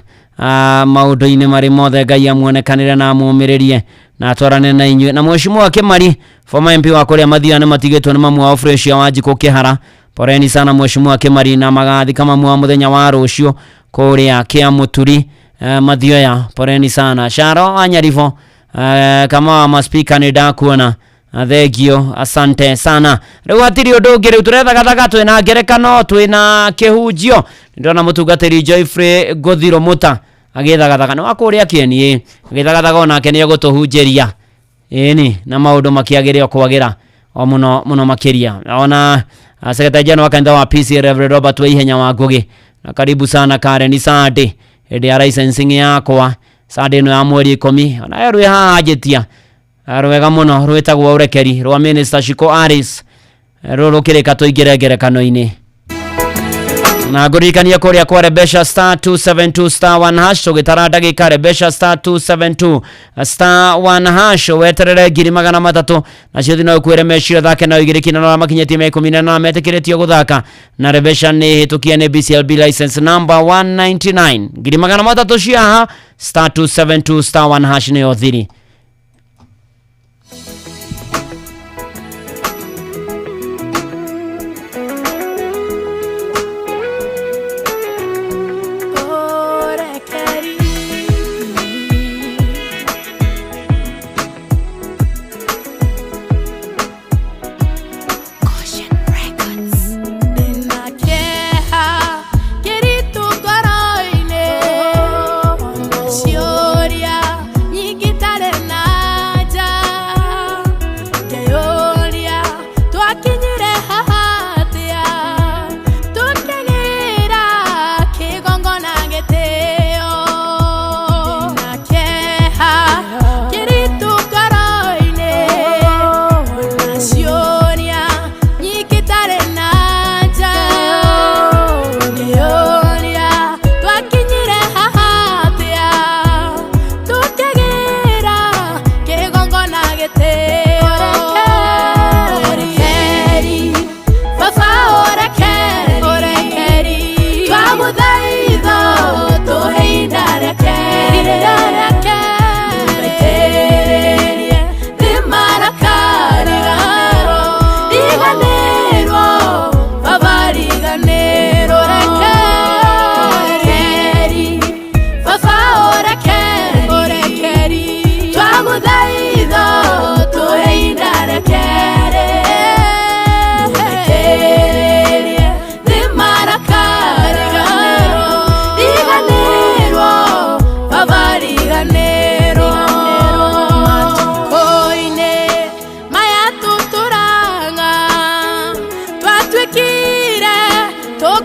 maũndũ-inĩ marĩ mothe Ngai amuonekanĩre na amũmĩrĩrie na atwarane na inyuĩ. Na Mheshimiwa Kimari, former MP wa kũrĩa Mathia, nĩ matigĩtwo nĩ mamu wao Fresh Wanjikũ Kĩhara. Poreni sana Mheshimiwa Kimari, na magathika mamu wa mũthenya wa rũciũ kũrĩa Kĩamũturi, Mathioya. Poreni sana. Sharo Anyaribo, kama wa maspika, nĩ ndakuona, thengio, asante sana. Rĩu hatirĩ ũndũ ũngĩ, rĩu tũrethagathaga, twĩna ngerekano, twĩna kĩhunjio. Ndĩrona mũtungatĩri Joyfrey Ngũthiro Mũta agĩthagathaga, nĩ wa kũrĩa kĩeni, agĩthagathaga, onake nĩ egũtũhunjĩria, ĩni na maũndũ makĩagĩre o kwagĩra o mũno mũno makĩria. Ona secretary general wa kanitha wa PC Reverend Robert Waihenya wa Ngugi, na karibu sana Karen Sunday hĩndĩ ya licensing yakwa, Sunday ĩno ya mweri 10. Ona rwĩ haha njĩtia rwega mũno rwĩtagwo Ũrekeri rwa Minister Shiko Aris, rũrũ rũkĩrĩka tũingĩre ngerekano-inĩ. Na ngũririkania kũrĩa kwa Rebesha star 272 star 1 hash, tũgĩtara ndagĩka. Rebesha star 272 star 1 hash, weterere 300,000 nacio thino ũkuĩre meciria thake na ũigĩrĩki, na arĩa makinyĩtie mĩaka 18 metĩkĩrĩtio gũthaka na Rebesha nĩ hĩtũkie nĩ BCLB license number 199. 300,000 ciaha, star 272 star 1 hash nĩyo thiri.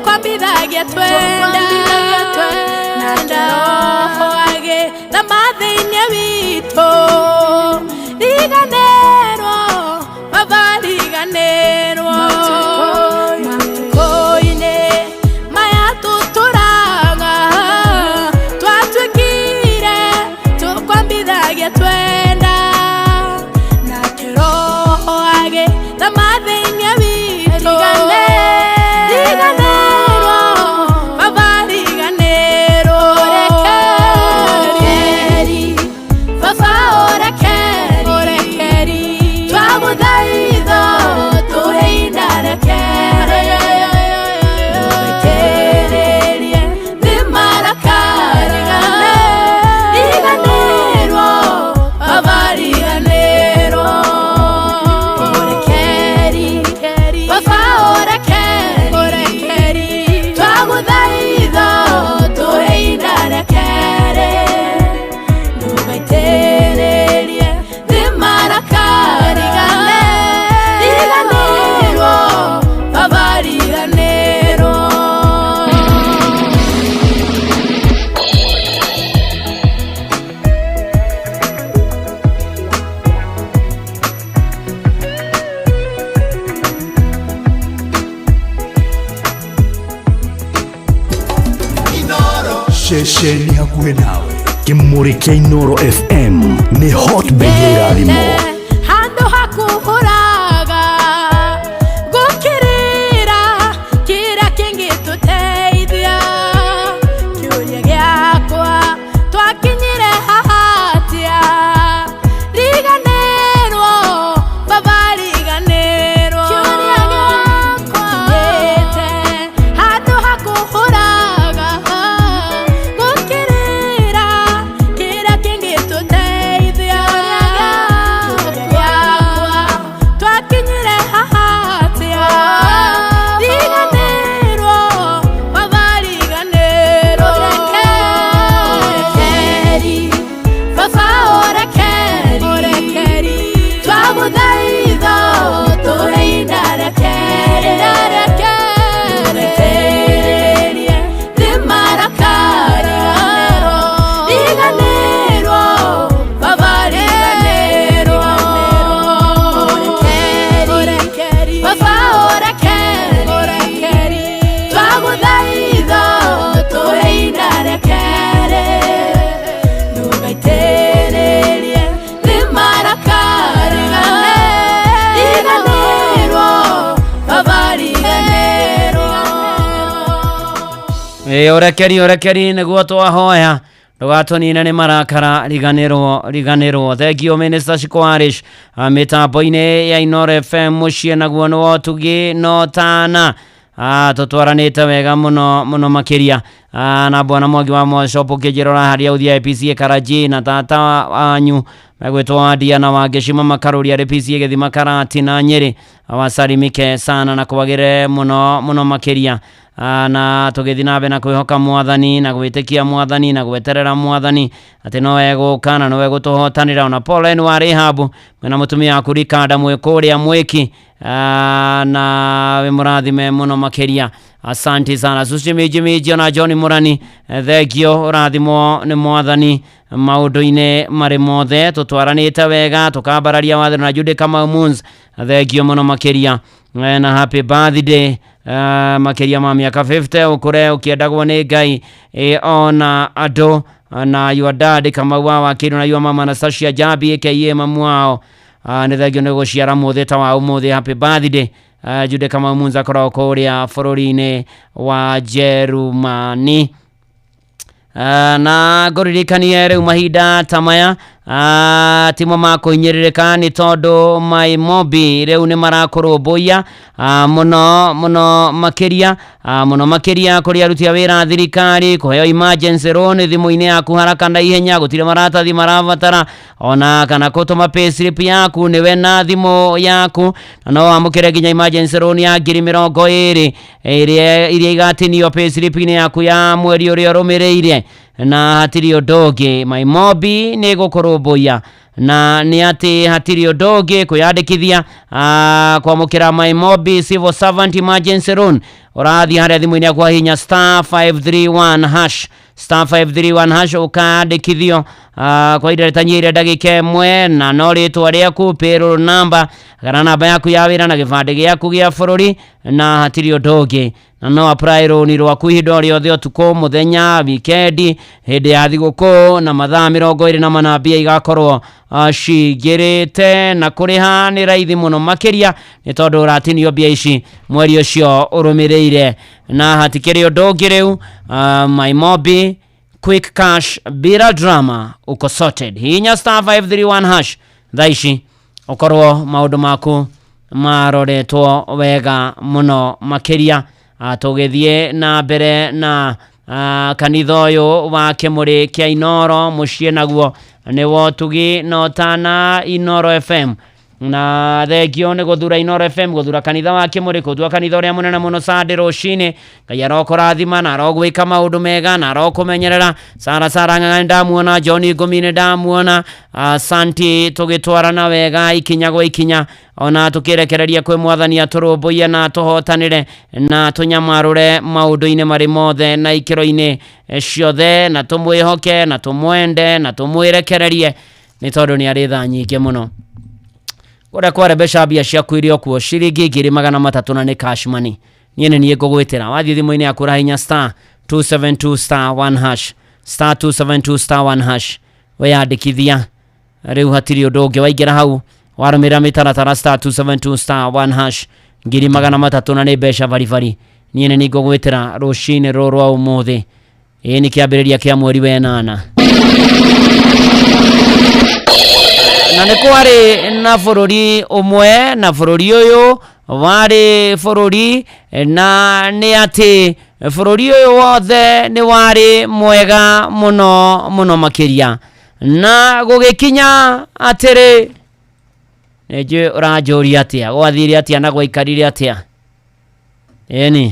Twambithagia twenda na ndohoage na mathĩinĩ witũ, riganĩrwo baba, riganĩrwo matukũ-inĩ maya tũtũraga, twatuĩkire tũkwambithagia twenda na kĩrohoage na mathĩinĩ witũ, riganĩrwo baba, riganĩrwo. Ũrekeri baba, ũrekeri, Hakuhĩ nawe kĩmũrĩ kĩa Inoro FM nĩ hotbed ya irathimo. Handũ hakuhũraga gũkĩrĩra kĩrĩa kĩngĩtũteithia kĩũria gĩakwa twakinyire hahatia riganĩrwo baba riganĩrwo kĩũria gĩakwa kinyĩte handũ hakuhũraga gũkĩrĩra kĩrĩa kĩngĩtũteithia kĩũria gĩakwa twakinyire hahatia riganĩrwo baba riganĩrwo ũrekeri baba ũrekeri ũrekeri twagũthaitha tũhe ihinda rĩa kerĩ ndũgaitĩrĩrie thĩ marakara riganĩrwo baba riganĩrwo ũrekeri baba ũrekeri ũrekeri twagũthaitha tũhe ihinda rĩa kerĩ ndũgaitĩrĩrie thĩ marakara riganĩrwo baba riganĩrwo. Ĩ ũrekeri ũrekeri nĩguo twahoya ndũgatũnine nĩ marakara riganĩrwo riganĩrwo. Thank you Minister Shikwarish. Mĩtambo-inĩ ya Inoro FM mũciĩ naguo nĩ wotugi no tana. Tũtwaranĩte wega mũno mũno makĩria. Na bwana Mwangi wa Moshop ũkĩnjĩrora harĩa ũthiaga PCA Karaji na tata wanyu megwĩtwo Wandia na Wangeci Makarũri arĩ PCA Gĩthima Karati na Nyĩrĩ wasalimike sana na kwagĩre mũno mũno makĩria. Na tũgĩthiĩ na mbere na kwĩhoka mwathani na gwĩtĩkia mwathani na gweterera mwathani atĩ no egũka na no egũtũhotanĩra. Ona Pauline wa Rehab mwĩna mũtumia waku Rikanda mwĩ kũrĩa mwĩki, na wĩ mũrathime mũno makĩria. Asante sana Sushi Miji Miji ona John Murani, thengio ũrathimwo nĩ mwathani maũndũ-inĩ marĩ mothe tũtwaranĩte wega tũkambararia watho na Jude Kamau Moons, thengio mũno makĩria. Na happy birthday, makĩria ma mĩaka 50 ũkũre ũkĩendagwo nĩ Ngai, ona andũ na your dad Kamau wa Wakiri na your mama Anastasia Jabi aka mamu wao. Nĩ thengio nĩ gũciara mũthĩ ta wa ũmũthĩ. Happy birthday, Jude Kamau Moons akoragwo kũrĩa bũrũri-inĩ wa Jerumani. Na ngũririkanie rĩu mahinda ta maya, timo makũhinyĩrĩrĩka nĩ tondũ Maimobi rĩu nĩ marakũrũmbũiya mũno mũno makĩria, mũno makĩria kũrĩ aruti a wĩra a thirikari kũheo emergency loan thimũ-inĩ yaku haraka na ihenya gũtirĩ maratathi marabatara ona kana gũtũma payslip yaku nĩwe na thimũ yaku na no wamũkĩre nginya emergency loan ya 20,000 ĩrĩa iria igatinio payslip-inĩ yaku ya mweri ũrĩa ũrũmĩrĩire na hatirĩ ũndũ ũngĩ. Maimobi nĩ gũkũrũmbũiya na nĩ atĩ hatirĩ ũndũ ũngĩ kwĩyandĩkithia kwamũkĩra Maimobi civil servant emergency loan ũrathiĩ harĩa thimũ-inĩ yaku wahihinya star 531 hash star 531 hash ũkandĩkithio kwa ihinda rĩtanyihĩire ndagĩka ĩmwe na no rĩtwa rĩaku payroll number kana namba yaku ya wĩra na gĩbandĩ gĩaku gĩa bũrũri na hatirĩ ũndũ ũngĩ na no apply rũni rwaku ihinda o rĩothe ũtukũ mũthenya wikendi hĩndĩ ya thigũkũ na mathaa 24 mbia igakorwo cingĩrĩte na kũrĩha nĩ raithi mũno makĩria nĩ tondũ ũratinio mbia ici mweri ũcio ũrũmĩrĩire na hatikĩrĩ ũndũ ũngĩ rĩu. Maimobi quick cash bila drama uko sorted. Hihinya star 531 hash thaa ici ũkorwo maũndũ maku maroretwo wega mũno makĩria. Tũgĩthiĩ na mbere na kanitha ũyũ wa kĩmũrĩ kĩa Inoro mũciĩ naguo nĩ wotugi no tana Inoro FM na thengio nĩ gũthura Inoro FM gũthura kanitha wa kĩmũrĩ gũthura kanitha ũrĩa mũnene mũno Sunday rũcinĩ. Ngai arokũrathima na arogwĩka maũndũ mega na arokũmenyerera. Sara Sara Ng'ang'a nĩndamuona, John Ngũmi nĩndamuona, asanti tũgĩtwarana wega ikinya gwa ikinya ona tũkĩrekereria kwĩ mwathani atũrũmbũiye na atũhotanĩre na tũnyamarũre maũndũ-inĩ marĩ mothe na ikĩro-inĩ ciothe na tũmwĩhoke na tũmwende na tũmwĩrekererie nĩ tondũ nĩ arĩ tha nyingĩ mũno. Kũrĩa kwarembesha mbia ciaku iria kuo ciringi 300,000 na nĩ cash money. Niĩ nĩ niĩ ngũgwĩtĩra wathiĩ thimũ-inĩ yaku ũrahihinya star 272 star 1 hash Star 272 star 1 hash weyandĩkithia rĩu hatirĩ ũndũ ũngĩ waingĩra hau warũmĩrĩra mĩtaratara star 272 star 1 hash 300,000 na nĩ mbeca baribari. Niĩ nĩ ningũgwĩtĩra rũcinĩ rũrũ rwa ũmũthĩ. Ĩĩ nĩ kĩambĩrĩria kĩa mweri wa ĩnana. Na nĩ kwarĩ na bũrũri ũmwe, na bũrũri ũyũ warĩ bũrũri, na nĩ atĩ bũrũri ũyũ wothe nĩ warĩ mwega mũno mũno makĩria. Na gũgĩkinya atĩrĩ, nĩ njũĩ ũranjũria atĩa, gwathire atĩa na gwaikarire atĩa. Ĩni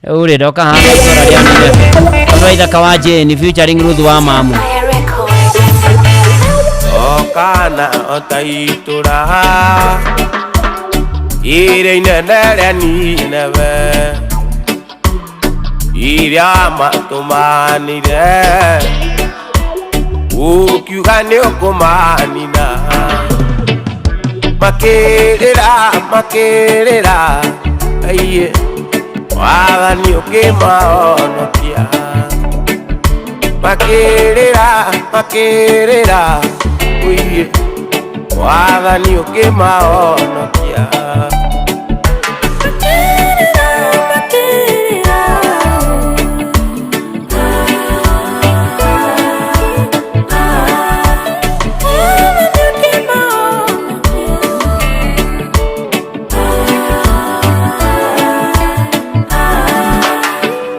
rĩu rĩ, ndoka haha itũra rĩa Nineve, ũndũ wa ithaka wa Jane featuring Ruth wa Mamu. Okana otaitura ire inene rĩa Nineve iria matũmanire ũkiuga nĩ ũkũmanina makĩrĩra makĩrĩra aiye wathani ũkĩmahonokia makĩrĩra makĩrĩra uiye wathani ũkĩmahonokia.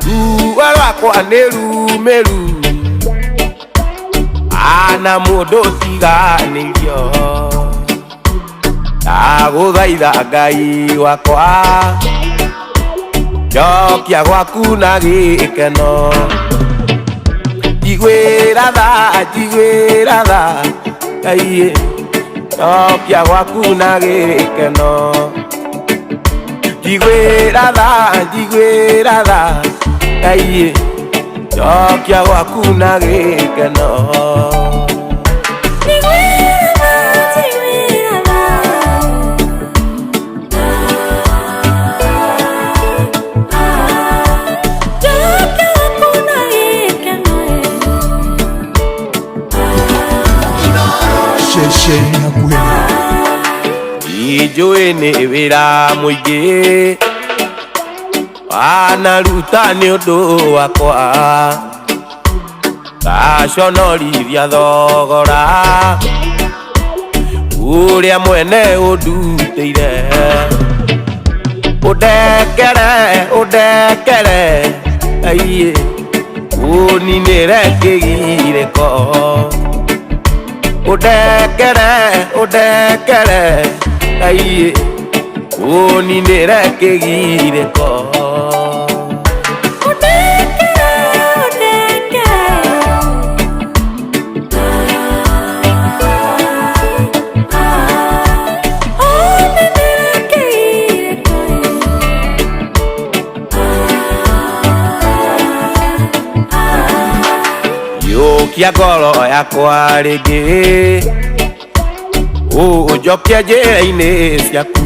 Ruo rwakwa nĩ rumĩru ana mũndũ ũtiganĩirio ndagũthaitha Ngai wakwa njokia gwaku na gĩkeno njiguĩra tha njiguĩra tha Ngai njokia gwaku na gĩkeno njiguĩra tha njiguĩra tha Ngai njokia gwaku na gĩkeno. Njũĩ nĩ wĩra mũingĩ wanaruta nĩ ũndũ wakwa ngaconorithia thogora ũrĩa mwene ũndutĩire ũndekere ũndekere aiye ũninĩre kĩgirĩko ũndekere ũndekere aiye ũninĩre kĩgirĩko. Yũkia ngoro yakwa rĩngĩ ũnjokie njĩra-inĩ ciaku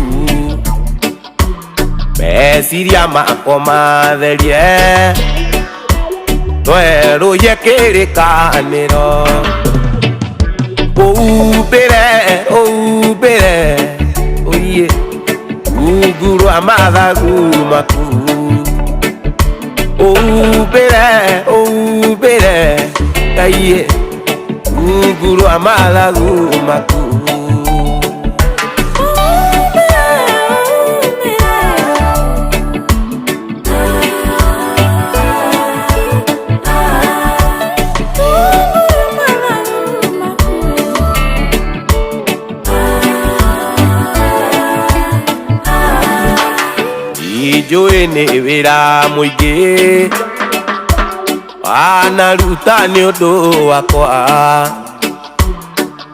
meciria makwa matherie twerũhie kĩrĩkanĩro ũumbĩre ũumbĩre ũiye rungu rwa mathagu maku ũumbĩre ũumbĩre Ngai rungu rwa mathagu maku. Njũĩ nĩ wĩra mũingĩ wanaruta nĩ ũndũ wakwa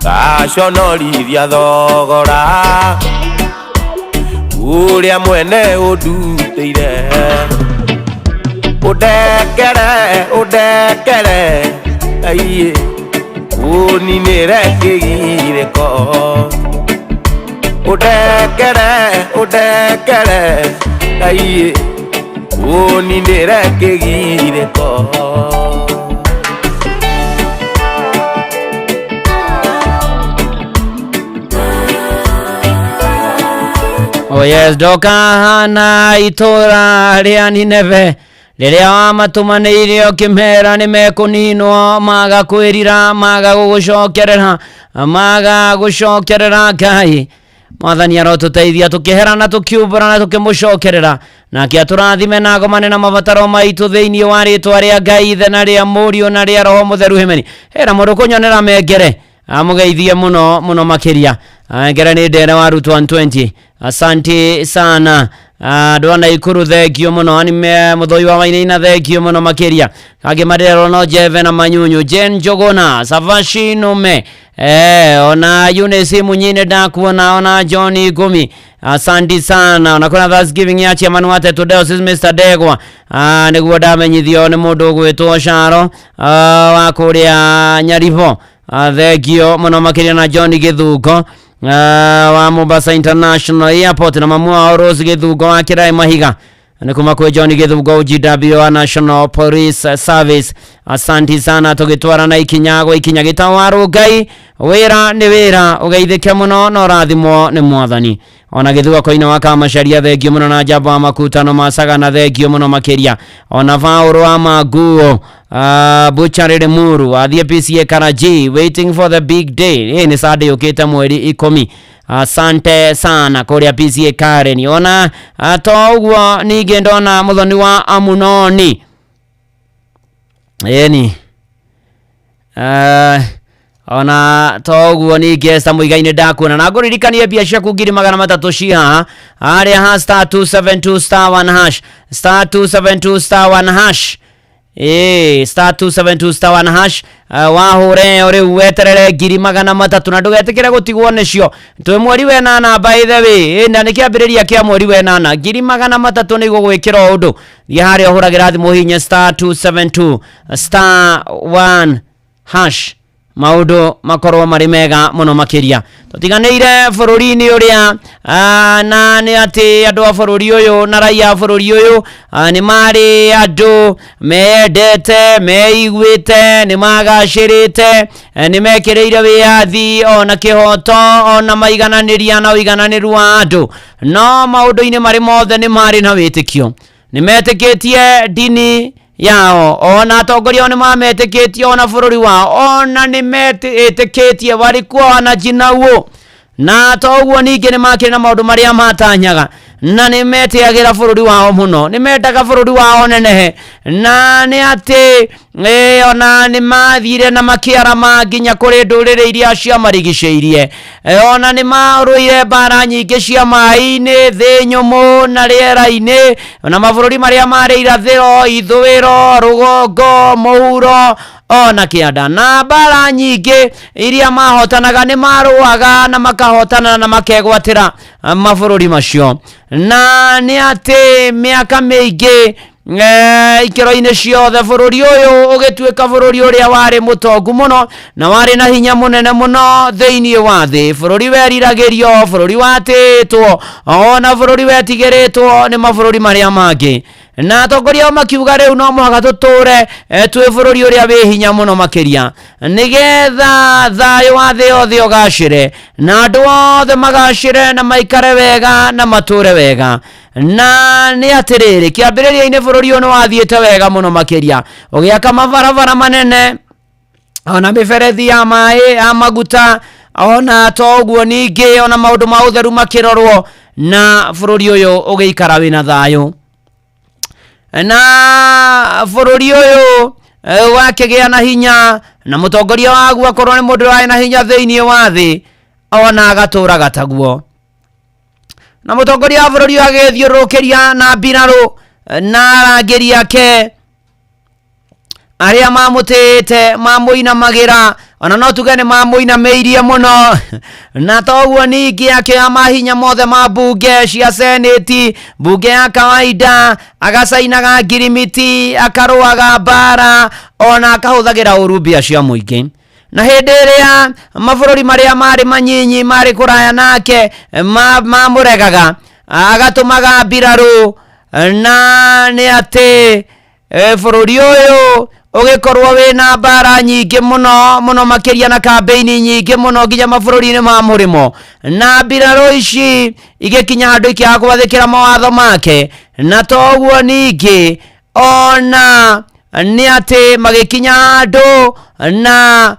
ngaconorithia thogora ũrĩa mwene ũndutĩire ũndekere ũndekere Ngai ũninĩre kĩgirĩko ũndekere ũndekere Ngai ũninĩre kĩgirĩko. Oh yes, ndokahana itũra rĩa Nineve rĩrĩa wamatũmanĩire ũkĩmera nĩ mekũninwo, maga kwĩrira, maga gũgũcokerera, maga gũcokerera Ngai. Mwathani arotũteithia tũkĩherana, tũkiumbũra na tũkĩmũcokerera, nake atũrathime na agomane na mabataro maitũ thĩinĩ wa rĩtwa rĩa Ngai Ithe na rĩa Mũriũ na rĩa Roho Mũtheru. Hemeni hera mũndũ kũnyonera mengere amũgeithie mũno mũno makĩria. Ngere nĩ ndere wa Route 120, asante sana. Andũ a Naikuru, thengio mũno. Anime mũthoi wa Wainaina, thengio mũno makĩria. Kangĩ marĩrwo no Jeve na Manyunyu, Jen Njogona, Savashi Nume, ona Eunice Munyine ndakuona, ona John Ngumi, asante sana. Ona kuna Thanksgiving ya chairman wa Tetu Diocese Mr. Ndegwa, nĩguo ndamenyithio nĩ mũndũ ũgwĩtwo Caro wa kũrĩa Nyaribo, thengio mũno makĩria. Na John Gĩthungo wa Mombasa International Airport na mamu wao Rose Gĩthungo wa Kĩraĩ Mahiga, nĩ kuma kwĩ John Gĩthungo GW wa National Police Service, asanti sana. Tũgĩtwarana ikinya gwa ikinya gĩtawarwo Ngai, wĩra nĩ wĩra, ũgeithĩke mũno na ũrathimwo nĩ Mwathani. Ona gĩthua koina wa Kamacaria, thengio mũno. Na njamba wa makutano macagana, thengio mũno makĩria. Ona Vaũrũ wa Manguo, Butchery Limuru athiĩ PCA Karaji, waiting for the big day. Ĩ nĩ Sunday yũkĩte mweri 10, asante sana kũrĩa PCA Karen. Ona to ũguo ningĩ ndona mũthoni wa Amunoni, ĩni ona to ũguo ningĩ Esther Muigai-nĩ ndakuona, na ngũririkanie mbia ciaku 300,000 ci haha harĩa ha *272 *1 hash, *272 *1 hash, ĩĩ, *272 *1 hash. Wahũre ĩyo rĩu weterere 300,000 na ndũgetĩkĩre gũtigwo nĩcio. Twĩ mweri wenana, by the way, na nĩ kĩambĩrĩria kĩa mweri wenana. 300,000 nĩ igũgwĩkĩra o ũndũ. Thiĩ harĩa ũhũragĩra thimũ, hihinye *272 *1 hash, maũndũ makorwo marĩ mega mũno makĩria. Tũtiganĩire bũrũri-inĩ ũrĩa, na nĩ atĩ andũ a bũrũri ũyũ na raia a bũrũri ũyũ nĩ marĩ andũ meyendete, meiguĩte, nĩ magacĩrĩte, nĩ mekĩrĩire wĩyathi ona kĩhoto ona maigananĩria na ũigananĩru wa andũ. No maũndũ-inĩ marĩ mothe nĩ marĩ na wĩtĩkio, nĩ metĩkĩtie ndini yao, ona atongoria ao nĩ mametĩkĩtie, ona bũrũri wao ona nĩ metĩkĩtie, walikuwa wanajinauo. Na to ũguo ningĩ nĩ makĩrĩ na maũndũ marĩa matanyaga, na nĩ metĩagĩra bũrũri wao mũno, nĩ mendaga bũrũri wao nenehe. Na nĩ atĩ ona nĩ mathire na makĩarama nginya kũrĩ ndũrĩrĩ iria ciamarigicĩirie. Ona nĩ marũire mbara nyingĩ cia maĩ-inĩ, thĩ nyũmũ na rĩera-inĩ, na mabũrũri marĩa marĩ irathĩro, ithũĩro, rũgongo, mũhuro ona kĩanda. Na mbara nyingĩ iria mahotanaga, nĩ marũaga na makahotana na makegwatĩra mabũrũri macio. Na nĩ atĩ mĩaka mĩingĩ, ikĩro-inĩ ciothe, bũrũri ũyũ ũgĩtuĩka bũrũri ũrĩa warĩ mũtongu mũno na warĩ na hinya mũnene mũno thĩinĩ wa thĩ, bũrũri weriragĩrio, bũrũri watĩĩtwo, ona bũrũri wetigĩrĩtwo nĩ mabũrũri marĩa mangĩ. Na atongoria ao makiuga rĩu no mũhaka tũtũre twĩ bũrũri ũrĩa wĩ hinya mũno makĩria, nĩgetha thayũ wa thĩ yothe ũgacĩre na andũ othe magacĩre na maikare wega na matũre wega. Na nĩ atĩrĩrĩ, kĩambĩrĩria-inĩ bũrũri ũyũ nĩ wathiĩte wega mũno makĩria, ũgĩaka mabarabara manene ona mĩberethi ya maĩ ya maguta, ona to ũguo ningĩ ona maũndũ ma ũtheru makĩrorwo, na bũrũri ũyũ ũgĩikara wĩna thayũ. Na bũrũri ũyũ wakĩgĩa na hinya, na mũtongoria waguo akorwo nĩ mũndũ warĩ na hinya thĩinĩ wa thĩ, ona agatũraga taguo. Na mũtongoria wa bũrũri ũyũ agĩthiũrũrũkĩria na mbirarũ na arangĩri ake arĩa mamũtĩĩte, mamũinamagĩra, ona no tuge nĩ mamũinamĩirie mũno. Na toguo ningĩ akĩoya mahinya mothe ma mbunge cia seneti, mbunge ya kawaida, agacainaga ngirimiti, akarũaga mbara, ona akahũthagĩra ũru mbia cia mũingĩ. Na hĩndĩ ĩrĩa mabũrũri marĩa marĩ manyinyi marĩ kũraya nake mamũregaga, agatũmaga mbirarũ. Na nĩ atĩ bũrũri ũyũ Ũgĩkorwo wĩna mbara nyingĩ mũno mũno makĩria na kambĩini nyingĩ mũno nginya mabũrũri-inĩ ma mũrĩmo, na mbirarũ ici igĩkinya handũ ikĩaga gwathĩkĩra mawatho make. Na toguo ningĩ ona nĩ atĩ magĩkinya handũ na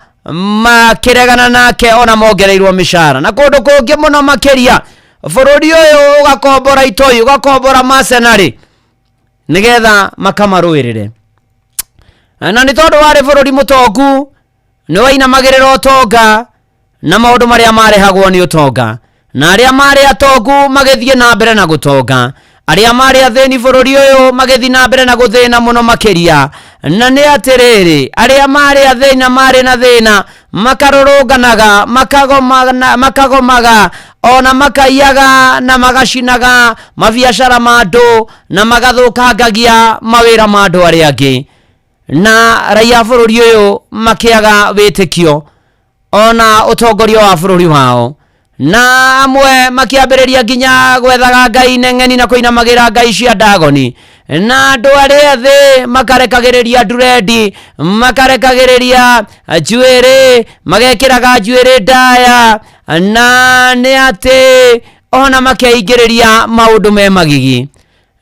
makĩregana nake, ona mongereirwo mĩcara na kũndũ kũngĩ mũno makĩria. Bũrũri ũyũ ũgakombora itoi, ũgakombora mercenary nĩgetha makamarũĩrĩre. Na nĩ tondũ warĩ bũrũri mũtongu, nĩ wainamagĩrĩra ũtonga na maũndũ marĩa marehagwo nĩ ũtonga, na arĩa marĩ atongu magĩthiĩ na mbere na gũtonga, arĩa marĩ athĩni bũrũri ũyũ magĩthiĩ na mbere na gũthĩna mũno makĩria. Na nĩ atĩrĩrĩ, arĩa marĩ athĩni na marĩ na thĩna makarũrũnganaga, makagomaga, ona makaiyaga na magacinaga mabiacara ma andũ na magathũkangagia mawĩra ma andũ arĩa angĩ. Na raia a bũrũri ũyũ makĩaga wĩtĩkio ona ũtongoria wa bũrũri wao, na amwe makĩambĩrĩria nginya gwethaga ngai neng'eni na kũinamagĩra ngai cia Ndagoni, na andũ arĩa ethĩ makarekagĩrĩria ndurendi, makarekagĩrĩria njuĩrĩ, magekĩraga njuĩrĩ ndaya, na nĩ atĩ ona makeingĩrĩria maũndũ me magigi,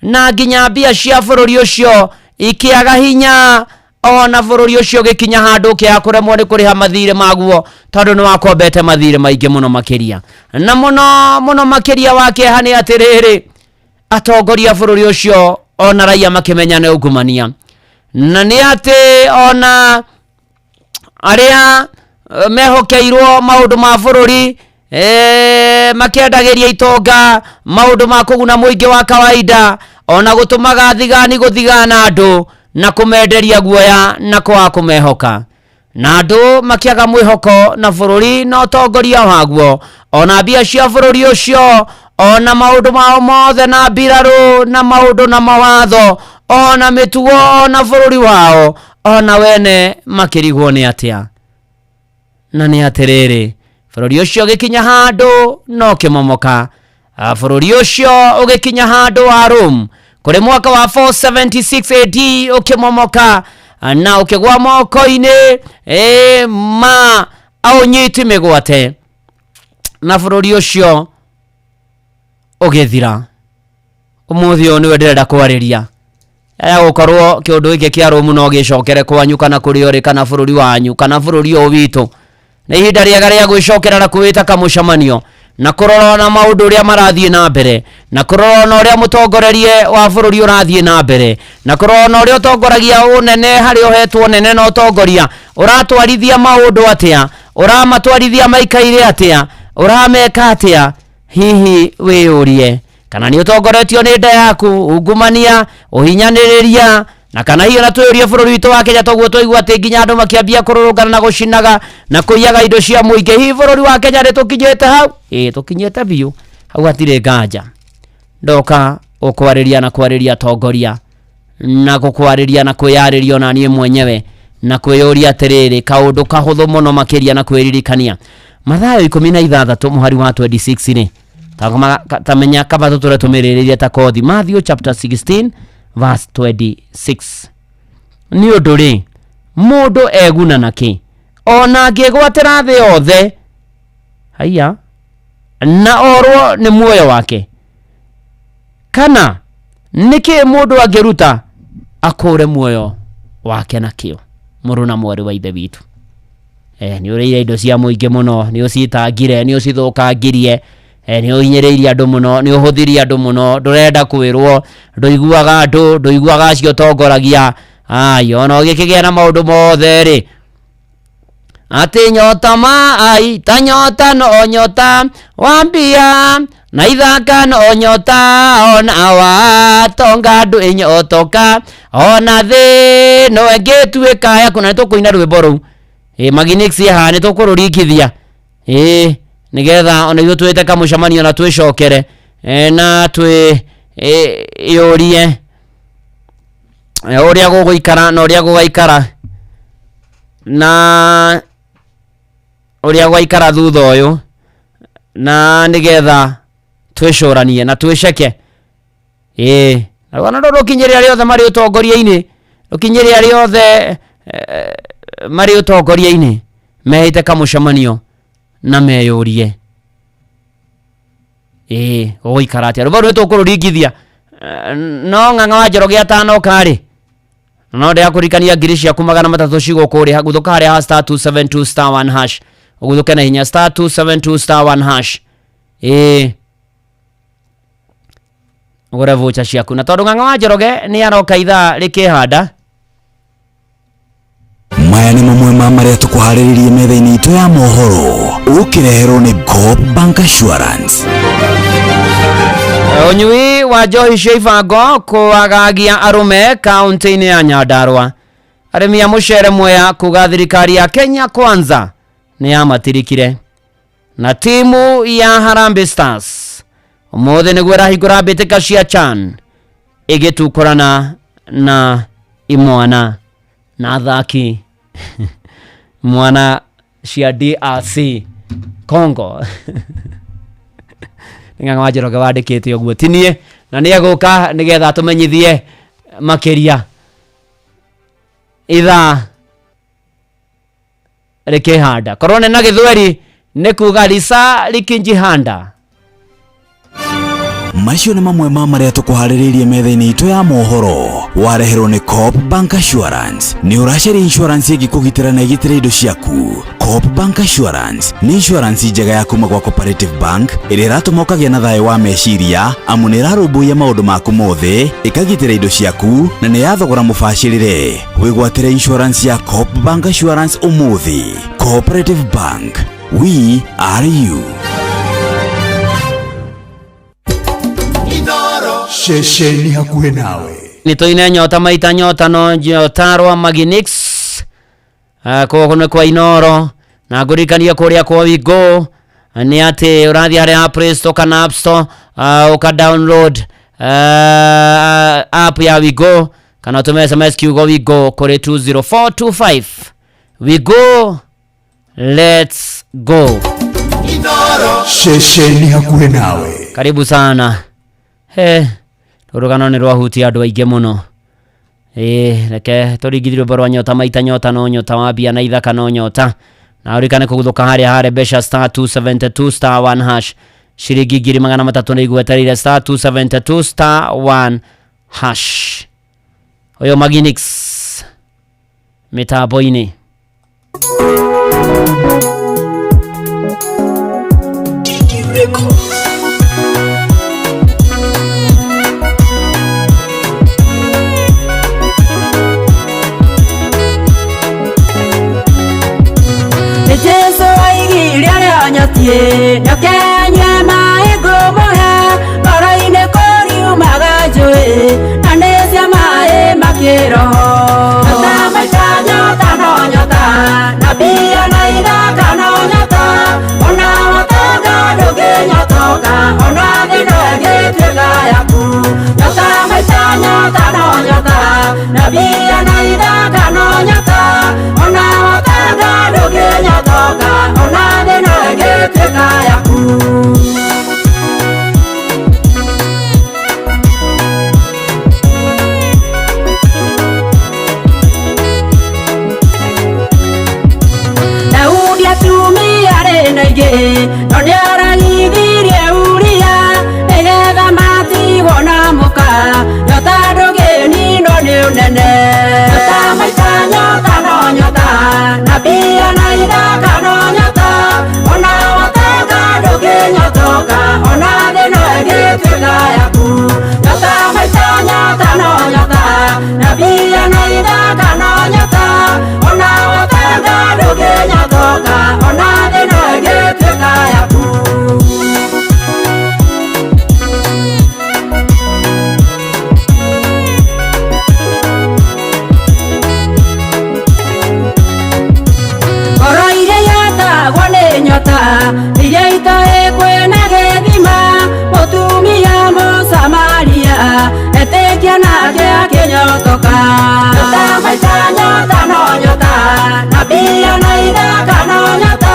na nginya mbia cia bũrũri ũcio ikĩaga hinya, ona bũrũri ũcio ũgĩkinya handũ ũkĩaga kũremwo nĩ kũrĩha mathirĩ maguo, tondũ nĩ wakombete mathirĩ maingĩ mũno makĩria. Na mũno mũno makĩria wa kĩeha nĩ atĩrĩrĩ, atongoria bũrũri ũcio ona raia makĩmenya nĩ ungumania, na nĩ atĩ ona arĩa mehokeirwo maũndũ ma bũrũri makĩendagĩria itonga maũndũ ma kũguna mũingĩ wa kawaida, ona gũtũmaga thigani gũthigana andũ na kũmenderia guoya na kwaga kũmehoka, na andũ makĩaga mwĩhoko na bũrũri na ũtongoria waguo, ona mbia cia bũrũri ũcio, ona maũndũ mao mothe na mbirarũ na maũndũ na mawatho, ona mĩtugo, ona bũrũri wao, ona wene makĩrigwo nĩ atĩa. Na nĩ atĩrĩrĩ, bũrũri ũcio ũgĩkinya handũ no ũkĩmomoka. Bũrũri ũcio ũgĩkinya handũ wa Rome kũrĩ mwaka wa 476 AD ũkĩmomoka na ũkĩgwa moko-inĩ ma aũnyiti mĩgwate, na bũrũri ũcio ũgĩthira. Ũmũthĩ ũyũ nĩwe ndĩrenda kwarĩria, ya gũkorwo kĩũndũ gĩkĩ kĩa Rome no gĩcokere kwanyu kana kũrĩa ũrĩ kana bũrũri wanyu kana bũrũri ũyũ witũ. Nĩ ihinda rĩega rĩa gwĩcokera na kwĩta kamũcemanio na kũrora na maũndũ ũrĩa marathiĩ na mbere, na kũrora na ũrĩa mũtongorerie wa bũrũri ũrathiĩ na mbere, na kũrora na ũrĩa ũtongoragia ũnene harĩa ũhetwo ũnene na ũtongoria ũratwarithia maũndũ atĩa, ũramatwarithia maikaire atĩa, ũrameka atĩa. Hihi wĩyũrie kana nĩ ũtongoretio nĩ nda yaku, ungumania, ũhinyanĩrĩria, na kana hiyo na twĩyũrie bũrũri witũ wa Kenya, toguo twaigua atĩ nginya andũ makĩambia kũrũrũngana na gũcinaga na kũiyaga indo cia mũingĩ. Hihi bũrũri wa Kenya nĩ tũkinyĩte hau? Ĩĩ, tũkinyĩte biũ hau, hatirĩ nganja. Ndoka gũkwarĩria na kwarĩria atongoria na gũkwarĩria na kwĩyarĩria ona niĩ mwenyewe na kwĩyũria atĩrĩrĩ, kaũndũ kahũthũ mũno makĩria na kwĩririkania Mathayo 16 mũhari wa 26 rĩ, tamenya kaba tũtũre tũmĩrĩrĩrie ta kothi. Matthew chapter 16 verse 26. Nĩ ũndũ rĩ, mũndũ eguna nakĩ ona angĩgwatĩra thĩ yothe haiya na orwo nĩ muoyo wake? Kana nĩkĩ mũndũ angĩruta akũre muoyo wake nakĩo? Mũrũ na mwarĩ wa ithe witũ, nĩ ũrĩire indo cia mũingĩ mũno, nĩ ũcitangire, nĩ ũcithũkangirie, nĩ ũhinyĩrĩirie andũ mũno, nĩ ũhũthirie andũ mũno, ndũrenda kwĩrwo, ndũiguaga andũ, ndũiguaga acio ũtongoragia. Ai, ona ũgĩkĩgĩa na maũndũ mothe rĩ, atĩ nyota maai ta nyota no nyota wa mbia na ithaka no nyota, ona watonga andũ ĩnyotoka, ona thĩ no ĩngĩtuĩka yaku. Na nĩ tũkũina rwĩmbo rũu Maginix haha nĩ tũkũrũringithia nĩgetha ona ithuĩ twĩte kamũcemanio na twĩcokere na twĩyũrie ũrĩa gũgũikara na ũrĩa gũgaikara na ũrĩa gwaikara thutha ũyũ, na nĩgetha twĩcũranie na twĩceke. Ĩĩ, na rũgano rũrũ rũkinyĩre arĩa othe marĩ ũtongoria-inĩ, rũkinyĩre arĩa othe marĩ ũtongoria-inĩ mehĩte kamũcemanio na meyũrie ĩĩ gũgũikara atĩa. Rũba rũrũ tũkũrũringithia no Ng'ang'a wa Njoroge atanoka rĩ, no ndĩrakũririkania ngiri ciaku 300 cigũkũrĩha. Guthũka harĩa ha star 272 star 1 hash, ũguthũke na hinya star 272 star 1 hash, ĩĩ ũgũre voucher ciaku. Na tondũ Ng'ang'a wa Njoroge nĩ aroka ithaa rĩkĩhanda. Maya nĩ mamwe ma marĩa tũkũharĩrĩrie metha-inĩ itũ ya mohoro, ũkĩreherwo nĩ Coop Bank Assurance. Ũnyui wa njohi cia ibango kũagagia arũme kaunti-inĩ ya Nyandarua. Arĩmi a mũcere Mwea kuga thirikari ya Kenya Kwanza nĩ yamatirikire. Na timu ya Harambee Stars ũmũthĩ nĩguo ĩrahingũra mbĩtĩka cia CHAN ĩgĩtukũrana na imwana na athaki mwana cia DRC Congo. Nĩ Ng'ang'a wa Njoroge wandĩkĩte ũguo, ti niĩ, na nĩ egũka nĩgetha atũmenyithie makĩria ithaa rĩkĩhanda. Korwo nĩ na gĩthweri nĩ kuga risa likinjihanda. Macio nĩ mamwe ma marĩa tũkũharĩrĩirie metha-inĩ itũ ya mohoro, wareherwo nĩ Coop Bank Assurance. Nĩ ũracaria insurance ĩngĩkũgitĩra na ĩgitĩre indo ciaku? Coop Bank Assurance nĩ insurance njega ya kuma gwa Cooperative Bank ĩrĩa ĩratũma ũkagĩa na thayũ wa meciria, amu nĩ ĩrarũmbũiya maũndũ maku mothe, ĩkagitĩra indo ciaku na nĩ ya thogora mũbacĩrĩre. Wĩgwatĩre insurance ya Coop Bank Assurance ũmũthĩ. Cooperative Bank, we are you. Ceceni hakuhĩ nawe. Nĩ tũine nyota maita nyota no nyota rwa Maginix kũgũ nĩ kwa Inoro, na ngũririkanie kũrĩa kwa Wigo nĩ atĩ ũrathiĩ harĩa ha Play Store kana App Store, ũka download app ya Wigo kana ũtũme SMS kiugo Wigo kũrĩ 20425. Wigo, let's go. Ceceni hakuhĩ nawe. Karibu sana. He, rũgano nĩ rwahutia andũ aingĩ mũno. Ĩĩ, reke tũringithie rwĩmbo rwa nyota maita nyota no nyota wa mbia na ithaka no nyota. Na ũririkane kũguthũka harĩa harĩ mbeca star 272 star 1 hash, ciringi 300,000 nĩ igwetereire star 272 star 1 hash. Ũyũ Maginix mĩtambo-inĩ. Nĩ Jesũ aigire arĩa anyotiĩ, nyokenyue maĩ ngũmũhe, ngoro-inĩ kũriumaga njũĩ, na nĩcio maĩ makĩroho. Nyota maita nyota no nyota, na mbia na ithaka no nyota, ona watonga ndũngĩnyotoka, ona thĩ no ĩngĩtuĩka yaku. Nyota maita nyota no nyota, na mbia na ithaka no nyota, ona watonga ndũngĩnyotoka, ona thĩ no ĩngĩtuĩka yaku. Daudi atumia arĩ na aingĩ, no nĩaragithirie Uria nĩgetha matigwo na mũka. Nyota ndũngĩninwo nĩ ũnene. Nyota maita nyota no nyota, na mbia na ithaka no nyota, ona watonga ndũngĩnyotoka, ona thĩ no ĩngĩtuĩka yaku. Nyota maita nyota no nyota, na mbia na ithaka no nyota, ona watonga ndũngĩnyotoka, ona thĩ no ĩngĩtuĩka yaku. Ngoro iria yatagwo nĩ nyota, iria itoĩ kwĩna gĩthima, mũtumia Mũsamaria etĩkia nake akĩnyotoka. Nyota maita nyota no nyota, na mbia na ithaka no nyota,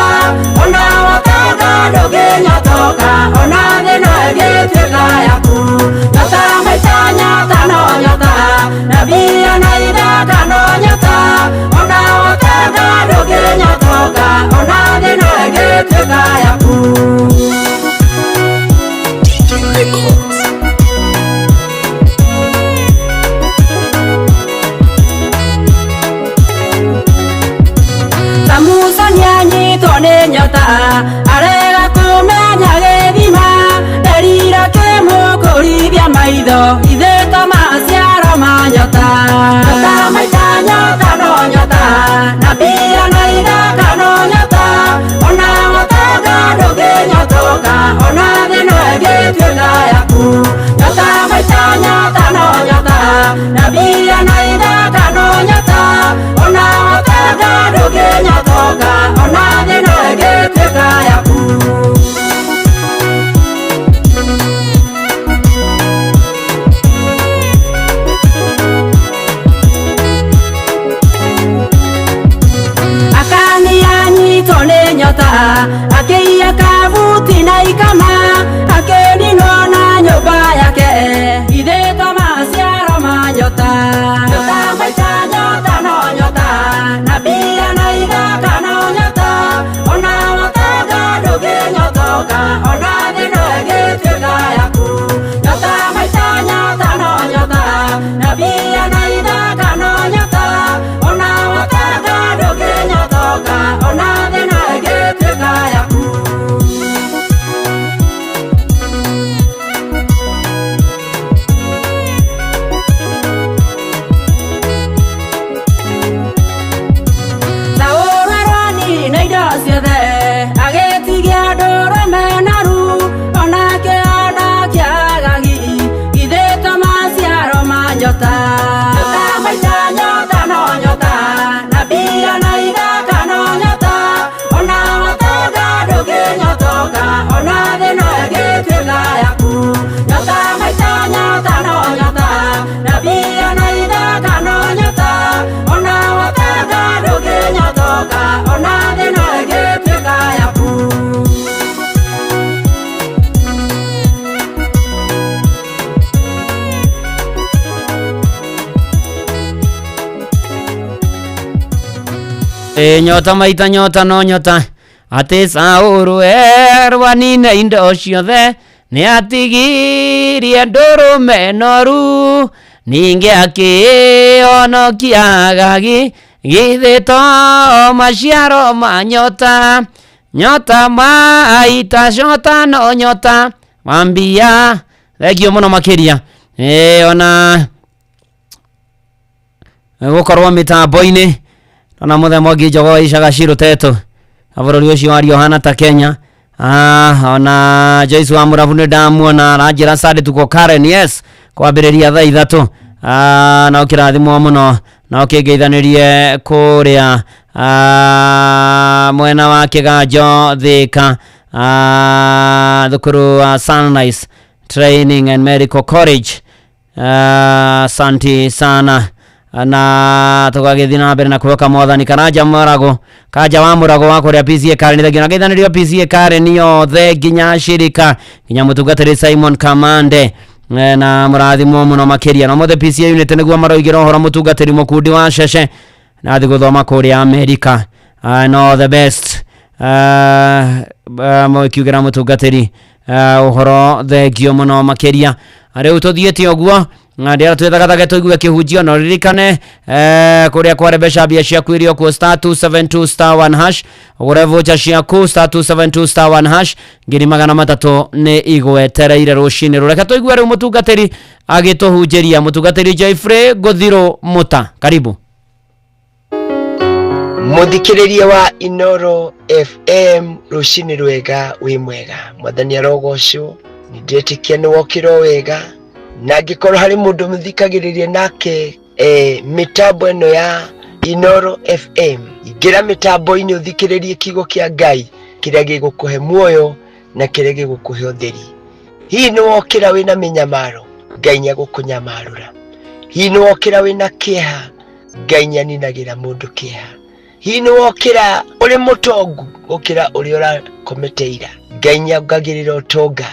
ona watonga ndũngĩnyotoka, ona thĩ no ĩngĩtuĩka yaku. Nyota maita nyota no nyota, na mbia na ithaka no nyota, ona ĩngĩtuĩka yaku. Samusoni anyitwo nĩ nyota arega kũmenya gĩthima nderira kĩmũkũrithia maitho ithĩto maciaro ma nyota. Nyota maita nyota no nyota na mbia na ithaka no nyota ona ũtonga ndũngĩnyotoka ona thĩ no ĩngĩtuĩka yaku. Nyota maita nyota no nyota na mbia na ithaka no nyota ona ũtonga ndũngĩnyotoka ona thĩ no ĩngĩtuĩka yaku. Akani anyitwo nĩ nyota akĩiya kabuti na ikama akĩninwo na nyũmba yake ithĩtwo maciaro ma nyota. Nyota maita nyota no nyota na mbia na ithaka no nyota ona ũtonga ndũngĩnyotoka ona thĩ no ĩngĩtuĩka yaku. Nyota maita nyota no nyota na mbia na ithaka no nyota ona ũtonga ndũngĩnyotoka ona thĩ no ĩngĩtuĩka yaku. Saũlũ arwanire na indo ciothe agĩtigia ndũrũme noru onake onake Agagi ithĩtwo maciaro ma nyota. Nyota maita nyota no nyota na mbia na ithaka no nyota ona ũtonga ndũngĩnyotoka ona thĩ no ĩngĩtuĩka yaku. Nyota maita nyota no nyota na mbia na ithaka no nyota ona ũtonga ndũngĩnyotoka ona thĩ no ĩngĩtuĩka yaku. Ĩ nyota maita nyota no nyota atĩ Saũlũ erwanine indo ciothe nĩ atigirie ndũrũme noru ningĩ akĩhonokia Agagi githĩ to maciaro ma nyota. Nyota maita nyota no nyota mambia thengio mũno makĩria. Ĩ ona gũkorwo mĩtambo-inĩ ona mũthemba ũngĩ njogo icaga cirutetwo na bũrũri ũcio wario ũhana ta Kenya. Ona Joyce wa Mũrabu nĩ ndamuona aranjĩra Sunday tuko Karen, yes, kwambĩrĩria thaa 3. Na ũkĩrathimwo mũno na ũkĩngeithanĩrie kũrĩa mwena wa Kĩganjo Thĩka, thukuru wa Sunrise Training and Medical College. Asanti sana na tũgagĩthiĩ na mbere na kwĩhoka mwathani. Karanja Mũrago, Kanja wa Mũrago wa kũrĩa PCA Karen, thengio na ngeithanĩrio PCA Karen yothe nginya shirika nginya mũtungatĩri Simon Kamande na mũrathimwo mũno makĩria. Na ũmũthĩ PCA unit nĩguo maroigĩra ũhoro mũtungatĩri mũkundi wa Cece na athiĩ gũthoma kũrĩa America. No the best mũkiugĩra mũtungatĩri ũhoro thengio mũno makĩria. Rĩu tũthiĩte ũguo ndĩra twĩthagathage tũigue kĩhunjio no ririkane kũrĩa kwarebesha mbia ciaku irio kuo star 272 star 1 hash ũgũre voucher ciaku star 272 star 1 hash 300,000 nĩ igwetereire rũcinĩ rũreke tũigue rĩu mũtungatĩri agĩtũhunjĩria mũtungatĩri Joyfrey Ngũthirũ Mũta, karibu. Mũthikĩrĩria wa Inoro FM rũcinĩ rwega wĩ mwega mwathani arogocwo nĩ ndĩretĩkia nĩ wokĩra o wega na angĩkorwo harĩ mũndũ mũthikagĩrĩria nake mĩtambo ĩno ya Inoro FM ingĩra mĩtambo-inĩ ũthikĩrĩrie kiugo kĩa Ngai kĩrĩa gĩgũkũhe muoyo na kĩrĩa gĩgũkũhe ũtheri. Hihi nĩ wokĩra wĩna mĩnyamaro, Ngai nĩegũkũnyamarũra. Hihi nĩ wokĩra wĩna kĩeha, Ngai nĩaninagĩra mũndũ kĩeha. Hihi nĩ wokĩra ũrĩ mũtongu gũkĩra ũrĩa ũrakomete ira, Ngai nĩongagĩrĩra ũtonga.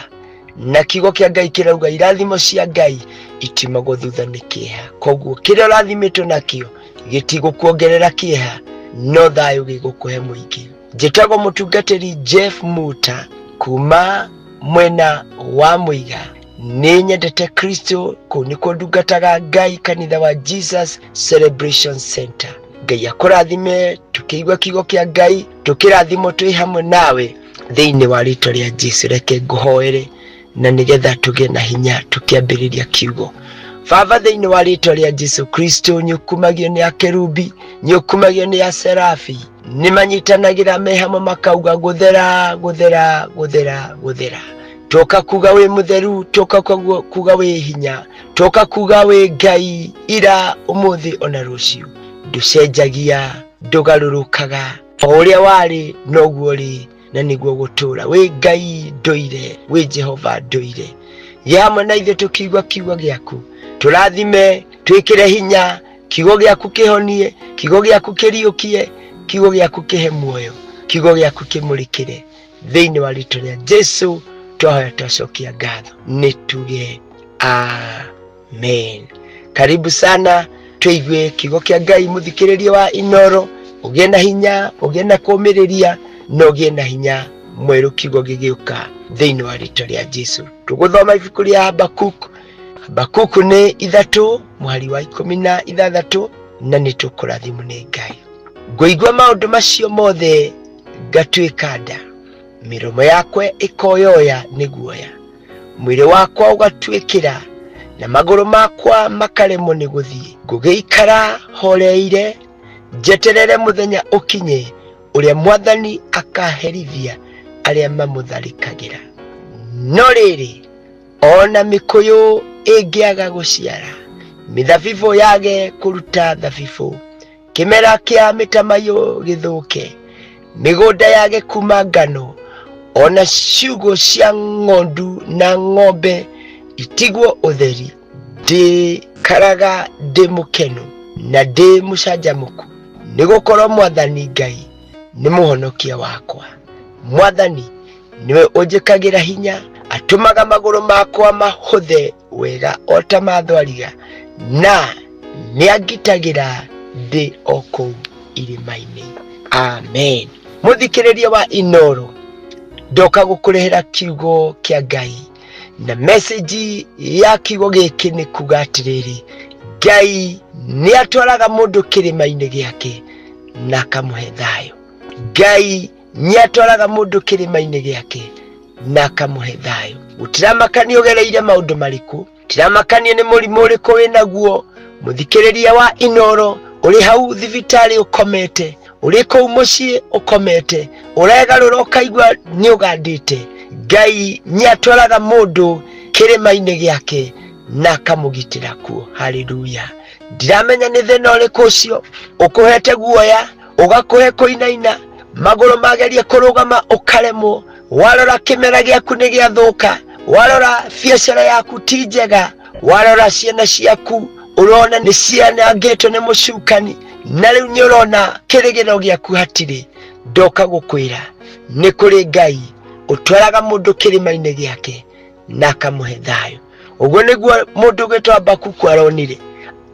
Na kiugo kĩa Ngai kĩrauga irathimo cia Ngai itimagwo thutha nĩ kĩeha. Koguo kĩrĩa ũrathimĩtwo nakĩo gĩtigũkuongerera kĩeha, no thayũ gĩgũkũhe mũingĩ. Njĩtagwo mũtungatĩri Jeff Muta kuma mwena wa Mũiga. Nĩ nyendete Kristo, kũu nĩkuo ndungataga Ngai kanitha wa Jesus Celebration Center. Ngai akũrathime tũkĩigua kiugo kĩa Ngai, tũkĩrathimwo twĩ hamwe nawe thĩinĩ wa rĩtwa rĩa Jesu. Reke ngũhoere na nĩgetha tũgĩe na hinya tũkĩambĩrĩria kiugo. Baba, thĩinĩ wa rĩtwa rĩa Jesu Kristo, nĩũkumagio nĩ akerubi, nĩũkumagio nĩ aserafi, nĩmanyitanagĩra me hamwe makauga gũthera, gũthera, gũthera, gũthera. Toka kuga wĩ mũtheru, toka kuga wĩ hinya, toka kuga wĩ Ngai ira ũmũthĩ ona rũciũ. Ndũcenjagia, ndũgarũrũkaga, o ũrĩa warĩ noguo ũrĩ na nĩguo gũtũũra. Wĩ Ngai ndũire, wĩ Jehova ndũire. Gĩa hamwe na ithuĩ tũkĩigua kiugo gĩaku, tũrathime, twĩkĩre hinya, kiugo gĩaku kĩhonie, kiugo gĩaku kĩriũkie, kiugo gĩaku kĩhe muoyo, kiugo gĩaku kĩmũrĩkĩre. Thĩinĩ wa rĩtwa rĩa Jesu twahoya twacokia ngatho, nĩ tuge amen. Karibu sana tũigue kiugo kĩa Ngai. Mũthikĩrĩria wa Inoro, ũgĩe na hinya, ũgĩe na kũũmĩrĩria na ũgĩe na hinya mwerũ kiugo gĩgĩũka thĩinĩ wa rĩtwa rĩa Jesu. Tũgũthoma ibuku rĩa Habakuku. Habakuku nĩ 3 mũhari wa 16, na nĩ tũkũrathimwo nĩ Ngai. Ngũigua maũndũ macio mothe ngatuĩka nda, mĩromo yakwa ĩkoyoya nĩ guoya, mwĩrĩ wakwa ũgatuĩkĩra na magũrũ makwa makaremwo nĩ gũthiĩ. Ngũgĩikara horeire njeterere mũthenya ũkinye ũrĩa Mwathani akaherithia arĩa mamũtharĩkagĩra. No rĩrĩ, ona mĩkũyũ ĩngĩaga gũciara, mĩthabibũ yage kũruta thabibũ, kĩmera kĩa mĩtamaiyũ gĩthũke, mĩgũnda yage kuma ngano, ona ciugũ cia ng'ondu na ng'ombe itigwo ũtheri, ndĩkaraga ndĩ mũkenu na ndĩ mũcanjamũku, nĩgũkorwo Mwathani Ngai nĩ mũhonokia wakwa. Mwathani nĩwe ũnjĩkagĩra hinya, atũmaga magũrũ makwa mahũthe wega o ta ma thwariga, na nĩangitagĩra ndĩ o kũu irĩma-inĩ. Amen. Mũthikĩrĩria wa Inoro, ndoka gũkũrehera kiugo kĩa Ngai, na message ya kiugo gĩkĩ nĩ kuga atĩrĩrĩ, Ngai nĩatwaraga mũndũ kĩrĩma-inĩ gĩake na akamũhe thayũ. Ngai nĩatwaraga mũndũ kĩrĩma-inĩ gĩake na akamũhe thayũ. Gũtiramakania ũgereire maũndũ marĩkũ, gũtiramakania nĩ mũrimũ ũrĩkũ wĩnaguo. Mũthikĩrĩria wa Inoro, ũrĩ hau thibitarĩ ũkomete, ũrĩ kũu mũciĩ ũkomete, ũregarũra ũkaigua nĩ ũgandĩte, Ngai nĩatwaraga mũndũ kĩrĩma-inĩ gĩake na akamũgitĩra kuo. Haleluya. Ndiramenya nĩ thĩna ũrĩkũ ũcio ũkũhete guoya, ũgakũhe kũinaina, magũrũ magerie kũrũgama ũkaremwo, warora kĩmera gĩaku nĩ gĩathũka, warora biacara yaku ti njega, warora ciana ciaku ũrona nĩ cianangĩtwo nĩ mũcukani, na rĩu nĩ ũrona kĩrĩgĩrĩro gĩaku hatirĩ. Ndoka gũkwĩra nĩ kũrĩ Ngai ũtwaraga mũndũ kĩrĩma-inĩ gĩake na akamũhe thayũ. Ũguo nĩguo mũndũ ũgwĩtwo Habakuku aronire.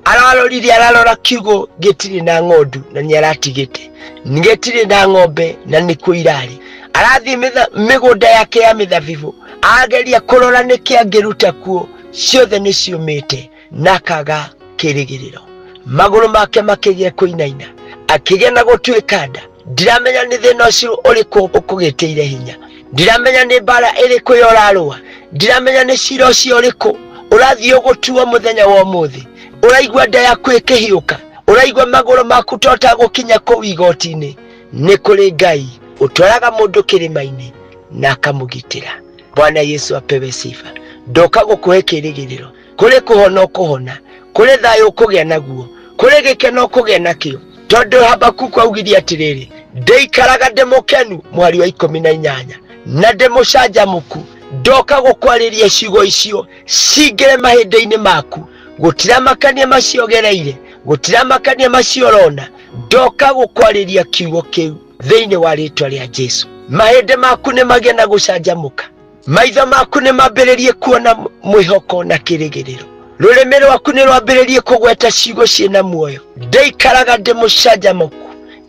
Ararorire, ararora kiugo gĩtirĩ na ng'ondu na nĩ aratigĩte, gĩtirĩ na ng'ombe na nĩkuo irarĩ. Arathiĩ mĩgũnda yake ya mĩthabibũ, ageria kũrora nĩkĩ angĩruta kuo, ciothe nĩ ciũmĩte na akaga kĩrĩgĩrĩro. Magũrũ make makĩgĩa kũinaina, akĩgĩa na gũtuĩka nda. Ndiramenya nĩ thĩna ũcio ũrĩkũ ũkũgĩtĩire hinya, ndiramenya nĩ mbara ĩrĩkũ yo ũrarũa, ndiramenya nĩ cira ũcio ũrĩkũ ũrathiĩ ũgũtuo mũthenya wa ũmũthĩ. Ũraigua nda yaku ĩkĩhiũka, ũraigua magũrũ maku ta ũtagũkinya kũu igoti-inĩ. Nĩ kũrĩ Ngai ũtwaraga mũndũ kĩrĩma-inĩ na akamũgitĩra. Bwana Yesu apewe sifa. Ndoka gũkũhe kĩrĩgĩrĩro, kũrĩ kũhona ũkũhona, kũrĩ thayũ ũkũgĩa naguo, kũrĩ gĩkeno ũkũgĩa nakĩo. Tondũ Habakuku augire atĩrĩrĩ, ndĩikaraga ndĩ mũkenu, mũhari wa 18, na ndĩ mũcanjamũku. Ndoka gũkwarĩria ciugo icio cingĩre mahĩndĩ-inĩ maku. Gũtiramakania macio ũgereire, gũtiramakania macio ũrona, ndoka gũkwarĩria kiugo kĩu thĩinĩ wa rĩtwa rĩa Jesu. Mahĩndĩ maku nĩ magĩe na gũcanjamũka, maitho maku nĩ mambĩrĩrie kuona mwĩhoko na kĩrĩgĩrĩro, rũrĩmĩ rwaku nĩ rwambĩrĩrie kũgweta ciugo ciĩna muoyo. Ndĩikaraga ndĩ mũcanjamũku,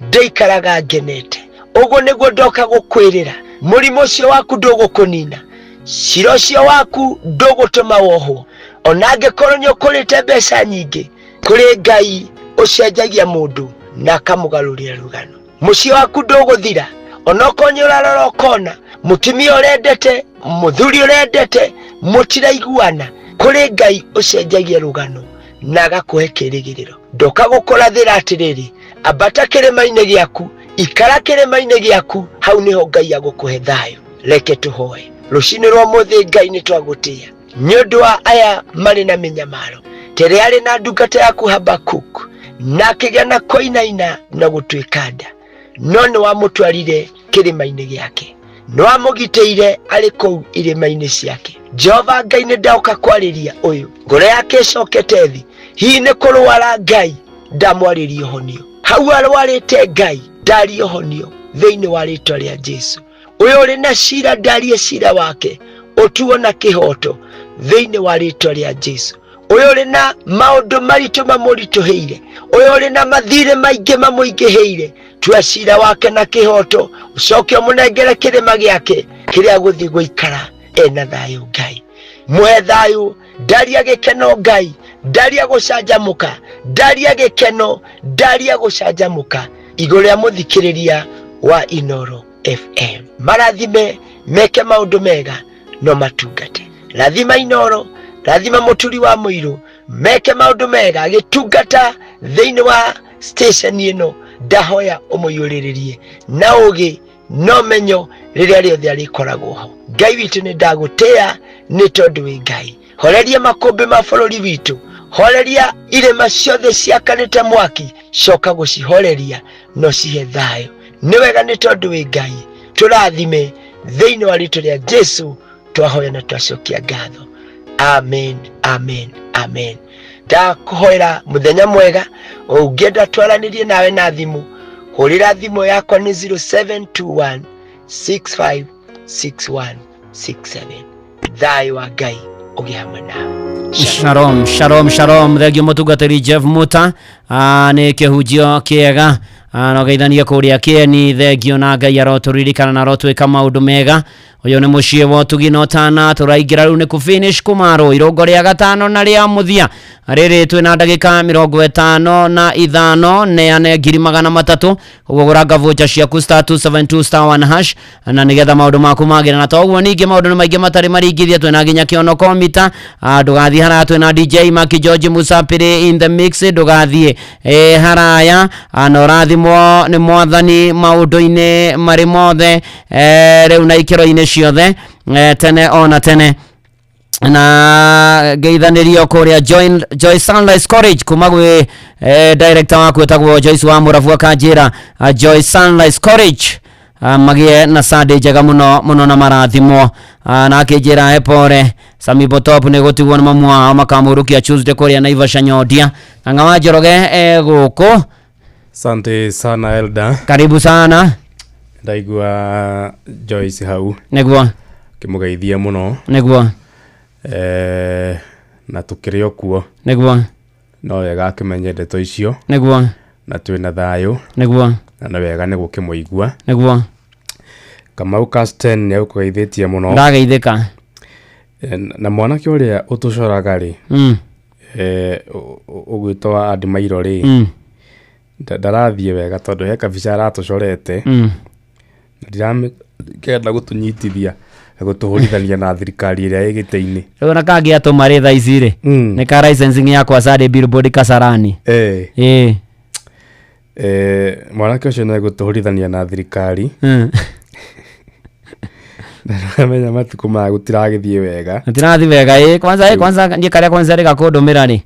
ndĩikaraga ngenete. Ũguo nĩguo ndoka gũkwĩrĩra, mũrimũ ũcio waku ndũgũkũnina, cira ũcio waku ndũgũtũma wohwo, ona angĩkorwo nĩ ũkũrĩte mbeca nyingĩ. Kũrĩ Ngai ũcenjagia mũndũ na akamũgarũrĩra rũgano. Mũciĩ waku ndũgũthira, onokorwo nĩ ũrarora ũkona mũtumia ũrendete, mũthuri ũrendete, mũtiraiguana. Kũrĩ Ngai ũcenjagia rũgano na agakũhe kĩrĩgĩrĩro. Ndoka gũkũrathĩra atĩrĩrĩ, ambata kĩrĩma-inĩ gĩaku, ikara kĩrĩma-inĩ gĩaku, hau nĩho Ngai agũkũhe thayũ. Reke tũhoe. Rũcinĩ rwa ũmũthĩ Ngai nĩ twagũtĩĩa nĩ ũndũ wa aya marĩ na mĩnyamaro, terĩa arĩ na ndungata yaku Habakuk, na akĩgĩa na kũinaina na gũtuĩka nda, no nĩ wamũtwarire kĩrĩma-inĩ gĩake, nĩ wamũgitĩire arĩ kũu irĩma-inĩ ciake. Jehova Ngai, nĩ ndoka kwarĩria ũyũ, ngoro yake ĩcokete thĩ, hihi nĩ kũrwara. Ngai, ndamwarĩria ũhonio hau arwarĩte. Ngai, ndaria ũhonio thĩinĩ wa rĩtwa rĩa Jesu. Ũyũ ũrĩ na cira, ndarie cira wake ũtuo na kĩhoto thĩinĩ wa rĩtwa rĩa Jesu. Ũyũ ũrĩ na maũndũ maritũ mamũritũhĩire, ũyũ ũrĩ na mathirĩ maingĩ mamũingĩhĩire, tua cira wake na kĩhoto, ũcoke ũmũnengere kĩrĩma gĩake kĩrĩa gũthiĩ gũikara ena thayũ. Ngai, mũhe thayũ, ndaria gĩkeno. Ngai, ndaria gũcanjamũka, ndaria gĩkeno, ndaria gũcanjamũka igũrũ rĩa mũthikĩrĩria wa Inoro FM. Marathime, meke maũndũ mega no matungate. Rathima Inoro, rathima mũturi wa mũirũ, meke maũndũ mega agĩtungata thĩinĩ wa station ĩno. Ndahoya ũmũiyũrĩrĩrie na ũgĩ no menyo rĩrĩa rĩothe arĩkoragwo ho. Ngai witũ, nĩ ndagũtĩa nĩ tondũ wĩ Ngai. Horeria makũmbĩ ma bũrũri witũ, horeria irĩma ciothe ciakanĩte mwaki, coka gũcihoreria no cihe thayũ. Nĩ wega nĩ tondũ wĩ Ngai. Tũrathime thĩinĩ wa rĩtwa rĩa Jesu twahoya na twacokia ngatho. Amen, amen, amen. Ndakũhoera mũthenya mwega. Ũngĩenda twaranĩrie nawe na thimũ, hũrĩra thimũ yakwa nĩ 0721 656167. Thayũ wa Ngai ũgĩe hamwe nawe. Shalom, shalom, shalom. Thengio mũtungatĩri Jeff Muta. Nĩ kĩhunjio kĩega. No geithanie kũrĩa kĩeni. Thengio na Ngai arotũririkana na arotwĩka maũndũ mega. Ũyũ nĩ mũciĩ wa ũtugi na ũtana. Tũraingĩra rĩu nĩ kũ finish kũmarwo irũngo rĩa gatano na rĩa mũthia rĩrĩ twĩna ndagĩka 55 neane 300,000. Ũguo gũranga voucher ciaku *272*1# na nĩgetha maũndũ maku magĩre. Na toguo ningĩ maũndũ nĩ maingĩ matarĩ maringithia, twĩna nginya kĩono komita. Ndũgathiĩ haraya, twĩna DJ Maki George Musapiri in the mix. Ndũgathiĩ haraya. Na ũrathimwo nĩ Mwathani maũndũ-inĩ marĩ mothe, rĩu na ikĩro-inĩ ciothe, tene ona tene. Na ngeithanĩrio kũrĩa Joy Sunrise College kuma gwĩ director waku etagwo Joyce wa Mũrabu, akanjĩra Joy Sunrise College magĩe na Sunday njega mũno mũno na marathimwo. Na akĩnjĩra he pore Sami Botop nĩ gũtigwo nĩ mamu wao, makamũrũkia Tuesday kũrĩa Naivasha Nyondia. Ng'ang'a wa Njoroge gũkũ. Asante sana, Elda. Karibu sana. Ndaigua Joyce hau. Nĩguo. Kĩmũgeithia mũno. Nĩguo. Na tũkĩrĩ o kuo. Nĩguo. No wega akĩmenye ndeto icio. Nĩguo. Na twĩna thayũ. Nĩguo. Na nĩ wega nĩ gũkĩmũigua. Nĩguo. Kamau Casten nĩ agũkũgeithĩtie mũno. Ndageithĩka. Na mwanake ũrĩa ũtũcoraga rĩ, ũgwĩtwo Admairo rĩ, ndarathiĩ wega tondũ he kabica aratũcorete na ndiramĩkenda gũtũnyitithia na gũtũhũrithania na thirikari ĩrĩa ĩ gĩtĩ-inĩ. Rĩu ona kangĩ atũma rĩ thaa ici rĩ, nĩ ka licensing yakwa Sunday billboard Kasarani. Ĩĩ. Mwanake ũcio nĩ egũtũhũrithania na thirikari. Na nĩũramenya matukũ maya gũtiragĩthiĩ wega. Gũtirathi wega ĩ. Kwanza ĩ, kwanza niĩ karĩa kwanza rĩga kũndũmĩra rĩ,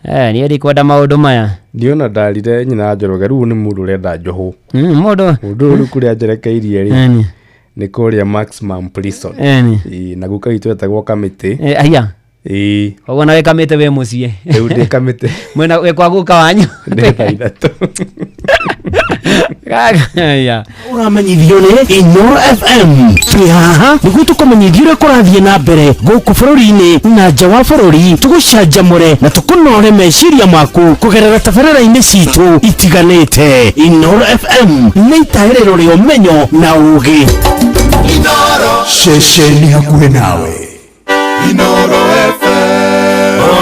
niĩ ndikwenda maũndũ maya. Ndiona ndarire nyina Njoroge, rĩu nĩ mũndũ ũrenda njohwo. Mũndũ. Mũndũ ũyũ rĩu kũrĩa njerekeirie rĩ, nĩ kũrĩa maximum prison. Ĩĩ, na guka witũ etagwo Kamĩtĩ. Aya. Ĩĩ. Koguo nawe Kamĩtĩ wĩ mũciĩ? Rĩu ndĩ Kamĩtĩ. Mwena wĩ kwa guka wanyu? Ndĩ thaa 3. Gaya. Ũramenyithio nĩ Inoro FM. Twĩ haha nĩguo tũkũmenyithie ũrĩa kũrathiĩ na mbere gũkũ bũrũri-inĩ na nja wa bũrũri, tũgũcanjamũre na tũkũnore meciria maku kũgerera tabarĩra-inĩ citũ itiganĩte. Inoro FM nĩ itahĩrĩro rĩa ũmenyo na ũũgĩ. Ceceni hakuhĩ nawe. Inoro FM.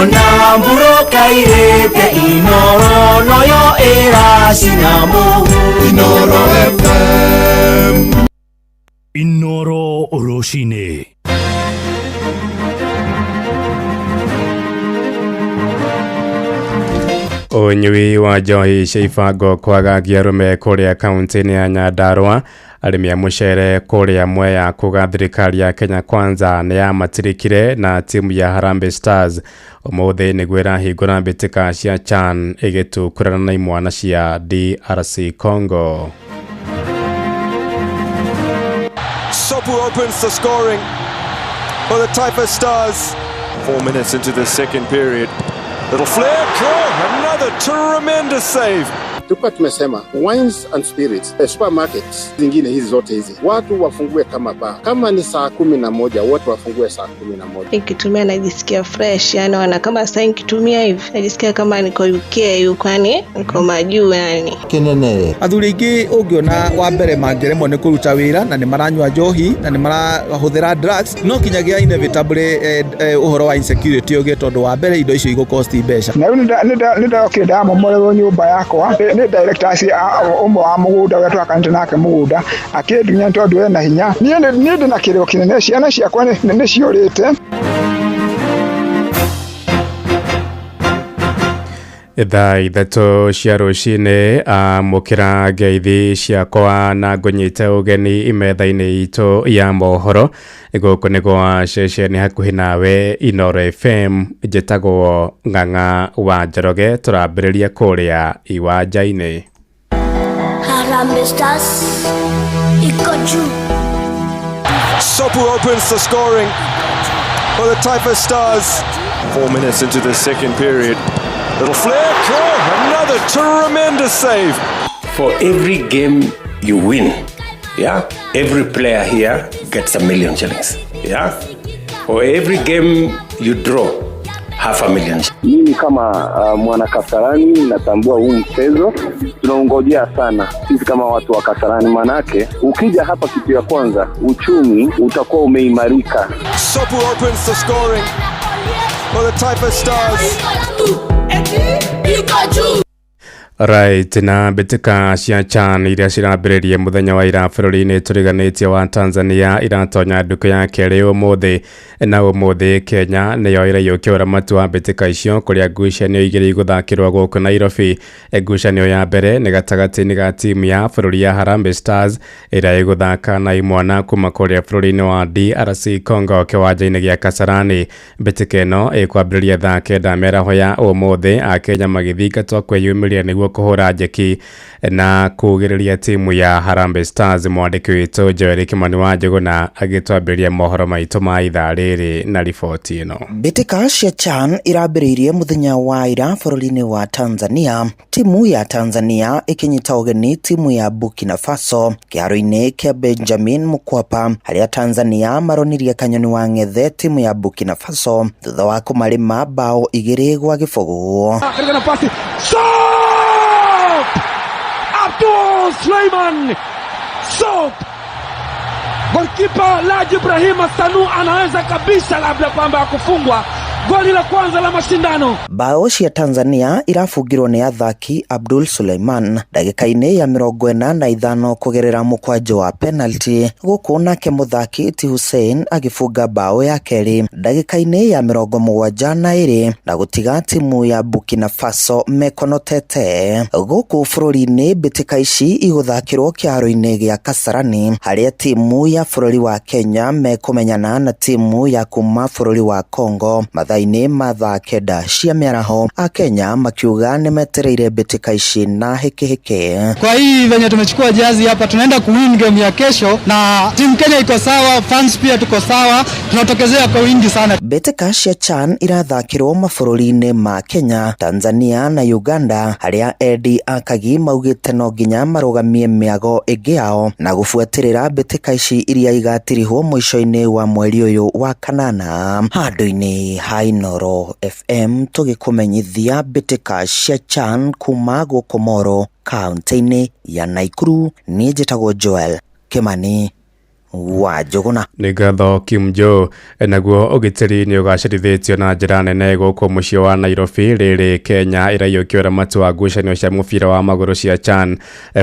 Ona mburoka irĩte Inoro noyo ĩracina mũhu. Inoro FM. Inoro rũcinĩ. Ũnyui wa njohi cia ibango kwagagia arũme kũrĩa kaunti-inĩ ya Nyandarua. Arĩmi a mũcere kũrĩa Mwea kuga thirikari ya Kenya Kwanza nĩ yamatirikire na timu ya Harambee Stars ũmũthĩ nĩguo ĩrahingũra mbĩtĩka cia CHAN ĩgĩtukũrana na imwana cia DRC Congo. Sopu opens the scoring for the Taifa Stars. 4 minutes into the second period. Little flick, oh, another tremendous save. Tulikuwa tumesema wines and spirits, supermarkets zingine hizi zote hizi watu wafungue kama baa, kama ni saa 11 wote wafungue saa 11. Nikitumia najisikia fresh, yani wana kama sasa nikitumia hivi najisikia kama niko UK huko, yani niko majuu yani. Kinene. Athuri aingĩ ũngĩona wa mbere mangĩremwo nĩ kũruta wĩra na nĩ maranyua njohi na nĩ marahũthĩra drugs, no kinyagia inevitably ũhoro wa insecurity ũgĩe, tondũ wa mbere indo icio igũkosti mbeca. Na rĩu nĩ ndokire ndamomorerwo nyũmba yakwa nĩ directors ũmwe wa mũgũnda ũrĩa twakanĩte nake mũgũnda akĩndunya tondũ ena hinya. Niĩ ndĩ na kĩrĩro kĩnene, ciana ciakwa nĩ ciũrĩte. Thaa 3 cia rũcinĩ, amũkĩra ngeithi ciakwa na ngũnyite ũgeni metha-inĩ itũ ya mohoro. Gũkũ nĩ gwa ceceni hakuhĩ nawe Inoro FM. Njĩtagwo Ng'ang'a wa Njoroge. Tũrambĩrĩria kũrĩa iwanja-inĩ. Harambee Stars iko juu. Sopu opens the scoring for the Taifa Stars. 4 minutes into the second period. Little flick, oh, another tremendous save. For every game you win, yeah, every player here gets 1 million shillings. Yeah, for every game you draw, 500,000. Mimi kama mwana Kasarani natambua huu mchezo tunaungojea sana sisi kama watu wa Kasarani, manake ukija hapa kitu ya kwanza uchumi utakuwa umeimarika. Sopu opens the scoring for the Taifa Stars. Right, na mbĩtĩka cia CHAN iria cirambĩrĩrie mũthenya wa ira bũrũri-inĩ tũriganĩtie wa Tanzania iratonya ndukũ ya kerĩ ũmũthĩ, na ũmũthĩ Kenya nĩyo ĩraiyũkia ũramati wa mbĩtĩka icio kũrĩa ngucanio igĩrĩ igũthakĩrwo gũkũ Nairobi. Ngucanio ya mbere nĩ gatagatĩ-inĩ ga timu ya bũrũri ya Harambee Stars ĩrĩa ĩgũthaka na imwana kuma kũrĩa bũrũri-inĩ wa DRC Congo kĩwanja-inĩ gĩa Kasarani. Mbĩtĩka ĩno ĩkwambĩrĩria thaa 9 mĩaraho ya ũmũthĩ, Akenya magĩthingatwo kwĩyumĩria nĩguo kũhũra njeki na kugĩrĩria timu ya Harambee Stars. Mwandĩki witũ Joel Kimani wa Njũgũna agĩtwambĩrĩria mohoro maitũ ma ithaa rĩrĩ na riboti ĩno. Mbĩtĩka cia CHAN irambĩrĩirie mũthenya wa ira bũrũri-inĩ wa Tanzania, timu ya Tanzania ĩkĩnyita ũgeni timu ya Burkina Faso kĩharo-inĩ kĩa Benjamin Mkapa, harĩa Tanzania maronirie kanyoni wa ng'ethe timu ya Burkina Faso thutha wa kũmarĩma bao 2-0. Katika nafasi Abdul Suleiman Sop, goalkeeper Laji Ibrahim Sanu anaweza kabisa labda kwamba kufungwa goli la kwanza la mashindano. Bao cia Tanzania irabungirwo nĩ athaki Abdul Suleiman ndagĩka-inĩ ya 45 kũgerera mũkwanjũ wa penalty, gũkũ nake mũthaki Iti Hussein agĩbunga bao ya kerĩ ndagĩka-inĩ ya 72 na gũtiga timu ya Burkina Faso mekonotete. Gũkũ bũrũri-inĩ mbĩtĩka ici igũthakĩrwo kĩharo-inĩ gĩa Kasarani, harĩa timu ya bũrũri wa Kenya mekũmenyana na timu ya kuma bũrũri wa Congo. Mathaa-inĩ ma thaa 9 cia mĩaraho, Akenya makiuga nĩmetereire mbĩtĩka ici na hĩkĩhĩkĩ. Kwa hii venye tumechukua jazi hapa, tunaenda kuwin game ya kesho, na team Kenya iko sawa, fans pia tuko sawa, tunatokezea kwa wingi sana. Mbĩtĩka cia CHAN irathakĩrwo mabũrũri-inĩ ma Kenya, Tanzania na Uganda, harĩa endi a Kagi maugĩte no nginya marũgamie mĩago ĩngĩ yao na gũbuatĩrĩra mbĩtĩka ici iria igatirihwo mũico-inĩ wa mweri ũyũ wa kanana. Handũ-inĩ ha Inooro FM tũgĩkũmenyithia mbĩtĩka cia CHAN kuma gũkũ Moro kaunti-inĩ ya Nakuru, niĩ njĩtagwo Joel Kimani wa Njũgũna. Nĩ ngatho Kim Joe. Naguo ũgitĩri nĩ ũgacĩrithĩtio na njĩra nene gũkũ mũciĩ wa Nairobi rĩrĩ Kenya ĩraiyũkia ũramati wa ngucanio cia mũbira wa magũrũ cia CHAN.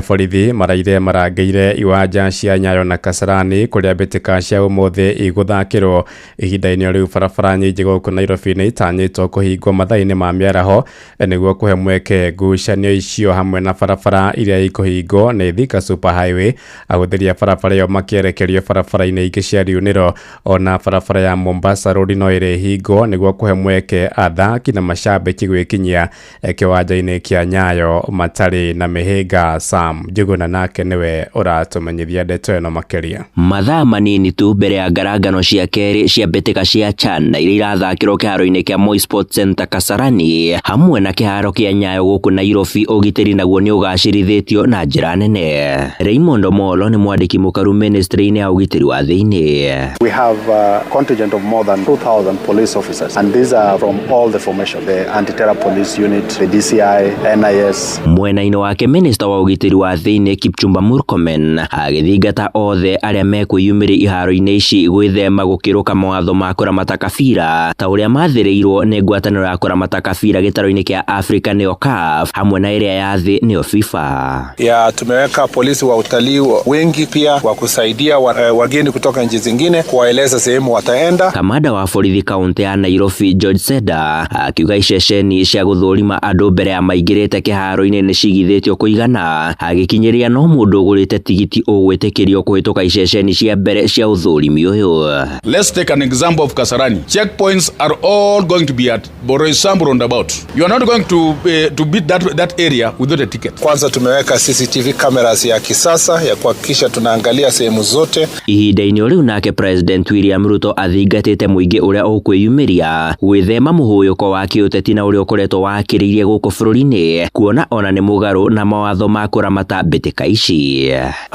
Borithi maraire marangĩire iwanja cia Nyayo na Kasarani kũrĩa mbĩtĩka cia ũmũthĩ igũthakĩrwo. Ihinda-inĩ rĩu barabara nyingĩ gũkũ Nairobi nĩ itanyĩtwo kũhingwo mathaa-inĩ ma mĩaraho nĩguo kũhe mweke ngucanio icio hamwe na barabara iria ikũhingwo nĩ Thika Super Highway. Ahũthĩri a barabara ĩyo makĩerekerio barabara-inĩ ingĩ cia riunĩro. Ona barabara ya Mombasa Road no ĩrĩhingwo nĩguo kũhe mweke athaki na mashabiki gwĩkinyia kĩwanja-inĩ kĩa Nyayo matarĩ na mĩhĩnga. Sam Njuguna nake nĩwe ũratũmenyithia ndeto ĩno makĩria. Mathaa manini tu mbere ya ngarangano cia kerĩ cia mbĩtĩka cia CHAN na iria irathakĩrwo kĩharo-inĩ kĩa Moi Sports Center Kasarani hamwe na kĩharo kĩa Nyayo gũkũ Nairobi, ũgitĩri naguo nĩ ũgacĩrithĩtio na njĩra nene. Raymond Omolo nĩ mwandĩki mũkaru ministry-inĩ ya ũgitĩri wa thĩinĩ. We have a contingent of more than 2,000 police officers, and these are from all the formation, the anti-terror police unit, the DCI, NIS. Mwena-inĩ wake minister wa ũgitĩri wa thĩinĩ Kipchumba Murkomen agĩthingata othe arĩa mekwĩyumĩria iharo-inĩ ici gwĩthema gũkĩrũka mawatho ma kũramata kabira ta ũrĩa mathĩrĩirwo nĩ ngwatanĩro ya kũramata kabira gĩtaro-inĩ kĩa Afrika nĩyo CAF hamwe na ĩrĩa ya thĩ nĩyo FIFA. Ya tumeweka polisi wa utalii wengi pia wa kusaidia wageni kutoka nchi zingine kuwaeleza sehemu wataenda. Kamanda wa borithi kaunti ya Nairobi George Seda akiuga iceceni cia gũthũrima andũ mbere ya maingĩrĩte kĩharo-inĩ nĩ cigithĩtio kũigana, agĩkinyĩria no mũndũ ũgũrĩte tigiti ũgwĩtĩkĩrio kũhĩtũka iceceni cia mbere cia ũthũrimi ũyũ. Let's take an example of Kasarani. Checkpoints are all going to be at Boroisambu roundabout. You are not going to beat that area without a ticket. Kwanza tumeweka CCTV cameras ya kisasa ya kuhakikisha tunaangalia sehemu zote. Ihinda-inĩ rĩu nake President William Ruto athingatĩte mũingĩ ũrĩa ũkwĩyumĩria gwĩthema mũhũyũko wa kĩũteti na ũrĩa ũkoretwo wakĩrĩirie gũkũ bũrũri-inĩ, kuona ona nĩ mũgarũ na mawatho ma kũramata mbĩtĩka ici.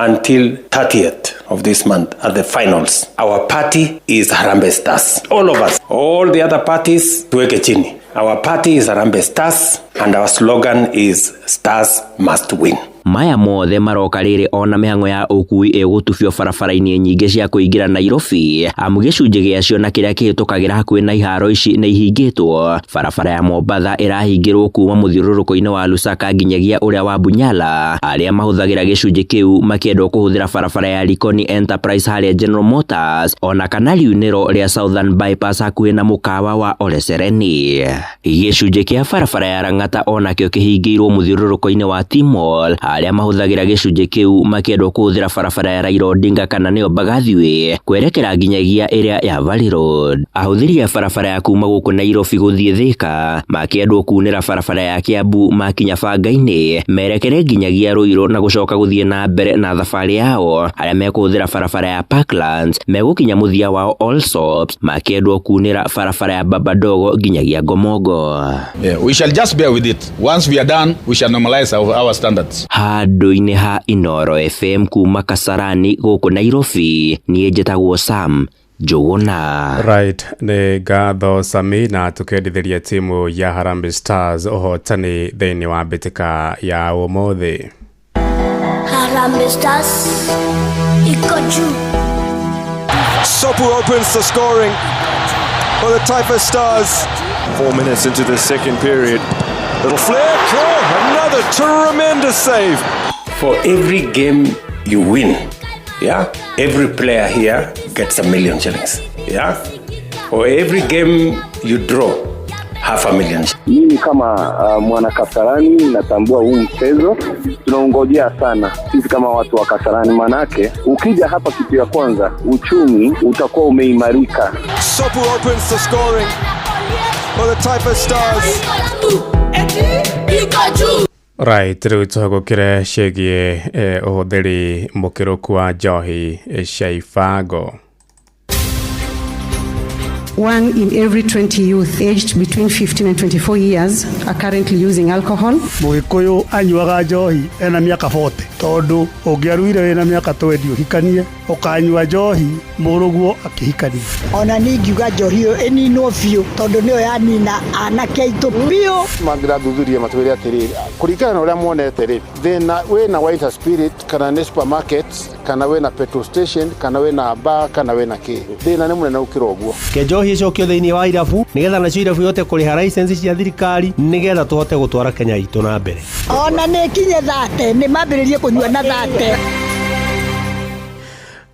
Until 30th of this month at the finals, our party is Harambee Stars. All of us, all the other parties tuweke chini. Our party is Harambee Stars and our slogan is Stars must win. Maya mothe maroka rĩrĩ ona mĩhang'o ya ũkui ĩgũtubio barabara-inĩ nyingĩ cia kũingĩra Nairobi, amu gĩcunjĩ gĩacio na kĩrĩa kĩhĩtũkagĩra hakuhĩ na iharo ici nĩ ihingĩtwo. Barabara ya Mombatha ĩrahingĩrwo kuma mũthiũrũrũko-inĩ wa Lusaka nginyagia ũrĩa wa Bunyala. Arĩa mahũthagĩra gĩcunjĩ kĩu makĩendwo kũhũthĩra barabara ya Likoni Enterprise harĩa General Motors ona kana riunĩro rĩa Southern Bypass hakuhĩ na mũkawa wa Ole Sereni. Gĩcunjĩ kĩa barabara ya Lang'ata onakĩo kĩhingĩirwo mũthiũrũrũko-inĩ wa T-Mall, arĩa mahũthagĩra gĩcunjĩ kĩu makĩendwo kũhũthĩra barabara ya Raila Odinga kana nĩyo Mbagathi Way kwerekera nginyagia ĩrĩa ya Valley Road. Ahũthĩri a barabara ya kuma gũkũ Nairobi gũthiĩ Thika makĩendwo kunĩra barabara ya Kiambu makinya Banga-inĩ merekere nginyagia Ruiru na gũcoka gũthiĩ na mbere na thabarĩ yao. Arĩa mekũhũthĩra barabara ya Parklands megũkinya mũthia wao Allsops makĩendwo kunĩra barabara ya Babadogo nginyagia Ngomongo. Yeah, we shall just bear with it. Once we are done, we shall normalize our standards. Handũ-inĩ ha Inooro FM kuma Kasarani gũkũ Nairobi, niĩ njĩtagwo Sam Njũgũna. Right, nĩ ngatho Sami, na tũkendithĩria timu ya Harambee Stars ũhotani thĩinĩ wa mbĩtĩka ya ũmũthĩ. Harambee Stars iko juu. Sopu opens the scoring for the Taifa Stars. 4 minutes into the second period. Little flick, oh, another tremendous save. For every game you win, yeah, every player here gets 1 million shillings. Yeah, for every game you draw, 500,000. Mimi kama mwana Kasarani natambua huu mchezo tunaungojea sana sisi kama watu wa Kasarani, manake ukija hapa kitu ya kwanza uchumi utakuwa umeimarika. Sopu opens the scoring for the Taifa Stars. Iko juu. Right, rĩu tũhagũkĩre ciĩgiĩ ũhũthĩri mũkĩrũku wa njohi cia ibango. One in every 20 youth aged between 15 and 24 years are currently using alcohol. Mũgĩkũyũ anyuaga njohi ena mĩaka 40 tondũ ũngĩaruire wĩna mĩaka 20 ũhikanie ũkanyua njohi mũrũguo akĩhikania. Ona niĩ ingiuga njohi ĩyo ĩninwo biũ tondũ nĩyo yanina anake aitũ biũ. Mangĩrathuthuria matwĩre atĩrĩrĩ, kũringana na ũrĩa monete rĩ, thĩna wĩna White Spirit kana nĩ supermarket kana wĩna petrol station kana wĩna bar kana wĩna kĩ, thĩna nĩ mũnene gũkĩra ũguo. Ke njohi ĩcokio thĩinĩ wa irabu nĩgetha nacio irabu ihote kũrĩha license cia thirikari nĩgetha tũhote gũtwara Kenya itũ na mbere. Ona nĩ kinye 30 nĩ mambĩrĩrie kũnyua na 30.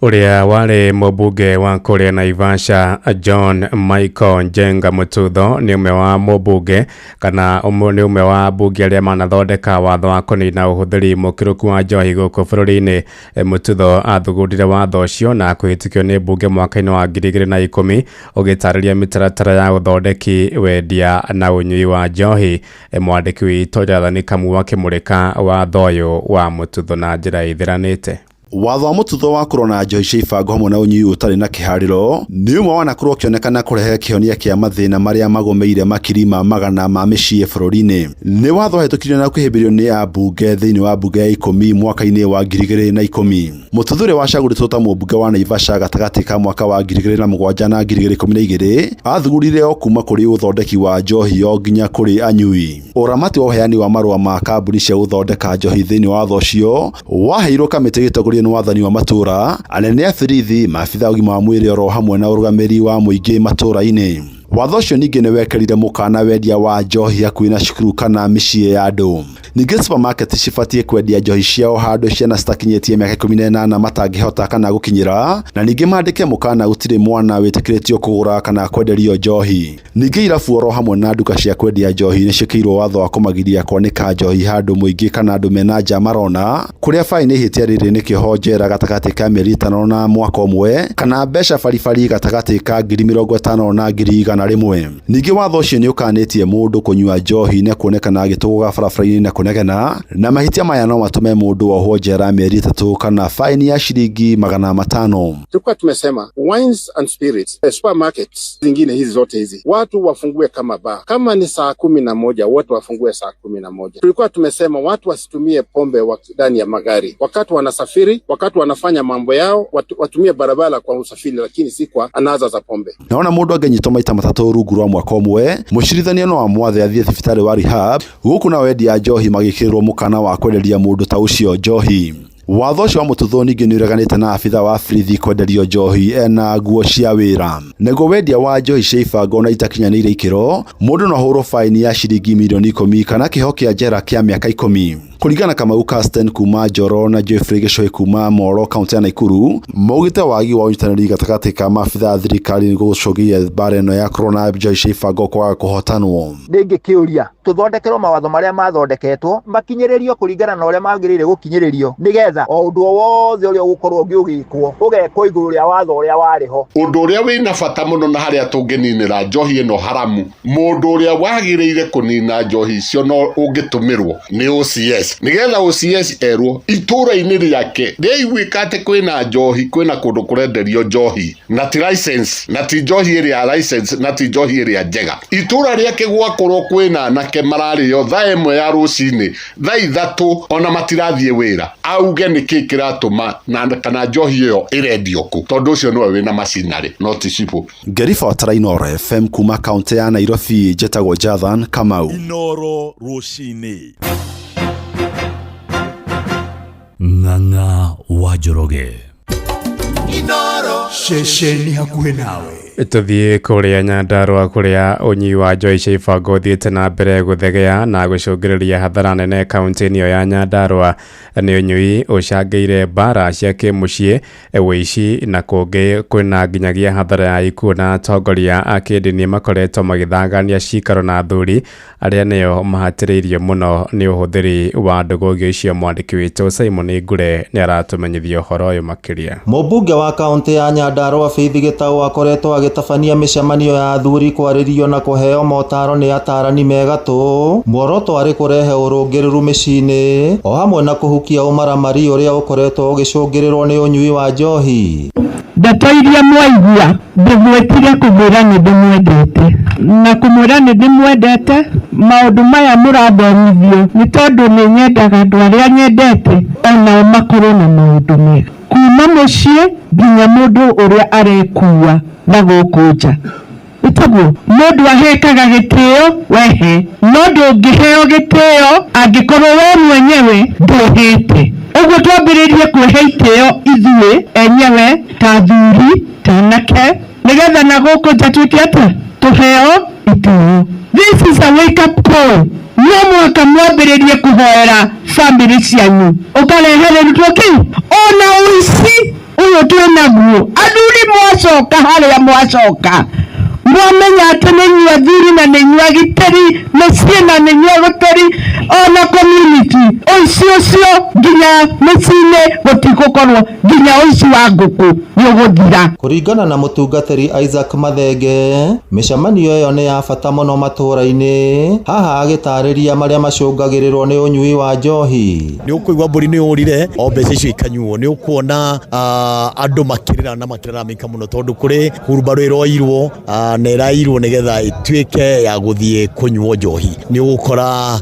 Ũrĩa warĩ mũmbunge wa kũrĩa Naivasha John Michael Njenga Mututho nĩ ũmwe wa mũmbunge kana nĩ ũmwe wa mbunge arĩa manathondeka watho wa kũnina ũhũthĩri mũkĩrũku wa njohi gũkũ bũrũri-inĩ. Mututho athugundire watho ũcio na kũhĩtũkio nĩ mbunge mwaka-inĩ wa 2010 ũgĩtarĩria mĩtaratara ya ũthondeki, wendia na ũnyui wa njohi. Mwandĩki witũ Jathani Kamau akĩmũrĩka watho ũyũ wa Mututho na njĩra ĩtheranĩte. Watho wa Mututho wa kũrora njohi cia ibango hamwe na ũnyui ũtarĩ na kĩharĩro nĩ ũmwe wanakorwo ũkĩonekana kũrehe kĩhonia kĩa mathĩna marĩa magũmĩire makiri ma magana ma mĩciĩ bũrũri-inĩ. Nĩ watho wahĩtũkirio na kũhĩmbĩrio nĩ ambunge thĩinĩ wa mbunge ya 10 mwaka-inĩ wa 2010. Mututho ũrĩa wacagũrĩtwo ta mũmbunge wa Naivasha gatagatĩ ka mwaka wa 2007 na 2012 athugurire o kuma kũrĩ ũthondeki wa njohi o nginya kũrĩ anyui. Ũramati wa ũheani wa marũa ma kambuni cia gũthondeka njohi thĩinĩ wa watho ũcio waheirwo kamĩtĩ gĩtongorio nĩ wathani wa matũra, anene a borithi, maabitha a ũgima wa mwĩrĩ oro hamwe na ũrũgamĩrĩri wa mũingĩ matũra-inĩ. Watho ũcio ningĩ nĩ wekĩrire mũkana wendia wa njohi hakuhĩ na cukuru kana mĩciĩ ya andũ. Ningĩ supermarket cibatiĩ kwendia njohi ciao handũ ciana citakinyĩtie mĩaka 18 matangĩhota kana gũkinyĩra, na ningĩ mandĩke mũkana gũtirĩ mwana wĩtĩkĩrĩtio kũgũra kana kwenderio njohi. Ningĩ irabu oro hamwe na nduka cia kwendia njohi nĩciĩkĩirwo watho wa kũmagiria kwanĩka njohi handũ mũingĩ kana andũ mena nja marona, kũrĩa baini ihĩtia rĩrĩ nĩ kĩoho njera gatagatĩ ka mĩeri 5 na mwaka ũmwe kana mbeca baribari gatagatĩ ka 50,000 na 100,000. Ningĩ watho ũcio nĩ ũkanĩtie mũndũ kũnyua njohi na kuonekana agĩtũgũga barabara-inĩ na kũnegena, na mahĩtia maya no matũme mũndũ ohwo njera mĩeri 3 kana faini ya shilingi 500. Tulikuwa tumesema wines and spirits, supermarkets zingine hizi zote hizi watu wafungue kama bar, kama ni saa 11 watu wafungue saa 11. Tulikuwa tumesema watu wasitumie pombe ndani ya magari wakati wanasafiri, wakati wanafanya mambo yao, watumie barabara kwa usafiri, lakini si kwa anasa za pombe. Naona mũndũ angĩnyitwo maita matatũ rungu rwa mwaka ũmwe, mũcirithania no amwathe athiĩ thibitarĩ wa rehab, gũkũ nao endia njohi magĩkĩrĩrwo mũkana wa kwenderia mũndũ ta ũcio njohi. Watho ũcio wa Mututho ningĩ nĩ ũreganĩte na abitha wa borithi kwenderio njohi ena nguo cia wĩra. Naguo wendia wa njohi cia ibango na itakinyanĩire ikĩro, mũndũ no ahũrwo faini ya shilingi milioni 10 kana kĩoho kĩa njera kĩa mĩaka 10. Kũringana na Kamau Casten kuma Njoro na Geoffrey Gĩcũhĩ kuma Moro kaunti ya Nakuru, maugĩte wagi wa ũnyitanĩri gatagatĩ ka maabitha a thirikari nĩ gũcũngĩrĩria mbara ĩno ya kũrora njohi cia ibango kwaga kũhotanwo. Ndĩngĩkĩũria tũthondekerwo mawatho marĩa mathondeketwo makinyĩrĩrio kũringana na ũrĩa magĩrĩire gũkinyĩrĩrio nĩgetha o ũndũ o wothe ũrĩa ũgũkorwo ũgĩkwo ũgekwo igũrũ rĩa watho ũrĩa warĩ ho. Ũndũ ũrĩa wĩna bata mũno na harĩa tũngĩninĩra njohi ĩno haramu, mũndũ ũrĩa wagĩrĩire kũnina njohi icio no ũngĩtũmĩrwo nĩ OCS, nĩgetha OCS erwo itũra-inĩ rĩake rĩaiguĩka atĩ kwĩna njohi, kwĩna kũndũ kũrenderio njohi na ti license, na ti njohi ĩrĩa license, na ti njohi ĩrĩa njega, itũra rĩake gwakorwo kwĩna anake mararĩo thaa 1 ya rũcinĩ, thaa 3 ona matirathiĩ wĩra, auge nĩkĩ kĩratũma na kana njohi ĩyo ĩrendio kũ, tondũ ũcio nĩwe wĩna macinarĩ no ti cibũ. Ngĩribotera Inooro FM kuma kaunti ya Nairobi, njĩtagwo Jathan Kamau. Inooro rũcinĩ. Ng'ang'a wa Njoroge. Inooro ceceni hakuhĩ nawe. Tũthiĩ kũrĩa Nyandarũa kũrĩa ũnyui wa njohi cia ibango ũthiĩte na mbere gũthegea na gũcũngĩrĩria hathara nene kaunti-inĩ ĩyo ya Nyandarũa. Nĩ ũnyui ũcangĩire mbara cia kĩmũciĩ, ũici na kũngĩ kwĩna nginyagia hathara ya ikuũ, na atongoria a kĩndini makoretwo magĩthangania cikaro na athuri arĩa nĩo mahatĩrĩirio mũno nĩ ũhũthĩri wa ndũgũgio icio. Mwandĩki witũ Simon Ngure nĩ aratũmenyithia ũhoro ũyũ makĩria. Mũmbunge wa kaunti ya Nyandarũa Faith Gĩtaũ akoretwo magĩtabania mĩcemanio ya athuri kwarĩrio na kũheo motaro nĩ atarani me gatũ, muoroto arĩ kũrehe ũrũngĩrĩru mĩciĩ-inĩ o hamwe na kũhukia ũmaramari ũrĩa ũkoretwo ũgĩcũngĩrĩrwo nĩ ũnyui wa njohi. Ndeto iria mwaigua ndĩmwĩtire kũmwĩra nĩ ndĩmwendete na kũmwĩra nĩ ndĩmwendete maũndũ maya mũrathomithio nĩ tondũ nĩ nyendaga andũ arĩa nyendete onao makorwo na maũndũ mega kuma mũciĩ nginya mũndũ ũrĩa arekua na gũkũ nja. Ĩtaguo mũndũ ahekaga gĩtĩo wehe, no ndũngĩheo gĩtĩo angĩkorwo we mwenyewe ndũhĩte. Ũguo twambĩrĩrie kwĩhe itĩo ithuĩ enyewe ta athuri ta anake nĩgetha na gũkũ nja twĩke atĩa, tũheo itĩo. This is a wake up call. No mũhaka mwambĩrĩrie kũhoera family cianyu, ũkarehererwo kĩ ona ũici ũyũ twĩnaguo. Athuri mwacoka harĩa mwacoka mwamenya atĩ nĩ inyuĩ athuri na nĩ inyuĩ agitĩri mĩciĩ na nĩ inyuĩ agitĩri ona community, ũici ũcio nginya mĩciĩ-inĩ gũtigũkorwo, nginya ũici wa ngũkũ nĩ ũgũthira. Kũringana na mũtungatĩri Isaac Mathenge, mĩcemanio ĩyo nĩ ya bata mũno matũũra-inĩ, haha agĩtarĩria marĩa macũngagĩrĩrwo nĩ ũnyui wa njohi. Nĩ ũkũigua mbũri nĩ yũrire o mbeca icio ikanyuo, nĩ ũkuona andũ makĩrĩra na makĩraramĩka mũno tondũ kũrĩ hurumbarũ ĩroirwo na ĩrairwo nĩgetha ĩtuĩke ya gũthiĩ kũnyuo njohi. Nĩ ũgũkora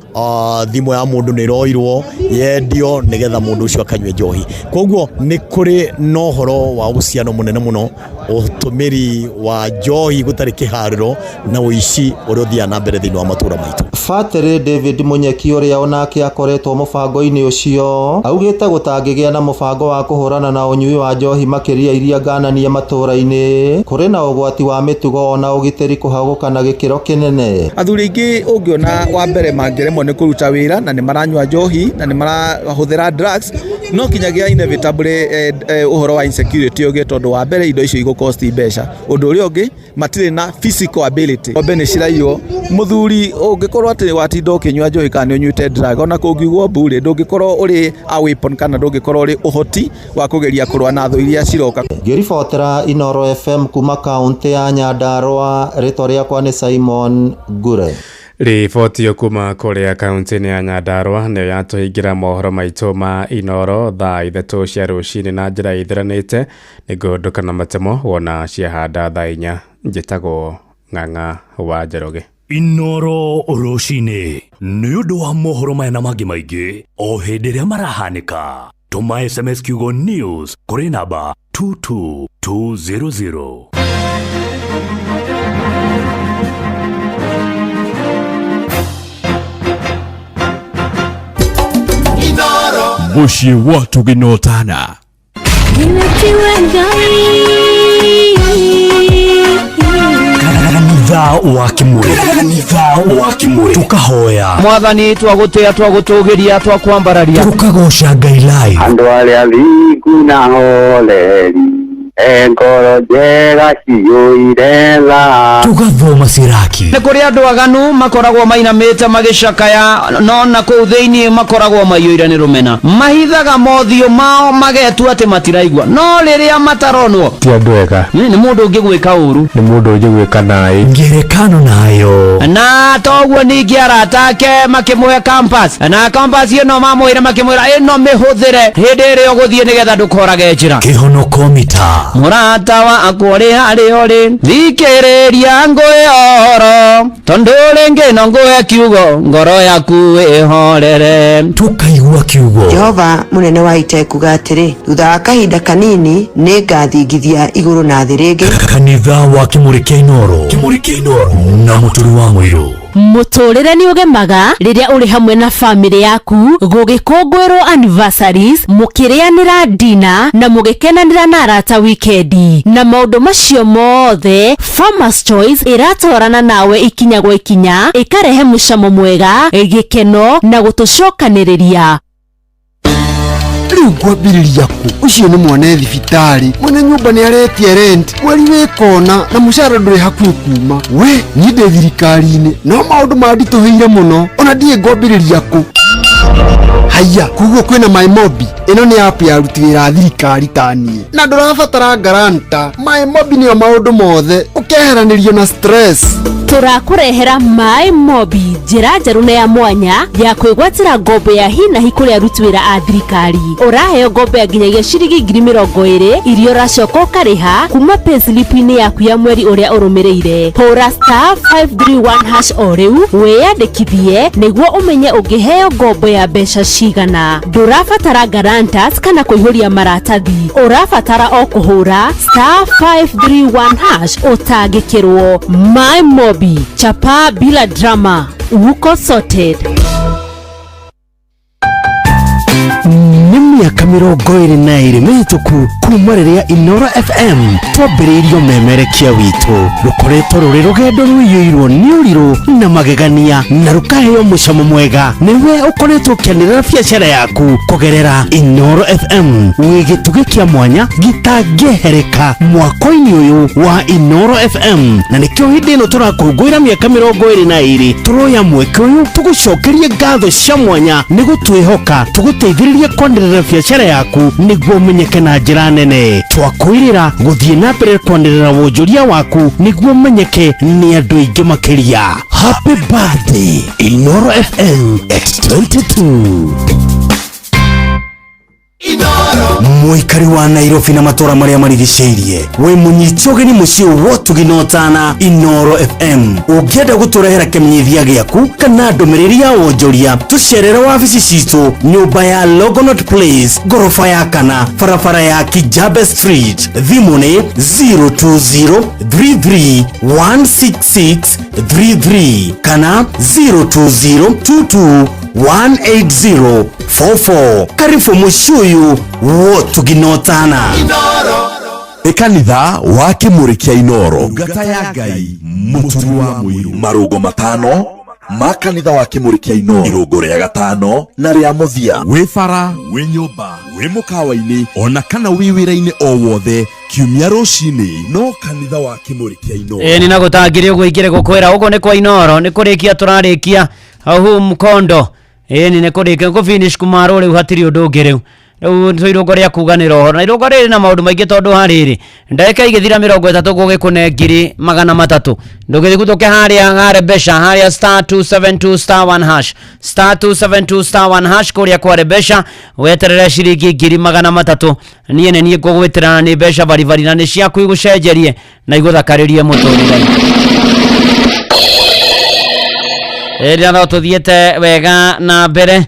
thimũ ya mũndũ nĩ ĩroirwo yendio nĩgetha mũndũ ũcio akanyue njohi. Koguo nĩ kũrĩ na ũhoro wa uhusiano mũnene mũno ũtũmĩri wa njohi gũtarĩ kĩharĩro na ũici ũrĩa ũthiaga na mbere thĩinĩ wa matũũra maitũ. Batĩrĩ David Munyeki ũrĩa onake akoretwo mũbango-inĩ ũcio augĩte gũtangĩgĩa na mũbango wa kũhũrana na ũnyui wa njohi makĩria iria ngananie matũũra-inĩ, kũrĩ na ũgwati wa mĩtugo ona ũgitĩri kũhagũka na gĩkĩro kĩnene. Athuri aingĩ ũngĩona wa mbere mangĩremwo nĩ kũruta wĩra na nĩ maranyua njohi na nĩ marahũthĩra drugs, no kinyagia inevitably ũhoro wa insecurity ũgĩe tondũ wa mbere indo icio igũkosti mbeca. Ũndũ ũrĩa ũngĩ matirĩ na physical ability. Ng'ombe nĩ ciraiywo, mũthuri ũngĩkorwo atĩ watinda ũkĩnyua njohi kana nĩ ũnyuĩte drug, ona kũngiugwo mbu rĩ, ndũngĩkorwo ũrĩ a weapon kana ndũngĩkorwo ũrĩ ũhoti wa kũgeria kũrũa na thũ iria ciroka. Ngĩribotera Inooro FM kuma kaũntĩ ya Nyandarua, rĩtwa rĩakwa nĩ Simon Ngure. Riboti kuma kũrĩa kaũntĩ-inĩ ya Nyandarua nĩyo yatũhingĩra mohoro maitũ ma Inooro thaa 3 cia rũcinĩ na njĩra ĩtheranĩte. Nĩngũndũka na matemo wona ciahanda thaa 4. Njĩtagwo Ng'ang'a wa Njoroge. Inooro rũcinĩ nĩ ũndũ wa mohoro maya na mangĩ maingĩ o hĩndĩ ĩrĩa marahanĩka. Tũma SMS kiugo news kũrĩ namba 22200. Mũciĩ wa tũgĩnotana. Kanitha wa Kĩmũrĩ, kanitha wa Kĩmũrĩ, tukahoya Mwathani, twagũtĩa, twagũtũgĩria, twakwambararia, tukagoca Ngai live. Andũ arĩa thingu na horeri ngoro njega ciyũire tha. Tugathoma Siraki. Nĩ kũrĩ andũ aganu makoragwo mainamĩte magĩcakaya, no na kũu thĩinĩ makoragwo maiyũire nĩ rũmena. Mahithaga mothiũ mao magetua atĩ matiraigua, no rĩrĩa mataronwo ti andũ ega. Nĩ mũndũ ũngĩgwĩka ũru, nĩ mũndũ ũngĩgwĩka naĩ. Ngerekano nayo. Na toguo ningĩ arata ake makĩmũhe compass, na compass ĩno mamwĩra makĩmwĩra ĩno mĩhũthĩre hĩndĩ ĩrĩa ũgũthiĩ nĩgetha ndũkorage njĩra. Kĩhonoko mita. Mũrata wakwa ũrĩ harĩa ũrĩ, thikĩrĩria ngũhe ũhoro, tondũ rĩngĩ no ngũhe kiugo, ngoro yaku ĩhorere. Tukaigua kiugo. Jehova mũnene wa ita ekuga atĩrĩ, thutha wa kahinda kanini nĩ ngathingithia igũrũ na thĩ rĩngĩ. Kanitha wa Kĩmũrĩ kĩa Inooro, Kĩmũrĩ kĩa Inooro na Mũtũri wa Mũirũ. Mũtũrĩre nĩ ũgemaga rĩrĩa ũrĩ hamwe na famĩlĩ yaku gũgĩkũngũĩrwo anniversaries, mũkĩrĩanĩra dinner na mũgĩkenanĩra na arata wikendi. Na maũndũ macio mothe Farmers Choice ĩratwarana nawe ikinya gwa ikinya, ĩkarehe mũcamo mwega, gĩkeno na gũtũcokanĩrĩria. Rĩu ngwambĩrĩria kũ? Ũcio nĩ mwana thibitarĩ, mwene nyũmba nĩ aretia rent, mweri wĩ kona na mũcara ndũrĩ hakuhĩ kuma. We niĩ ndĩ thirikari-inĩ no maũndũ manditũhĩire mũno, ona ndiĩ ngwambĩrĩria kũ. Haiya, koguo kwĩna MyMobi. Ĩno nĩ app ya aruti wĩra a thirikari ta niĩ, na ndũrabatara guarantor. MyMobi nĩyo maũndũ mothe, ũkeheranĩrio na stress. Tũrakũrehera My Mobi, njĩra njerũ na ya mwanya ya kwĩgwatĩra ngombo ya hinahi kũrĩ aruti wĩra a thirikari. Ũraheo ngombo ya nginyagia ciringi 20,000 iria ũracoka ũkarĩha kuma payslip-inĩ yaku ya mweri ũrĩa ũrũmĩrĩire. Hũra *531# o rĩu wĩyandĩkithie nĩguo ũmenye ũngĩheo ngombo ya mbeca cigana. Ndũrabatara guarantors kana kũihũria maratathi, ũrabatara o kũhũra *531# ũtangĩkĩrwo. My Mobi, chapa bila drama, uko sorted. Nĩ mĩaka 22 mĩhĩtũku kuma rĩrĩa Inoro FM twambĩrĩirio memerekia witũ. Rũkoretwo rũrĩ rũgendo rũiyũirwo nĩ ũrirũ na magegania, na rũkaheo mũcamo mwega nĩwe ũkoretwo ũkĩanĩrĩra biacara yaku kũgerera Inoro FM. Wĩ gĩtugĩ kĩa mwanya gĩtangĩehereka mwako-inĩ ũyũ wa Inoro FM, na nĩkĩo hĩndĩ ĩno tũrakũngũĩra mĩaka 22 tũroya mweke ũyũ tũgũcokerie ngatho cia mwanya nĩ gũtwĩhoka tũgũteithĩrĩrie kwanĩrĩra biacara yaku nĩguo ũmenyeke na njĩra nene. Twakwĩrĩra gũthiĩ na mbere kwanĩrĩra wonjoria waku nĩguo ũmenyeke nĩ andũ aingĩ makĩria. Happy birthday, Inoro FM at 22. Mũikari wa Nairobi na matũra marĩa marigicĩirie, wĩ mũnyiti ũgeni mũciĩ wotugi na ũtana Inoro FM. Ũngĩenda gũtũrehera kĩmenyithia gĩaku kana ndũmĩrĩri ya wonjoria, tũcerere wabici citũ nyũmba ya Longonot Place, ngoroba ya kana, barabara ya Kijabe Street. Thimũ nĩ 02033 16633 kana 02022 18044. Karibu mũciĩ ũyũ wotuginotana. Nĩ kanitha wa Kĩmũrĩ kĩa Inoro, ngata ya Ngai, mũturi wa mũirũ. Marũngo matano ma kanitha wa Kĩmũrĩ kĩa Inoro, irũngo rĩa gatano na rĩa mũthia. Wĩ bara, wĩ nyũmba, wĩ mũkawa-inĩ, ona kana wĩ wĩra-inĩ o wothe, kiumia rũcinĩ no kanitha wa Kĩmũrĩ kĩa Inoro. Ĩĩ, nĩ na gũtangĩrĩ ũguo ingĩrĩ gũkwĩra ũguo nĩ kwa Inoro nĩ kũrĩkia tũrarĩkia hau mkondo. Ĩĩ, nĩ kũrĩkia kũ finish kumarwo rĩu, hatirĩ ũndũ ũngĩ rĩu. Rĩu twĩ irũngo rĩa kuganĩra ũhoro, na irũngo rĩrĩ na maũndũ maingĩ, tondũ harĩrĩ ndagĩka igĩthira 30 gũgĩkũne 300,000. Ndũgĩthiĩ gũtũke harĩa hare mbeca harĩa *272*1#, *272*1# kũrĩa kware mbeca, weterere ciringi 300,000. Niĩ nĩ niĩ ngũgwĩtĩra nĩ mbeca baribari, na nĩ ciaku igũcenjerie na igũthakarĩrie mũtũrĩre. Ĩrĩa no tũthiĩte wega na mbere,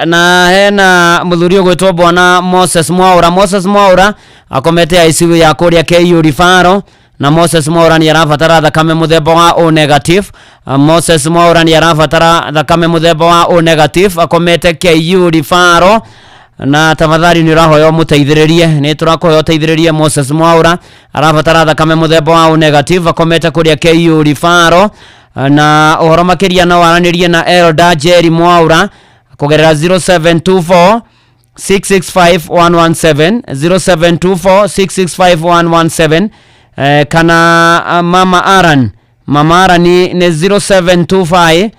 na hena mũthuri ũgwĩtwo bwana Moses Mwaura. Moses Mwaura akomete ICU ya kũrĩa KU Referral, na Moses Mwaura nĩ arabatara thakame mũthemba wa O negative. Moses Mwaura nĩ arabatara thakame mũthemba wa O negative, akomete KU Referral, na tafadhali nĩ ũrahoya ũmũteithĩrĩrie, nĩ tũrakũhoya ũteithĩrĩrie Moses Mwaura, arabatara thakame mũthemba wa O negative, akomete kũrĩa KU Referral. Na ũhoro makĩria no waranĩrie na Elda Jerry Mwaura kũgerera 0724 665 117, 0724 665 117, kana Mama Aran. Mama Aran nĩ 0725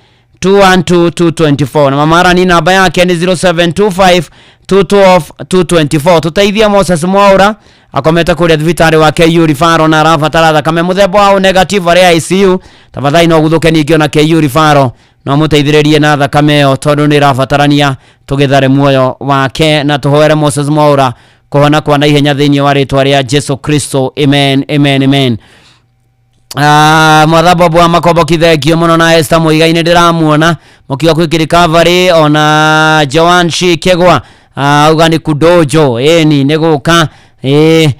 212 224, na Mama Aran namba yake nĩ 0725 212 224. Tũteithie Moses Mwaura, akomete kũrĩa thibitarĩ wa KU Referral na arabatara thakame mũthemba wa O negative, arĩa ICU. Tafadhali no gũthũke ningĩ ona KU Referral no mũteithĩrĩrie na thakame ĩyo, tondũ nĩ ĩrabatarania tũgĩthare muoyo wake, na tũhoere Moses Mwaura kũhona kwa naihenya thĩinĩ wa rĩtwa rĩa Jesu Kristo. Amen, amen, amen. Mwatha Bobo wa Makomboki, thengio mũno, na Esther Mũigai nĩ ndĩramuona mũkiuga quick recovery, ona Joan Shikegwa auga nĩ kudojo ĩni nĩ gũka ĩ,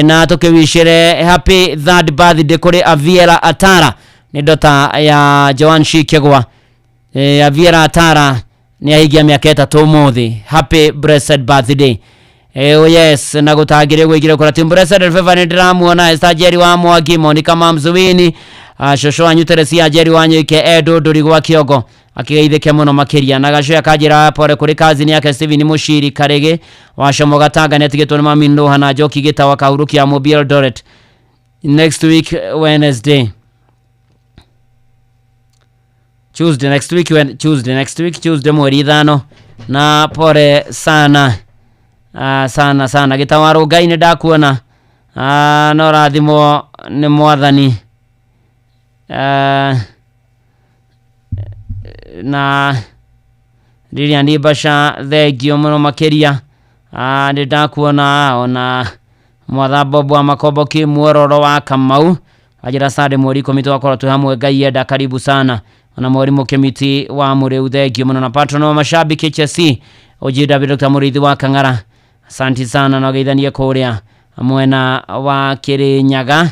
na tũkĩwicĩre happy third birthday kũrĩ Aviera Atara, nĩ ndota ya Joan Shikegwa. Aviera Atara nĩ ahingia mĩaka 3 ũmũthĩ. Happy blessed birthday. Oh yes, na gũtangĩrĩ gwĩkire kũra team blessed and favor, nĩ ndĩramuona Esther Jerry wa Mwangi, Monica Mamzuini, shosho wanyu Teresia Jerry wa Nyũike, Edo Ndũri gwa Kĩongo akĩgeithĩke mũno makĩria, na gacoya kanjĩra pore kũrĩ kazini yake Steven Mũciri Karĩgĩ wa Shomo Gatanga, nĩ atigĩtwo nĩ mami Nũha na Njoki Gĩtawa Kahurukia Mũmbi Eldoret. Next week Wednesday, Tuesday, next week, Tuesday, next week Tuesday, mweri 5 Na pole sana. Sana sana gĩtawarũ Ngai nĩ ndakuona. No rathimwo nĩ mwathani. Na Lilian Basha thengio mũno makĩria. Nĩ ndakuona ona mwatha Bob wa Makombo Kĩmuororo wa Kamau anjĩra sande mweri 10 twakorwo twĩ hamwe Ngai enda karibu sana. Ona mwarimũ Kĩmiti wa Mũrĩu thengio mũno na patron wa mashabiki HSC OGW Dr. Mũrĩithi wa Kang'ara asanti sana na geithanie kũrĩa mwena wa Kĩrĩnyaga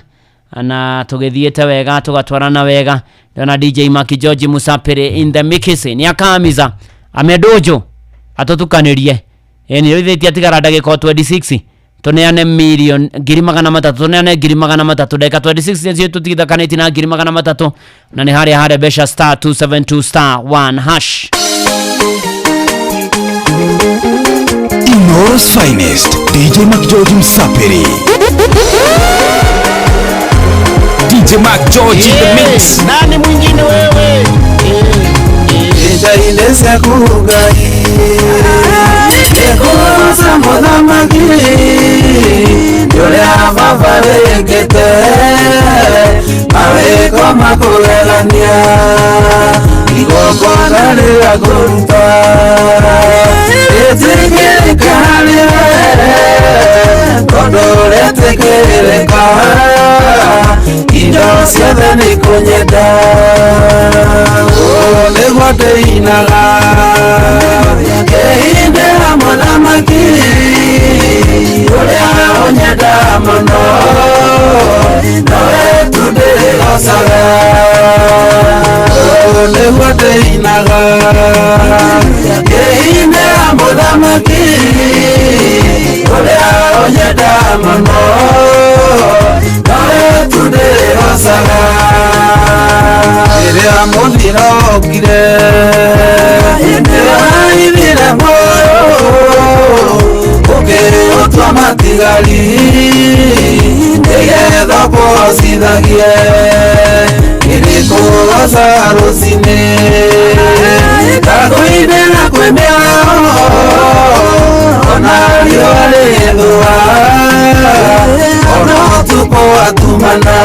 na tũgĩthiĩte wega tũgatwarana wega. Ndĩrona DJ Maki George Musapiri in the mix nĩ akamiza amedojo atũtukanĩrie ĩni rĩu atigara ndagĩka o 26 tũneane milion 300,000 tũneane 300,000 ndagĩka 26 nĩcio tũtigithakanĩtie na 300,000 na nĩ harĩa harĩa mbeca star 272 star 1 hash. Inooro's finest, DJ Mac George Msapiri. DJ Mac George in the mix. Nani mwingine wewe? Nitaileza kugai Ekuza muthamaki Yuria mabarĩkĩte Mawĩko makũgegania Igongona rĩrĩa ngũruta Rĩtĩkĩrĩka harĩ we Tondũ rĩtĩkĩrĩka Indo ciothe nĩikũnyenda Ũũ nĩguo ndĩinaga Ngĩindĩra mũthamaki Ũrĩa ũnyenda mũno Nowe tu ndĩrĩgocaga Ũũ nĩguo ndĩinaga Ngĩindĩra mũthamaki Ũrĩa ũnyenda mũno Nowe tu ndĩrĩgocaga Rĩrĩa mũthiro okire Nĩwaithire muoyo Ũkĩũtua matigari Nĩgetha ũkũhocithagie Nĩndĩkũgocaga rũcinĩ Ndakũinĩra kwĩ mĩaraho Ona riũa rĩgĩthũa Ona ũtukũ watumana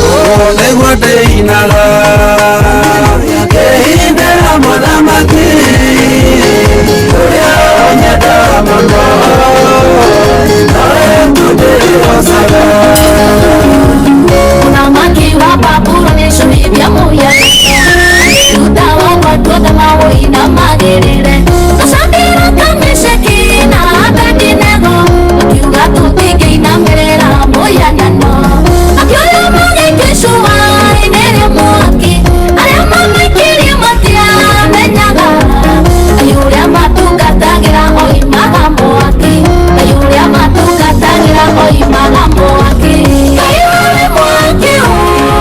Ũũ nĩguo ndĩinaga Ngĩindĩra mũthamaki Ũrĩa ũnyenda mũno Nowe tu ndĩrĩgocaga. Mũthamaki wa Babuloni icũhithia mũhianano Ruta wakwa tuothe maũinamagĩrĩre Tũcakĩra Kamesheki na Abedinego makiuga tũtingĩinamĩrĩra mũhianano Makĩoya magĩikia icua-inĩ rĩa mwaki arĩa mamaikirie matiamenyaga Ngai ũrĩa matungatagĩra oimaga mwaki Ngai ũrĩa matungatagĩra oimaga mwaki Ngai ũrĩ mwaki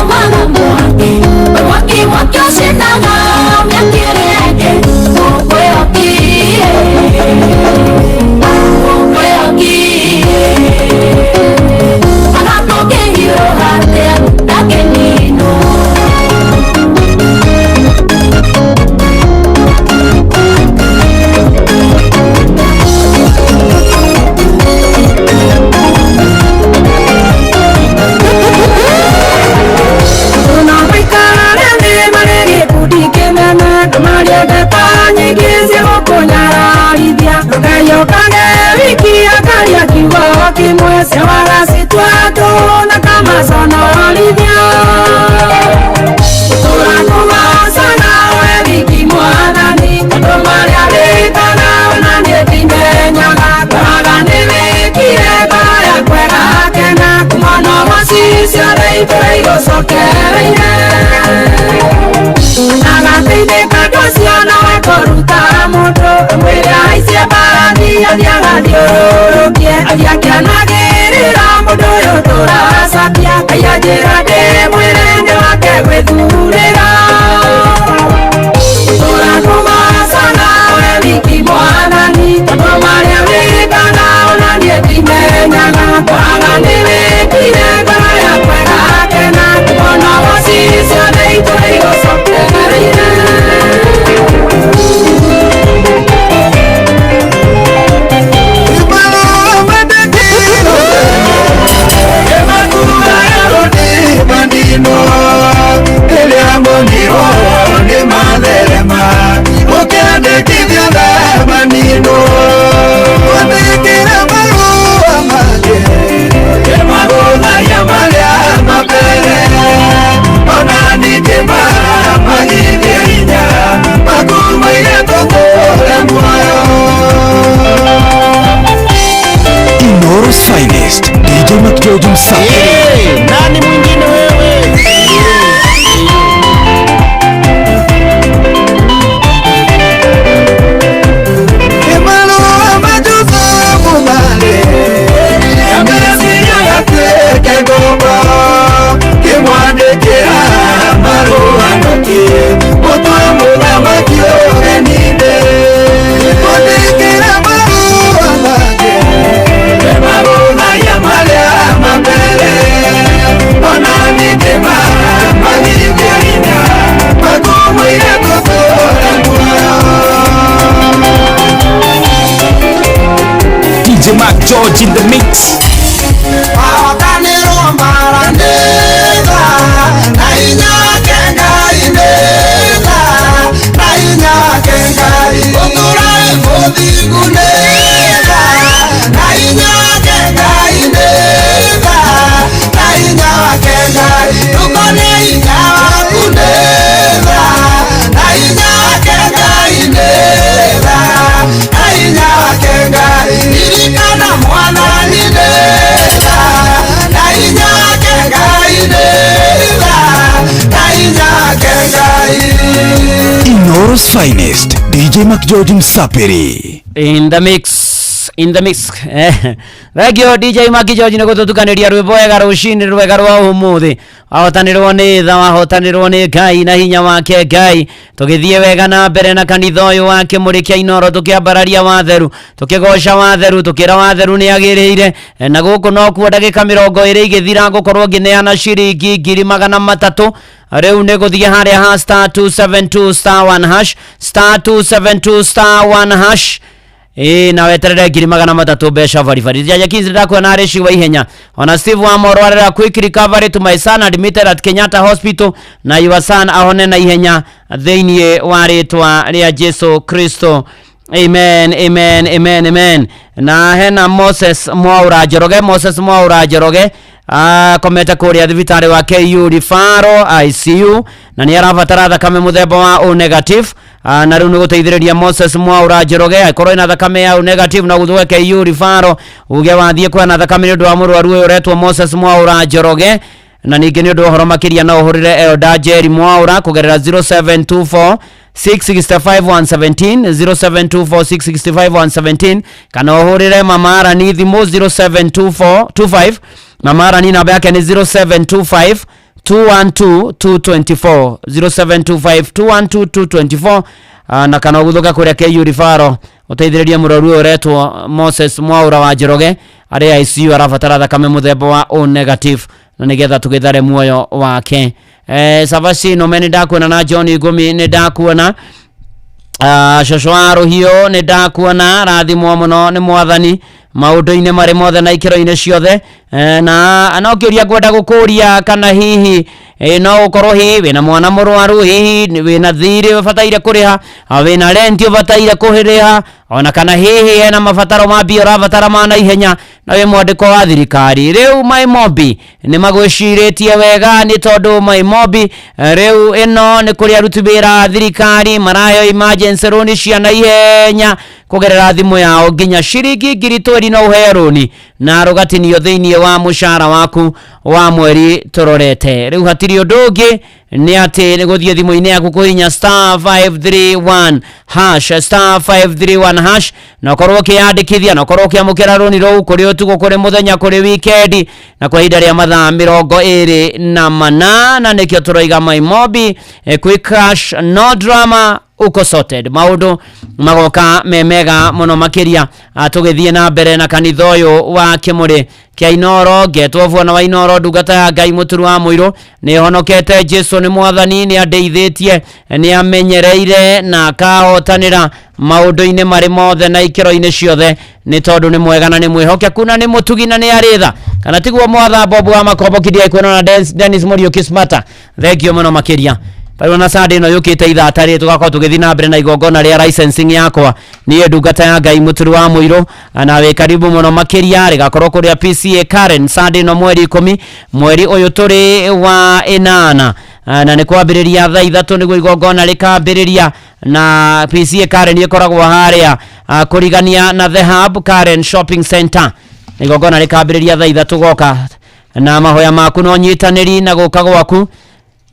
umaga mwaki Mwaki mwaki ũcinaga mĩaki ĩrĩa ĩngĩ Ũkwĩhokie Ũkwĩhokie Agatũkĩhiũha atĩa ndakĩninwo. Tunamaikara nĩ marĩ gĩkundi kĩnene ndũmarie ndeto nyingĩ cia gũkũnyararithia ndũkeyũkage wiki akaria kiugo kĩmwe ciawaga citua andũ na kamaconorithia Tũtũra kũgocaga we wiki mwathani tondũ marĩa wĩkaga ona niĩ ndimenyaga ngũraga nĩ wĩkire ngoro yakwa ĩgakena kumona ũgoci ciothe itũra igũcokereire Agateithĩka andũ acio nowe kũruta mũndũ mwĩrĩ ahaicie mbarathi athiaga thiũrũrũkie athiĩ akĩanagĩrĩra mũndũ ũyũ tũracakia Ngai anjĩra ndĩmwĩre nĩ wake gwĩthurĩra Tũtũra kũgocaga we wiki mwathani tondũ marĩa wĩkaga ona niĩ ndimenyaga ngũraga nĩ wĩkire ngoro yakwa ĩgakena kuona ũgoci ciothe itũra igũcokereire. McGeorge Msafiri. Nani mwingine wewe? DJ Mark George in the mix. Inoro's finest DJ McGeorge Msapiri. In the mix, in the mix. Thank you DJ Maki George nä gå tå tukanä ria rwä mbo wega rå cinä rwega rwa å må thä wahotanä rwo nä tha wahotanä rwo nä Ngai na hinya wake Ngai tå gä thiä wega na mbere na kanitha å yå wa kä må rä kia Inoro tå kä ambararia watheru tå kä goca watheru tå kä ra watheru nä agä rä ire na gå kå nokuo ndagä ka mä rongo ä rä igä thira ngå korwo ngä neana ciringi 300,000 rĩu nĩ gũthiĩ harĩa ha star 272 star 1 hash star 272 star 1 hash ĩĩ na weterere 300,000 mbeca baribari jaja Kingsley ndakuona arĩ ciwa ihenya ona Steve Wamoro arera quick recovery to my son admitted at Kenyatta Hospital na your son ahone na ihenya thĩinĩ wa rĩtwa rĩa Jesu Kristo. Amen, amen, amen, amen. Na hena Moses Mwaura Njoroge, Moses Mwaura Njoroge akomete kũrĩa thibitarĩ wa KU Referral ICU na nĩ arabatara thakame mũthemba wa O negative. Na rĩu nĩ gũteithĩrĩria Moses Mwaura Njoroge akorwo ena thakame ya O negative na gũthũe KU Referral uge wathiĩ kuona thakame nĩ ũndũ wa mũrwaru ũyũ ũretwo Moses Mwaura Njoroge. Na ningĩ nĩ ũndũ wa ũhoro makĩria no ũhũrĩre Elda Jerry Mwaura kũgerera 0724 665 117 0724 665 117 kana ũhũrĩre Mama Arani thimũ 0724 25 Mama Arani namba yake ni 0725 212 224 0725 212 224. Na kana ũgũthũka kũrĩa KU Referral ũteithĩrĩrie mũrwaru ũyũ ũretwo Moses Mwaura wa Njoroge arĩa ICU arabatara thakame mũthemba wa O negative na nĩgetha tũgĩthare muoyo wake. Savasi Nome nĩ ndakuona na John Ngumi nĩ ndakuona, Cũcũ wa Rũhiũ nĩ ndakuona, rathimwo mũno nĩ mwathani maũndũ-inĩ marĩ mothe na ikĩro-inĩ ciothe. Na no kĩũria ngwenda gũkũria kana hihi no ũkorwo hihi wĩna mwana mũrwaru, hihi wĩna thirĩ ũbataire kũrĩha, wĩna renti ũbataire kũrĩha, ona kana hihi hena mabataro ma mbia ũrabatara ma naihenya na wĩ mwandĩko wa thirikari. Rĩu Maimobi nĩ magwĩcirĩtie wega nĩ tondũ Maimobi rĩu ĩno nĩ kũrĩ aruti wĩra a thirikari maraheo emergency loan cia naihenya kũgerera thimũ yao nginya ciringi 20,000 no ũheo rũni na rũgatinio thĩinĩ wa mũcara waku wa mweri tũrorete. Rĩu hatirĩ ũndũ ũngĩ nĩ atĩ nĩ gũthiĩ thimũ-inĩ yaku kũhihinya star 531 hash star 531 hash na ũkorwo ũkĩyandĩkithia na ũkorwo ũkĩamũkĩra rũni rũu kũrĩ ũtukũ kũrĩ mũthenya kũrĩ wikendi na kwa ihinda rĩa mathaa 24 na nĩkĩo tũroiga Maimobi quick cash no drama uko sorted maundu magoka me mega muno makiria. Tugithie na mbere na kanitha uyu wa Kimuri kia Inoro ngetwo bwana wa Inoro ndungata ya Ngai muturu wa muiru ni honokete Jesu ni mwathani ni andeithitie ni amenyereire na akahotanira maundu-ini mari mothe na ikiro-ini ciothe ni tondu ni mwega na ni mwihokeku na ni mutugi na ni ari tha kana tiguo mwatha Bob wa Makombo kiria ikuona na Dennis Muriuki Smata thengio muno makiria. Tarĩu na Sunday ĩno yũkĩte ithaa tarĩ tũgakorwo tũgĩthiĩ na mbere na igongona rĩa licensing yakwa niĩ ndungata ya Ngai mũturu wa mũirũ na wĩ karibu mũno makĩria rĩgakorwo kũrĩa PCA Karen Sunday ĩno mweri 10 mweri ũyũ tũrĩ wa 8 na nĩ kwambĩrĩria thaa 3 nĩguo igongona rĩkambĩrĩria na PCA Karen ĩkoragwo harĩa kũrigania na The Hub Karen Shopping Center. Igongona rĩkambĩrĩria thaa 3 goka na mahoya maku no nyitanĩri na gũka gwaku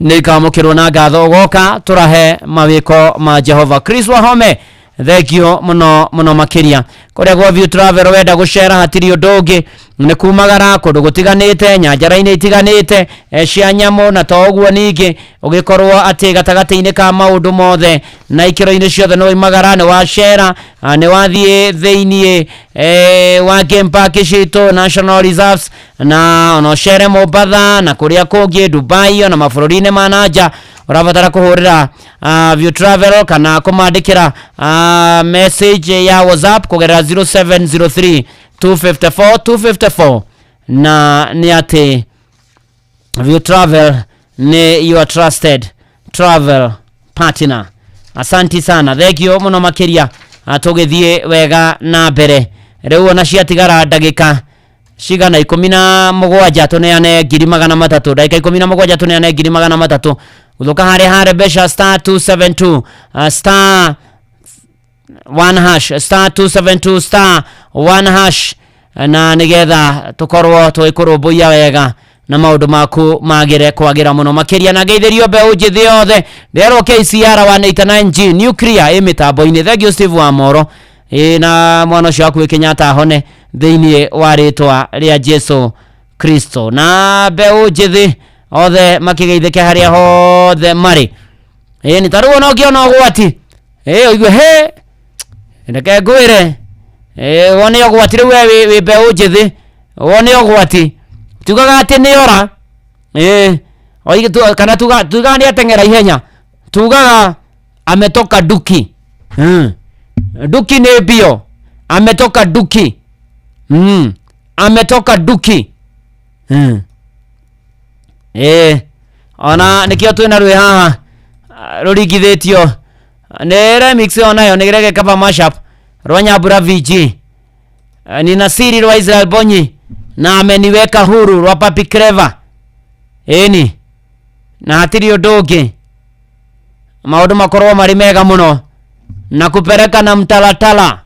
nĩ ikamũkĩrwo na ngatho goka tũrahe mawĩko ma Jehova. Chris Wahome, thengio mũno mũno makĩria. Kũrĩa gwa View Travel wenda gũcera hatirĩ ũndũ ũngĩ, nĩ kumagara kũndũ gũtiganĩte, nyanjara-inĩ itiganĩte cia nyamũ, na to ũguo ningĩ ũgĩkorwo atĩ gatagatĩ-inĩ ka maũndũ mothe na ikĩro-inĩ ciothe nĩ waimagara, nĩ wacera, nĩ wathiĩ thĩiniĩ wa game park citũ, National Reserves, na ona ũcere Mombatha na kũrĩa kũngĩ Dubai ona mabũrũri-inĩ ma na nja. Ũrabatara kũhũrĩra View Travel kana kũmandĩkĩra message ya WhatsApp kũgerera 0703 254 254, na nĩ atĩ View Travel nĩ your trusted travel partner. Asanti sana, thengio mũno makĩria. Tũgĩthiĩ wega na mbere rĩu, ona ciatigara ndagĩka cigana 17 tũneane 300,000, ndagĩka 17 tũneane 300,000. Gũthũka harĩa hare mbeca star 272 star 1 hash, star 272 star 1 hash, na nĩgetha tũkorwo tũgĩkũrũmbũiya wega na maũndũ maku magĩre kwagĩra mũno makĩria. Na ngeithĩrio mbeũ njĩthĩ yothe, nderwo KCR 189G nuclear ĩ mĩtambo-inĩ. Thank you Steve wa Moro, ĩ na mwana ũcio waku Kenyatta ahone thĩiniĩ wa rĩtwa rĩa Jesu Kristo, na mbeũ njĩthĩ othe makĩgeithĩke harĩa hothe marĩ. Ĩ nĩ tarĩu ona ũngĩona ũgwati, ĩ ũigue he reke ngwĩre, ĩ wone ũgwati rĩu we wĩ mbeũ njĩthĩ, wone ũgwati tugaga atĩ nĩ ora, ĩ oige kana tugaga nĩ ateng'era ihenya, tugaga ametoka duki. Duki nĩ mbio, ametoka duki. Ametoka duki. Ona nĩkĩo twĩna rwĩ haha rũringithĩtio nĩ remix, onayo nĩ rege cover mashup rwa Nyambura VG, nina siri rwa Israel Bonyi, na ameniweka huru rwa Papi Clever. Ĩni na hatirĩ ũndũ ũngĩ, maũndũ makorwo marĩ mega mũno na kupeleka na mtalatala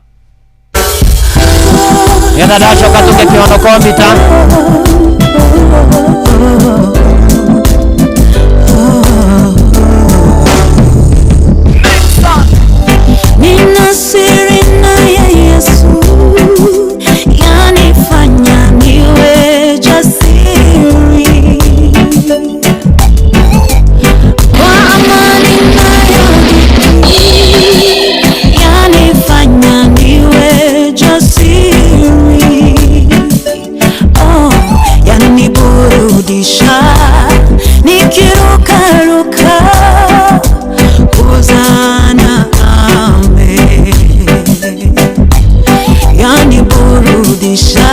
getha ndacoka tũke kĩhono komita. Nina siri naye Yesu, yanifanya niwe jasiri. Kwa amani nayo yanifanya niwe jasiri. Oh, yaniburudisha nikirukaruka kuzana amen. Yaniburudisha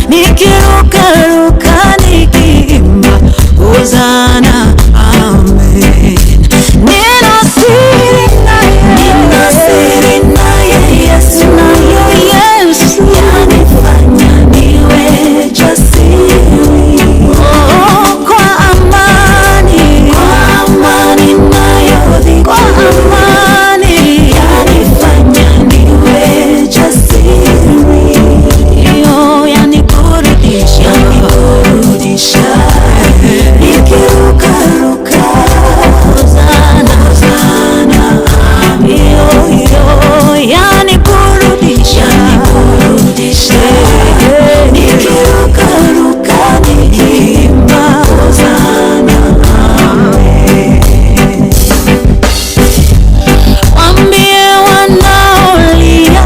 nikirukaruka nikiimba hosana amen. Nina siri naye, nina siri naye Yesu, naye Yesu yanifanya niwe jasiri. Oh, kwa amani, kwa amani nayo, kwa amani yanifanya niwe jasiri. Yo, yaniburudisha, yaniburudisha nikirukaruka hosana, hosana. Yo, yo, yaniburudisha, yaniburudisha nikirukaruka nikiimba hosana amen. Waambie wanaolia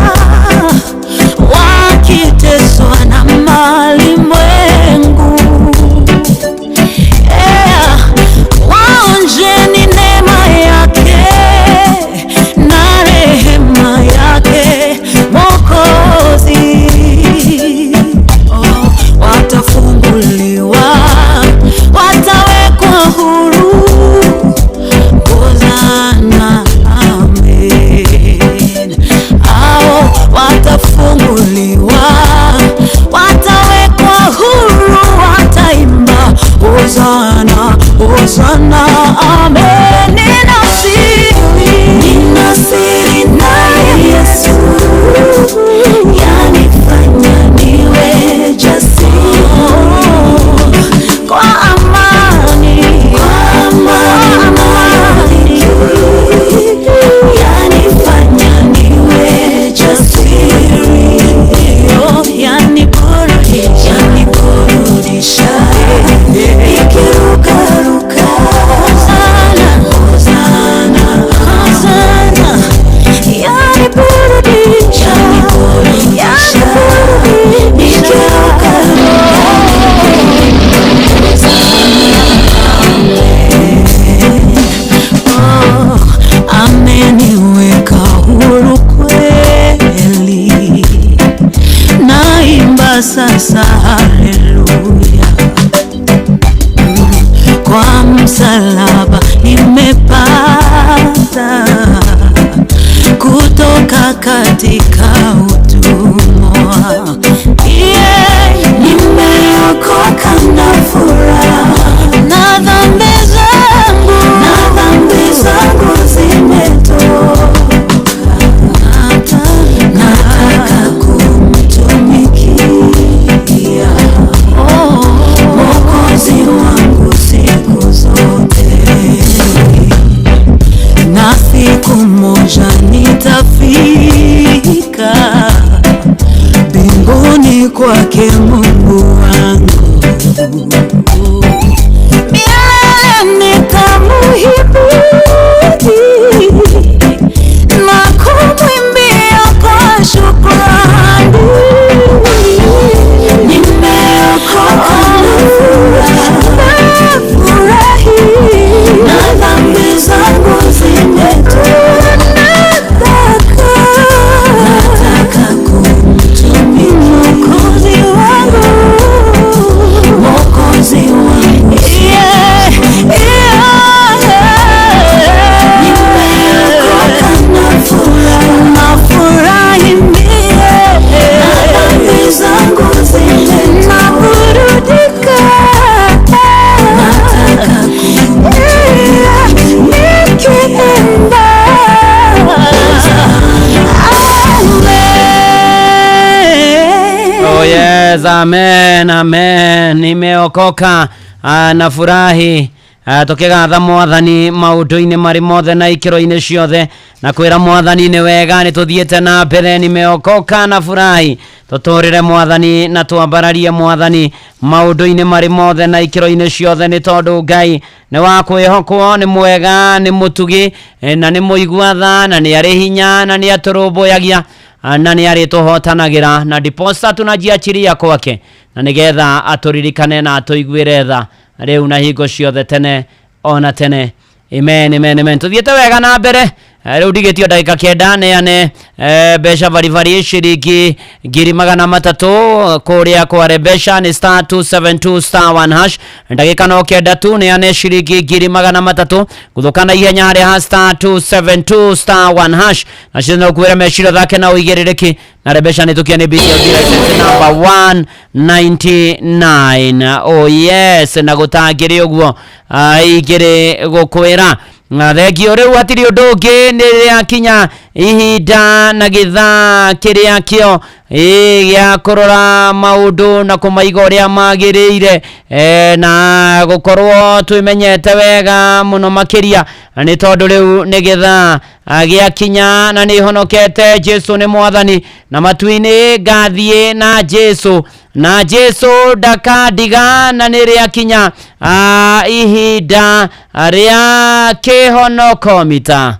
wakiteswa na malimwengu, yeah, waonjeni neema yake na rehema yake Mwokozi. Oh, watafunguliwa, watawekwa huru. Hosana amen. Hao watafunguliwa, watawekwa huru, wataimba hosana, hosana amen. Nina siri, nina siri naye Yesu, yanifanya niwe katika utumwa. Yeah, nimeokoka na furaha, na dhambi zangu zimetoka. Nataka kumtumikia Mwokozi wangu siku zote, na siku moja nitafika mbinguni kwake Mungu wangu. Milele nitamuhimidi na kumwimbia kwa shukrani. Nimeokoka nafurahi, na dhambi zangu zimetoka. Nataka kumtumikia Mwokozi wangu, Mwokozi wangu. Yeah, yeah. Nimeokoka nafurahi mie, na dhambi zangu zimetoka. Naburudika. Nataka nikiimba. Amen. Oh yes, amen, amen. Nimeokoka, nafurahi. Tukigatha mwathani maundu-inĩ marĩ mothe na ikĩro-inĩ ciothe, na kwĩra mwathani nĩ wega, nĩ tũthiĩte na mbere. Nimeokoka na furahi, tũtũrĩre mwathani na twambararie mwathani maũndũ-inĩ marĩ mothe na ikĩro-inĩ ciothe, nĩ tondũ Ngai nĩ wa kwĩhokwo, nĩ mwega, nĩ mũtugi, na nĩ mũigua tha, na nĩ arĩ hinya, na nĩ atũrũmbũyagia, na nĩ arĩtũhotanagĩra, na ndiposa tunajiachiria kwake, na nĩgetha atũririkane na atũiguĩre tha rĩu na hingo ciothe, tene ona tene. Amen, amen, amen. Tuthiĩte wega na mbere. Rĩu ndigĩtio ndagĩka 9 neane mbeca baribari ciringi 300,000 kũrĩa kware mbeca nĩ star 272 star 1 hash. Ndagĩka no 9 tu neane ciringi 300,000 gũthũka na ihenya harĩa ha star 272 star 1 hash, na cio no kwĩra meciria thake na ũigĩrĩrĩki na Rebecca nĩ tũkia nĩ BCLB license number 199. Oh yes, na gũtangĩrĩ ũguo ingĩrĩ gũkwĩra na thengio. Rĩu hatirĩ ũndũ ũngĩ, nĩ rĩakinya ihinda na gĩthaa kĩrĩa kĩo gĩa kũrora maũndũ na kũmaiga ũrĩa magĩrĩire, na gũkorwo twĩmenyete wega mũno makĩria, nĩ tondũ rĩu nĩ gĩthaa gĩakinya na nĩ honokete. Jesu nĩ mwathani, na matu-inĩ ngathiĩ na Jesu, na Jesu ndakandiga, na nĩ rĩakinya ihinda rĩa kĩhonoko mita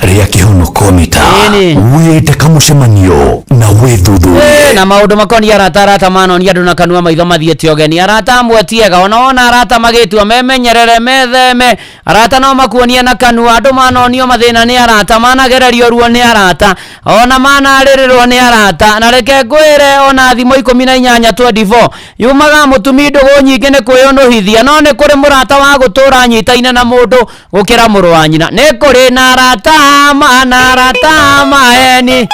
rĩa kĩhonoko mita. Ĩni. Wĩtĩka mũcemanio na wĩthuthurie. Na maũndũ makoniĩ arata, arata manonia andũ na kanua, maitho mathiĩte ũgeni. Arata amwe tiega, ona wona arata magĩtua, memenyerere, metheme. Arata no makuonie na kanua. Andũ manonio mathĩna nĩ arata, managererio ruo nĩ arata, ona manarĩrĩrwo nĩ arata. Na reke ngwĩre, ona thimũ 18 24 yumaga mũtumi ndũgũ nyingĩ nĩ kwĩyũnũhithia, no nĩ kũrĩ mũrata wa gũtũra nyitaine na mũndũ gũkĩra mũrũ wa nyina. Nĩ kũrĩ na arata ma na arata maheni.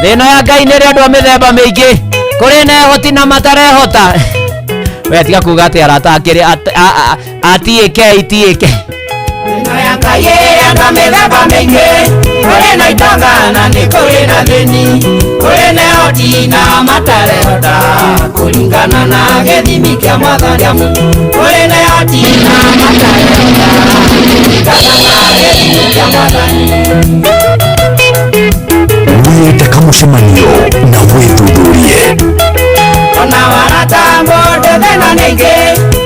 Thĩna ya Ngai nĩ rĩ andũ a mĩthemba mĩingĩ, kũrĩ na ehoti na matarehota. We tiga kuga atĩ arata akĩrĩ atiĩke itiĩke. Ngai andũ a mĩthemba mĩingĩ, kũrĩ na itonga na nĩ kũrĩ na thĩni, kũrĩ na ehoti na matarehota, kũringana na gĩthimi kĩa mwathani. Kũrĩ na ehoti na matarehota, kũringana na gĩthimi kĩa mwathani. Wĩtĩka mũcemanio na wĩthuthurie. Ona warata mũndũ thĩna nĩingĩ,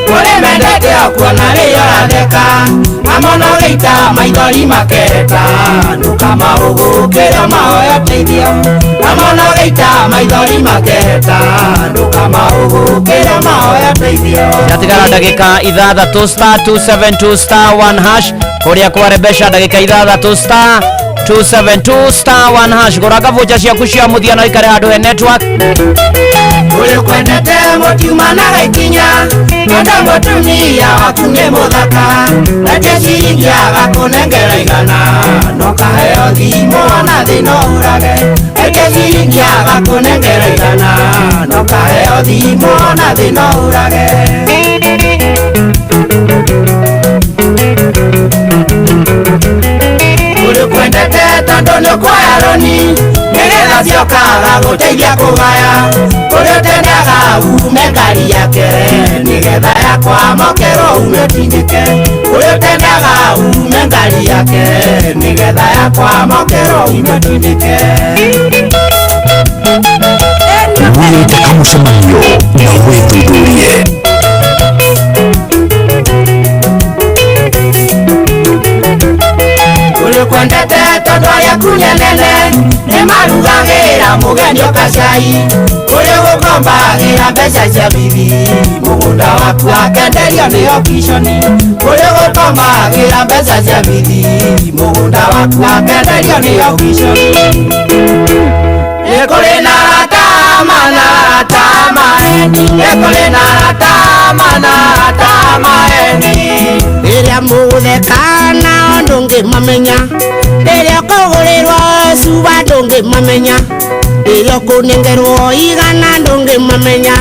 kũrĩ mendete o kuona rĩo ratheka, amono gĩita maithori makereta, ndũkamaũgũkĩra mahoya teithio, amono gĩita maithori makereta, ndũkamaũgũkĩra mahoya teithio. Yatigara ndagĩka 6, star 272 star 1 hash kũrĩa kware mbeca, ndagĩka 6, star 272 star 1 hash. Gũra kabũnja ciaku cia mũthia na ũikare handũ he network. Ũrĩ kwendete mũtiumanaga ikinya, Tondũ mũtumia waku nĩ mũthaka, reke ciringi agakũnengera igana, no kaheo thimũ ona thĩna ũrage. Reke ciringi agakũnengera igana, no kaheo thimũ ona thĩna ũrage. Ũrĩ kwendete tondũ nĩ ũkuoya rũni, nĩgetha ciokaga gũteithia kũgaya. Ũrĩa ũtendaga ume ngari yake, nĩgetha yakwamũkĩrwo ume ũtindĩke. Ũrĩa ũtendaga ume ngari yake, nĩgetha yakwamũkĩrwo ume ũtindĩke. Wĩte kamũcemanio na wĩthuthurie. Ũrĩ kwendete tondũ arĩa kunya nene nĩ marugagĩra mũgeni ũkacai. Ũrĩ gũkombagĩra mbeca cia bibi, mũgũnda waku akenderio nĩ okiconi. Ũrĩ gũkombagĩra mbeca cia bibi, mũgũnda waku akenderio nĩ okiconi. Nĩ kũrĩ na arata mana arata maeni, nĩ kũrĩ na arata mana arata maeni. Rĩrĩa mũgũtheka nao ndũngĩmamenya, rĩrĩa ũkũgũrĩrwo cuba ndũngĩmamenya, rĩrĩa ũkũnengerwo igana ndũngĩmamenya.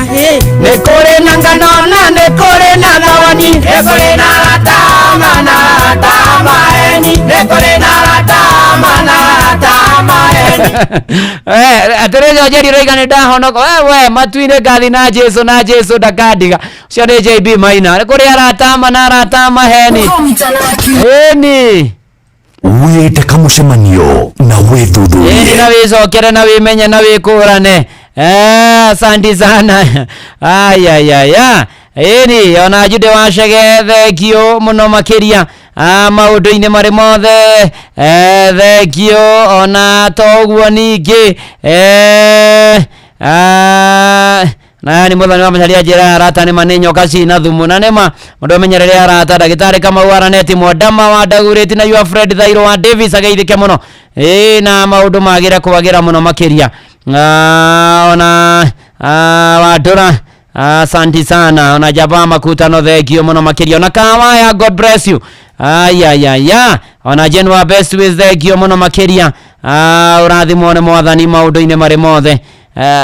Nĩ kũrĩ na ngano na nĩ kũrĩ na thawani, nĩ kũrĩ na arata mana arata maeni, nĩ kũrĩ na arata mana arata maeni. Atĩrĩrĩ Njeri ũroiga nĩ ndahonoka. We matu-inĩ ngathi na Jesu na Jesu ndakandiga. Ũcio nĩ JB Maina. Nĩ kũrĩ arata ma na arata maheni. Ĩni. Wĩte kamũcemanio na wĩthuthurie. Ĩni na wĩcokere na wĩmenye na wĩkũrane. Asante sana. Ayayaya. Ĩni ona Jude Wacege thengio mũno makĩria maũndũ-inĩ marĩ mothe. Thengio ona to ũguo ningĩ na nĩ mũthoni wa macaria njĩra arata nĩ ma nĩ nyoka cina thumu na nĩma mũndũ amenyerere arata. Ndagĩtarĩ Kamau Araneti Mwandama wa Ndagurĩti na your Fred Thairũ wa Davis ageithĩke mũno. Na maũndũ magĩre kwagĩra mũno makĩria. Ona Wandũra asante sana. Ona Jaba Makutano thengio mũno makĩria. Ona Kawaya God bless you. Ayayaya. Ona Jen wa Best with thengio mũno makĩria. Ũrathimwo nĩ mwathani maũndũ-inĩ marĩ mothe.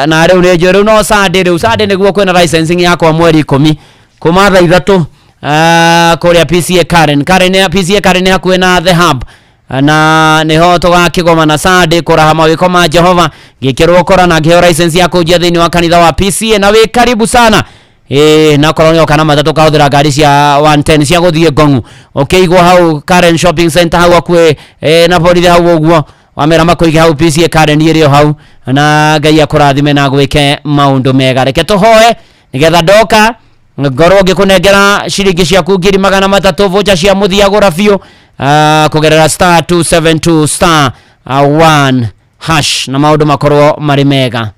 Na rĩu nĩ njũĩ rĩu no Sunday rĩu Sunday nĩguo kwĩna licensing yakwa mweri 10 kuma thaa 3 kũrĩa PCA Karen. Karen PCA Karen nĩ hakuhĩ na The Hub na nĩho tũgakĩgomana Sunday kũraha mawĩko ma Jehova ngĩkĩrwo kora na ngĩheo license ya kũnjia thĩinĩ wa kanitha wa PCA na wĩ karibu sana. Na korwo nĩ oka na matatũ kahũthĩra ngari cia 110 cia gũthiĩ Ngong'u ũkĩigwo hau Karen Shopping Center hau hakuhĩ na borithi hau ũguo wamera makũige hau PCA Karen ĩrĩ o hau na Ngai akũrathime na gwĩke maũndũ mega. Reke tũhoe nĩgetha ndoka ngorwo ngĩkũnengera ciringi ciaku 300,000 voucher cia mũthia gũra biũ kũgerera star 272 star 1 hash na maũndũ makorwo marĩ mega.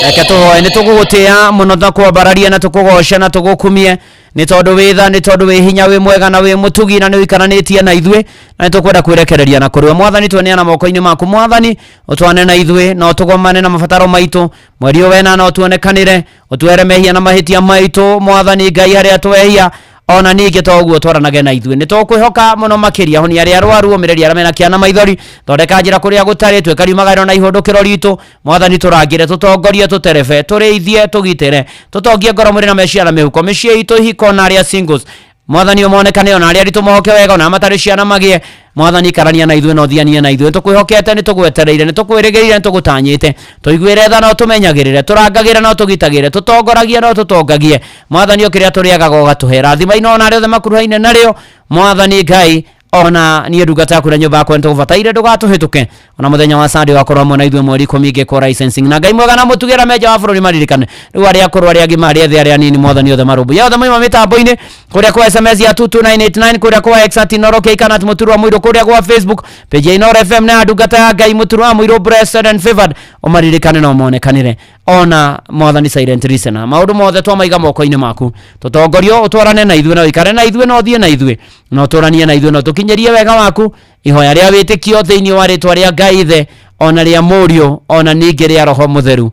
Reke tũhoe. Nĩ tũgũgũtĩa mũno na kwambararia na tũkũgoce na tũgũkumie nĩ tondũ wĩ tha, nĩ tondũ wĩ hinya, wĩ mwega na wĩ mũtugi na nĩ ũikaranĩtie na ithuĩ na nĩ tũkwenda kwĩrekereria na kũrĩ we. Mwathani tweneana moko-inĩ maku. Mwathani ũtwane na ithuĩ na ũtũgomane na mabataro maitũ mweri ũyũ wena na ũtuonekanĩre ũtwere mehia na mahĩtia maitũ. Mwathani Ngai harĩa twehia ona ningĩ to ũguo twaranage na ithuĩ. Nĩ tũkwĩhoka mũno makĩria honia arĩa arwaru, ũmĩrĩria arĩa mena kĩana maithori, thondeka njĩra kũrĩa gũtarĩ, twĩka riumagarĩro na ihũndũkĩro ritũ. Mwathani tũrangĩre, tũtongorie, tũterebe, tũrĩithie, tũgitĩre, tũtongie ngoro mwĩrĩ na meciria na mĩhuko, mĩciĩ itũ, ihiko na arĩa singles. Mwathani ũmonekane ona arĩa aritũ mohoke wega ona matarĩ ciana magĩe. Mwathani ikarania na ithuĩ na ũthianie na ithuĩ. Nĩtũkwĩhokete, nĩtũgwetereire, nĩtũkwĩrĩgĩrĩire, nĩtũgũtanyĩte. Tũiguĩre tha na ũtũmenyagĩrĩre, tũrangagĩre na ũtũgitagĩre, tũtongoragie na ũtũtongagie. Mwathani o kĩrĩa tũrĩagaga ũgatũhe. Rathima ino ona arĩa othe makuruhaine narĩo. Mwathani Ngai ona niĩ ndungata yaku na nyũmba yakwa nĩtũgũbataire ndũgatũhĩtũke ona mũthenya wa Sunday wakorwo hamwe na ithuĩ mweri 10 ngĩkwo licensing na Ngai mwega na mũtugĩra menja wa bũrũri maririkane rĩu arĩa akũrũ arĩa agima arĩa ethĩ arĩa anini Mwathani othe marũmbũiye othe moima mĩtambo-inĩ kũrĩa kwa SMS ya 22989 kũrĩa kwa X at Inooro K kana at Mũturu wa Mũirũ kũrĩa gwa Facebook page ya Inooro FM na ya ndungata ya Ngai Mũturu wa Mũirũ blessed and favored ũmaririkane na ũmonekanĩre ona Mwathani silent listener maũndũ mothe twamaiga moko-inĩ maku tũtongorio ũtwarane na ithuĩ na ũikare na ithuĩ na ũthiĩ na ithuĩ na ũtũranie na ithuĩ na ũtũkinyĩrie wega waku ihoya rĩa wĩtĩkio thĩinĩ wa rĩtwa rĩa Ngai Ithe ona rĩa Mũriũ ona ningĩ rĩa Roho Mũtheru.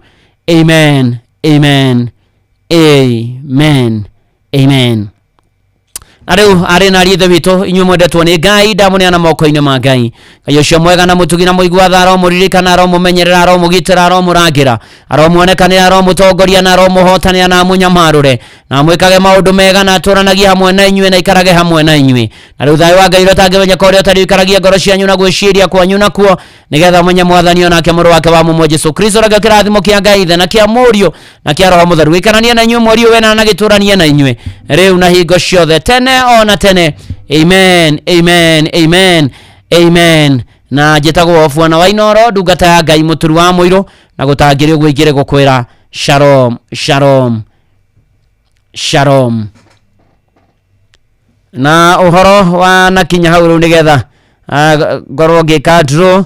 Amen. Amen, amen, amen. Na rĩu arĩ na ariũ ithe witũ, inyuĩ mwendetwo nĩ Ngai, ndamũneana moko-inĩ ma Ngai. Ngai ũcio mwega na mũtugi na mũigua tha aromũririkana, aromũmenyerera, aromũgitĩra, aromũrangĩra, aromuonekanĩra, aromũtongoria na aromũhotanĩra na amũnyamarũre na amwĩkage maũndũ mega na atũranagie hamwe na inyuĩ na aikarage hamwe na inyuĩ. Na rĩu thayũ wa Ngai ũrĩa ũtangĩmenyeka ũrĩa ũtariĩ ũikaragie ngoro cianyu na gwĩciria kwanyu nakuo, nĩgetha mũmenye Mwathani o nake Mũrũ wake wa mũmwe Jesu Kristo. Nakĩo kĩrathimo kĩa Ngai Ithe na kĩa Mũriũ na kĩa Roho Mũtheru gĩikaranie na inyuĩ mweri ũyũ wena na gĩtũranie na inyuĩ rĩu na hingo ciothe tene o na tene. Amen, amen, amen, amen. Na njĩtagwo Bwana wa Inooro, ndungata ya Ngai, mũturi wa mũirũ, na gũtangĩrĩ ũguo ingĩrĩ gũkwĩra shalom, shalom, shalom. Na ũhoro wa nakinya hau rĩu nĩgetha ngorwo ngĩka draw.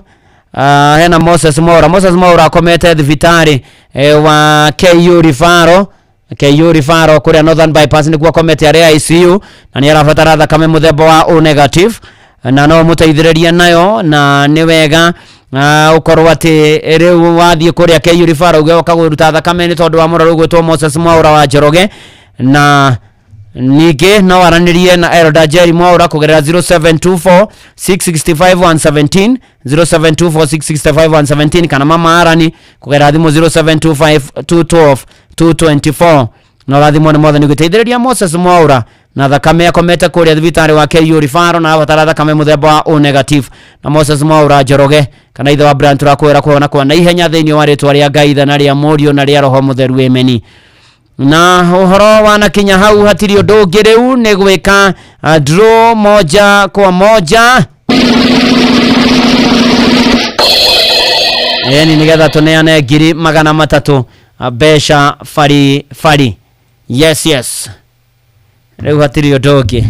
Hena Moses Mwaura. Moses Mwaura akomete thibitarĩ wa KU Referral, KU Referral kũrĩa Northern Bypass nĩkuo akomete arĩ ICU, na nĩ arabatara thakame mũthemba wa O negative, na no mũteithĩrĩrie nayo. Na nĩ wega ũkorwo atĩ rĩu wathiĩ kũrĩa KU Referral uge ũkagũruta thakame nĩ tondũ wa mũrwaru ũgwĩtwo Moses Mwaura wa Njoroge. Na ningĩ no aranĩrie na Elder Jerry Mwaura kũgerera 0724 665 117, 0724 665 117, kana Mama Arani kũgerera thimũ 0725 212 224. Na ũrathimwo nĩ Mwathani gũteithĩrĩria Moses Mwaura na thakame. Akomete kũrĩa thibitarĩ wa KU Referral na abatara thakame mũthemba wa O negative. Na Moses Mwaura Njoroge kana ithe wa Brian, tũrakwĩra kũhona kwa naihenya thĩinĩ wa rĩtwa rĩa Ngai Ithe na rĩa Mũriũ na rĩa Roho Mũtheru. Ameni. Na ũhoro wanakinya hau, hatirĩ ũndũ ũngĩ, rĩu nĩ gwĩka draw moja kwa moja, yani nĩgetha tũneane 300,000, mbeca bari bari. Yes, yes, rĩu hatirĩ ũndũ ũngĩ.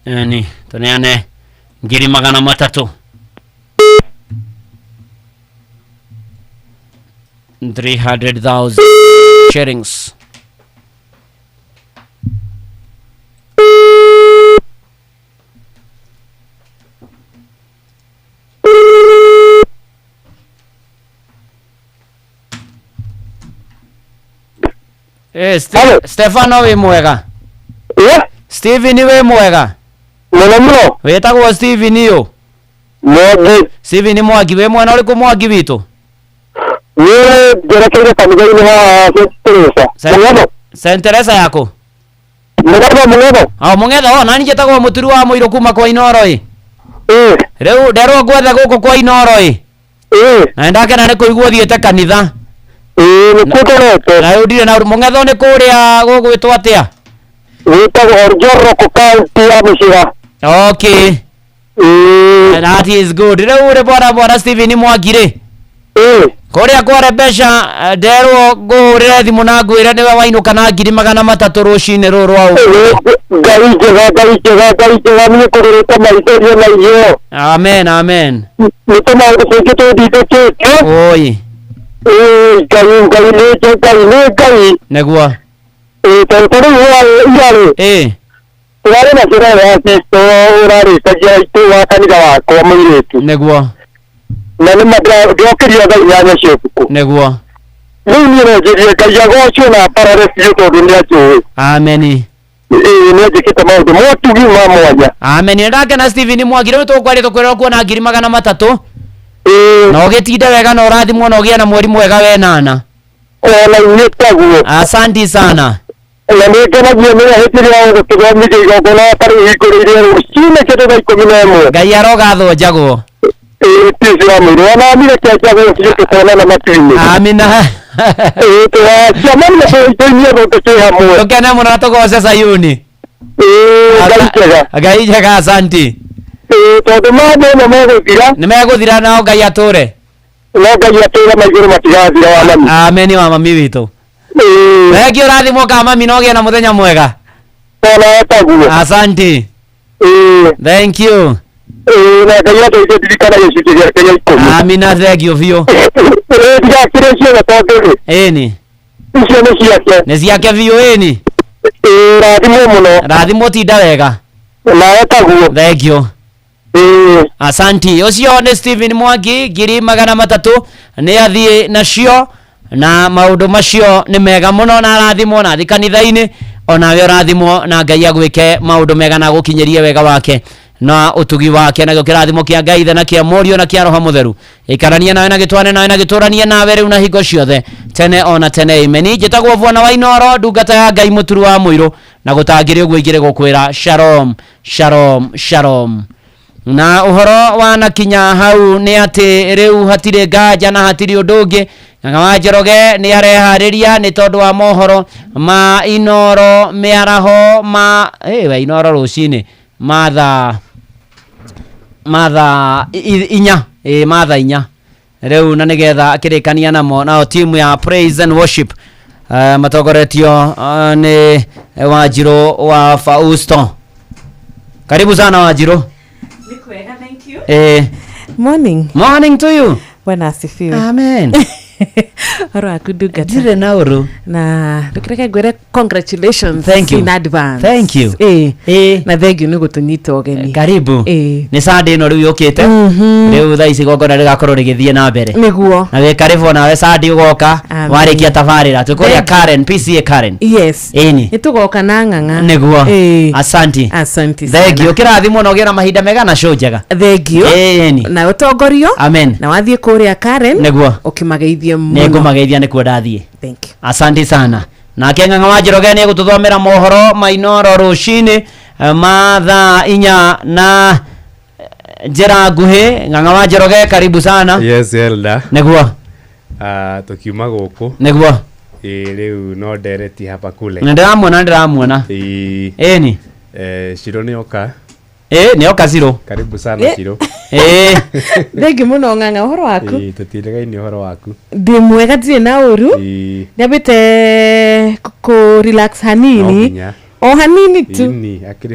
Yani tuneane 300,000, 300,000 shillings. Stefano, wĩ mwega? Steven, wĩ mwega? Mũno mũno. Wĩtagwo Steven ũyũ? Mwangi. Steven Mwangi, wĩ mwena ũrĩkũ, Mwangi witũ? Niĩ njerekeire kanitha-inĩ haha St. Teresa. Mũng'etho. St. Teresa yaku? Mũng'etho, Mũng'etho. O Mũng'etho. O nani njĩtagwo mũturi wa mũirũ kuma kwa Inooro ĩ. Rĩu nderwo ngwethe gũkũ kwa Inooro ĩ. Na nĩndakena nĩ kũigua ũthiĩte kanitha. Nĩkuo ndorete. Na rĩu ndirĩ na Mũng'etho nĩ kũrĩa gũgwĩtwo atĩa? Wĩtagwo Oljoroko, kaunti ya Mũcira. Okay. That is good. Rĩu rĩ, bwana Steven Mwangi rĩ, kũrĩa kware mbeca, nderwo ngũhũrĩre thimũ na ngwĩre nĩwe wainũka na 300,000 rũcinĩ rũrũ rwa ũmũthĩ. Ngai njega, Ngai njega, Ngai njega, niĩ kũgũrĩte maithori na iheo. Amen, amen. Nĩ tũmaũndũ tũingĩ tũndindĩkĩte. Oi. Ngai, Ngai nĩ Ngai, nĩ Ngai. Nĩguo. Tondũ ta rĩu irarĩ tũrarĩ na sherehe ya Kristo ũrarĩkagia itũ wa kanitha wakwa mũirĩtu. Nĩguo. Na nĩ ma ndĩrokĩria thaa 8 cia ũtukũ. Nĩguo. Rĩu niĩ no njĩrie Ngai agocwo na mbarare biũ tondũ nĩ anjũĩ. Ameni. Ĩĩ, nĩ anjĩkĩte maũndũ motugi ma mwanya. Ameni. Nĩndakena, Steven Mwangi. Rĩu tũkwaria tũkwĩrwo kuona 300,000. Na ũgĩtinde wega na ũrathimwo na ũgĩe na mweri mwega wenana. Ona inyuĩ taguo. Asanti sana. Na nĩ ngenagio nĩ hĩndĩ ĩrĩa ũgũtũthomithia igongona ta rĩu hingũrĩire rũcinĩ kĩndũ thaa 11. Ngai arogathwo njagwo. Ĩĩ, ti wa mwĩrĩ ona reke njagwo biũ, tũkonana matu-inĩ. Amina. Ĩĩ, tũgacemania tũinie thũndũ twĩ hamwe. Tũkene mũno na tũgoce Sayuni. Ĩĩ, Ngai njega. Ngai njega, asanti. Ĩĩ, tondũ maũndũ ĩno megũthira. Nĩ megũthira nao Ngai atũre. No Ngai atũre, maigũrũ matigathira wa mami. Ameni wa mami witũ. Thengiũ, ũrathimwo ka mami na ũgĩe na mũthenya mwega. Ona taguo. Asanti. Thank you. Ĩĩ, na Ngai ateithie ndirikana gĩcunjĩ gĩake gĩa 10. Amina, thengiũ biũ. Ndigakĩrĩ ciothe tondũ rĩ. Ĩni. Icio nĩ ciake. Nĩ ciake biũ ĩni. Ĩĩ rathimwo mũno. Rathimwo tinda wega. Nawe taguo. Thank you. Asanti. Ũcio nĩ Stephen Mwangi 300,000 nĩ athiĩ nacio na maũndũ macio nĩ mega mũno na arathimwo na athi kanitha-inĩ onawe ũrathimwo na Ngai agwĩke maũndũ mega na agũkinyĩrie wega wake na ũtugi wake nakĩo kĩrathimo kĩa Ngai ithe na kĩa Mũriũ na kĩa Roho Mũtheru ikarania nawe na gĩtwane nawe na gĩtũranie nawe rĩu na hingo ciothe tene ona tene amen. Njĩtagwo Bwana wa Inooro ndungata ya Ngai mũturu wa mũirũ na gũtangĩrĩ ũguo ingĩrĩ gũkwĩra shalom shalom shalom. Na ũhoro wanakinya hau nĩ atĩ rĩu hatirĩ nganja na hatirĩ ũndũ ũngĩ. Ng'ang'a wa Njoroge nĩ areharĩria nĩ tondũ wa mohoro ma Inooro mĩaraho ma we Inooro rũcinĩ mathaa inya mathaa inya rĩu na nĩgetha akĩrĩkania namo nao timu ya praise and worship matongoretio nĩ Wanjirũ wa Fausto. Karibu sana Wanjirũ. Thank you. Morning. Morning to you. Bwana asifiwe. Amen. Oro akudugata. Ndire na uru. Na ndukireke ngwire congratulations. Thank you. In advance. Thank you. Na thank you nĩ gũtũnyita ũgeni. Karibu. Nĩ Sunday ĩno rĩu yũkĩte. Rĩu thaa ici igongona rĩgakorwo rĩgĩthiĩ na mbere. Nĩguo. Na wĩ karibu nawe Sunday ũgoka warĩkia tabarĩra. Tũkũrĩa Karen, PCA Karen. Yes. Ĩni. Nĩ tũgoka na ng'ang'a. Nĩguo. Asanti. Asanti. Thank you. Kĩrathimwo na ũgĩe na mahinda mega na show njega. Thank you. Ĩni. Na ũtongorio. Amen. Na wathiĩ kũrĩa Karen. Nĩguo. Ũkĩmageithie mũno. Nĩngũmageithia nĩkuo ndathiĩ. Thank you. Asante sana. Nake Ng'ang'a wa Njoroge nĩ egũtũthomera mohoro ma Inooro rũcinĩ ma thaa inya na njĩra nguhĩ. Ng'ang'a wa Njoroge karibu sana. Yes elder. Nĩguo. Tukiuma gũkũ. Nĩguo. Rĩu no ndereti hapa kule. Nĩndĩramuona. Ĩni. Shiro nĩoka. Nĩoka Shiro. Karibu sana Shiro. Thank you mũno Ng'ang'a ũhoro waku. Tũtiregaine ũhoro waku. Ndĩ mwega ndirĩ na ũru. Nĩambĩte kũ relax hanini. O hanini tu. Akĩrĩ